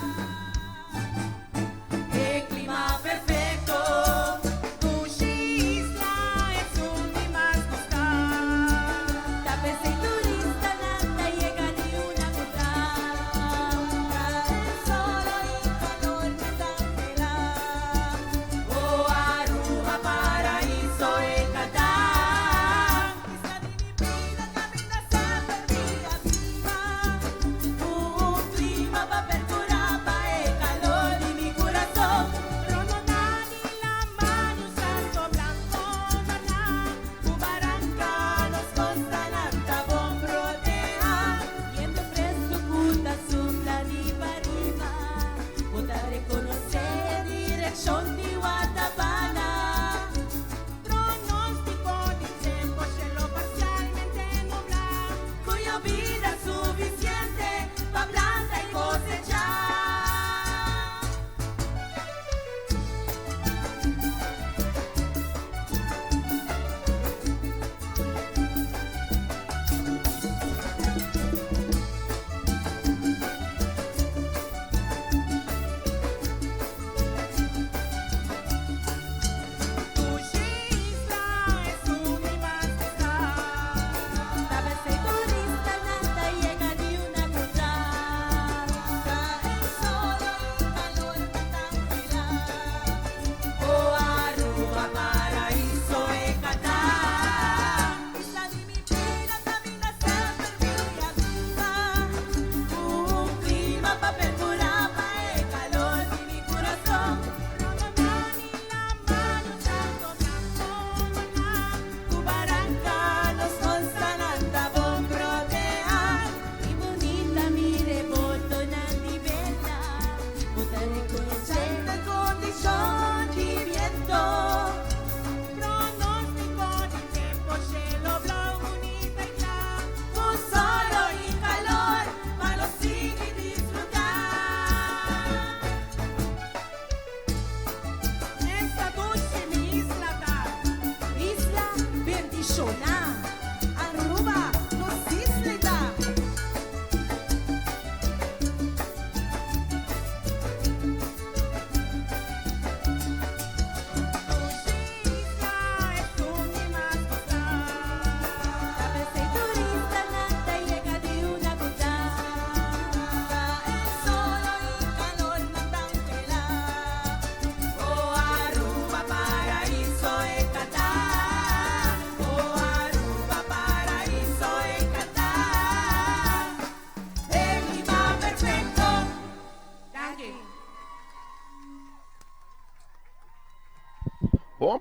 E clima perfecto, dushi isla esun di mas gusta. Ta pesey turistanan ta yega di una cu ta. Trae solo y calor nos anhela. Oh Aruba, paraíso encantá.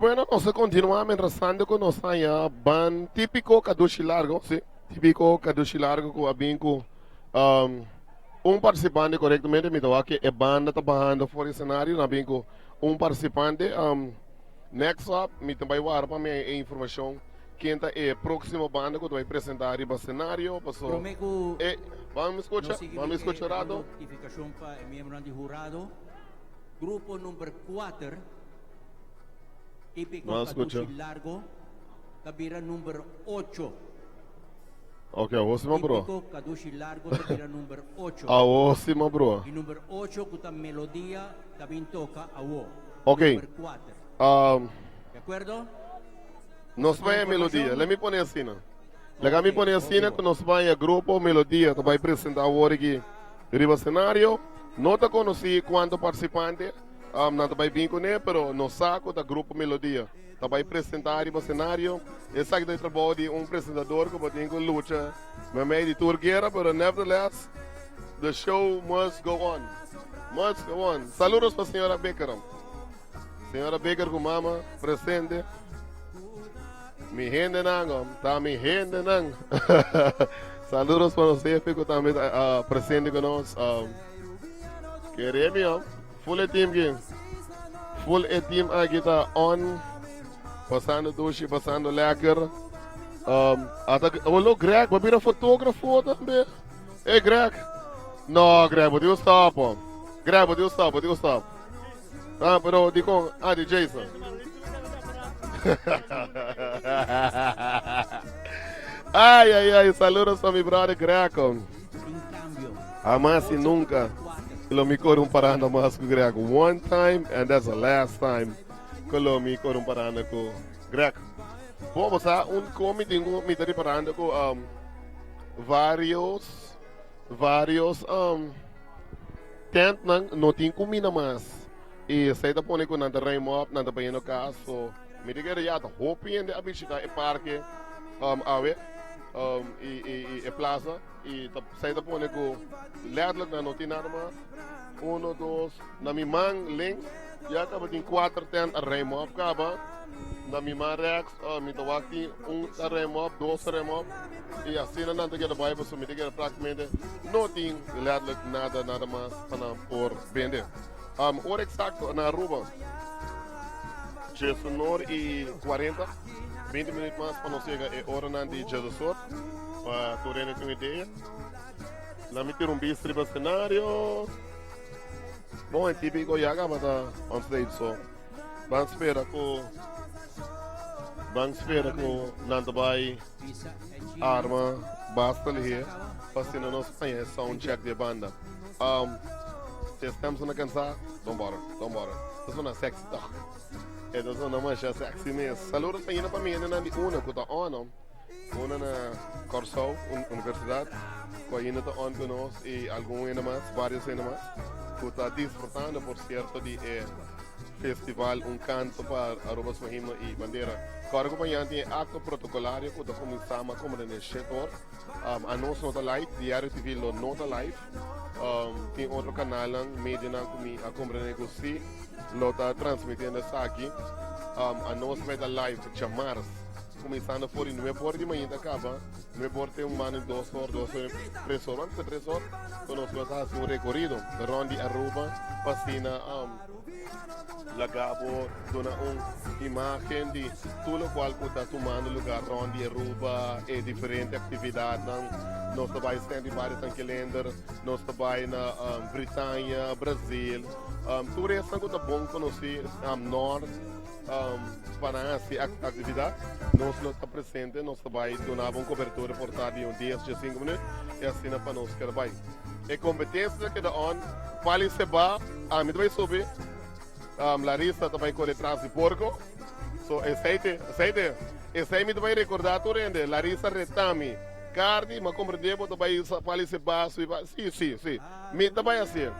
Bueno, nos ta continua mientras tanto cu nos haya ban tipico Kadushi Largo, si, tipico Kadushi Largo cu a bin cu um, un participante correctamente, mi ta wak que e banda ta bahando for e escenario, nan a bin cu un participante. Um, next up, mi ta bay wara pa mi e informacion ken ta e proximo banda cu ta bay presenta riba escenario, paso Prome cu e, ban mi scucha, nos sigui ban mi mi scucha e rato. notificacion pa e miembronan di hurado. Grupo number 4, Típico Ban scucha. Kadushi Largo, ta bira number 8. Ok, awo si ma bro. Típico Kadushi Largo ta bira number 8. Awo si ma bro. Y number 8 cu ta Melodia ta bin toca awo. Ok. Number 4. Um, De acuerdo? Nos bai a Melodia. Let me pone asina. Laga mi pone asina cu nos bai a grupo Melodia ta bai presenta awor aki riba scenario. No ta conoci cuanto participante um, nan ta bai bin cune, pero nos sa cu ta grupo Melodia ta bai presenta riba scenario. Esaki ta e trabou di un presentador cu bo tin cu lucha memey di tur guera, pero nevertheless the show must go on. Must go on. Saludos pa señora Becker. Señora Baker cu mama presente. Mi hendenan, oh, ta mi hendenan. Saludos pa nos jefe cu tambe ta uh, presente cu nos. Um, kere mi, oh. Full e team ki. Full e team aki ta on. Pasando dushi, pasando lekker. Um, ata, olo Greg, bo bira fotógrafo tambe. Hey Greg. No, Greg, bo tin stop. Oh. Greg, bo tin stop, bo tin stop. Ah, pero di con? Ah, di Jason. ay, ay, ay, saludos a mi brother Greco. Jamás y nunca lo mi corre un paranda más con Greco. One time and that's the last time que lo mi corre un paranda con Greco. Bom, você un comi tengo mi tari paranda con um, varios varios um, Tentnan no tin cuminda mas y esey ta pone cu nan ta ruim op, nan ta bayendo cas. So mi ta kere ya ta hopi hende a bishita e parke um, awe um, y, y, y e plaza y ta, esey ta pone cu letterlijk nan no tin nada mas. Uno, dos, na mi man links ya caba tin cuater tent a ruim op caba. Na mi man rechts uh, mi ta wak tin un ta ruim op, dos ta ruim op. Y asina nan ta keda bai pasobra mi ta kere prácticamente no tin letterlijk nada nada mas pa nan por bende. Um, ora exacto na Aruba, diesunor y 40, 20 minuut mas pa nos yega e oranan di diesdosor, pa tur hende tin un idea. Laat mi tira un bista riba scenario. Bon, e típico ya caba ta on stage, so ban spera cu ban spera cu nan ta bai arma basta lihé pa asina nos haña e sound check di e banda. Um, si e stem sona cansá, don't bother, don't bother. Ta sona sexy toch. E ta sona masha sexy mes. Saludos ainda pa mi hendenan di una cu ta on. Una na Kòrsou, un universidat, ku ainda ta on ku nos i algun hende mas, varios hende mas, ku ta disfrutando por sierto di e festival Un Kanto pa Aruba su Himno i Bandera. Kòrda ku mañana tin e akto protokolario ku ta kuminsá mas komo den e shet or. Anos no ta live, Diario TV lo no ta live. Tin otro kanalnan, medianan ku mi a komprende ku si lo ta transmitiendo esaki. Anos bai ta live djamars. Kuminsando for di nuebe or di mainta kaba, nuebe or te un mano di dos or, dos or, tres or, antes di tres or, ku nos lo ta hasi un rekorido rònt di Aruba pa asina laga bo duna un imágen di tur lokual ku ta tumando lugá rònt di Aruba, e diferente aktividatnan. Nos ta bai Stanley Barrio San Kelender, nos ta bai na Britania, Brazil, tur esnan ku ta bon konosí, Nort. Pa nan hasi actividad nos lo ta presente, nos ta bay duna bo un cobertura por ta di un dies dje cinco minuut y asina pa nos keda bay. E competencia ta keda on, Pali Seba, ami ta bay subi, Larissa ta bay core tras di porco, so esey te, esey te, esey mi ta bay recorda tur hende, Larissa reta mi, Cardi, mi a comprende bo ta bay Pali Seba subi pa, si, si, si. Mi ta bai hacié.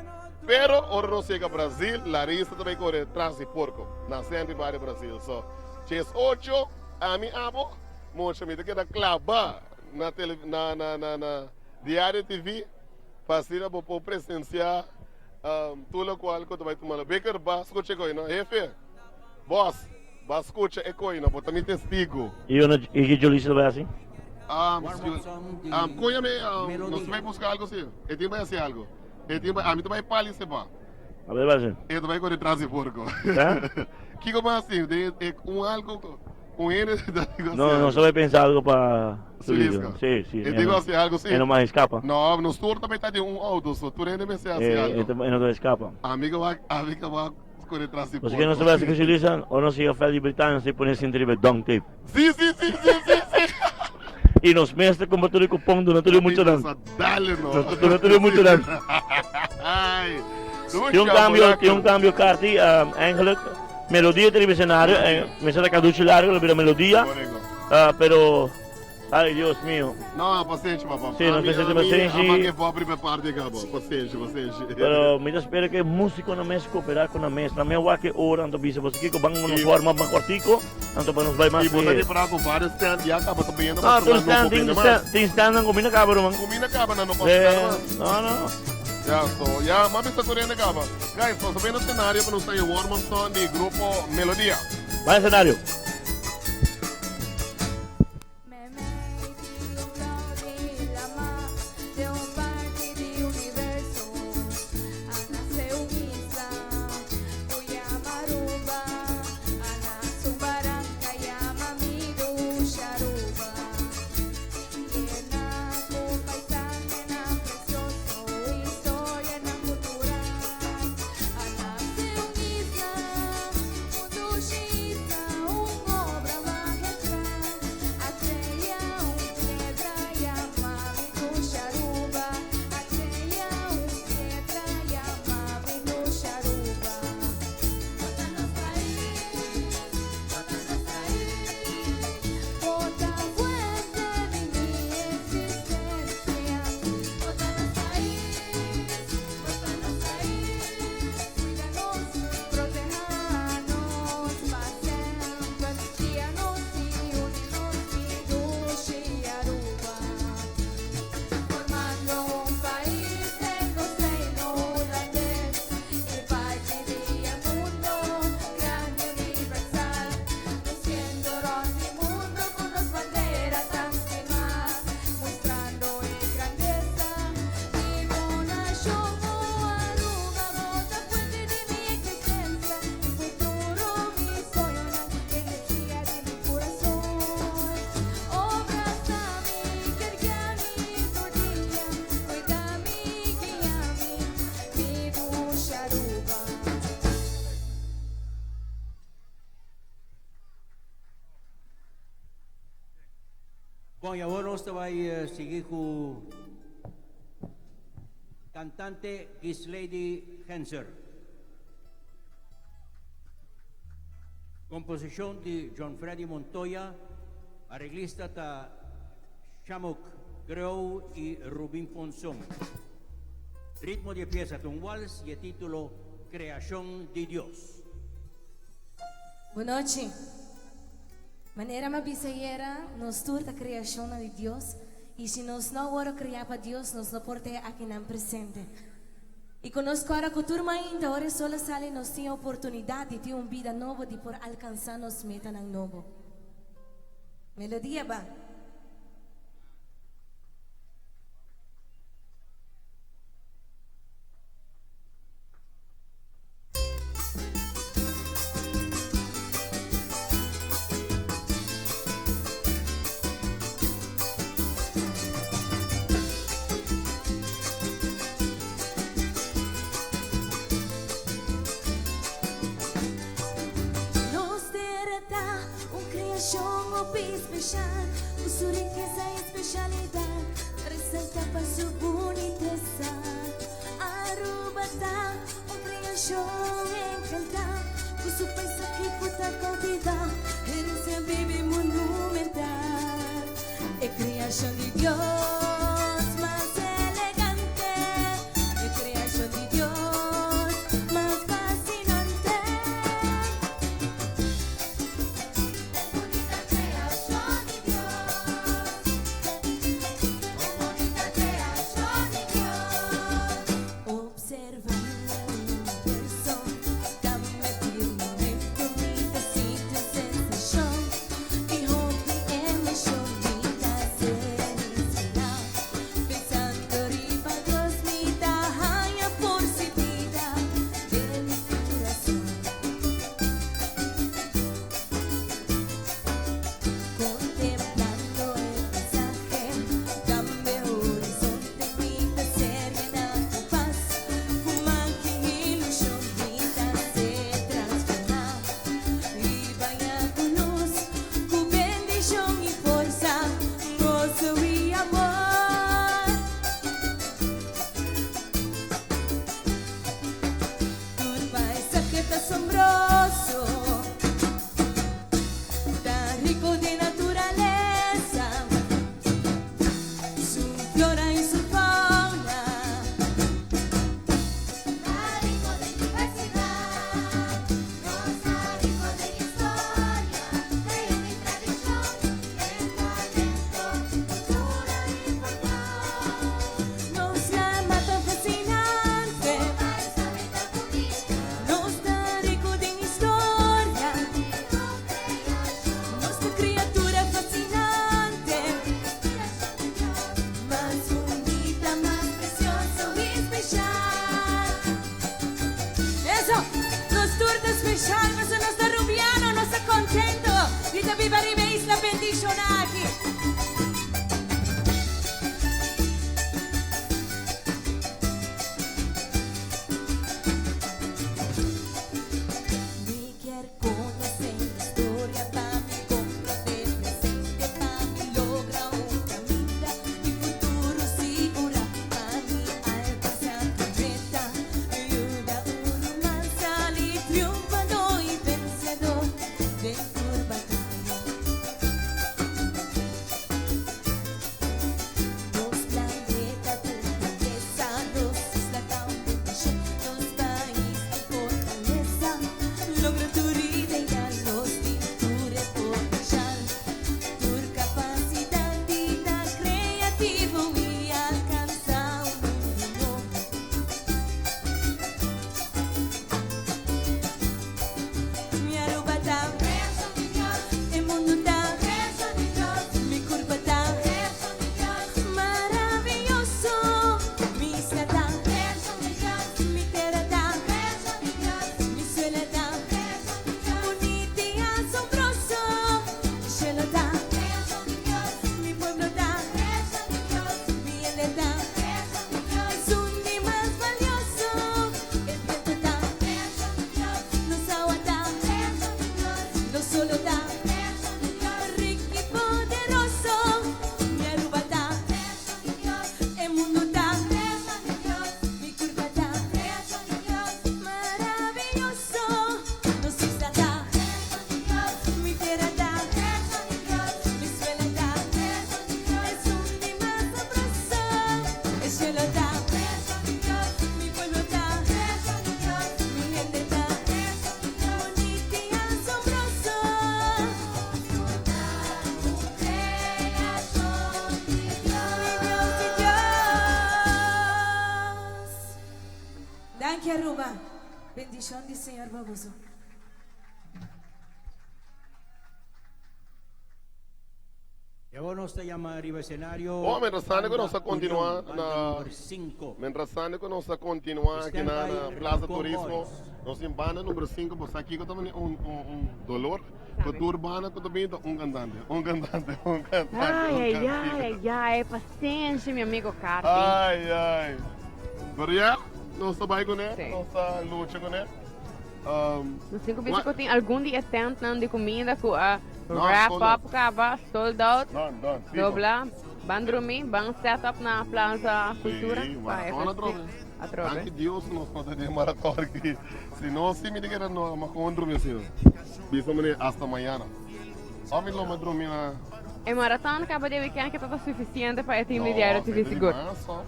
Pero ora nos yega Brasil, Larissa ta bai core tras di porco. Na Sandy Barrio Brasil. So, djes ocho, ami abo, mocha mi ta keda claba na tele, na, na, na, na Diario TV pa asina bo por presencia um, tur locual cu ta bai tuma. Baker, ba scucha coy, no? Hefe, boss. Ba scucha e coy no, bo ta mi testigo. Y yo no, y ki Julissa ta bay haci? Um, coña me, nos ta bay busca algo si. E tin bay haci algo. E tin bay, ami ta bay pali sepa. A bay haci? E ta bay core tras di porco. Ta? Kico bay haci? De, e, un algo, un hende ta tin haci No, algo. nos ta bay pensa algo pa Julissa. Si, si. E tin haci algo si. E no mas escapa. No, nos tur ta bay ta den un auto, so tur hende mester haci E, algo. e no ta escapa. Ami ka wak, ami ka wak. Kore tras di Paske nos ta basa ku Julissa, ora nos yega Feli Britania nos ta pone sinta riba e dunk tape. Si, si, si, si, si, si. I nos mes ta kumpra tur e kupon duna tur e muchanan. Nos a dale no. Nos ta duna tur e muchanan. Ai. Tin un kambio, tin un kambio Carti, eigenlijk melodia ta riba esenario, en mester ta kaduchi largo lo bira melodia, pero Ay, Dios mío. No, pasenshi, papá. Sí, nos mester tin pasenshi. Ami a give up riba e parti acá, bo. Pasenshi, pasenshi. Pero mi ta spera ku e músikonan mes kooperá ku nan mes. Nan mes wak e ora, nan ta bisa boso kiko, ban nos warm up mas kòrtiko, anto pa nos bai mas I bo ta lihé. repará ku vários stand ya kaba ta bende, No, pasobra tur no stand por tin bende mas. stand, tin standnan ku mi na kaba, ruman. Ku mi na kaba, nan no por spera mas. No, no. Ya, so, ya, m'a bisa tur hende kaba. Guys, nos ta bende scenario pa nos ta e warm up song di grupo Melodia. Bai escenario. Bon, y awor nos ta bay sigui cu cantante Gislady Genser. Composicion di John Freddy Montoya, areglista ta Shamuk Greu y Rubin Ponson. Ritmo di e pieza ta un wals y e titulo Creacion di Dios. Bon nochi. Manera mi a bisa ayera, nos tur ta creacionnan di Dios y si nos no a worde crea pa Dios, nos no por ta e akinan presente. Y cu nos cora cu tur mainta ora e sol a sali nos tin e oportunidad di tin un bida nobo di por alcansa nos metanan nobo. Melodia ba. Nos tera ta un creacion hopi special, cu su rikesa y specialidad ta resalta pa su bunitesa. Aruba ta un creacion encantá, cu su paisahe cu ta cautiva, herencia biba y monumental. E creacion di Dios mas elegante, e creacion di Dios mas fascinante. Observa mi universo, dame ti un momento, mi ta sinti un aki. Mi kier conoce historia pa mi comprende presente pa mi logra un caminda di futuro sigura pa mi alcanza mi meta yuda un ruman sali triunfador y vencedor den tur bataya. Nos planeta tin belleza, nos isla ta un bendicion, nos pais tin fortaleza. Logra tur idea, nos tin tur e potencial, tur capacidad di ta creativo y alcanza un mundo nobo. Mi Aruba ta e mundo ta mi curpa ta maravilloso, mi isla ta mi tera ta mi suela ta bunita y asombroso, mi cielo ta mi pueblo ta mi hende ta esun di mas valioso, e viento ta nos awa ta nos solo ta rico y poderoso, mi Aruba ta e mundo ta mi curpa ta maravilloso, nos isla ta mi tera ta mi suela ta esun di mas asombroso, e cielo ta mi pueblo ta mi hende ta bunita y asombroso. Mi Dios, mi Dios. Danki Aruba. Bendicion di Señor pa boso. Y awor nos ta yama riba escenario Oh, mientras tanto cu nos ta Banda continua Union, banda na number 5. Mientras tanto cu nos ta continua aki na Stand by, Plaza Rincon Turismo, Boys. nos tin banda number 5, bo sa kico ta bini un un un dolor? Cu tur banda cu ta bini ta un cantante, un cantante, un cantante, Ay, un ay, cantante. ay, ay, ay, pasenshi, mi amigo Carti. Ay, ay. Pero ya, nos ta bay cune, Sí. nos ta lucha cune. Nos tin cu bisa cu tin algun di e tentnan di cuminda cu a No, wrap sold up out. caba, sold out. Done, done, fijo. Dobla, ban drumi, ban set up na Plaza Cultura. Sí, pa maraton FSC. atrobe. Atrobe. Danki Dios nos no ta den maraton aki. Si no, si mi ta keda no, ma con drumi asina. Bisa mane hasta mañana. Of mi lo ma drumi na. E maraton caba di weekend ke ta ta suficiente pa e team di No, Diario TV esei ta di sigur. mas, so.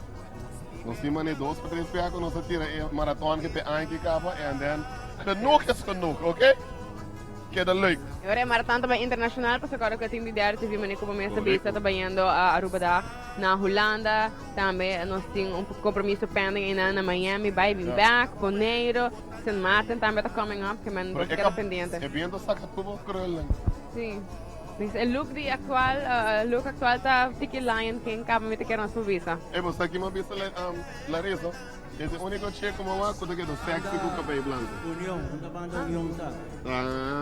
Nos tin mane dos pa tres bia ku nos a tira e maraton ke te aña ki kaba and then genoeg is genoeg, ok? Keda leuk. E ora e maraton ta bai internacional pasobra ora ku e team di Diario TV mane ku bo mes ta bisa ta bayendo Aruba Dag na Hulanda. Tambe nos tin un compromiso pending einan na Miami, bai bin bek, Boneiro, Sint Maarten tambe ta coming up, ke men nos keda pendiente. E biento saka tur bo krullen. Sí. Dus e look di actual, look actual ta tiki Lion King caba mi ta kier nos por bisa. Ey bo sa ki mi a bisa Larissa? Es e unico che cu mi a wak cu ta keda sexy cu cabey blanco. Union, unda banda Union ta?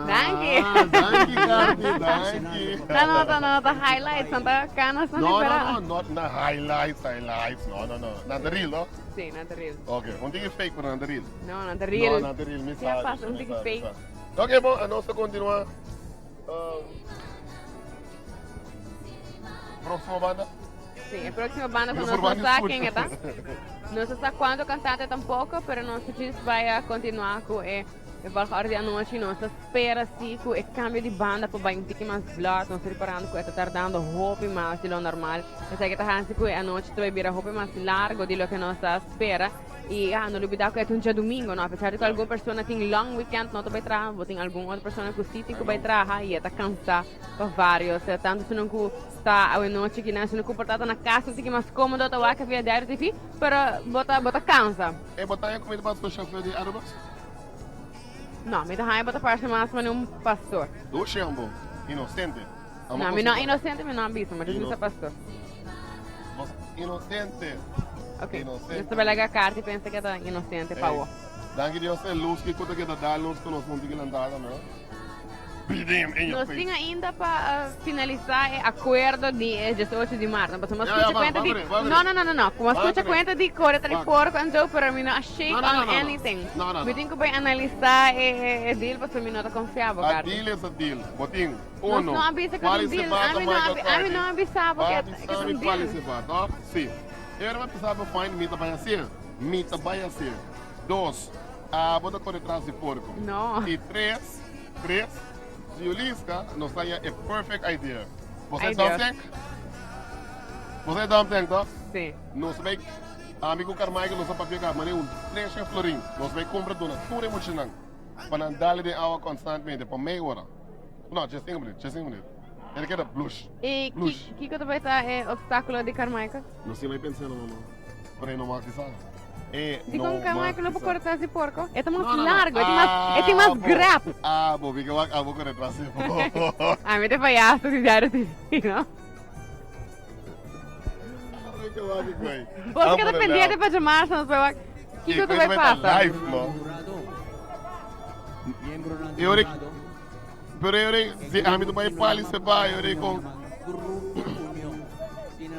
Danki. Danki Cardi, danki. No, no, no, no ta highlights, no ta canas no No, no, difera. no, no, na highlights, highlights, no, no, no. Nan ta real, no? Sí, nan ta real. Ok, un tiki fake pero nan ta real. No, nan ta real. No, nan ta real, mi Kia sa. pasa, un mi tiki sa, mi fake. sa. Ok, bon, nos ta continua. Próximo banda? Sí, e próximo banda cu nos no sa ken e ta. Nos no sa cuanto cantante tampoco, pero nos ta djis bai a continua cu e volgorde di anochi. Nos ta spera si cu e cambio di banda por bai un tiki mas vlot. Nos ta riparando cu e ta tardando hopi mas di lo normal. Esaki ta haci cu e anochi ta bai bira hopi mas largo di loke nos ta spera. Y ah, no lubida cu e ta un djadumingo, no? A pesar di cu algun persona tin long weekend no ta bay traha, bo tin algun otro persona cu si tin cu bay traha y e ta cansa pa varios. Tanto esunnan cu ta awenochi kinan, esunnan cu por ta ta na casa un tiki mas comodo ta wak via Diario TV, pero bo ta bo ta cansa. E bo ta haña comida pa su chauffeur di Aruba? No, mi ta haña bo ta parse mas mane un pastor. Dushi ambo, inocente. No, mi no inocente, mi no a bisa, mi ta bisa pastor. Bos inocente. Ok, Inocente. nos ta bai laga Carti pensa que ta inocente pa bo. Danki Dios e luz ki ku ta keda dal nos ku nos munti ki lantada no. Bidim in your Nos face. tin ainda pa finalisa e acuerdo di e 18 di maart. Pasobra mi a Ja, ja, scucha va, cuenta va di... por ahí, va por No, ahí. no, no, no, no. Como a Va scucha por ahí. cuenta di core tra di Va. porco en zo, pero mi no a shake No, no, on no, no, no. anything. No, no, Mi no. tin cu bay analisa e, e deal pasobra mi no ta confiabo, A Carlos. deal is a deal. Botin, Nos uno. no a bisa cu Cual es un se deal. va, A mi no a, Michael a mi no a Carter. bisa bo Va que a que bisa es mi un cual deal. se va, toch? Si. Era pa bisa bo fine, mi ta bay hacié. Mi ta bay hacié. Dos, abo ta core tras di porco. No. Y tres, tres, Juliska nos haya e perfect idea. Bo sa Ay, e dump Dios. tank? Bo sa e dump tank, toch? Si. Nos bay, ami cu Carmichael nos a papia cu mane un 300 florin. Nos bay cumpra duna tur e muchanan pa nan dale den awa constantmente pa mei ora. No, 15 minuut, 15 minuut. E ta keda blush. Y Blush. kico ta bay ta e obstaculo di Carmichael? No si bay pensa no, no. Pero e no mag di sa. E Di no con Carmichael no mag por di sa. core tras di porco? E ta mas No, no, no. largo, e tin mas, e tin mas Ah, bo. grap. Ah, bo, mi ke wak abo core tras di porco. Ami ta payaso di Diario TV, no? Mi ke wak e güey. Bo ta Amo keda de pendiente leu. pa djamar, nos bay wak. Kiko ta bay pasa? Live, no? E ora, pero e ora, si ami ta bay pali se ba, e ora con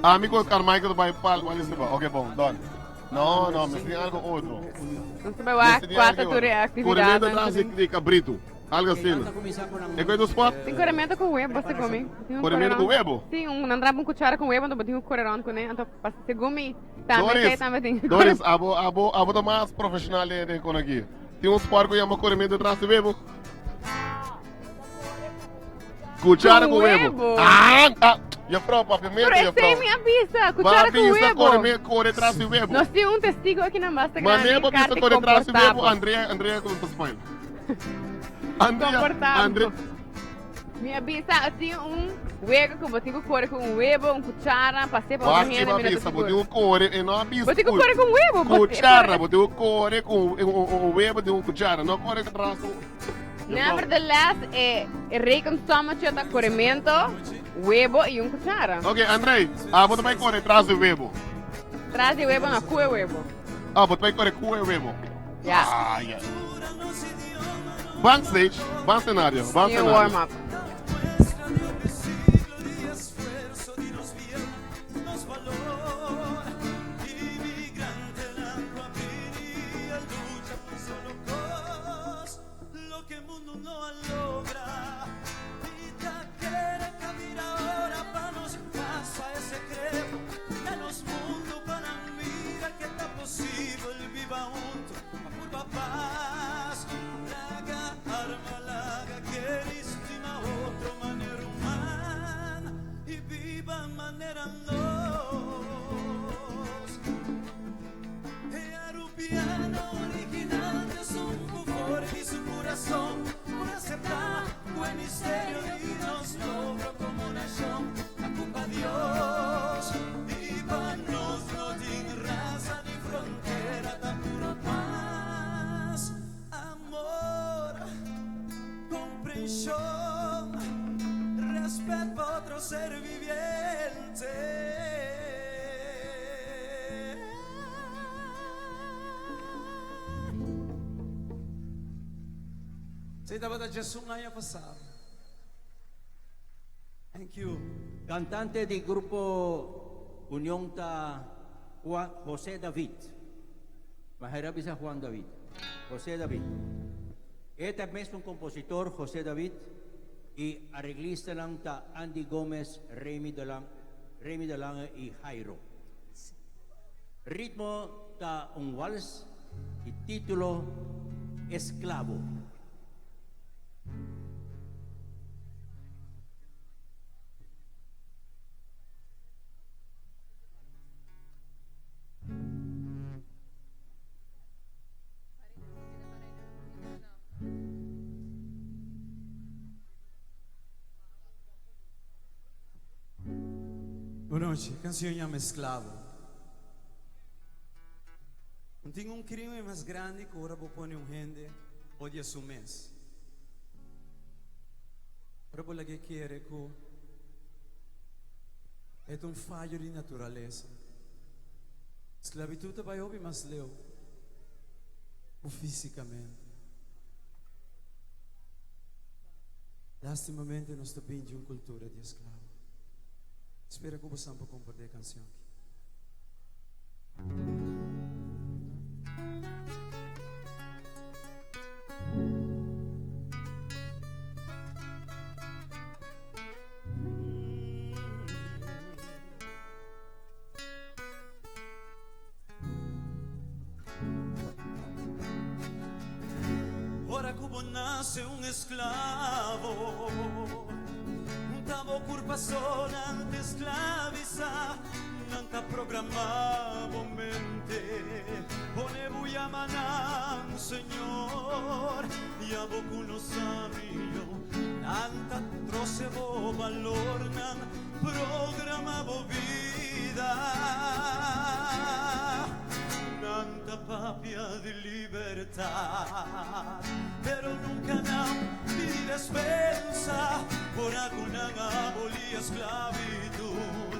Ami con Carmichael ta bay pali pali se ba. Ok, bon, done. No, no, mi tin algo otro. Nos ta bay wak cuatro tur e actividad. Corremento atrás de cabrito. Algo asina. E coisa do sport? Tin corremento cu webo, segun mi. Tin un Corremento cu correrón. webo? Si, un nan traba un cuchara cu webo, anto bo tin un correrón cune. Anto, segun mi, tambe Doris, esey tambe tin. Doris, abo, abo, abo ta mas profesional den den con aki. Tin un sport cu yama corremento tras di webo? Cuchara Cu cu webo. webo. Ah, ah, juffrouw, papiamento, Pero esey juffrouw. mi a bisa, Ba cuchara cu bisa webo. corre, corre tras di webo. Nos tin un testigo aki na basta Mane grandi, pa bisa Kartik corre tras di webo, Comportabo. Andrea, Andrea con ta spoil. Andrea, Comportabo. Andrea. Mi a bisa tin un wega ku bo tin ku kore ku un webo, un kuchara, pas'é pa otro Wak hende, ki mi no ta bisa, bo sigur. tin ku kore, e no a bisa Bo tin ku kore ku un webo, bo tin- Kuchara, bo tin ku kore ku un webo di un kuchara, no kore tras un. Nevertheless, e rekensommetje ta koremento, webo i un kuchara. Ok, Andrei, abo ta bai kore tras di webo. Tras di webo no, ku e webo. Ah, bo ta bai kore ku e webo. Ja. Ah, ja. Ban stage, ban scenario, ban New scenario. warm up. Esey tabata djesun aña pasá. Thank you. Cantante di Grupo Union ta Juan José David. Mahera bisa Juan David. José David. E ta mesun compositor José David y arreglistanan ta Andy Gomez, Remy de Lang, Remy de Lange y Jairo. Ritmo ta un wals y título Esclavo. Bon nochi. Cancion yama Esclavo. No tin un crimen mas grandi cu ora bo pone un hende odia su mes. Ora bo laga e kere cu e ta un fayo di naturalesa. Sclavitud ta bay hopi mas leu cu fisicamente. Lastimamente nos ta bin di un cultura di esclavo. Spera cu bosan por comprende e cancion aki. Ora ku bo nase un esklavo, ta bo kurpa so nan ta esklavisá, nan ta programá bo mente, pone bo yama nan señor, ya bo ku no sa mihó, nan ta trose bo balornan. Programa bo bida. Nan ta papia di libertad, pero nunca nan pidi despensa ora cu nan a aboli esclavitud.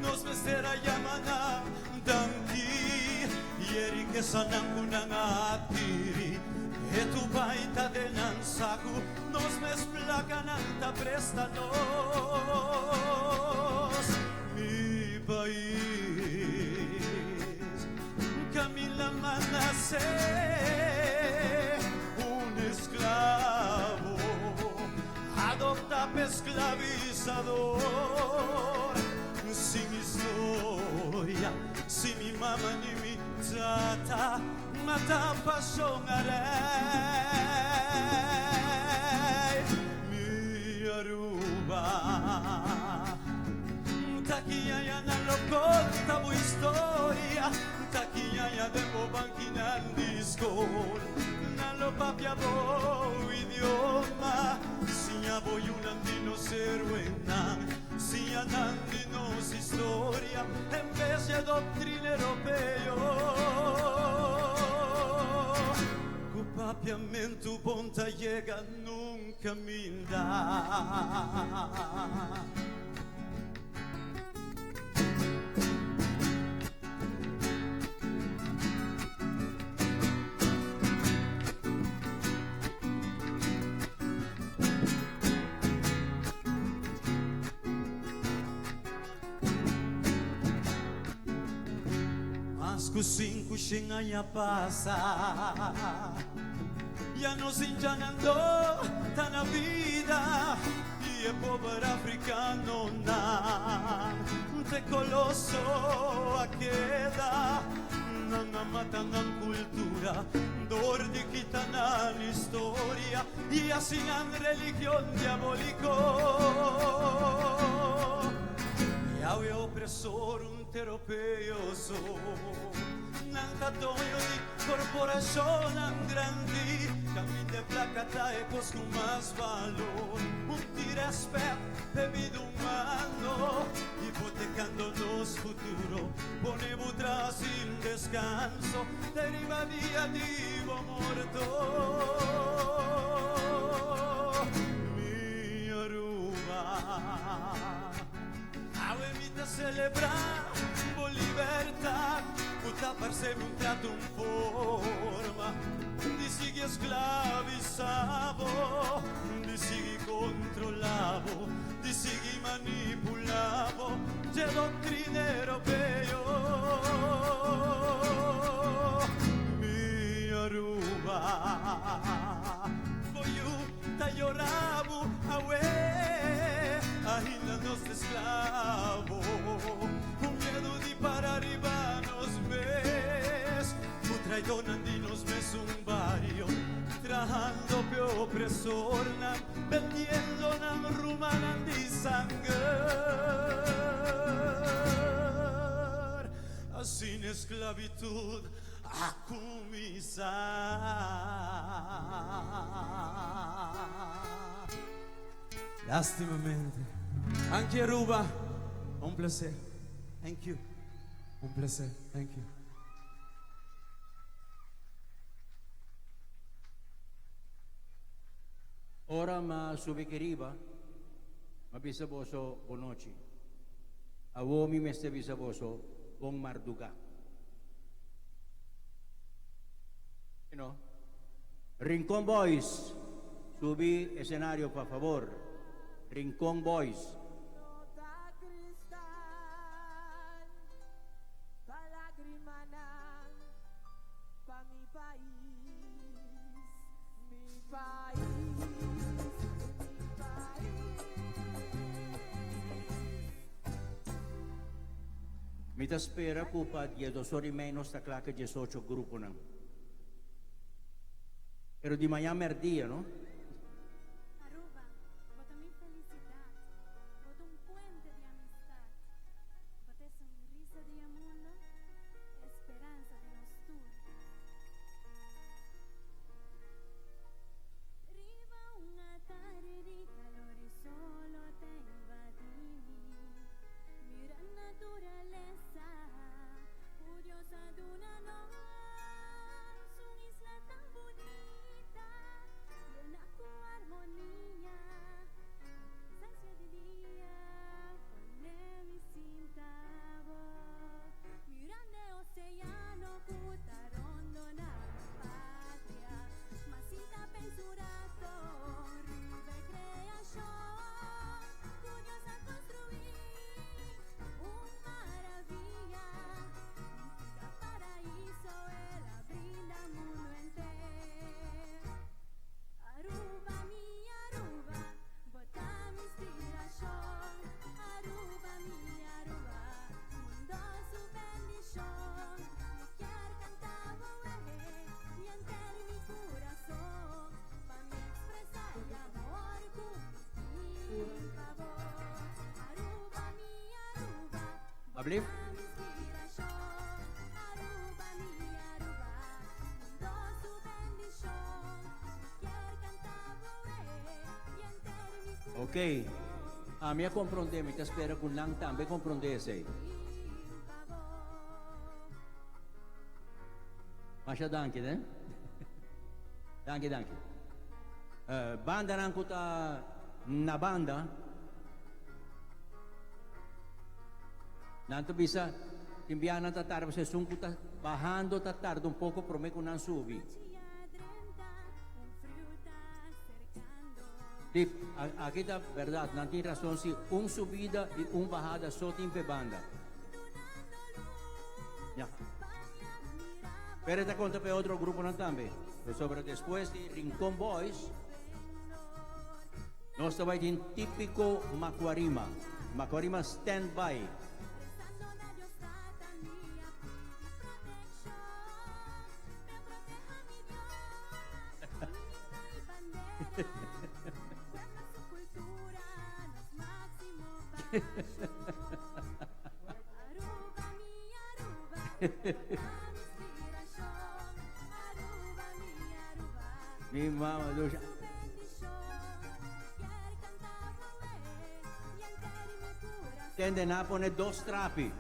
Nos mester a yama nan danki y e rikesanan cu nan a adkiri. E tu baita den nan sacu. Nos mes placanan ta presta nos, mi pais. Camila m'a nace un esclavo, adopta p'esclavizador, sin historia, sin mi mama ni mi tata. Mata pasion a rey mi Aruba Ta kiñaña nan lo conta bo historia Ta kiñaña den bo bankinan di skol Nan lo papia bo idioma Siña bo yunan di nos heroenan Siña nan di nos historia En bes dje doctrina europeo Cu papiamentu bon ta yega nunca minda. Mas ku 500 aña pasa, ya nos indjannan no ta na bida i e pober afrikanonan te koloso a keda. Nan a mata nan kultura dor di kita nan historia i hasi nan religion diaboliko. Yahweh opresor un teropeo so. Nan ta doño di korporashonnan grandi. Kaminda e plaka ta e kos ku mas balor. Un ti rèspèt p'e bida humano, hipotekando nos futuro. Pone bo traha sin deskanso te riba dia di bo morto. Mi Aruba, awe mi ta selebrá bo libertat ku ta parse mi un trato, un forma di sigui esklavisá bo, di sigui kontrolá bo. Di sigui manipulá bo dje doctrina europeo. Mi Aruba, bo yu ta yora bo awe, ainda nos ta esclavo, cu miedu di para riba nos mes, cu traidornan di nos mesun bario, trahando p'e opresornan. Bendiendo nan rumannan di sanger. Asina esclavitud a cuminsa. Lastimamente. Anki Aruba, un placer. Thank you. Un placer. Thank you. Ora m'a subi ki riba, m'a bisa boso bonochi. Awor mi mester bisa boso bon mardugá. You know. Rincon Boys, subi escenario pa fabor. Rincon Boys. Mi ta spera ku pa 12 or i mei nos ta kla ku e 18 gruponan. Pero di mañan mèrdia, no? Aruba, bo ta mi felicidad, bo ta un puente di amistad, bo ta e sonrisa di e mundo, e speransa di nos tur. Riba un atardi di calor e solo ta invadi mi, mira naturalesa cu Dios a duna nos, un isla tan bunita, llena cu armonia, cansancio di dia pone mi sinta bo, mirando e oceano cu ta rondona mi patria, ma sinta pensa un rato riba e creacion cu Dios a construi, un maraviya, un pida paraiso el a brinda mundo enter. Aruba mi Aruba, bo ta mi inspiracion, Aruba mi Aruba, mundo su bendicion. Mi kier canta bo wehe y enter mi curason, pa mi expresa e amor cu mi tin pa bo. Aruba mi Aruba, bo Ablief? ta mi inspiracion, Aruba mi Aruba, mundo su bendicion. Mi kier canta bo wehe y enter mi Ok. Ami a komprondé, mi ta spera ku nan tambe komprondé esei. Masha danki, ne? Danki, danki. Bandanan ku ta na banda, nan ta bisa, tin bia nan ta tarda, pasobra esun ku ta bahando ta tarda un poko promé ku nan subi. Tip, aki ta bèrdat, nan tin rason si un subida i un bahada so tin p'e banda. Ya. Pero e ta konta p'e otro gruponan tambe. Pasobra despues di Rincon Boys, nos ta bai tin Típico Macuarima. Macuarima stand by. Mi mama dusha. Tende na pone dos trapi.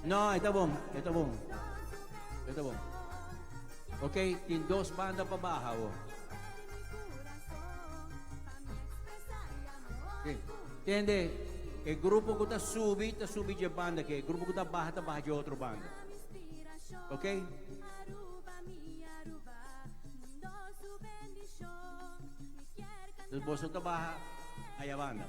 No, e ta bon, e ta bon. E ta bon. Ok, tin dos banda pa baha awor. Sí. Tende, e grupo ku ta subi, ta subi dje banda ke. E grupo ku ta baha, ta baha dje otro banda. Ok? Dus boso ta baha aya banda.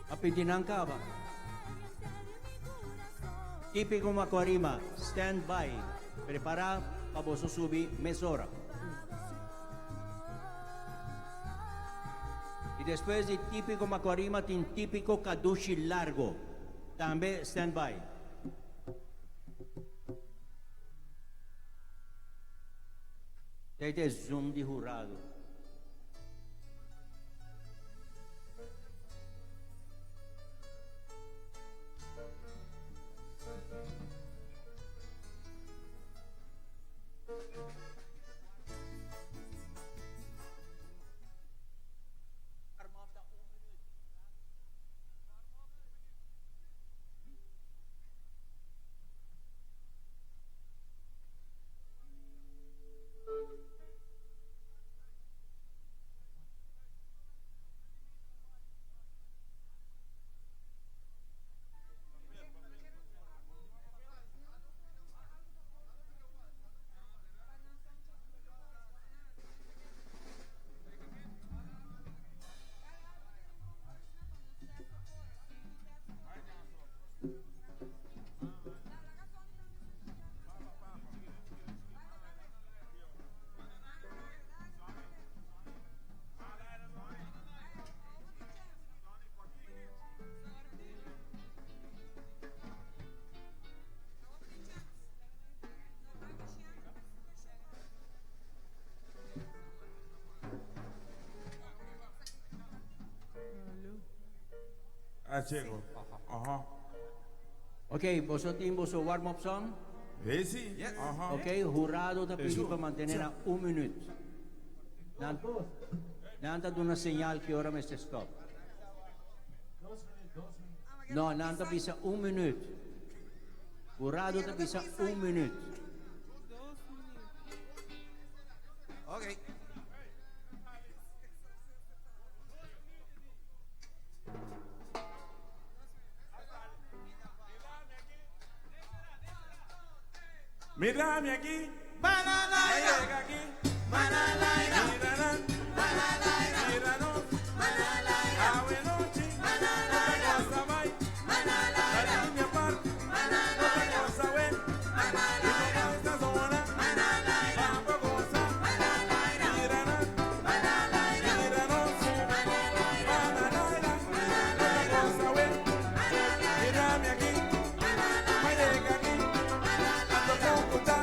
A pidi nan kaba. Típico Macuarima, stand by. Prepara pa boso subi mesora. Y despues di Típico Macuarima tin Típico Cadushi Largo. Tambe stand by. Tei ta e zoom di hurado. Ah, chego. Aha. Ok, boso tin boso warm-up song? Eh, si. Yes. Aha. Ok, hurado ta pidi pa mantene na un minuut. Nan, nan ta duna señal ki ora mester stop. No, nan ta bisa un minuut. Hurado ta bisa un minuut. Ok. Mírame aquí. Banana. Llega aquí. Banana. Mírala. Banana. Míranos. Banana. Abuenoche. Banana. Otra cosa va. Banana. La línea parte. Banana. Otra cosa ven. Banana. Y como esta zona. Banana. Vamos a gozar. Banana. Mírala. Banana. Míranos. Banana. Banana. Otra cosa ven. Mírame aquí. Me llega aquí. Ando con Cutá.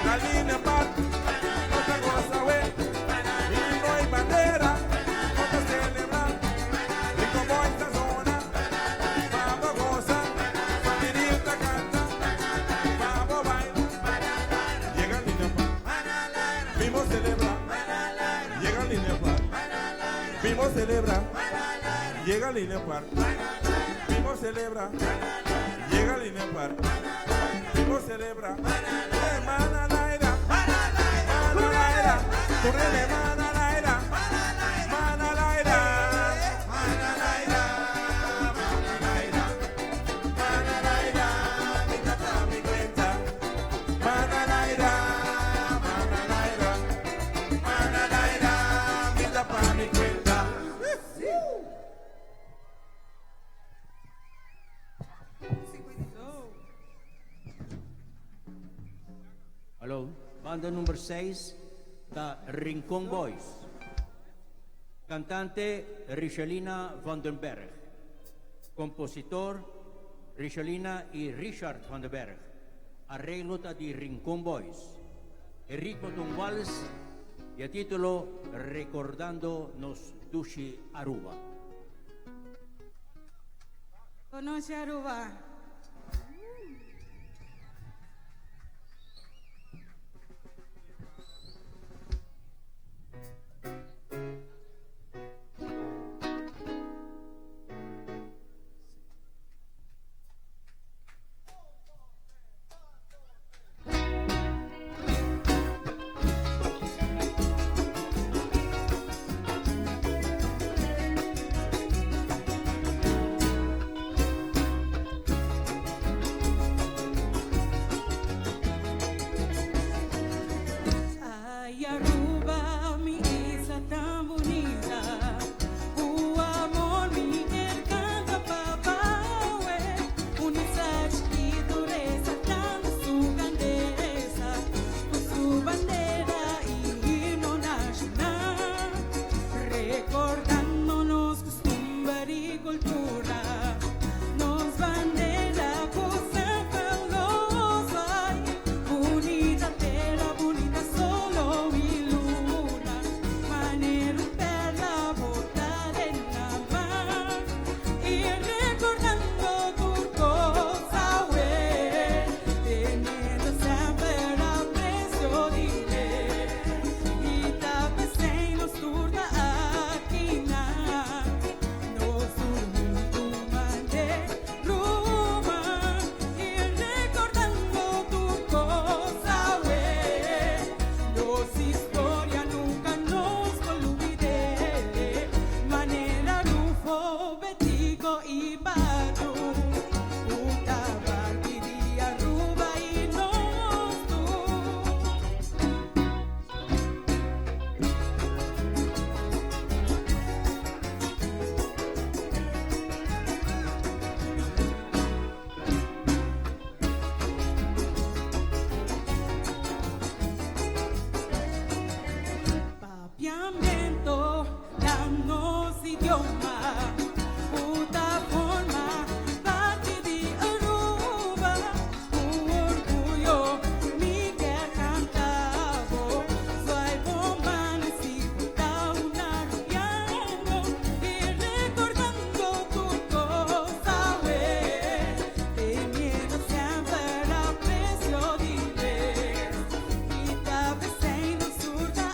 La línea parte, otra cosa ve, y no hay bandera, otra celebrar, y como esta zona, vamos a gozar, familita canta, vamos a bailar, llega línea park, vimos celebrar, llega línea park, vimos celebrar, llega línea park, vimos celebrar, llega línea park, vimos celebrar, hermana Laira, mana Laira, correle mana Laira, mana Laira, mana Laira, mana Laira, mana Laira, mi tata mi cuenta, mana Laira, mana Laira, mana Laira, mi tapa mi cuenta. Hallo, banda nummer 6, da Rincon Boys. Cantante Richelina van den Berg. Compositor Richelina y Richard van den Berg. Arreglo ta di Rincon Boys. El ritmo de un vals y el título Recordando nos Dushi Aruba. Conoce Aruba. Banana. Papiamento ta nos idioma, puta forma parti di Aruba. Cu orguyo mi kier canta bo, zwaai bo man si bo ta un Arubiano y recordando tur cos awe, teniendo semper aprecio di mes. Y ta pesey nos tur ta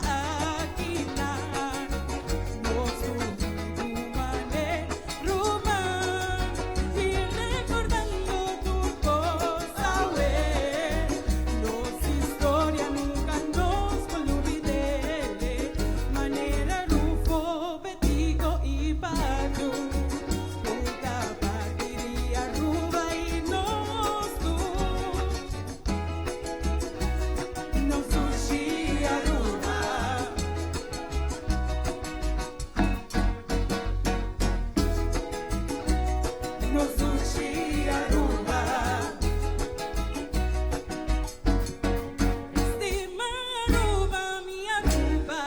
aki nan, nos tur ruman, y recordando tur cos awe, nos historia nunca nos por lubida, manera Rufo, Betico y Padu, Puta parti di Aruba y nos tur, nos dushi Aruba. Nos dushi Aruba. Stima Aruba, mi Aruba.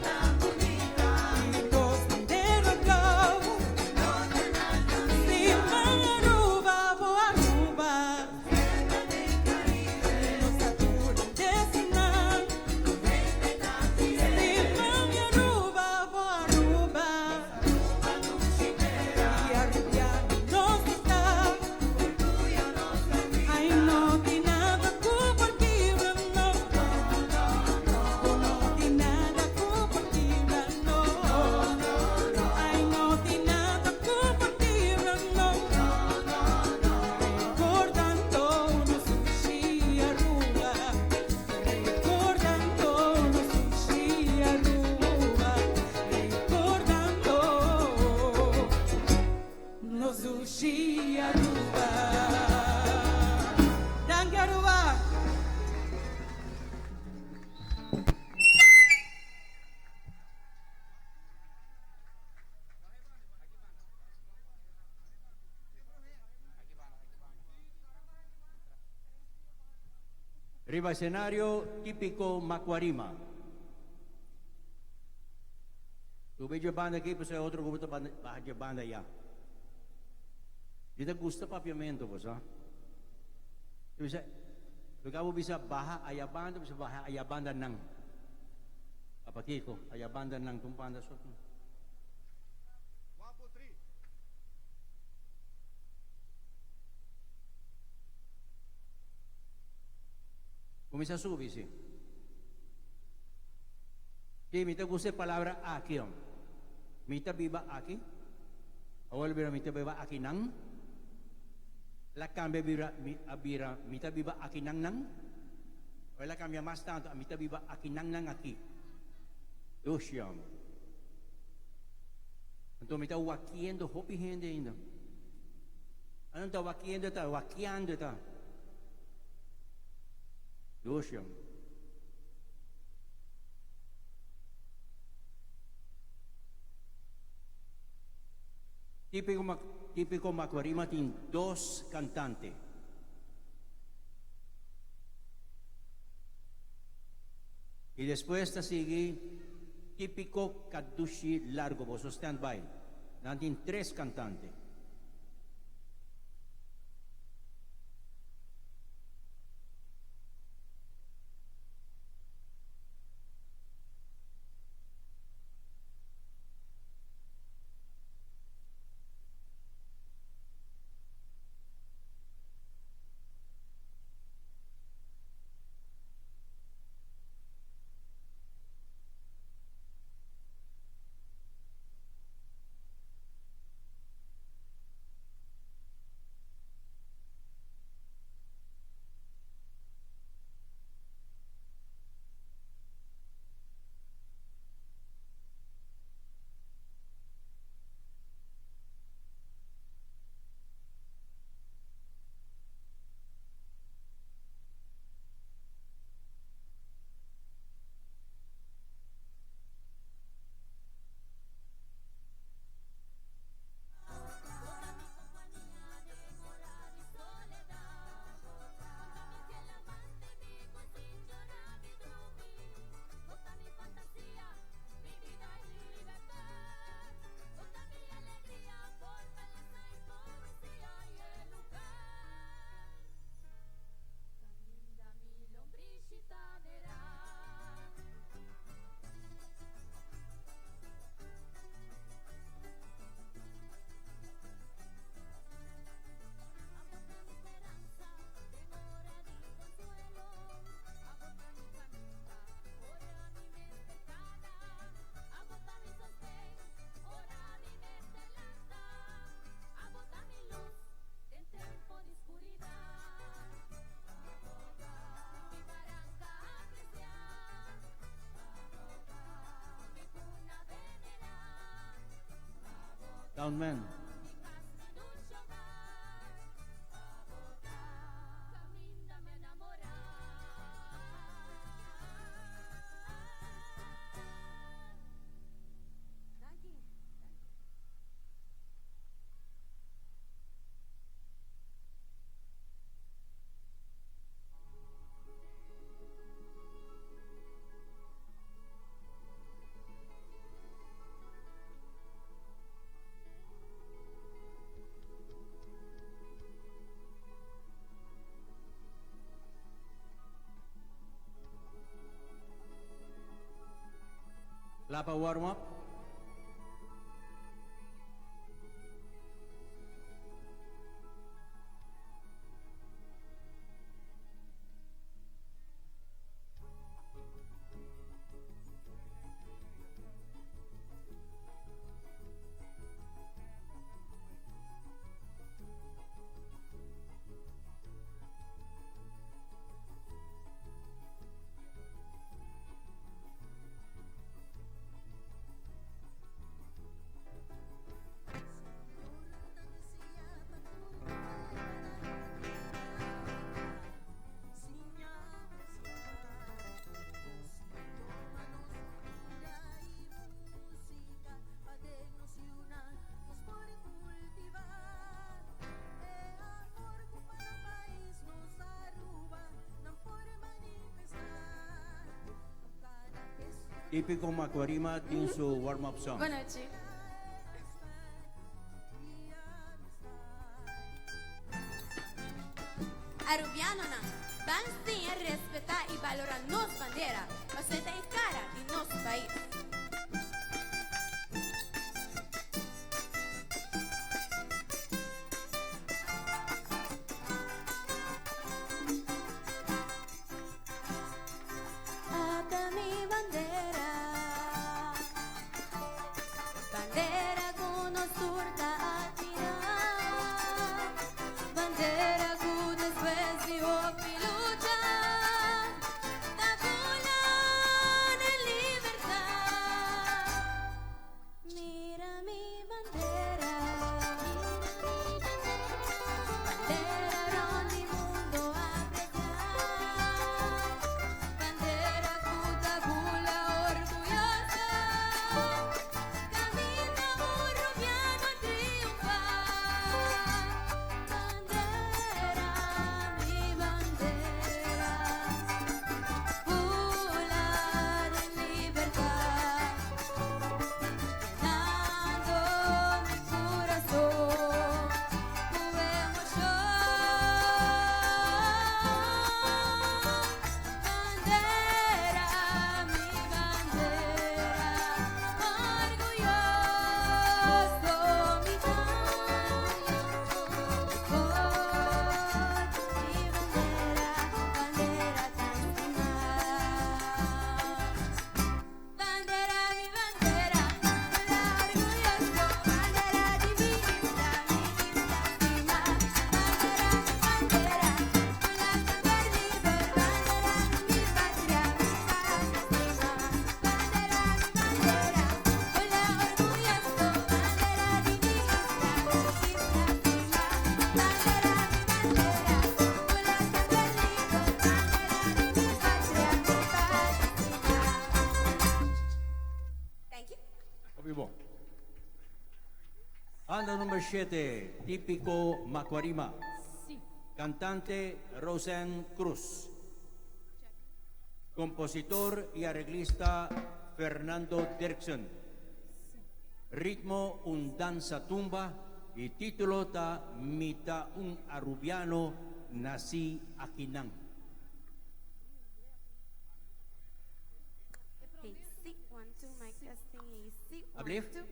Tan bunita. Y nos bandera blauw. Stima Aruba, bo Aruba. Nos naturaleza. Stima mi Aruba, bo Aruba. Y Arubiano nos ta. Ay, no tin nada cu por kibra nos. No tin nada cu por kibra nos. Ay, no tin nada cu por kibra nos. Recordando nos dushi Aruba. Recordando nos dushi Aruba. Recordando nos dushi Aruba. Danki, Aruba. Riba escenario Tipico Macuarima. Subi e banda aki, pues otro grupo ta banda, baha e banda ya. Mi ta gusta papiamento, bo sa. Bisa, Lugabo bisa baha aya banda, bisa baha aya banda nang. Apa kiko, aya banda nang tung banda so. Cuminsa subi, si. Si, mi ta gusta e palabra aki. Oh. Mi ta biba aki. Awor bira mi ta biba aki nan. El a cambia bira mi a bira mi ta biba aki nan nan. O el a cambia mas tanto mi ta biba aki nan nan aki. Dushi homber. Anto mi ta wakiendo hopi hende ainda. Ano ta wakiendo ta wakiando ta. Dushi homber. Tipico, Tipico Macuarima tin dos cantante. Y despues ta sigui Tipico Cadushi Largo, boso stand by. Nan tin tres cantante. Soundman. Lapa warm up. Típico Macuarima tin su warm-up song. Bon nochi. Arubianonan, ban siña respeta y balora nos bandera, pasobra e ta e cara di nos pais. Ata mi bandera, bandera ku nos tur ta admirá, bandera ku despues di hopi lucha ta bula den libertad. Mira mi bandera, bandera rond di mundo apreciá, bandera ku ta bula orguyoso, kaminda un rubiano a triunfá. Bandera, mi bandera, bula den libertad. Llenando mi corazón cu emoción. Bandera, mi bandera, orgulloso mi Oh, mi bandera, bandera tan estimá. Bandera, mi bandera, orgulloso, bandera di mi isla, mi isla estimá. Bandera, mi bandera, liber, bandera di mi patria, mi patria estimá. Bandera, mi bandera, hola orgulloso, bandera di mi isla, mi isla estimá. Bandera, mi bandera, hola liber, bandera di mi patria, mi patria estimá. Thank you. Hopi bon. Banda number 7, Típico Macuarima. Si. Cantante Roseanne Cruz. Compositor y arreglista Fernando Dirksen. Ritmo un danza tumba y título ta Mi ta un arubiano nací akinan. Hey, si, one, two, mic testing, hey, si, one, Ablief? two.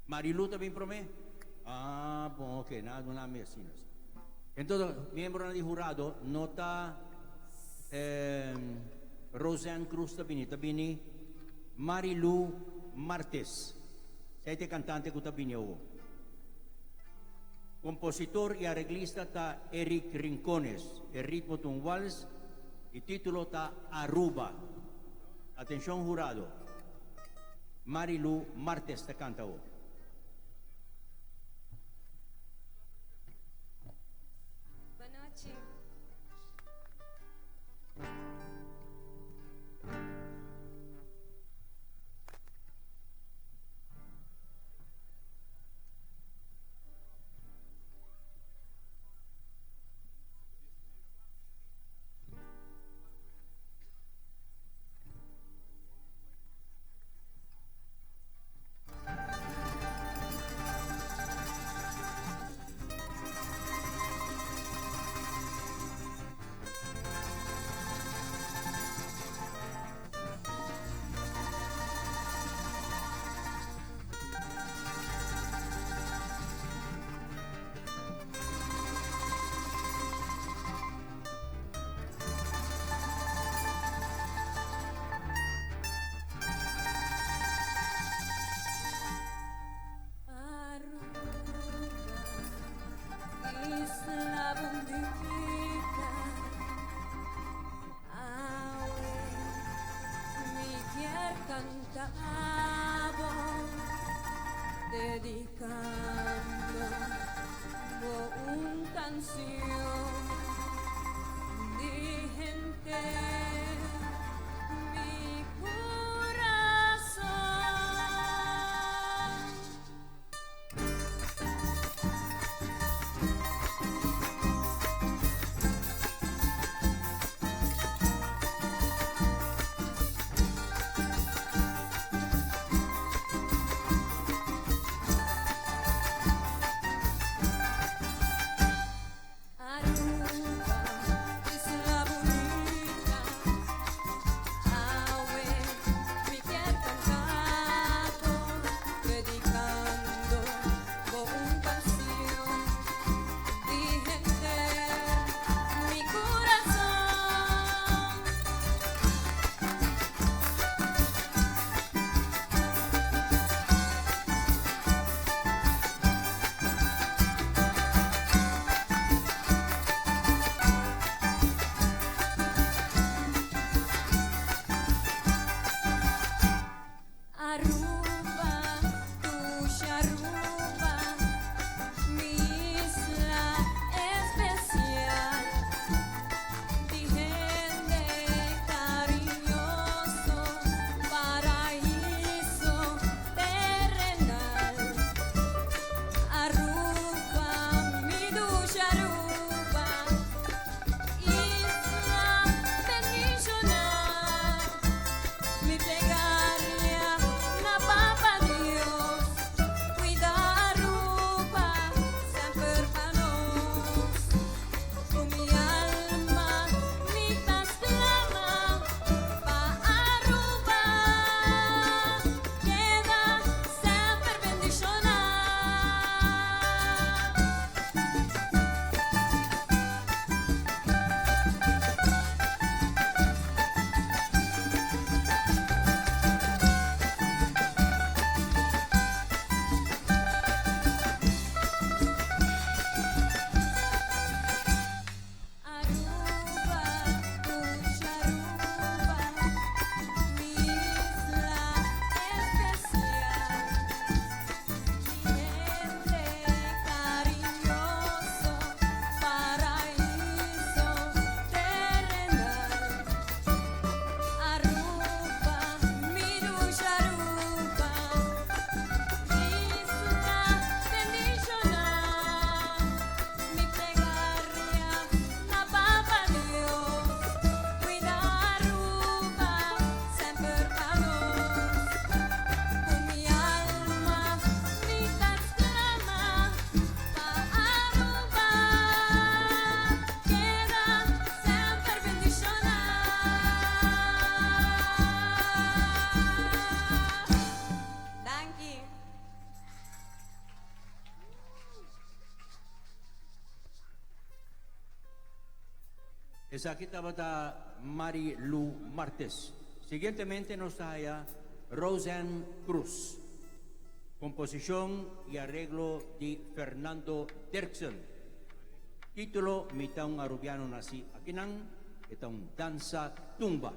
Marilu ta bin prome? Ah, bon, ok, nada, no mi asina. Entonces, miembro di hurado, no ta Roseanne Cruz ta bini, ta bini Marilu Martes. Esey ta e cantante cu ta bini awo. Compositor y arreglista ta Eric Rincones. E ritmo ta un wals y titulo ta Aruba. Atencion hurado. Marilu Martes ta canta awo. Bonochi. Aruba, isla bunita, awe mi kier canta bo, dedicando bo un cancion di henter mi curason. Aruba, isla bunita, awe mi kier canta bo, dedicando bo un cancion di henter mi curason. Aruba, dushi Aruba, mi isla especial. Di hende cariñoso, paraíso terrenal. Aruba, mi dushi Aruba, isla bendiciona. Mi plegaria na Papa Dios, cuida Aruba semper pa nos. Cu mi alma mi ta sclama pa Aruba, keda semper bendiciona. Aruba, dushi Aruba, mi isla especial. Di hende cariñoso, paraíso terrenal. Aruba, mi dushi Aruba, isla bendiciona. Mi plegaria na Papa Dios, cuida Aruba semper pa nos. Cu mi alma mi ta sclama pa Aruba, keda semper bendiciona. Danki. Esaki tabata Mari Lu Martes. Siguientemente nos ta haya Roseanne Cruz. Composicion y areglo di Fernando Dirksen. Titulo Mi ta un Arubiano naci akinan, e ta un danza tumba.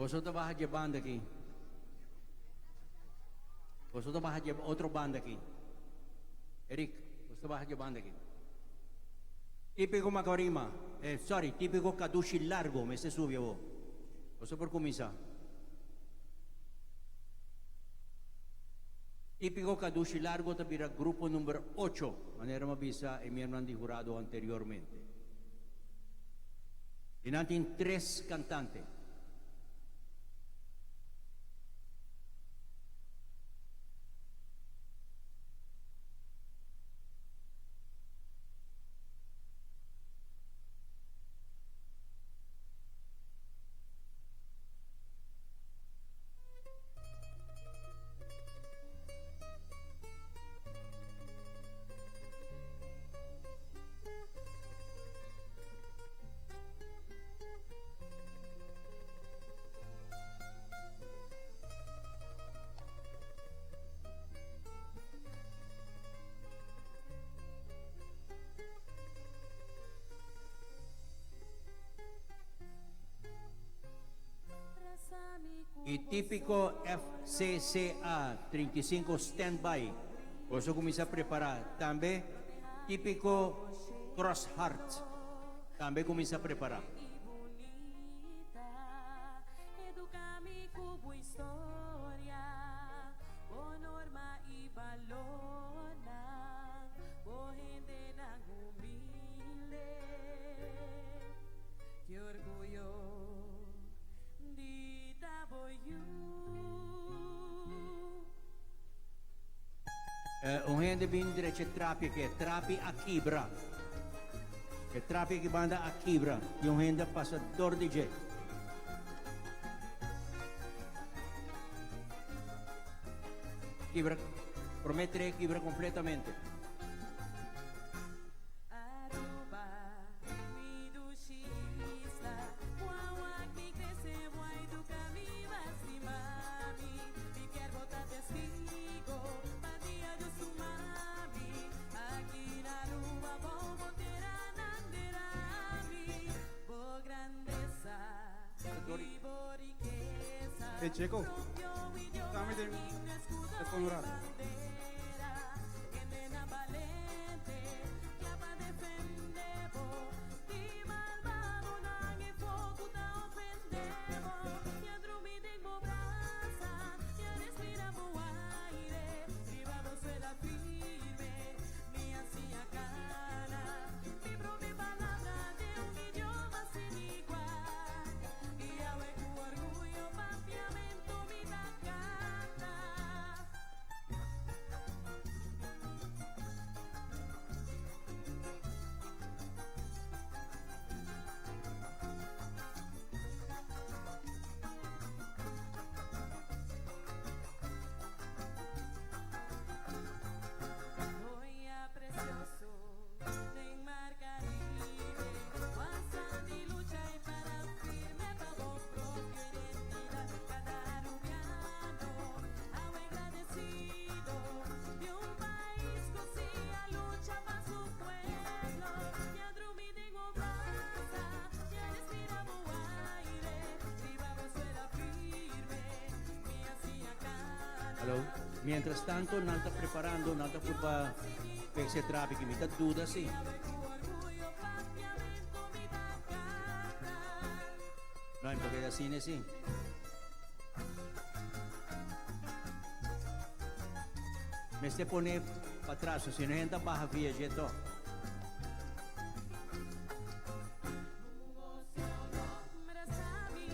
Boso ta baha dje banda aki. Boso ta baha dje otro banda aki. Eric, boso ta baha dje banda aki. Típico Macorima, eh, sorry, típico Cadushi Largo, mester subi awor. Boso por cuminsa. Típico Cadushi Largo ta bira grupo number ocho, manera mi a bisa e miembronan di hurado anteriormente. Y nan tin tres cantante. Y típico FCCA 35 standby. Boso cuminsa prepara. Tambe típico Cross Heart. Tambe cuminsa prepara. Educa mi cu bo historia, bo norma y balornan, bo hendenan humilde. Ki orguyo di ta bo yu. Un hende bin drecha e trapi aki, e trapi a kibra. E trapi aki banda a kibra y un hende a pasa dor di dje. Kibra, prome tre kibra completamente. Aruba, mi dushi isla, Wawak mi crece, bo a educa mi mas di mami. Mi kier bo ta testigo, pa dia Dios tuma mi. Aki na Aruba bou bo tera nan dera mi. Bo grandeza y bo rikeza, Hey, Checo. propio idioma Dame de- himno, escudo Te pongo y un rato. bandera. Hendenan balente, cla pa defende bo. Di malbadonan e foco ta ofende bo. Ya drumi den bo brasa, ya respira bo aire. Riba bo suela firme, mi a siña cana. Mi prome palabra den un idioma sin igual. Y awe cu orguyo papiamento mi ta canta. Joya precioso den mar Caribe, Wasa di lucha y para firme pa bo propio identidad. Cada arubiano, awe agradecido di un pais cu a lucha pa su pueblo. Ya drumi den bo brasa, ya respira bo aire, riba bo suela firme, mi a siña cana. Aló? Mientras tanto, nan ta preparando, nan ta pa e trapi cu mi ta duda si. No, porque asina si. Mester pone patras, si no hende baha via jeto. Abrázame,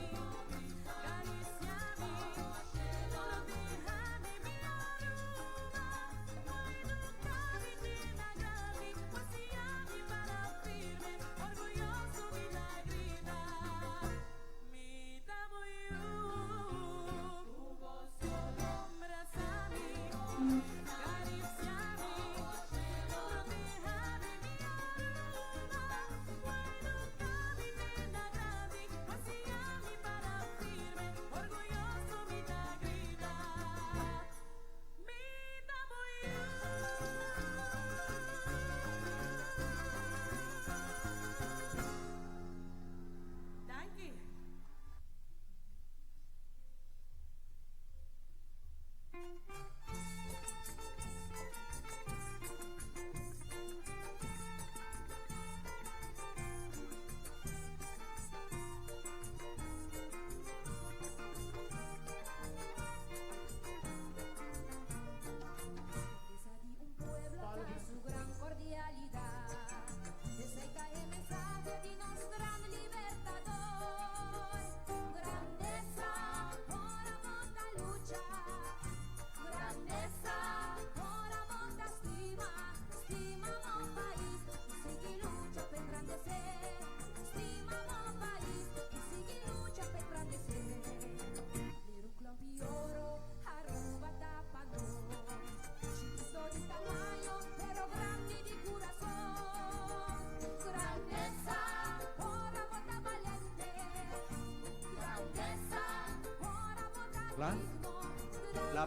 acaríciame, déjame mi Aruba, educame, grave, mi para firme, orgulloso mi ta grita, mi ta bo yu, abrázame, acaríciame, déjame.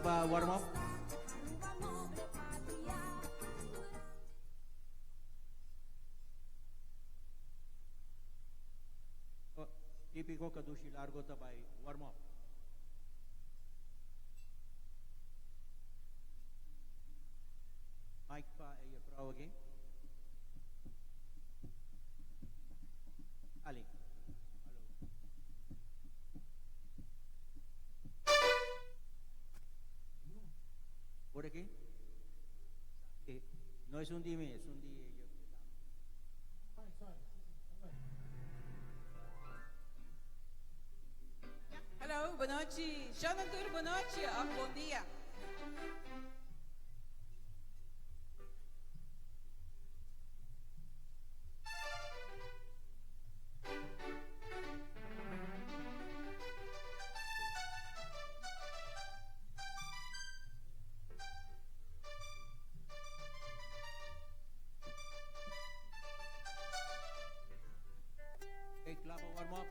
Klapa warm up. Oh, Típico Kadushi Largo ta bai warm up. Mike pa e juffrouw aki. Ali. Por aki? Eh, no es un dime, es un di. Hello, bon nochi. Shannon tur, bon nochi. Of bon dia. Okay, kla pa warm up.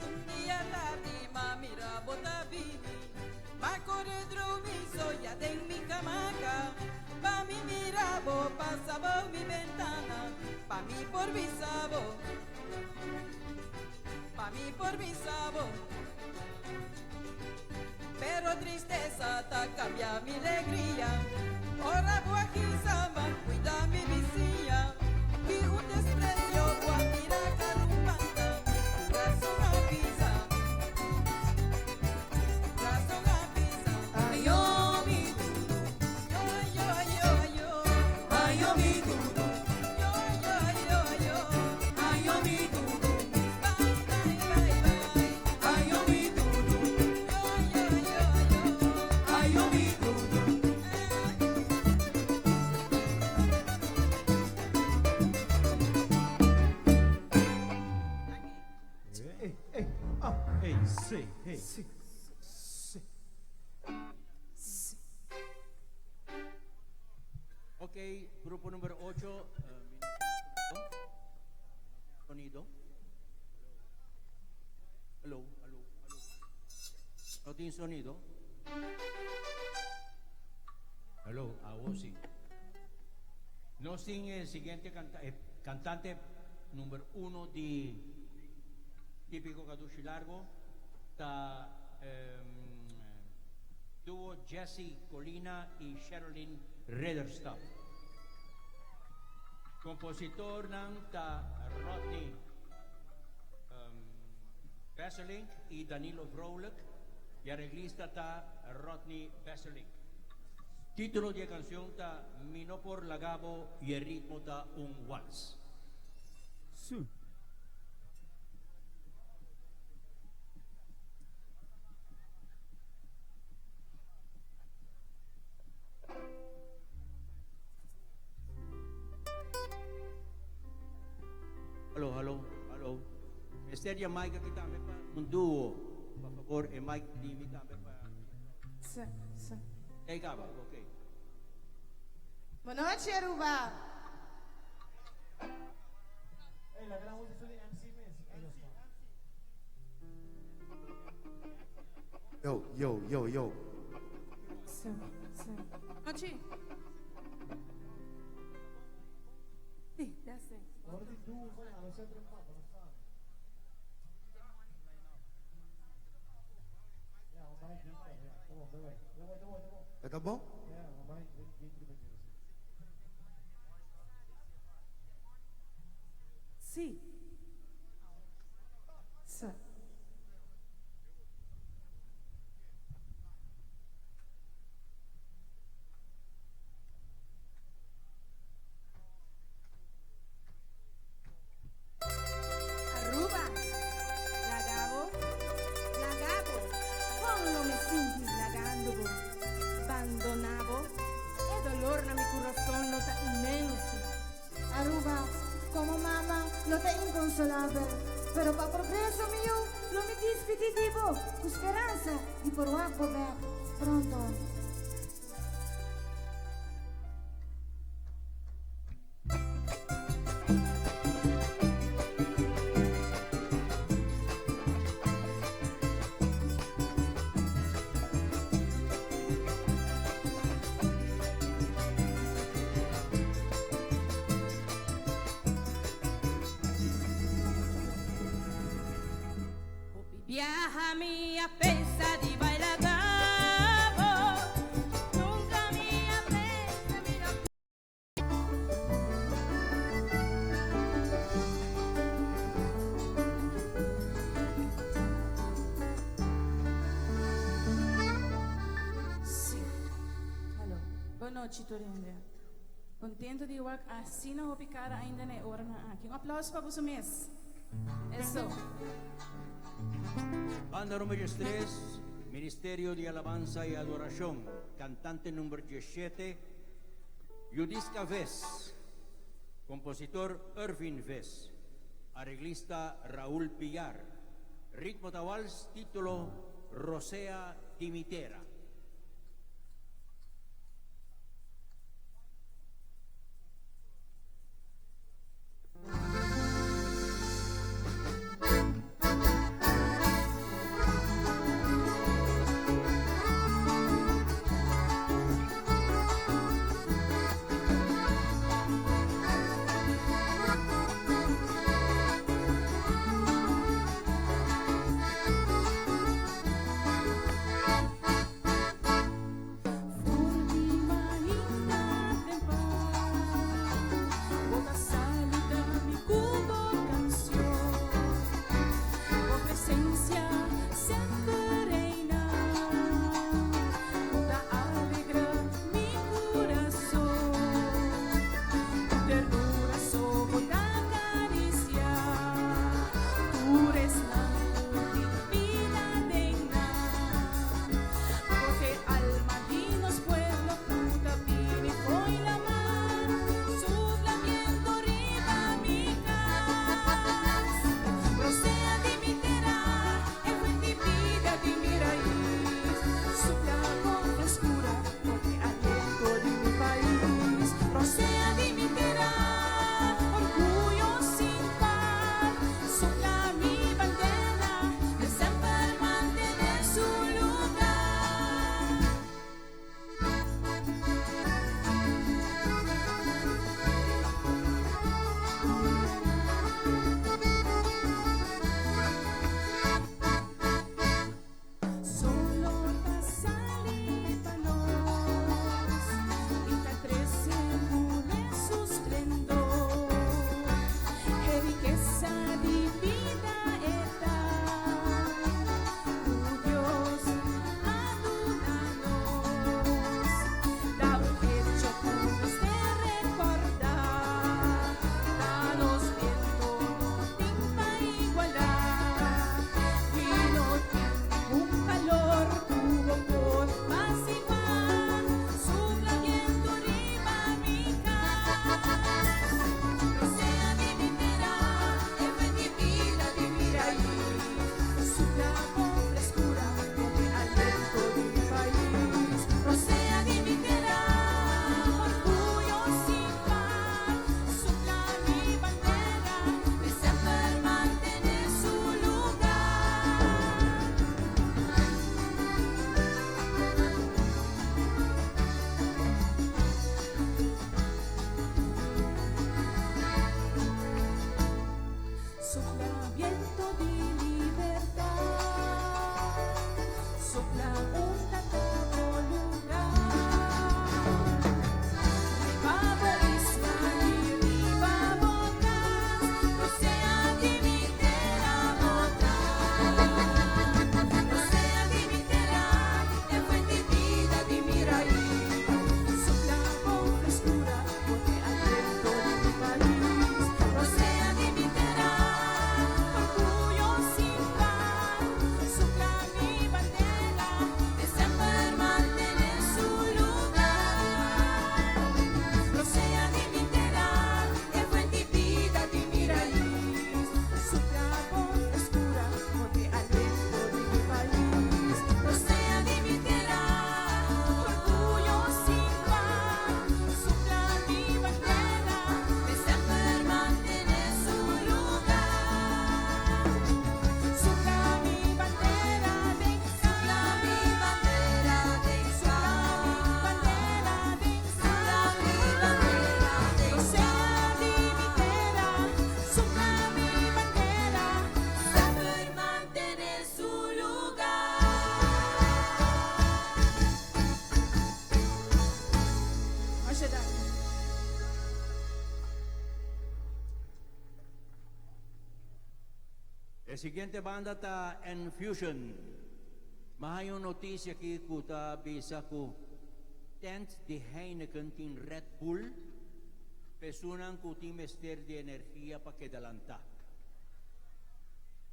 Un dia tardi m'a mira bo ta bini M'a kore drumi soya den mi hamaka Pa mi mira bo pasa bou mi bentana Pa mi por bisa bo Pa mi por bisa bo Pero tristesa ta kambia mi legria Ora bo a hisa man kuida mi bisiña Ki un despresio bo a mira karumpanta Mi kurason a bisa Kurason a bisa Ayo mi dudu Yo yo yo yo Ayo mi dudu Yo yo yo yo Ayo mi dudu Bai bai bai bai Ayo mi dudu Yo yo yo yo Ayo mi dudu Hey, hey, ah, hey, C, hey. C, C. Ok, grupo number 8. Sonido. Hello, hello, hello. No tin sonido. Hello, awo si. Nos tin e siguiente canta e cantante number uno di Tipico Kadushi Largo ta duo Jesse Colina y Sherilyn Ridderstap. Compositornan ta Rodney Besselink y Danilo Vrolijk y areglista ta Rodney Besselink. Título di e canción ta Mi no por laga bo y e ritmo ta un wals. Su. Hallo, hallo, hallo. Mester di e mic aki tambe pa un duo. Pa favor, e mic di mi tambe pa. Si, si. Ey caba, ok. Bon nochi Aruba. Ey, laga nan usa su di MC mes. Yo, yo, yo, yo. Si, si. Nochi. Si, testing. Ora di duo, ano sa trempa, pa nos sa. E ta bon? Si. Si. Aruba, laga bo, laga bo, con lo mi sinti lagando bo, bandona bo, e dolor na mi curason lo ta inmenso. Aruba, como mama, lo ta inconsolabel, pero pa progreso mi yu, lo mi dispidi di bo, cu speransa di por wak bo bek pronto. Hopi biaha mi a pensa di bai laga bo, nunca mi a pensa mi no. Sí. Hallo. Bon nochi tur hende. Contento di wak asina hopi cara ainda na e oranan aki. Un aplauso pa boso mes. Eso. Banda Numero 13, Ministerio di Alabanza y Adoracion, cantante number 17, Judiska Ves, compositor Irvin Ves, arreglista Raúl Pillar, ritmo ta wals, título Rosea di mi tera. Sopla viento di libertad, sopla unda ta bo lugar. Riba bo isla y riba bo cas, rosea di mi tera bo ta. Rosea di mi tera, e fuente di bida di mi rais. Sopla con frescura, bote aliento di mi pais. Rosea di mi tera, orgullo sin par. Sopla mi bandera, que siempre mantiene su lugar. Rosea di mi tera, e fuente di vida di mi raíz. Sopla con frescura, bote aliento di mi país. Rosea di mi tera, orgullo sin par. Sopla mi bandera, que siempre mantiene su lugar. Sopla mi bandera de sopla mi bandera de sopla mi bandera de sopla mi bandera de Rosea di mi tera, sopla mi bandera, siempre mantiene su lugar. Masha danki. E siguiente banda ta Enfusion. M'a haya un noticia aki cu ta bisa cu tent di Heineken tin Red Bull, personanan cu tin mester di energia pa keda lanta.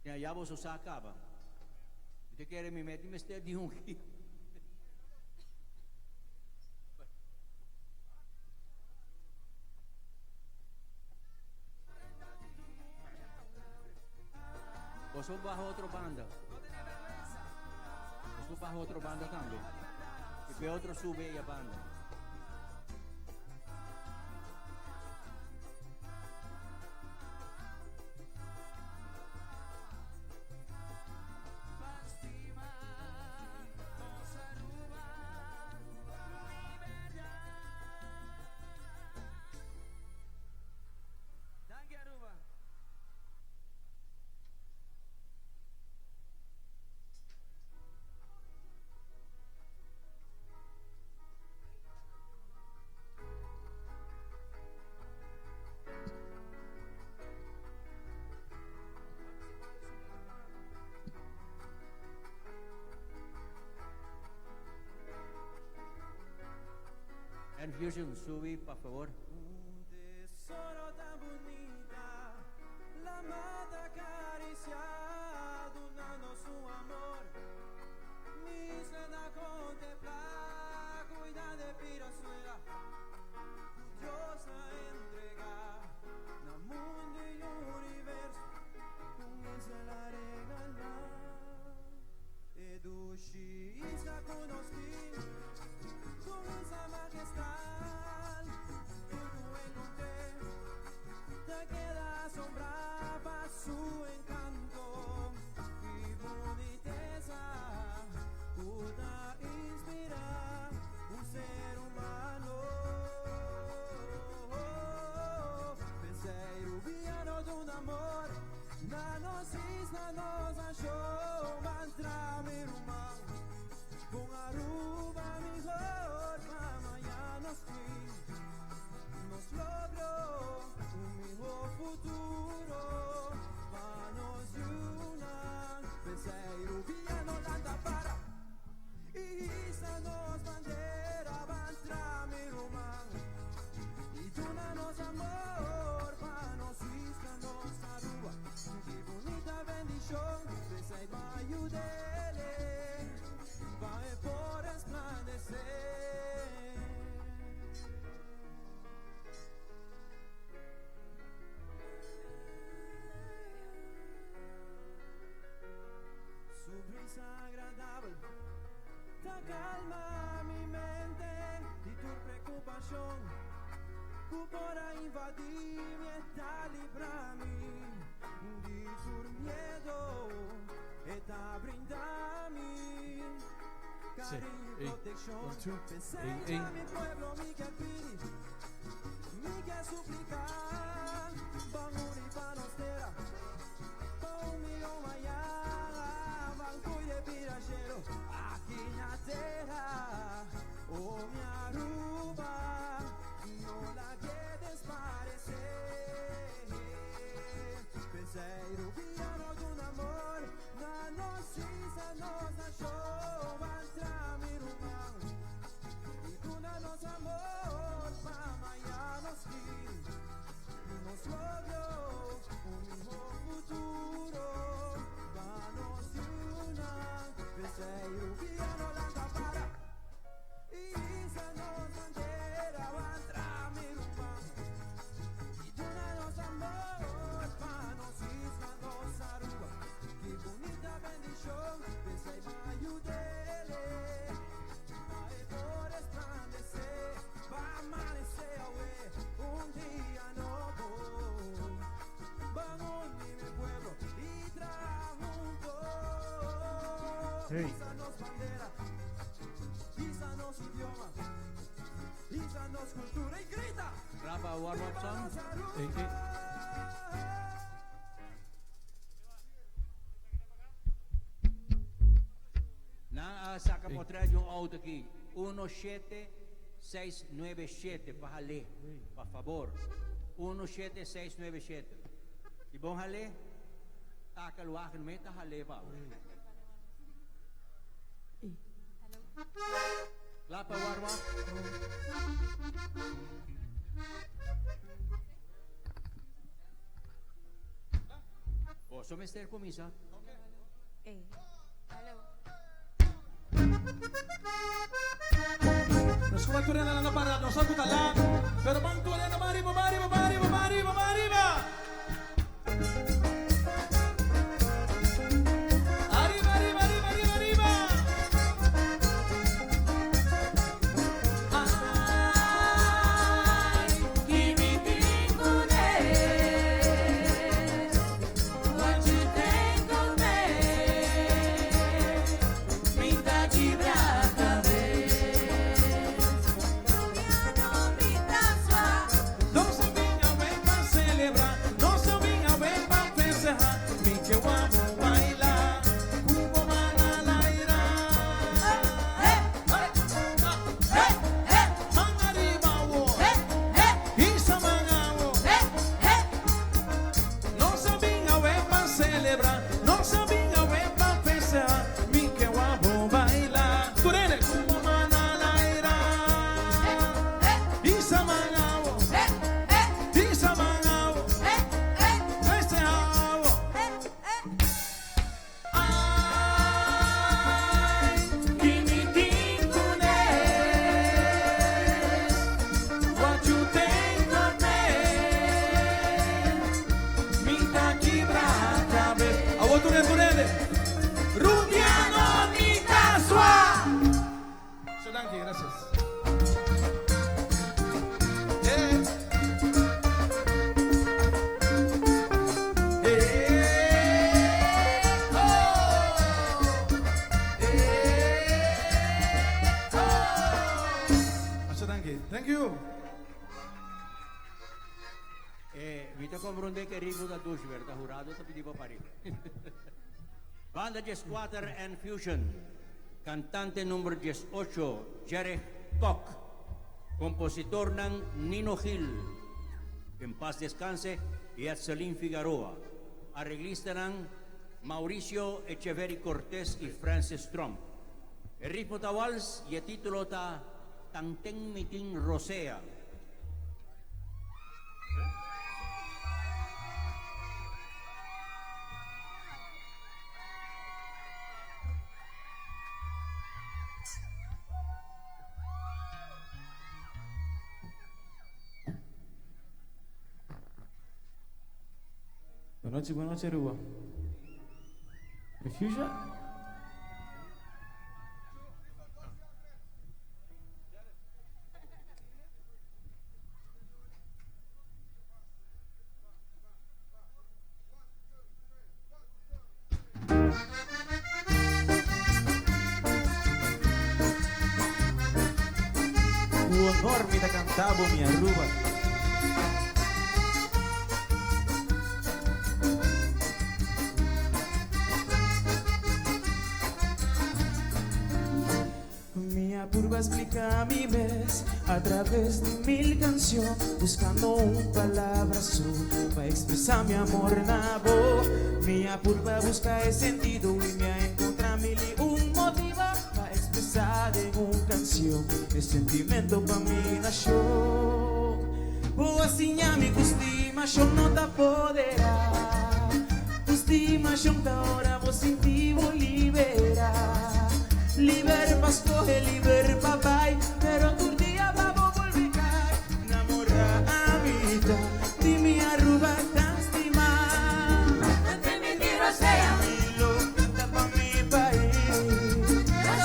Ya ya bo sa caba. Bo kier mi mete mester di un ki. Bo baha otro banda. Bo baha otro banda tambe. Y pe otro subi e banda. Danki, Aruba. Enfusion, subi, por favor. Tesoro tan bunita, lama ta caricia, dunando su amor. Mi isla ta contempla, cuida di Pirazuela, Dios a entrega, na mundo y universo, un isla regala. E dushi isla cu nos tin, un isla magistral, tur cu encontra, ta keda asombra pa su encanto y bunitesa, cu ta inspira un ser humano. Pensei rubiano di un amor, na nos isla nos achou, mantra mi ruman, con Aruba mihor, mañan nos tin, nos logro un mihor futuro, pa nos yiunan. Pensei rubiano lanta para, y hisa nos bandera, mantra mi ruman, y duna nos amor, pa nos isla, nos Aruba. Ki bunita bendicion, pensei pa yud'e, pa e por resplandece. Su brisa agradabel ta calma mi mente y tur preocupacion cu por a invadi mi ta libra mi di tur miedo e ta brinda mi cariño y Ey, proteccion. one, two, Pensei ey, ey. mi pueblo mi kier pidi, mi kier suplica, ban uni pa nos tera. Rubiano duna amor Na nos isla, nos nashon Bantra mi ruman I duna nos amor Pa mañan nos tin Nos logro Un mihó futuro Pa nos yunan P'esei Rubiano lanta para I hisa nos bandera Bantra mi ruman I duna nos amor Pa nos isla, nos Aruba Ki bunita bendishon P'esei ban yud'é Pa e por resplandesé Ban amanesé awe Un dia nobo Ban uni mi pueblo I traha hunto Hey. Hisa nos bandera Hisa nos idioma Hisa nos kultura I grita Rafa, warm up song. Hey, hey. Nan a saka portret di un outo aki. 17697 pa hal'é. Pa fabor. 17697. Di bon hal'é? Taka luagen meta hal'é pa. Kla pa warm up? Boso mester kuminsá. Ey. Hallo. Nos kuma tur hende nan ta para, nos sa ku ta lat, pero ban tur hende ban riba, ban riba, ban riba, ban riba, ban riba. Ariba, ariba, ariba, ariba, ariba. Ay, ki mi tin kuné, what you think of me? Mi ta kibra kabes. Rubiano mi ta swa. Nos a bin awe pa selebrá, nos a bin awe pa festehá, mi ke wak bo baila, ku bo man al aire. Man ariba awo, hisa man awo. Nos a bin awe pa selebrá, nos a bin awe pa festehá, mi ke wak bo baila. Tur hende, ku bo man al aire. Hisa man awo, hisa man awo, festehá awo. Ay, ki mi tin kuné, what you think of me? Mi ta kibra kabes. Awo tur hende, tur hende. Rubiano mi ta swa. So danki, gracias. Eh. Eh. Oh. Eh. Oh. Masha danki. Thank you. Mi ta komprondé ku e ritmo ta dushi, pero ta hurado ta pidi pa pari. Banda 14 and Fusion, kantante number 18, Jerry Kock, kompositornan Nino Gil, en paz descanse, i Etselin Figaroa, areglistanan Mauricio Echeverry Cortés i Francis Trump. E ritmo ta wals i e título ta Tanten Mi Tin Rosea. Bon nochi, bon nochi Aruba. Refugia? Ku honor mi ta kanta bo mi Aruba. Mi Aruba. purba splica mi mes a traves di mil cancion buscando un palabra so pa expresa mi amor na bo. Mi a purba busca e sentido y mi a encontra mil y un motivo pa expresa den un cancion e sentimento pa mi nacion. Bo a siña mi cu stimacion no ta podera, cu stimacion ta ora bo sinti bo libera. Liber pa scoge, liber pa bay, pero tur dia pa bo bolbe cay. Namora amita di mi Aruba tan stima. Ante mi tiro sea. Mi lo canta pa mi pais.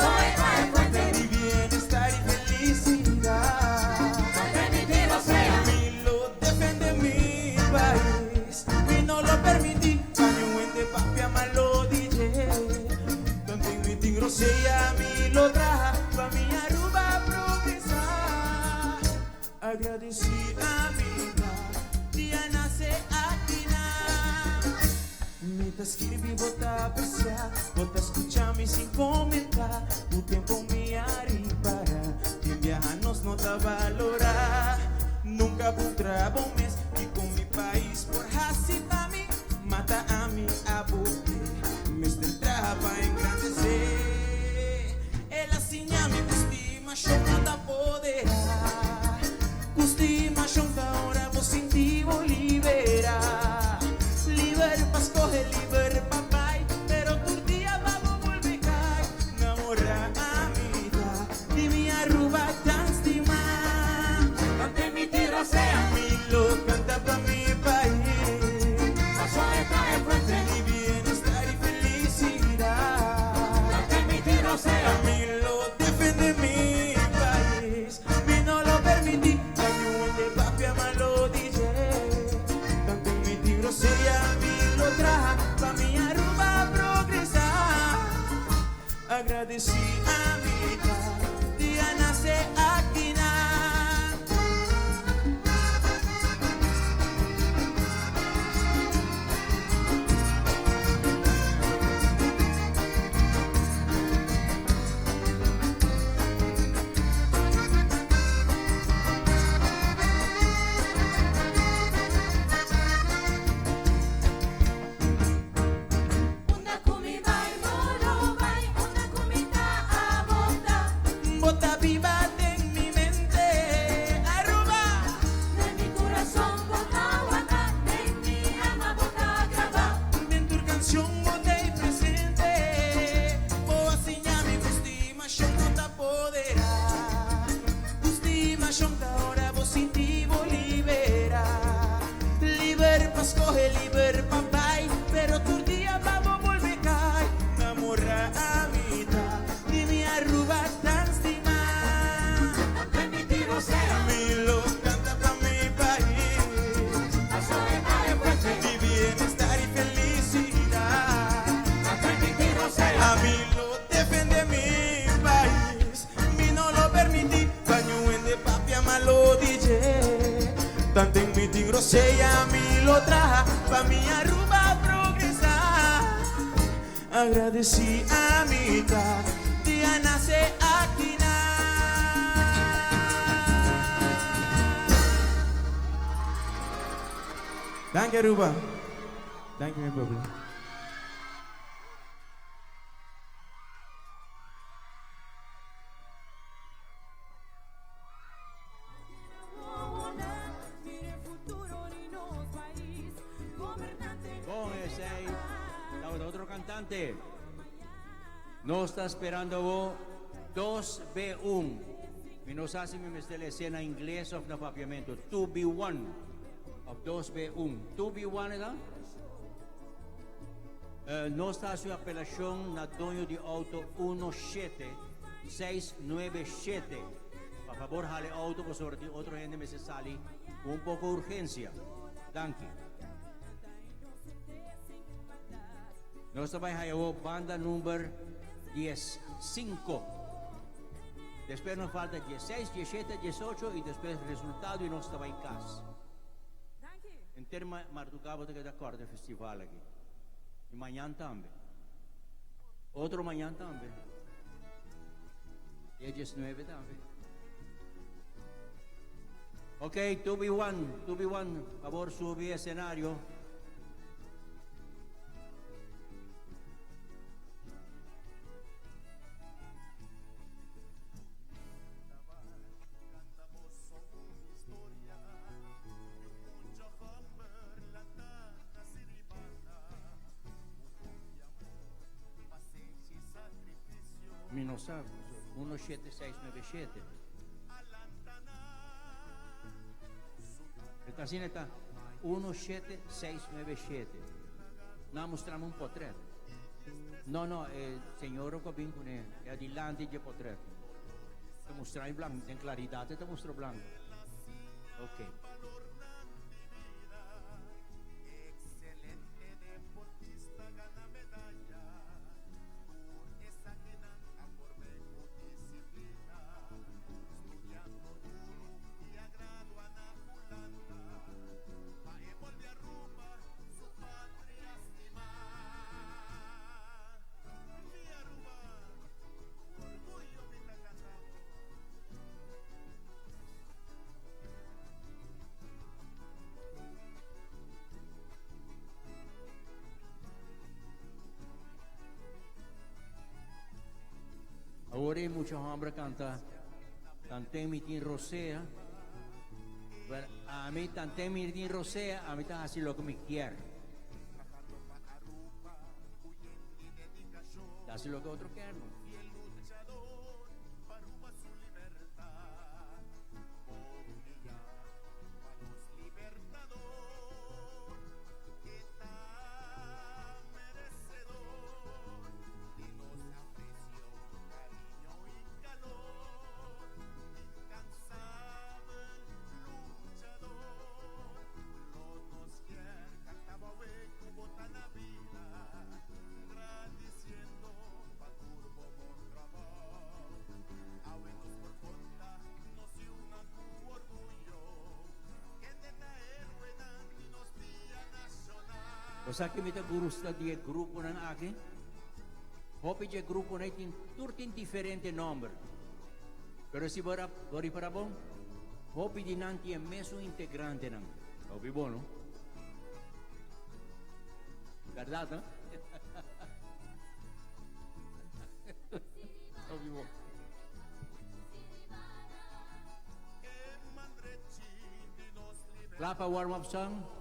Soy fuerte. Mi bienestar y felicidad. Ante mi tiro sea. Mi lo defende mi pais. Mi no lo permití, pa ni un ente papia malo DJ. Tanto mi tingro sea mi lo traja, pa mi Aruba progresar. Agradecí a mi dia nace aquí na. Mi ta escribí, bo ta aprecia, bo ta escucha mi sin comentar. Un tiempo mi para, quien viaja nos nota valorar. Nunca putra bom mes, y con mi país por hasi pa mi, mata a mi abuque. Mr. Trapa engrandecer. El asiña mi estima, yo no ta poderá. Estima, yo ahora vos sentí libera. Liber pa escoger, liber pa pai, pero tu día vamos volver caer. Namora amita, di mi Aruba tan estima. Ante mi tiro sea. Mi lo canta pa mi país. Paso de fuerte. Mi bienestar y felicidad. Ante mi tiro sea. Mi lo defiende mi país. Mi no lo permití, pa' que un de papia malo DJ. Tanto mi tiro sea, mi lo traja, pa' mi Aruba progresar. Agradecí a mi día nace aquí na. Una comida y bolo vai, una comida a bota. Bota viva en mi mente, Aruba. De mi corazón bota guata, de mi alma bota graba. En tu canción bota y presente. Boa mi gustima, yo no te podera. Gustima, yo te ahora vos sin ti libera. Liber pa escoge, liber pa pai, pero tu día vamos volver caer. Namora amita, di mi Aruba tan estima. Ante mi tiro sea. Mi lo canta pa mi país. Paso de fuerte. Mi bienestar y felicidad. Ante mi tiro sea. A mí lo defiende mi país. Mi no lo permití, paño de papia malo DJ. Tanto en mi tigro sea mi lo traja, pa mi Aruba progresar. Agradecí a mi día nace aquí na. Dank je, Aruba. Dank je, mi pueblo. Bon, esey tabata otro cantante. Nos ta esperando bo 2B1. Mi no sa si mi mester lesa na ingles of na papiamento. 2B1 of 2B1. 2B1 e ta? Nos ta haci un apelacion na doño di auto 17697. Pa fabor hale auto pasobra tin otro hende mester sali cu un poco urgencia. Danki. Nos ta bai haya awor banda number 15. Despues nos falta 16, 17, 18 y despues resultado y nos ta bai cas. Henter marduga bo ta keda corda e festival aki. Y mañan tambe. Otro mañan tambe. Dia 19 tambe. Ok, 2B1, 2B1, fabor subi escenario. Mi no sa, 17697. Está asina está 17697. No, mustrami un portret. No, no, eh, señor ku bin kuné, e adilanti di portret. Ta mustra in blanco, den claridad ta mustra blanco. Ok. Awor e mucha hòmber kanta Tanten mi tin rosea. Pero ami tanten mi tin rosea, ami ta hasi loke mi kier. Ta hasi loke otro kier no. Bo sa ki mi ta gusta di e gruponan aki? Hopi dje gruponan tin tur tin diferente nomber. Pero si bo bo ripara bon, hopi di nan tin e mesun integrantenan. Hopi bon, no? Berdad, no? Hopi bon. Kla pa warm up song?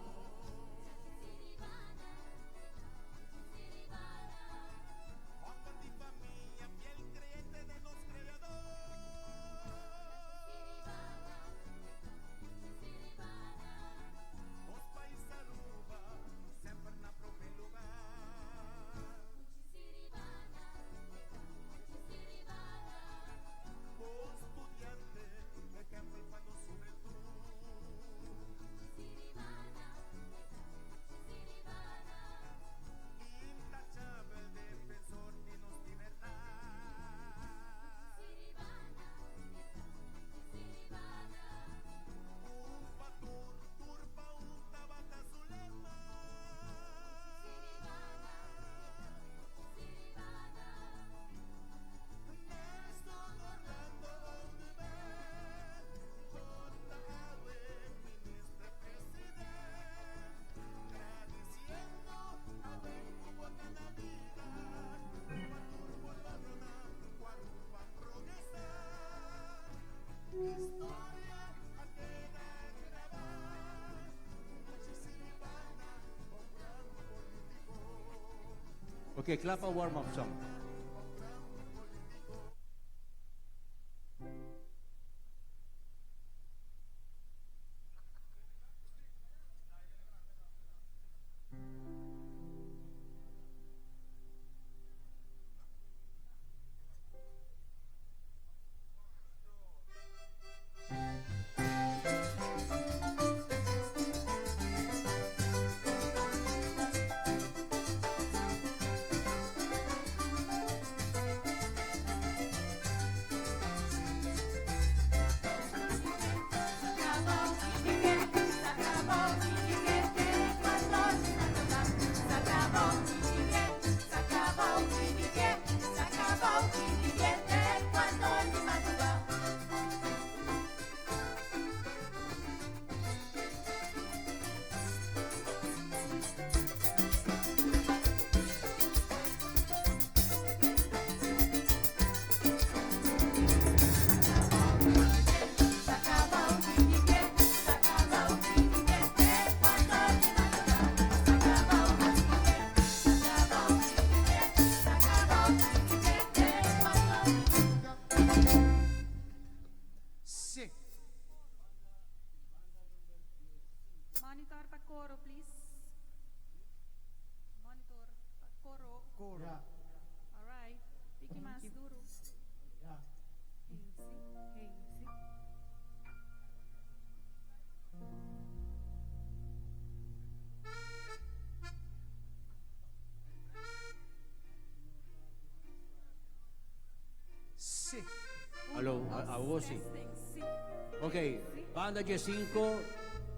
Ok, kla pa warm up song. All right. Piki mas duro. Hey, si. Hey, si. Si. Aló, a vos sí. Ok, banda G5,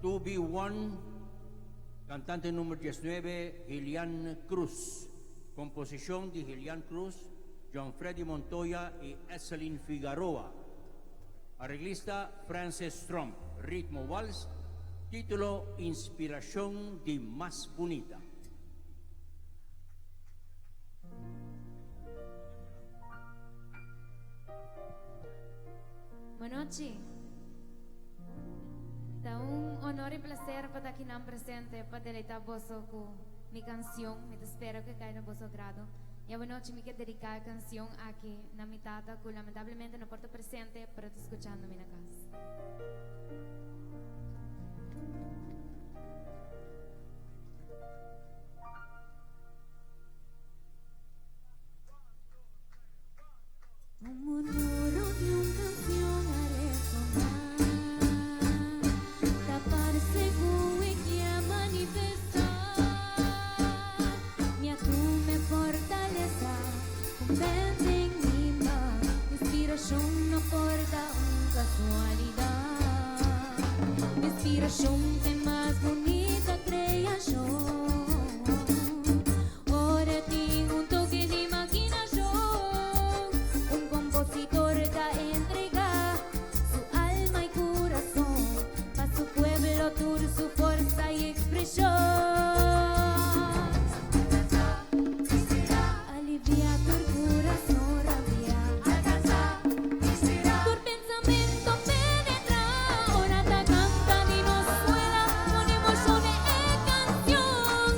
2B1, cantante número 19, Gilian Cruz. Composición de Gilian Cruz, John Freddy Montoya y Esselin Figueroa. Arreglista Francis Trump, ritmo vals, título Inspiración de Más Bonita. Buenas. Ta un honor y placer pa ta aki nan presente pa deleita boso cu mi cancion. Mi ta spera cu e cay na boso agrado. Y awanochi mi kier dedica e cancion aki na mi tata cu lamentablemente no por ta presente pero ta scuchando mi na cas. Un murmuro di un cancion a resona, Ta parce cu e kier manifesta. Mi a tuma fortalesa, Convence den mi man. Inspiracion no por ta un casualidad. Inspiracion ta mas bunita creacion. Ora tin un toke di imaginacion. Un compositor ta entrega su alma y curason pa su pueblo tur su forsa y expresion. Alivia tur curason rabia. Tur pensamento penetra. Ora ta canta di nos suela con emocion e cancion.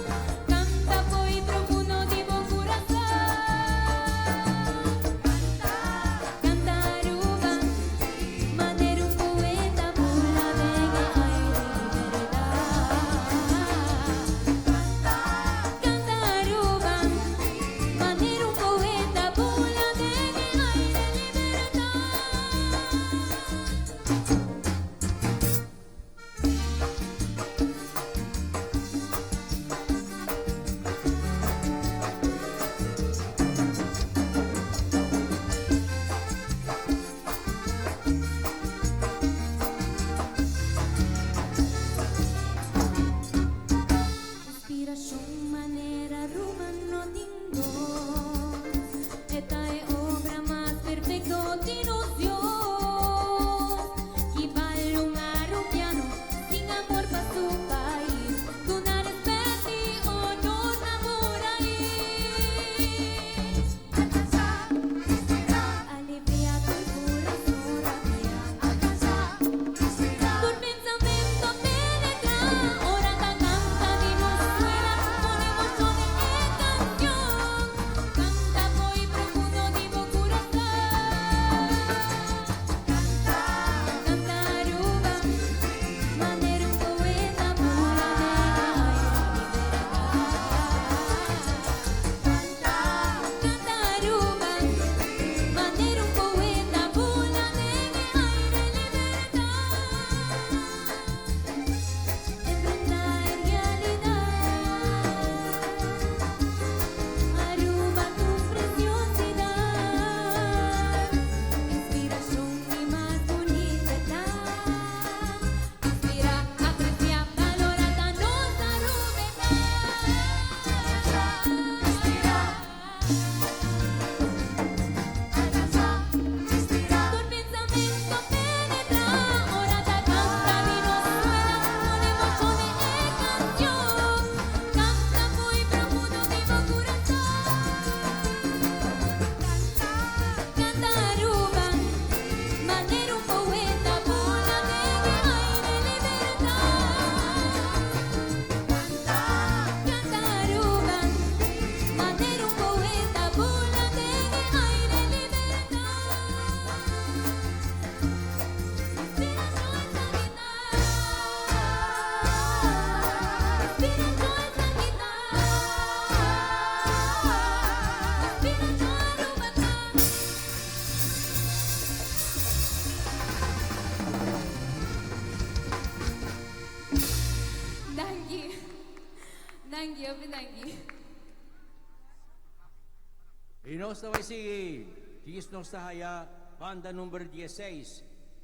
I nos ta bai sigui. Djis nos ta haya banda number dieseis,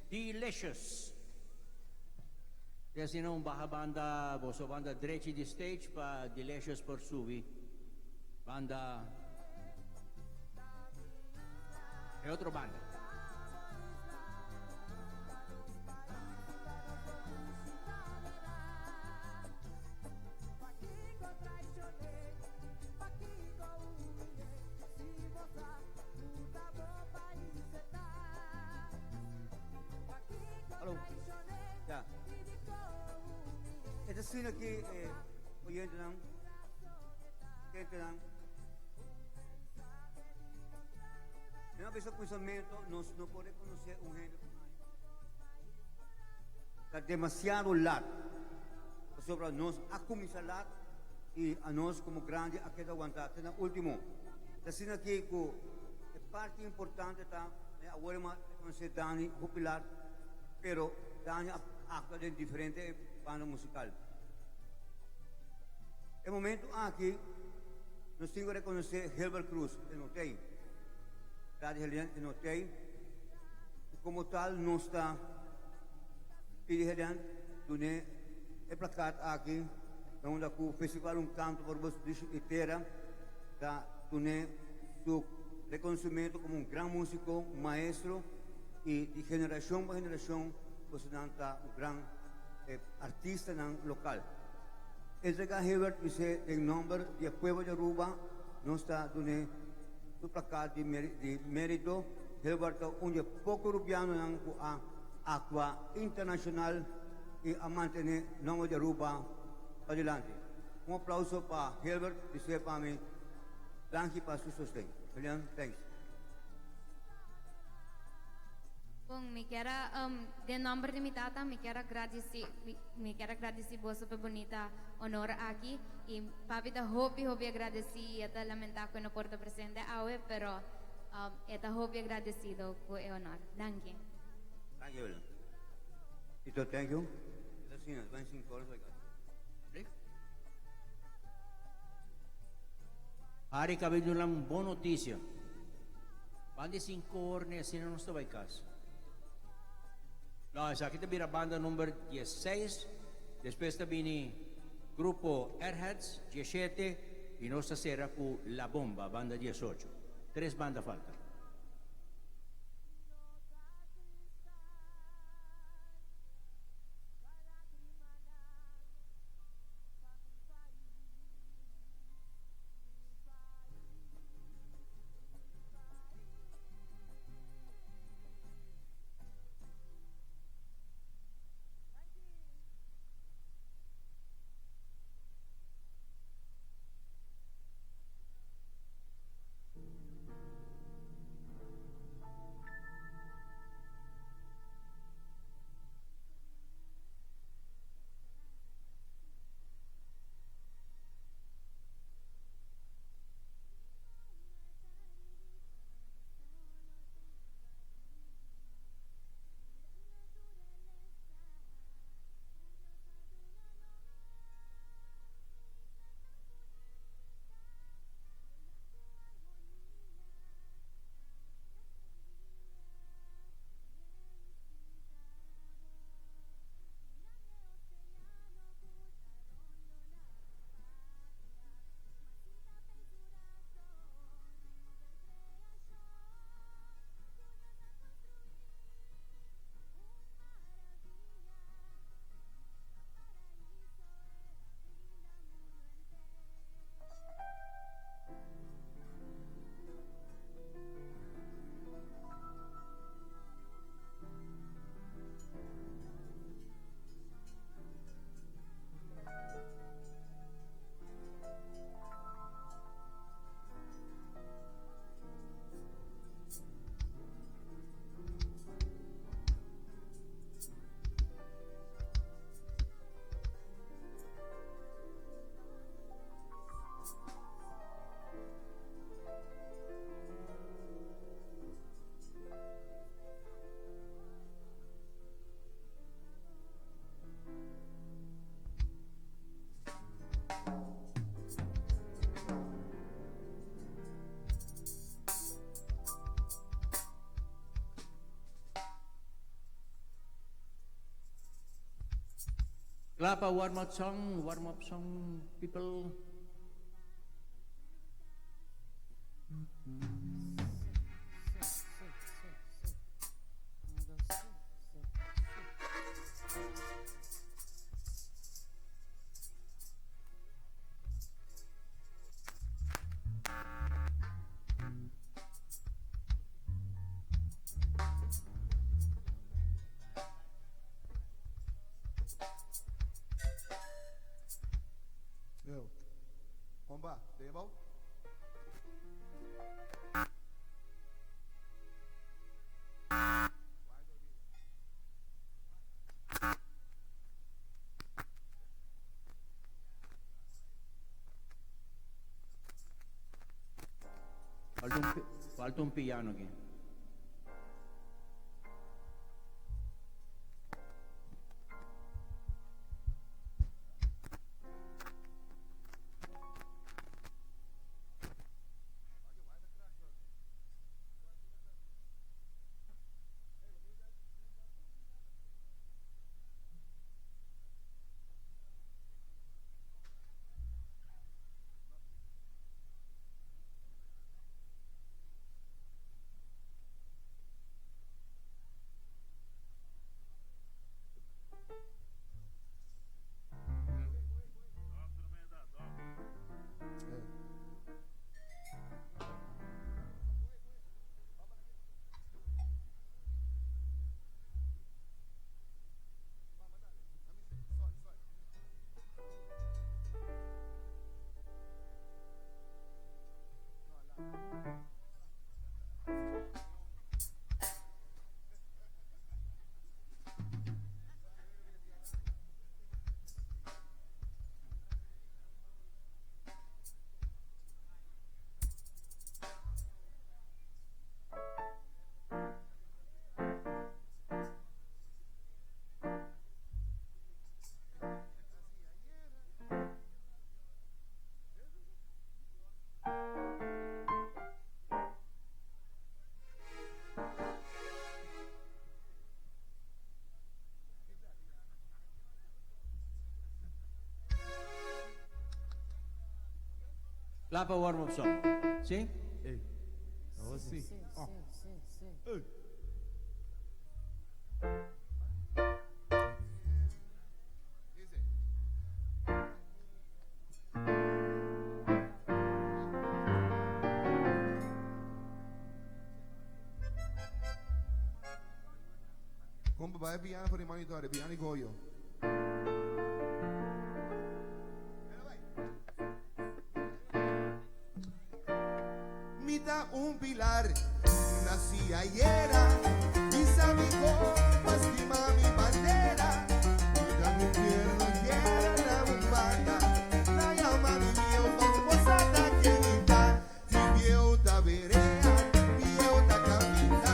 Delicious. Te asina un baha banda, boso banda drechi di stage pa Delicious por subi. Banda e otro banda. Hallo. Ja. E ta asina ki e oyentenan, kentenan. Den a bisa kuminsamentu nos no por rekonosé un hende ku aña. Ta demasiado lat. Pasobra nos a kuminsá lat i anos komo grandi a keda wantá te na último. Ta asina aki ku e parti importante ta, awor e rekonosé Dani hopi lat, pero Dani a aktua den diferente banda musikal. E momentu aki nos tin ku rekonosé Gilbert Cruz, e no t'ei. Dadi Helian e no t'ei. I komo tal nos ta pidi Helian dun'é e plakat aki na unda ku Festival Un Kanto pa Aruba Su Dushi i Tera ta dun'é su rekonosementu komo un gran músiko, un maestro i di generashon pa generashon bosonan ta un gran artistanan lokal. Entregá Hewert bis'é den nòmber di e pueblo di Aruba nos ta dun'é su plakat di mérito. Hewert ta un di e poko rubianonan ku a aktua internashonal i a mantené nòmber di Aruba padilanti. Un aplauso pa Hilbert bis'é pa mi danki pa su sosten. Julian, thanks. Bon, mi kier a, den nomber di mi tata, mi kier a gradisi, mi kier a gradisi boso pa e bunita honor aki. I papi ta hopi, hopi agradesi i e ta lamenta ku e no por ta presente awe, pero e ta hopi agradesido ku e honor. Danki. Danki, Julian. Tito, thank you. Ta asina, ta bai sin kors bai kas. Harry kabe duna un bon notisia. Banda di sinku or ni asina nos ta bai kas. No, esaki ta bira banda number diesseis, despues ta bini grupo Airheads, dieshete, i nos ta sera ku La Bomba, banda diesocho. Tres banda falta. Klapa warm up song, warm up song, people. Yo. Komba, table. Falta un, falta un piano aquí. Klapa warm up song. ¿Sí? Oh, sí. Sí, Oh. sí, sí. Komba, vai piano for the monitor, piano goyo. Mita un pilar, nací ayer, mis amigos, estima mi bandera. Mita un pierno quiera la bumbanda, la llama mi viejo posada que grita, si viejo ta verea, viejo ta camina,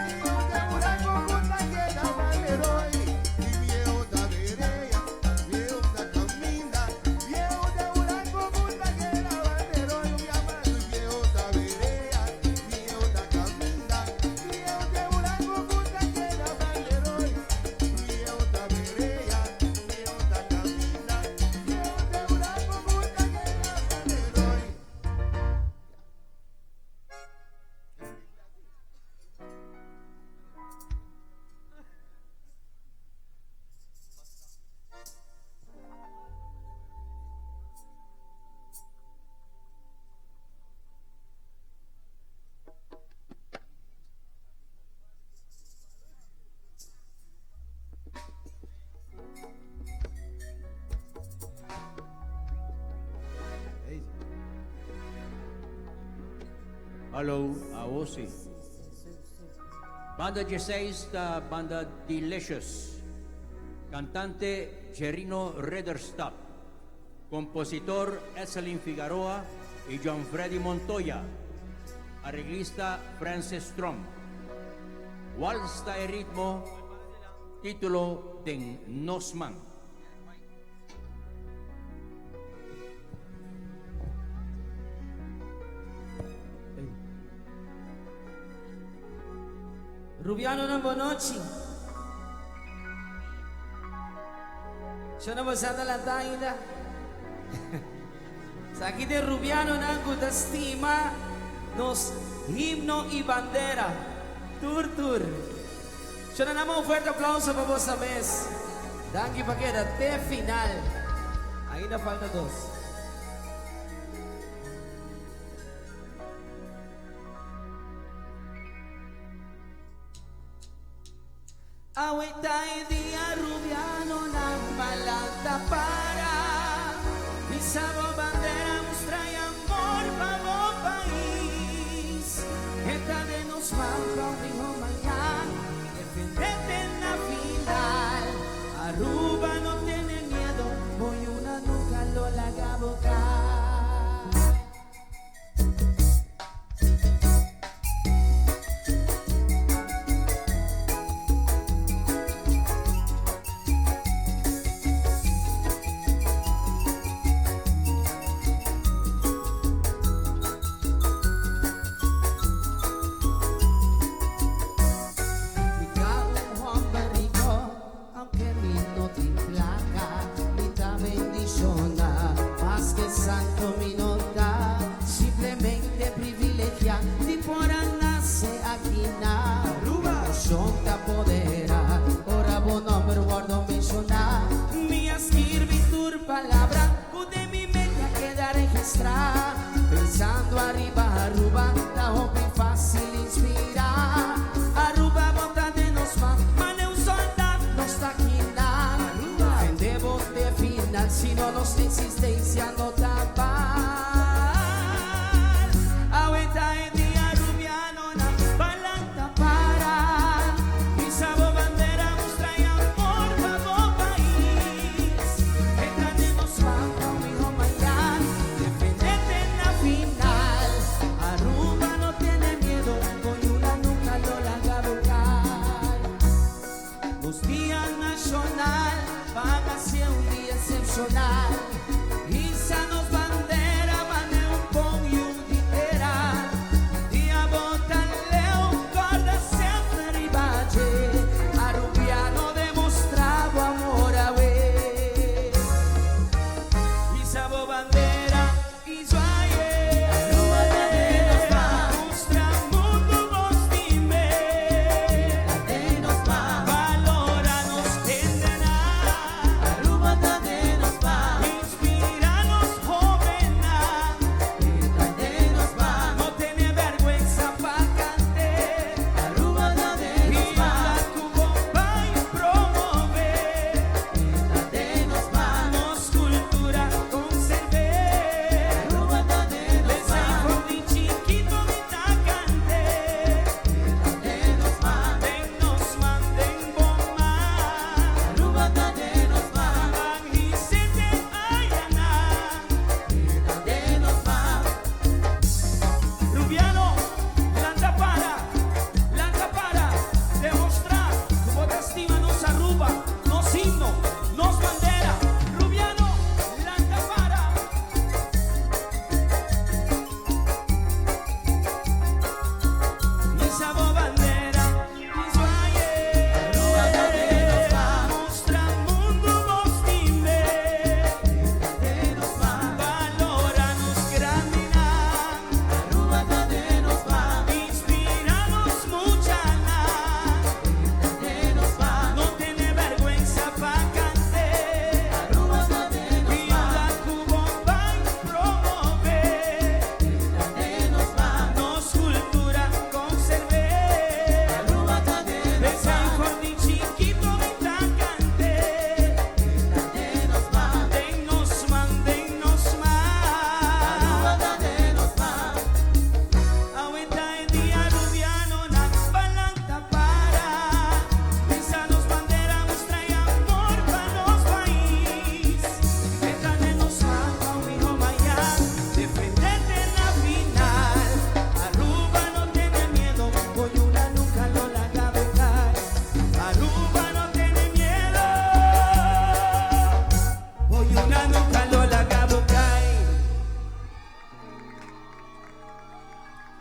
viejo ta buraco junta que la valeroi, mi viejo ta verea, viejo ta camina, viejo ta buraco junta que la valeroi, mi amado viejo ta verea, viejo ta camina, viejo ta buraco junta que la valeroi, viejo ta verea, viejo ta camina, viejo ta buraco junta que la valeroi. Hallo, Aosi. Banda 16, da banda Delicious. Cantante Gerino Rederstap. Compositor Esselin Figueroa y John Freddy Montoya. Arreglista Francis Trump. Waltz e ritmo, título Den Nosman. Rubiano na Bonochi. Yo no boso adelantá ainda. Aki de Rubianonan ku ta stima nos himno i bandera. Tur tur. Yo no un fuerte aplauso pa boso mes. Danki pa keda te final. Ainda falta dos. Awe ta e dia Rubianonan balanta para Hisa bo bandera mustra e amor pa bo pais E ta den nos man pa un miho mañan Defende te na final Aruba no tene miedo Boyuna nunca lo laga bo kai. Mi ta un homber rico, aunke mi no tin placa, mi ta bendiciona, maske santo mi no ta, simplemente privilegia di por a nace aki na Aruba. Emocion ta podera, ora bo nomber wordo menciona. Mi a skirbi tur palabra cu den mi mente a keda registra, pensando ariba Aruba ta hopi facil inspira. Aruba bo ta den nos man, mane un solda nos ta kina. Defende bo te final, si no nos existencia no ta bal. Awe ta e dia Rubianonan balanta para Hisa bo bandera mustra e amor pa bo pais E ta den nos man pa un miho mañan Defende te na final Aruba no tiene miedo Coyula nunca lo laga bo kai Nos dia nacional van a ser un dia excepcional Hisa nos bandera mane un ponyo di tera Dia bo ta leu corda semper riba dje Arubiano demostra bo amor awe Hisa bo bandera y zwaai Aruba ta den nos man Mustra mundo bo stim'e Ta den nos man Valora nos hendenan Aruba ta den nos man Inspira nos hobennan Ta den nos man No tene berguensa pa cant'e Aruba ta den nos man Y cu bo bay promove Ta den nos man Nos cultura conserve Aruba ta den nos man For di chikito mi ta cant'e Ta den nos man Den nos man den bo man Aruba ta den nos man Ban his'e te ayanan Ta den nos man Rubiano, lanta para, lanta para demostra cu bo ta stima nos Aruba, nos himno, nos bandera. Rubiano, lanta para. Hisa bo bandera y zwaai Aruba ta den nos man Mustra mundo bo stim'e Ta den nos man Valora nos grandinan Aruba ta den nos man Inspira nos muchanan Ta den nos man No tene berguensa pa cant'e Aruba ta den nos man Y cu bo bay promove Ta den nos man Nos cultura conserve Aruba ta den nos man For di chikito mi ta cant'e Ta den nos man Den nos man, den nos man Aruba ta den nos man Awe ta e dia Rubianonan balanta para Hisa nos bandera mustra e amor pa nos pais E ta den nos man pa un miho mañan Defende te na final Aruba no tiene miedo Coyuna nunca lo laga bo kai Aruba no tiene miedo Coyuna nunca lo laga bo kai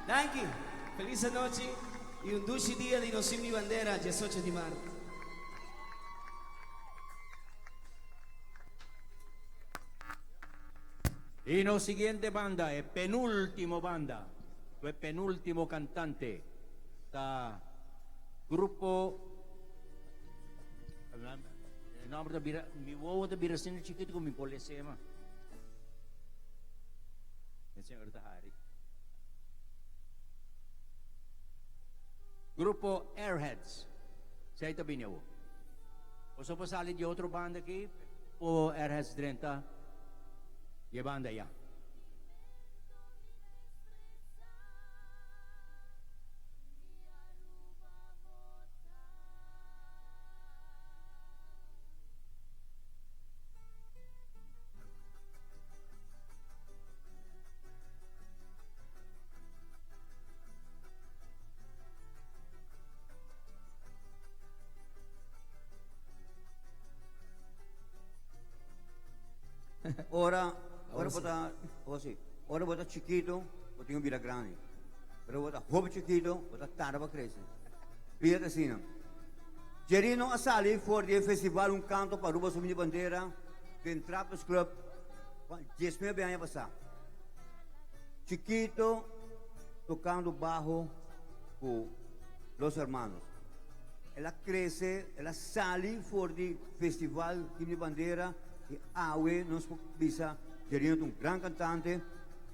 Danki, feliz anochi y un dushi dia di nos himno y bandera 18 di maart. Y nos siguiente banda, e penultimo banda, e penultimo cantante, ta grupo. E nomber ta bira, mi wowo ta bira asina chikito cu mi por lese ma. E señor ta hari. Grupo Airheads. Esey ta bini awo. Boso por sali di otro banda aki, po Airheads drenta di e banda ya. Ora, ora bo ta, oh si, ora bo ta chikito, bo tin un bida grandi. Pero bo ta hopi chikito, bo ta tarda pa crece. Bida ta asina. Jerino a sali for di e festival Un Canto pa Aruba Su Mini Bandera den Trappers Club 19 aña pasá. Chikito tocando bajo cu Los Hermanos. El a crece, el a sali for di festival Himno di Bandera y awe nos por bisa Jerino ta un gran cantante,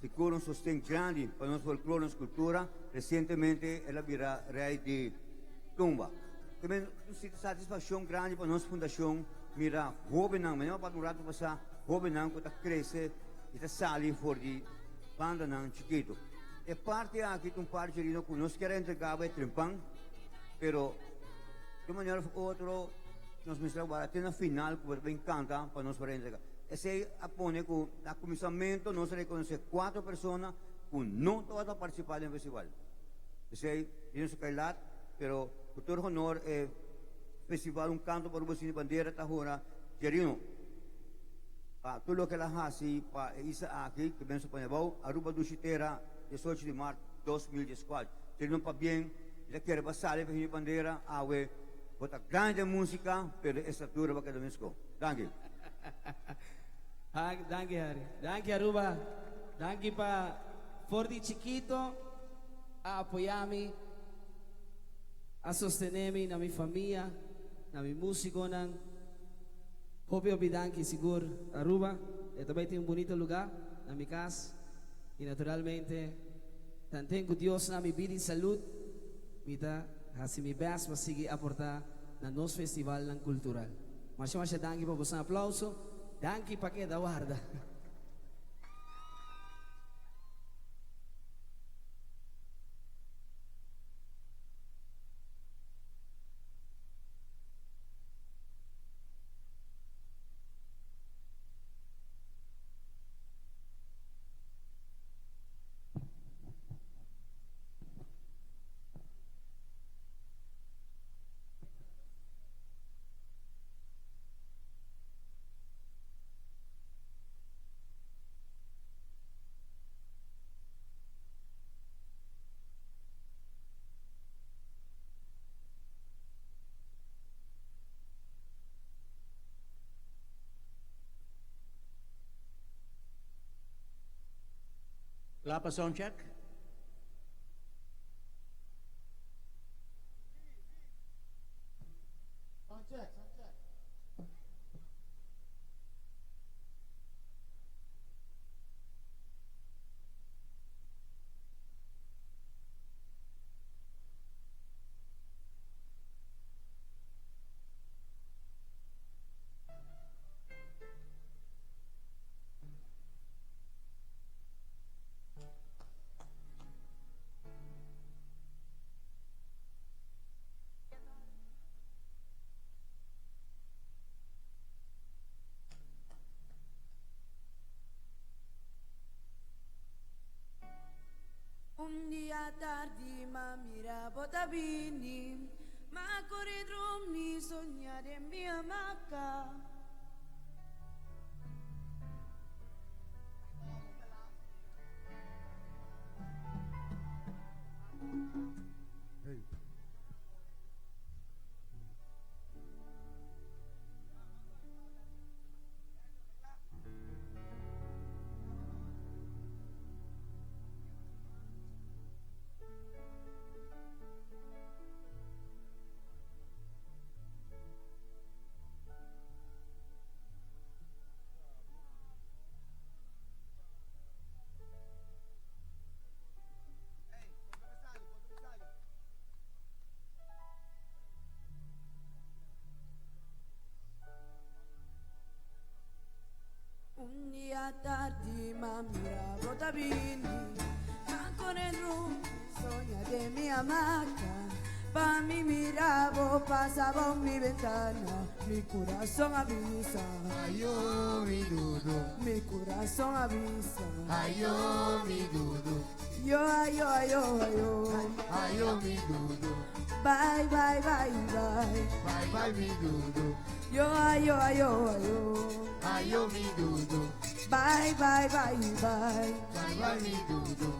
sigur un sosten grandi pa nos folklore, nos cultura. Recientemente el a bira rey di tumba. Tambe un satisfaccion grandi pa nos fundacion mira hobennan, manera pa un rato pasa, hobennan cu ta crece y ta sali for di bandanan chikito. E parti aki ta un parti Jerino cu nos kier a entrega bo e trempan, pero di un manera of otro nos mester a wara te na final cu bo ta bin canta pa nos por entrega. Esey a pone cu na cuminsamento nos a reconoce cuatro persona cu no tabata participa den festival. Esey Jerino su cay laat, pero cu tur honor e festival Un Canto pa Aruba Sin Bandera ta hora Jerino pa tur loke el a haci pa e isla aki cu ben su pone abao, Aruba Dushi Tera, 18 di maart 2014. Jerino pabien, mi ta kere pa sali pa hini bandera awe, bo ta grandi den musica, pero e estatura bo a keda mesco. Danki. Danki Harry. Danki Aruba. Danki pa for di chikito a apoya mi, a sostene mi na mi famia, na mi musiconan. Hopi hopi danki sigur Aruba. E ta bay tin un bunito luga na mi cas y naturalmente tanten cu Dios na mi bida y salud mi ta haci mi best pa sigui aporta na nos festivalnan cultural. Masha masha danki pa boso aplauso. Danki pa keda warda. Kla pa soundcheck? Un dia tardi m'a mira bo ta bini, m'a kore drumi soña den mi hamaka. mira, mira, bota bini. Con el rum, soña de mi hamaca. Pa mi mira, bo pasa por mi ventana. Mi corazón avisa. Ayo mi dudu. Mi corazón avisa. Ayo mi dudu. Yo, ayo, ayo, ayo. Ayo mi dudu. Bye, bye, bye, bye. Bye bye mi dudu. Yo, ayo, ayo, ayo. Ayo mi dudu. Bye, bye, bye, bye. Bye bye mi dudu.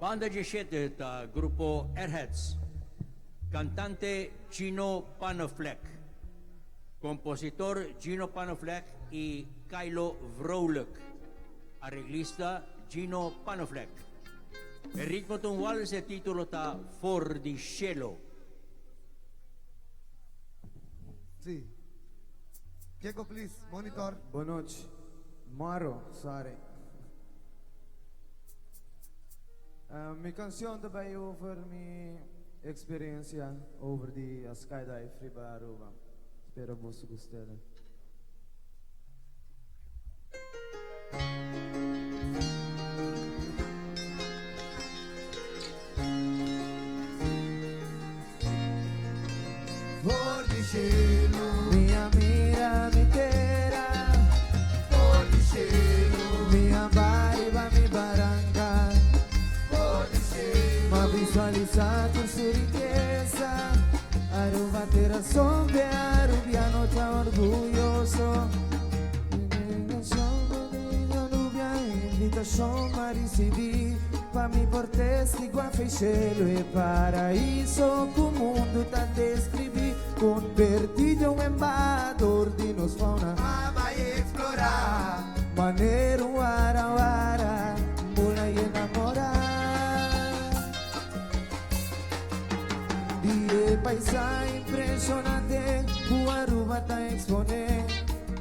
Banda 17 ta grupo Airheads. Cantante Gino Panoflek. Compositor Gino Panoflek y Kylo Vrolijk. Arreglista Gino Panoflek. El ritmo tongual se título ta For di Cielo. Sí. Diego, please, monitor. Boa noite. Maro, sorry. Mi canción tambe over mi experiencia over di skydive riba Aruba. Spero boso gusta. For di cielo. Mi mira mi tera. For di cielo. Mi arriba mi barranca. For di cielo. Ma visualiza tu su riqueza. Aruba tierra sombra, arubiano tan orgulloso. Invitación a recibir Pa mi por testigo a cielo e paraíso que o mundo tá descrever Convertido em embador de nos fauna Vai explorar. Maneiro, ara, ara, mula e enamorar. E paisaje impresionante, o Aruba tá expone.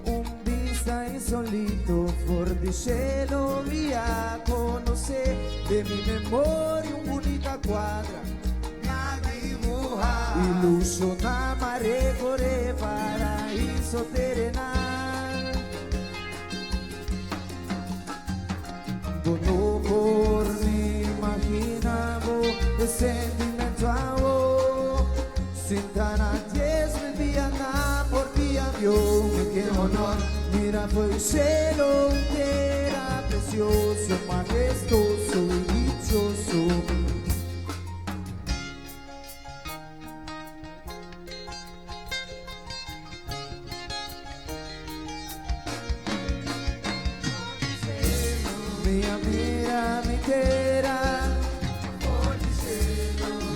Un vista insolito, for di cielo mi a conocer. De mi memoria un bonita cuadra. Ilusiona mare corre paraíso terrenal. Bono por mi imaginavo el sentimiento awo. Sintana 10.000 días por día Dios, qué honor. Mira fue el cielo era precioso, majestuoso y dichoso. Mi mira mi tera,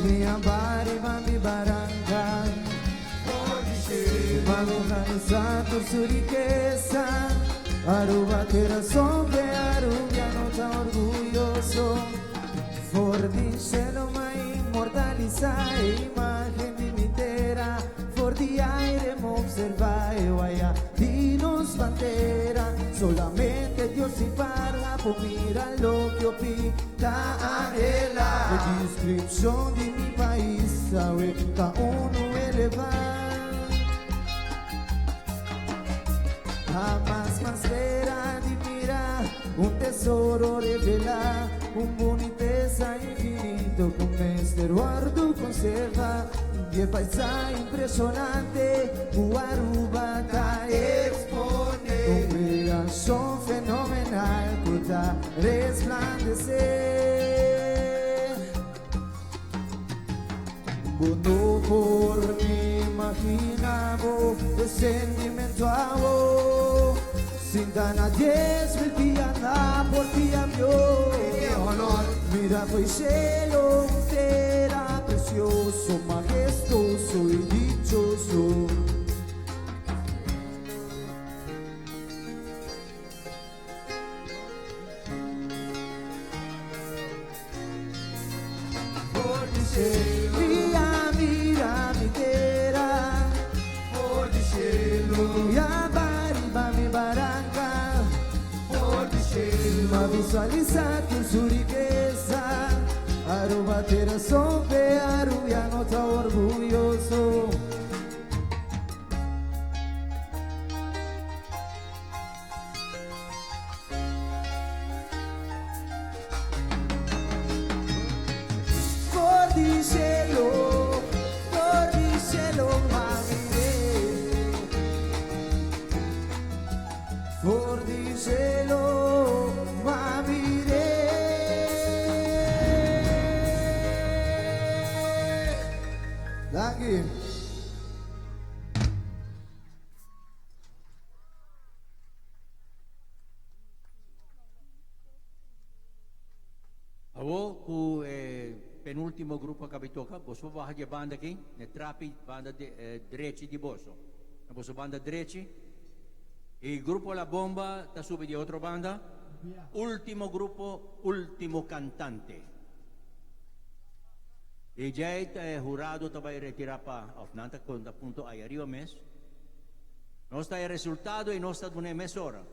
mi arriba mi barranca, valorizando su riqueza. Aruba tierra sombra, arubiano tan orgulloso. For di cielo ma inmortaliza imagen de mi tierra. For di aire me observa e vaya dinos bandera. Solamente Dios y parla por mira lo que opita anhela. La descripción de mi país sabe ta uno elevar. Jamás más verá ni mira un tesoro revelar, un boniteza infinito con este guardo conserva. Y el paisaje impresionante, Aruba ta expone. Un creación fenomenal, cuta resplandecer. Bono por mi imaginavo, de sentimiento avo. Sin dana 10.000 piana por ti honor. Mira fue cielo era precioso, majestuoso y dichoso. For di cielo. Mira, mira mi tierra. For di cielo. Ya arriba mi barranca. For di Globaliza tur su rikesa. Aruba tera sompe, Arubiano ta orguyoso. For di cielo, for di cielo, mami. For di cielo, mami. Danki. Awo ku e penultimo grupo a caba di toca, boso por baha di e banda aki, na e trapi banda drechi di boso. Na boso banda drechi. E grupo La Bomba ta subi di e otro banda. Ultimo grupo, ultimo cantante. Y djei ta e hurado ta bay retira pa, of nan ta conta punto ay ariba mes. Nos ta e resultado y nos ta duna e mesora.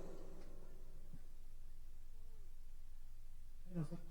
Aki.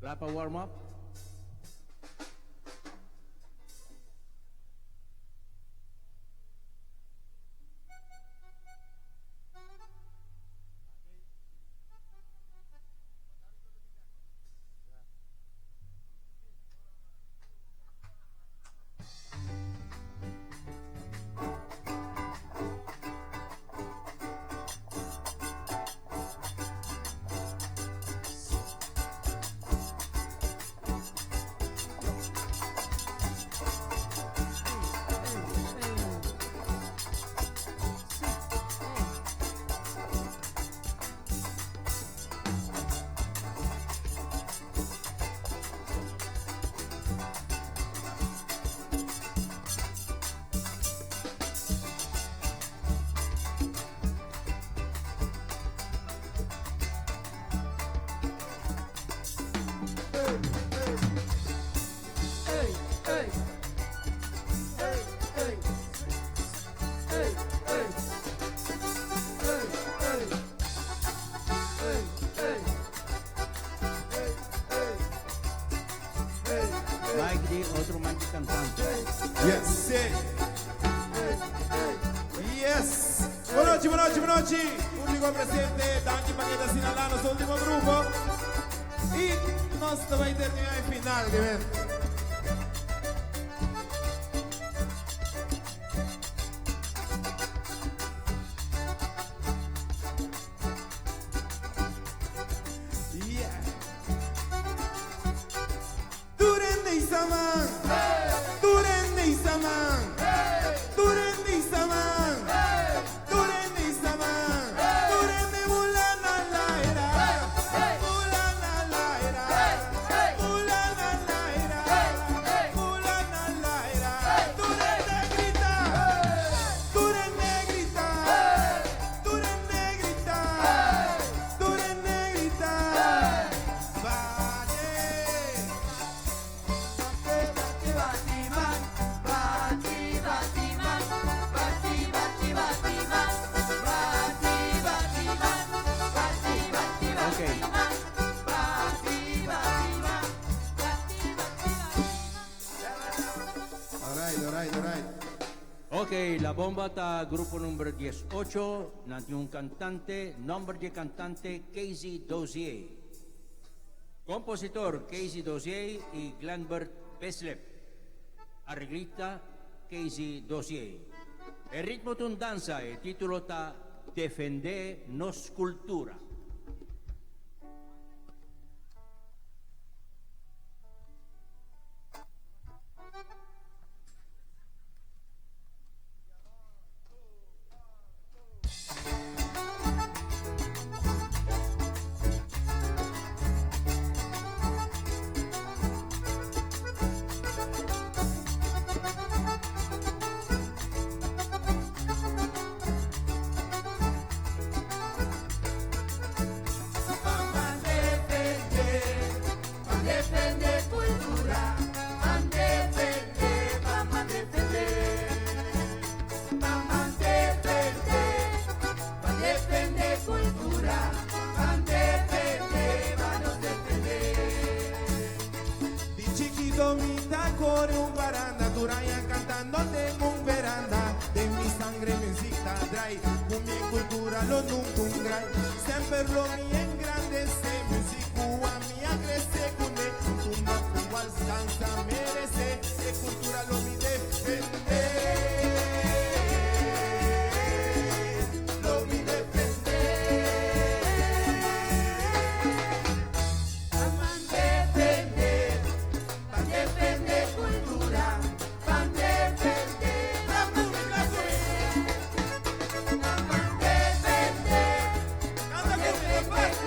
Kla pa warm up? Ey, ey. Ey, ey. Ey, ey. Ey, ey. Ey, ey. Ey, ey. Ey, ey. Mike di otro man di kantante. Yes, sí. Yes. Bon nochi, bon nochi, bon nochi. Públiko presente, danki pa keda asina nos último grupo. I nos ta bai terminá e final, ke ben. Yeah. Tur hende hisa man. Tur hende hisa man. Tur hende hisa man. Tur hende hisa man. Tur hende bula na laira. Bula na laira. Bula na laira. Bula na laira. Tur hende grita. Tur hende grita. Tur hende grita. Tur hende grita. Bate. Bati, man. Bati, bati, man. Bati, bati, bati, man. Bati, bati, man. Bati, bati, bati, man. Bati, bati, man. Alright, alright, alright. Ok, La Bomba ta grupo number 18, nan tin un kantante, nòmber di kantante Casey Dozier. Kompositor Casey Dozier i Glenbert Beslep. Areglista Casey Dozier. E ritmo ta un dansa, e título ta Defendé Nos Kultura. Defendé, defendé kultura, defendé, vamos defendé, vamos defendé, defendé kultura, defendé, vamos defendé. Di chikito mi ta kore un paranda, tur aña kantando den un veranda. Den mi sangre muzik ta drai, ku mi kultura lo nunka un grai. Semper lo mi engrandesé, muzik ku ami a krese kuné. Tumba ku wals dansa meresé, e kultura lo mi defendé. Lo mi defendé. Defendé, defendé kultura, defendé, vamos defendé, defendé, defendé.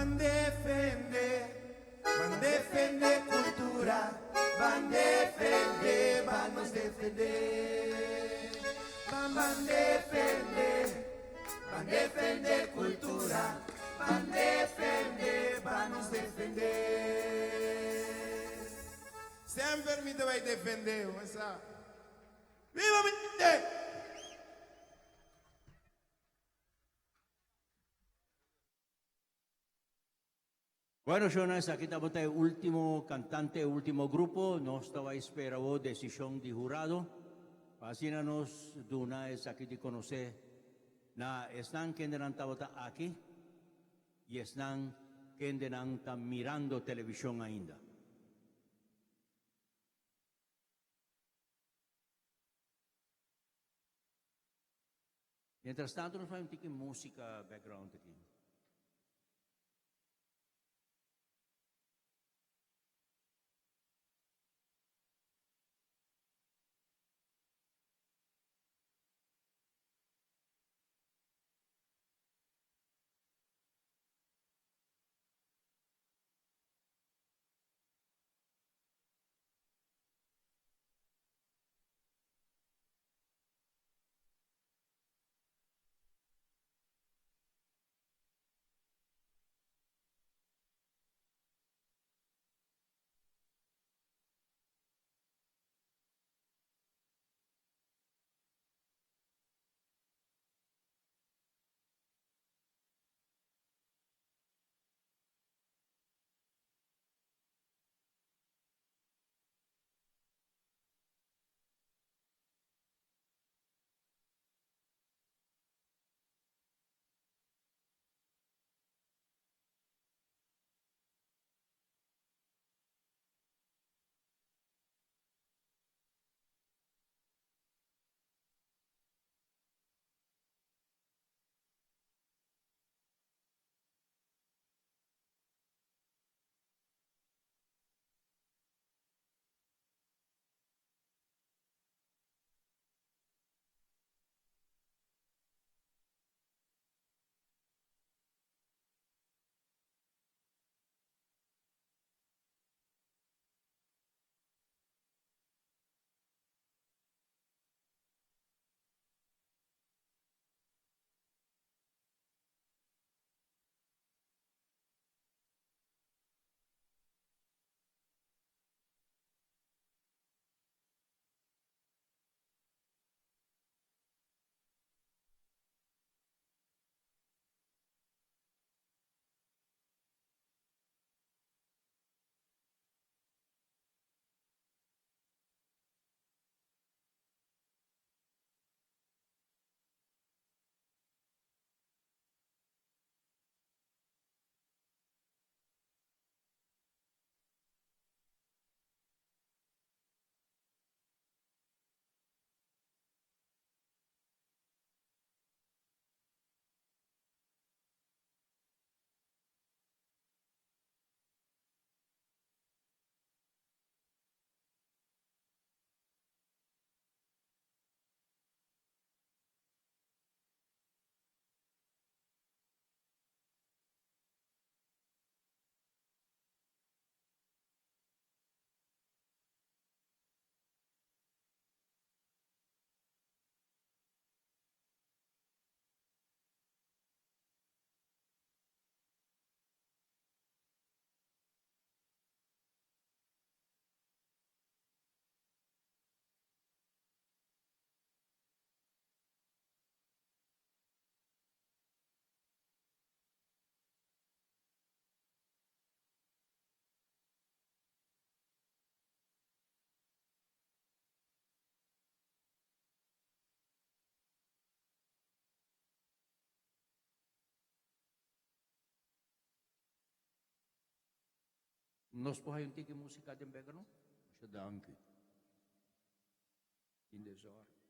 Ban defende, ban defende cultura, ban defende, ban nos defende. Ban ban defende, ban defende cultura, ban defende, ban nos defende. Semper mi ta bay defende, what's up? Viva mi gente! Bueno, Jonas, aki tabata e ultimo cantante, ultimo grupo. Nos ta bay spera e decision di hurado. Asina nos duna esaki di conoce na esnan kendenan tabata aki y esnan kendenan ta mirando television ainda. Mientras tanto, nos bay un musica background aki. Nos por haya un tiki musica den background? Masha danki. In de zorg.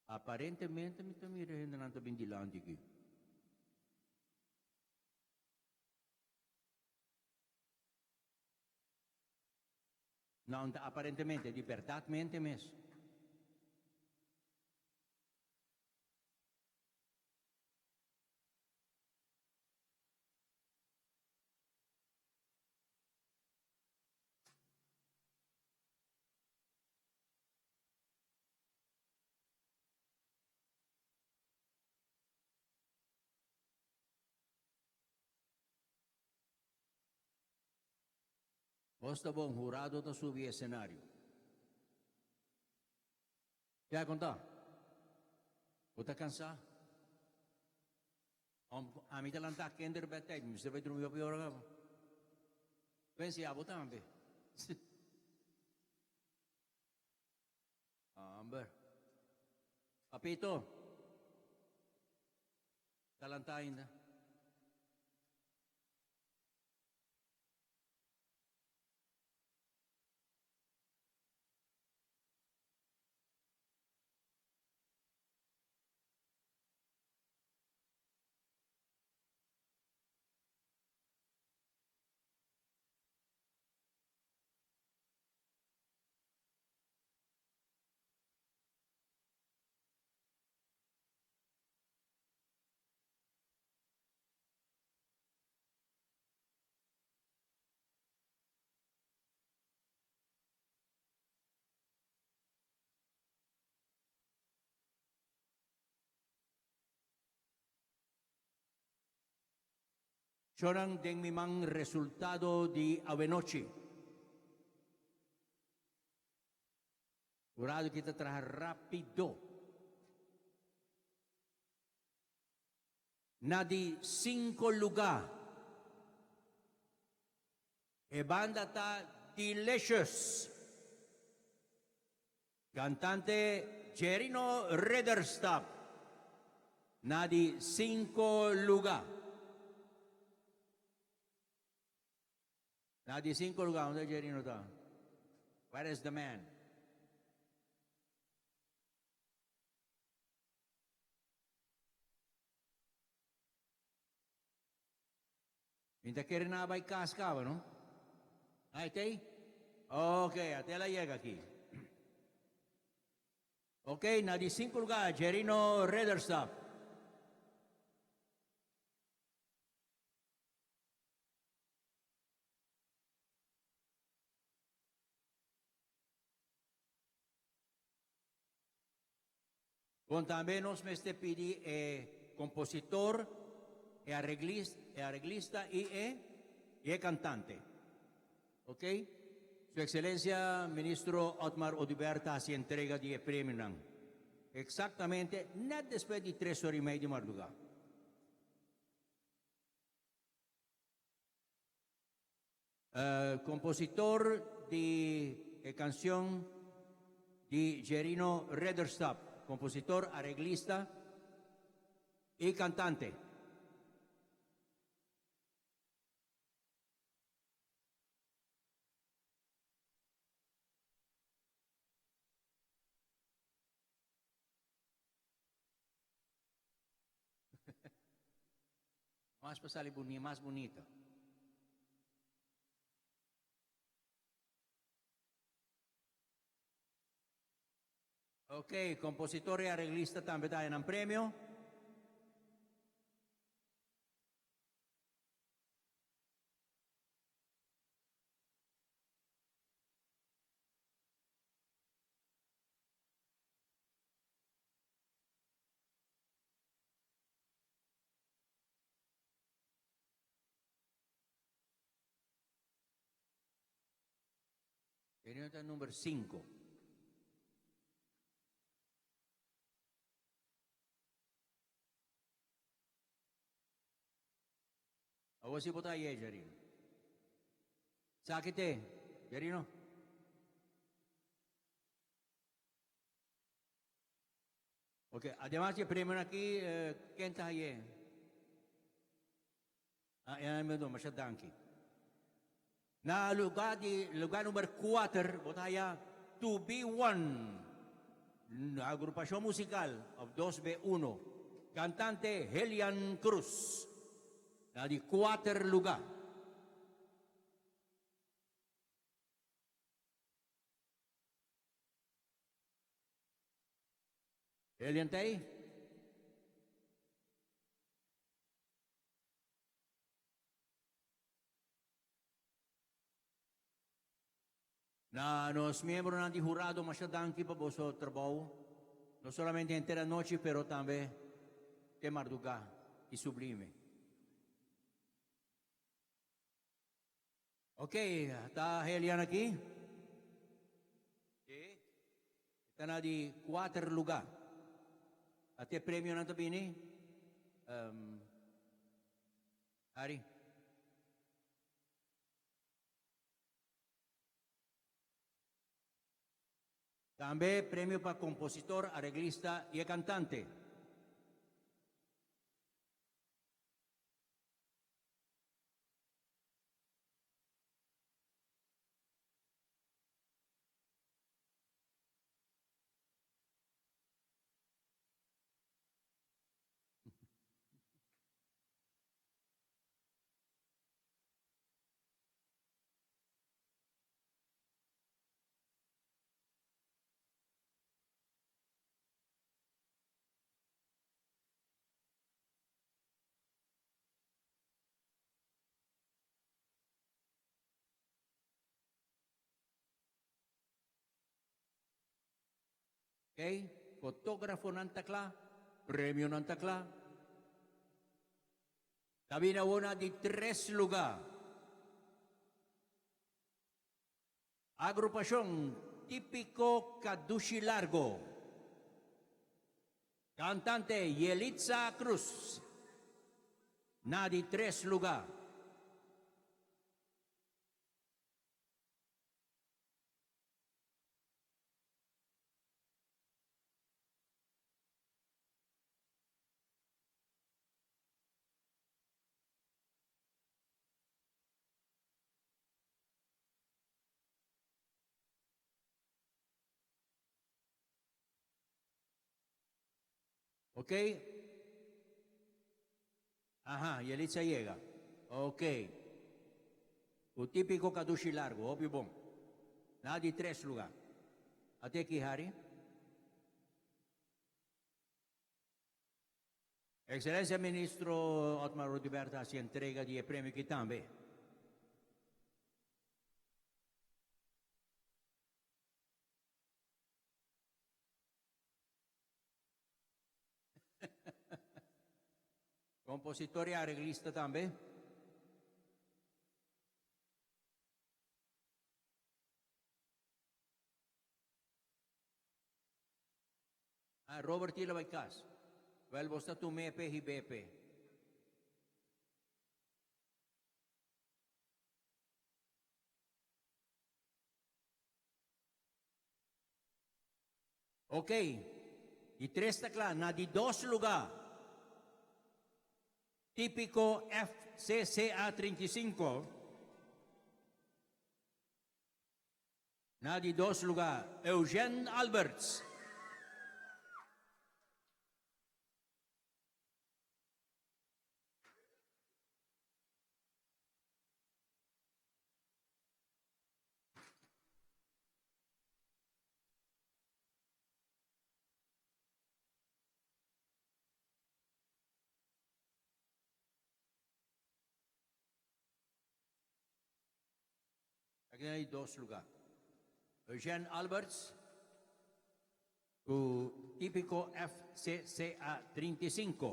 Aparentemente mi ta mira hendenan ta bin dilanti aki. No, ta aparentemente, di berdadmente mes. Bos ta bon, hurado ta subi escenario. Ya con ta? Bo ta cansa? Ami ta lanta kinder bedtijd, mi mester bai drumi hopi ora caba. Pensa ya bo tambe. Amber. Papito. Ta lanta ainda. Choran den mi man resultado di awenochi. Jurado ki ta traha rapido. Na di cinco luga e banda ta Delicious. Cantante Jerino Ridderstap na di cinco luga. Na di cinco luga, unda Jerino ta? Where is the man? Mi ta kere nan a bai kas kaba, no? Ai tei? Ok, ate el a yega aki. Ok, na di sinku lugá, Jerino Ridderstap. Bon tambe nos mester pidi e compositor, e e arreglista y e y e cantante. Ok? Su Excelencia Ministro Otmar Oduber ta haci entrega di e premionan. Exactamente net despues di tres ora y mei di marduga. Compositor di e cancion di Jerino Ridderstap, compositor, arreglista y cantante. Mas pa sali buni, mas bunita. Ok, compositor y arreglista tambe ta haña nan premio. Jerino ta number cinco. Awor si bo ta aye, Jerino. Sa ki te, Jerino? Ok, ademas di e premionan aki, ken ta haye? Ah, e nan mi masha danki. Na lugar di lugar number kuater bo ta haya To Be One. Agrupashon musikal òf dos be uno. Kantante Helian Cruz na di kuater lugá. Helian ta ei? Na nos miembronan di hurado masha danki pa boso trabou, no solamente henter anochi pero tambe te mardugá y sublime. Ok, ta Helian aki? Sí. E ta na di kuater lugá. Ate premionan ta bini? Um, Harry? Tambe premio pa kompositor, areglista i e kantante. Oké, fotógrafonan ta kla, premionan ta kla. Ta bini awor na di tres lugá. Agrupashon Típiko Kadushi Largo. Kantante Yelitza Cruz na di tres lugá. Ok. Aha, Yelitza yega. Ok. U típiko kadushi largu, hopi bon. Na di tres lugá. Ate aki, Harry. Excelencia Ministro Otmar Oduber ta haci entrega di e premio aki tambe. Compositor y arreglista tambe. Ah, Robert Tila bai cas. Wel, bo sta tum'é p'e hib'é p'e. Ok, di tres ta kla. Na di dos lugá, Típiko FCCA 35. Na di dos lugá, Eugène Alberts. Aki na di dos lugá. Eugène Alberts ku Típiko FCCA 35.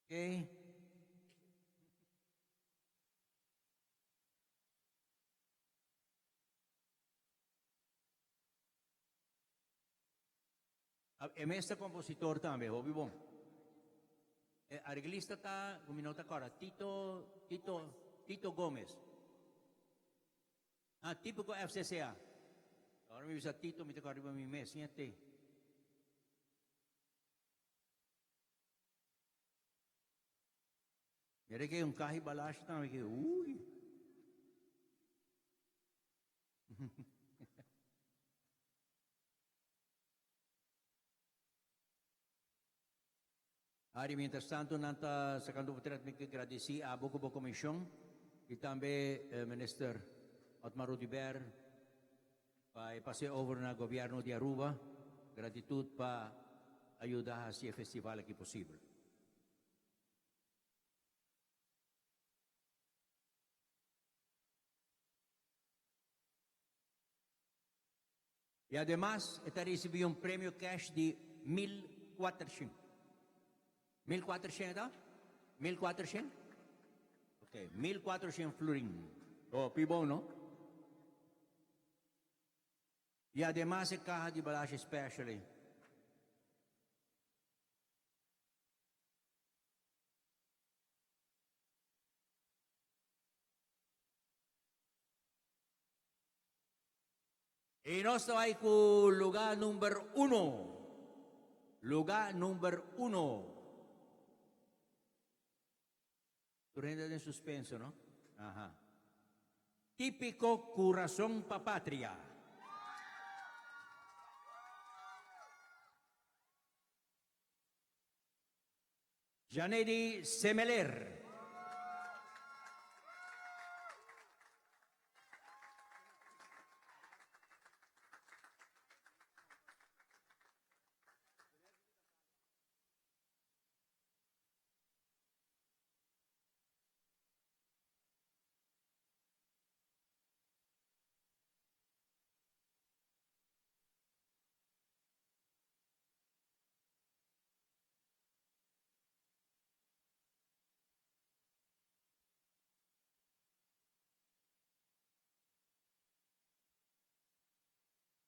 Oké. E mes ta compositor tambe, hopi bon. E arreglista ta, cu mi no ta corda, Tito, Tito, Tito Gomez. Ah, tipico FCCA. Ora mi bisa Tito, mi ta corda riba mi mes, sin e T. Mira que un caja y balashi tambe que, uy. Ari, mientras tanto nan ta sacando portret mi ke gradici abo cu bo comision y tambe Minister Otmar Oduber pa e pase over na Gobierno di Aruba. Gratitud pa a yuda haci e festival aki posibel. Y ademas e ta ricibi un premio cash di 1400. 1400 e ta? 1400? Ok, 1400 florin. Hopi bon, no? Y ademas e caha di balashi special ey. Y nos ta bay cu luga number uno. Luga number uno. Tur hende den suspenso, no? Aha. Típico Curazon pa Patria. Janedy Semeler.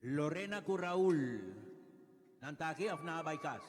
Lorena ku Raul nan ta aki of nan a bai kas?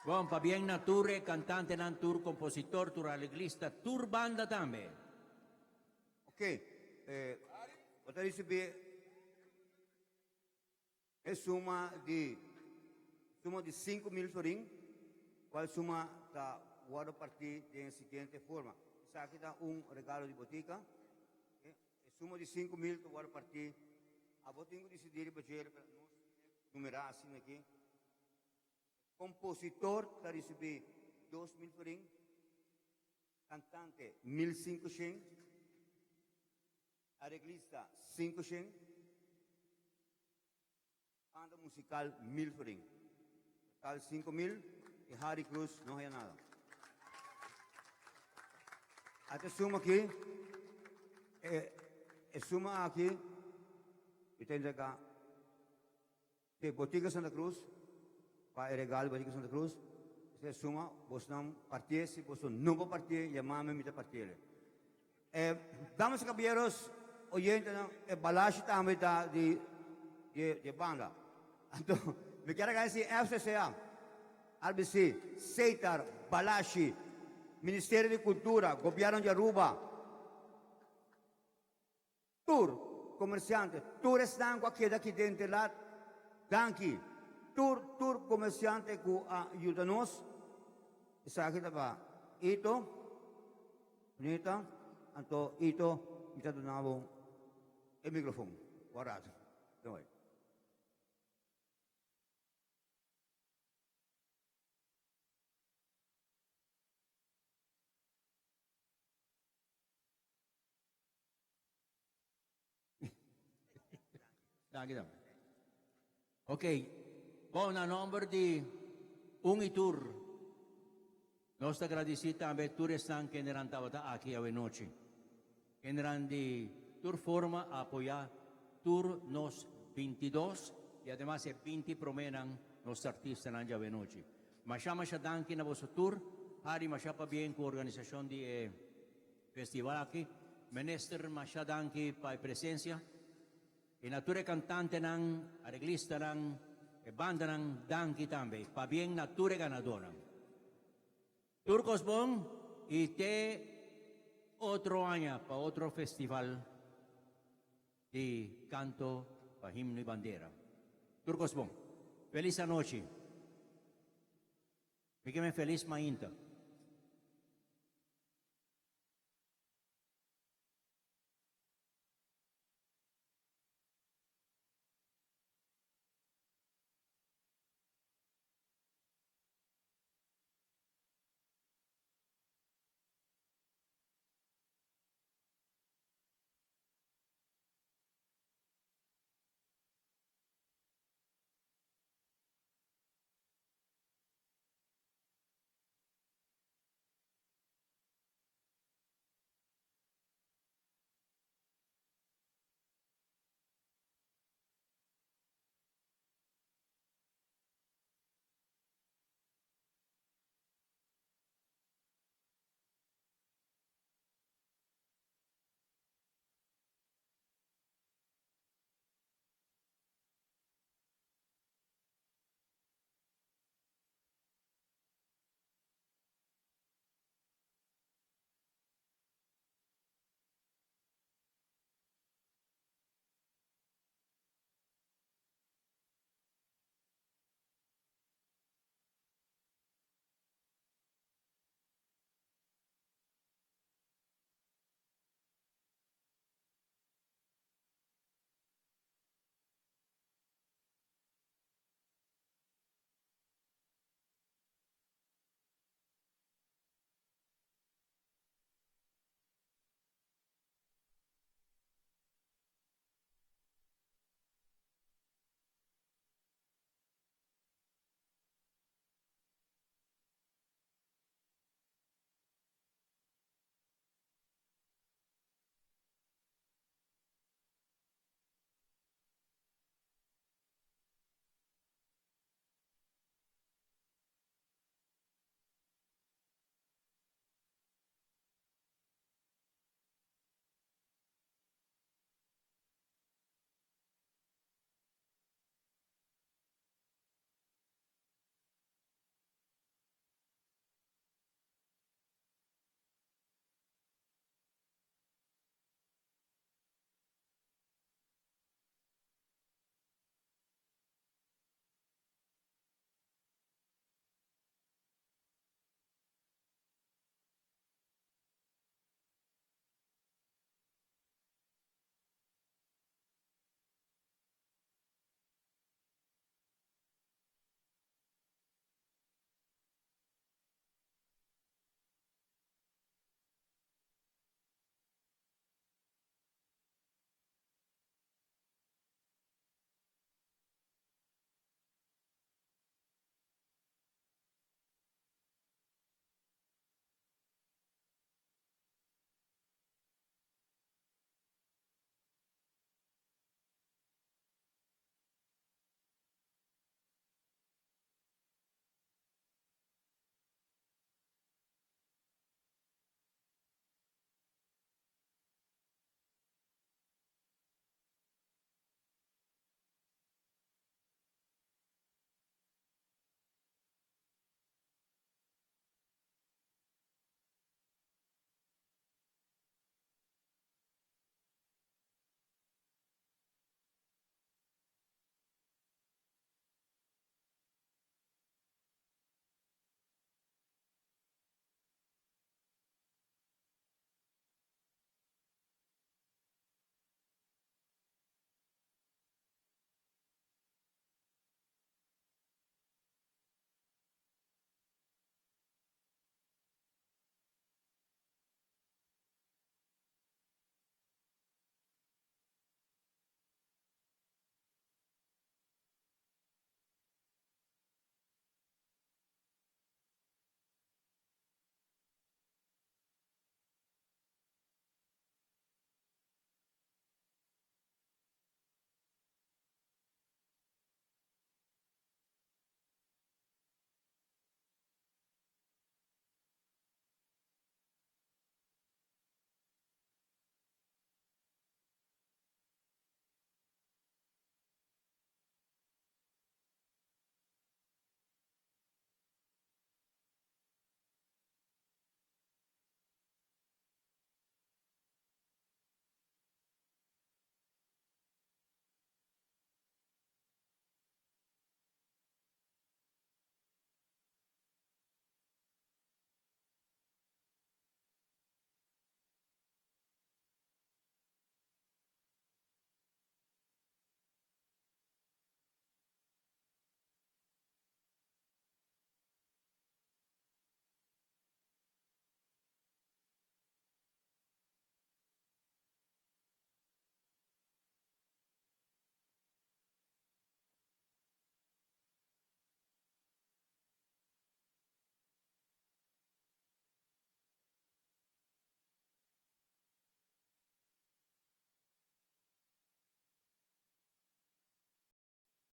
Bon, pabien na tur e cantantenan, tur compositor, tur aleglista, tur banda tambe. Ok, eh, bo ta ricibi e suma di suma di 5000 florin, cual suma ta wordo parti den e siguiente forma. Esaki ta un regalo di botica. E suma di 5000 ta wordo parti. Abo tin cu dicidi riba dje, pero nos numera asina aki. Compositor ta ricibi 2000 florin, cantante 1500, areglista 500, banda musical 1000 florin. Total 5000 y Harry Cruz no haya nada. Ata suma aki, e, e suma aki, mi ta entrega te Botica Santa Cruz, pa e regalo Botica Santa Cruz, e suma, bosnan partié, si boso no por partié, yamami, mi ta partié. E, damas y caballeros, oyentenan, e balashi tambe ta di, di, di banda. Anto, mi kier agradeci FCCA, RBC, Setar, Balashi, Ministerio di Cultura, Gobierno di Aruba, tur comerciante, tur esnan cu a keda aki den te laat, danki. Tur, tur comerciante cu a yuda nos. Esaki ta pa Ito, Nita, anto Ito, mi ta duna bo e microfon. Bo rato. Doei. Danki tambe. Ok, bon na nomber di un y tur nos ta gradisi tambe tur esnan kendenan tabata aki awe nochi. Kendenan di tur forma a apoya tur nos. 22 i ademas e 20 proménan nos artistanan djawe nochi. Masha masha danki na boso tur, Harry masha pabien ku organisashon di e festival aki. Minister masha danki pa e presensia. I na tur e kantantenan, areglistanan, e bandanan danki tambe. Pabien na tur e ganadónan. Tur kos bon i te otro aña pa otro festival di kanto pa himno i bandera. Tur kos bon. Felis anochi. Mi ke men felis mainta.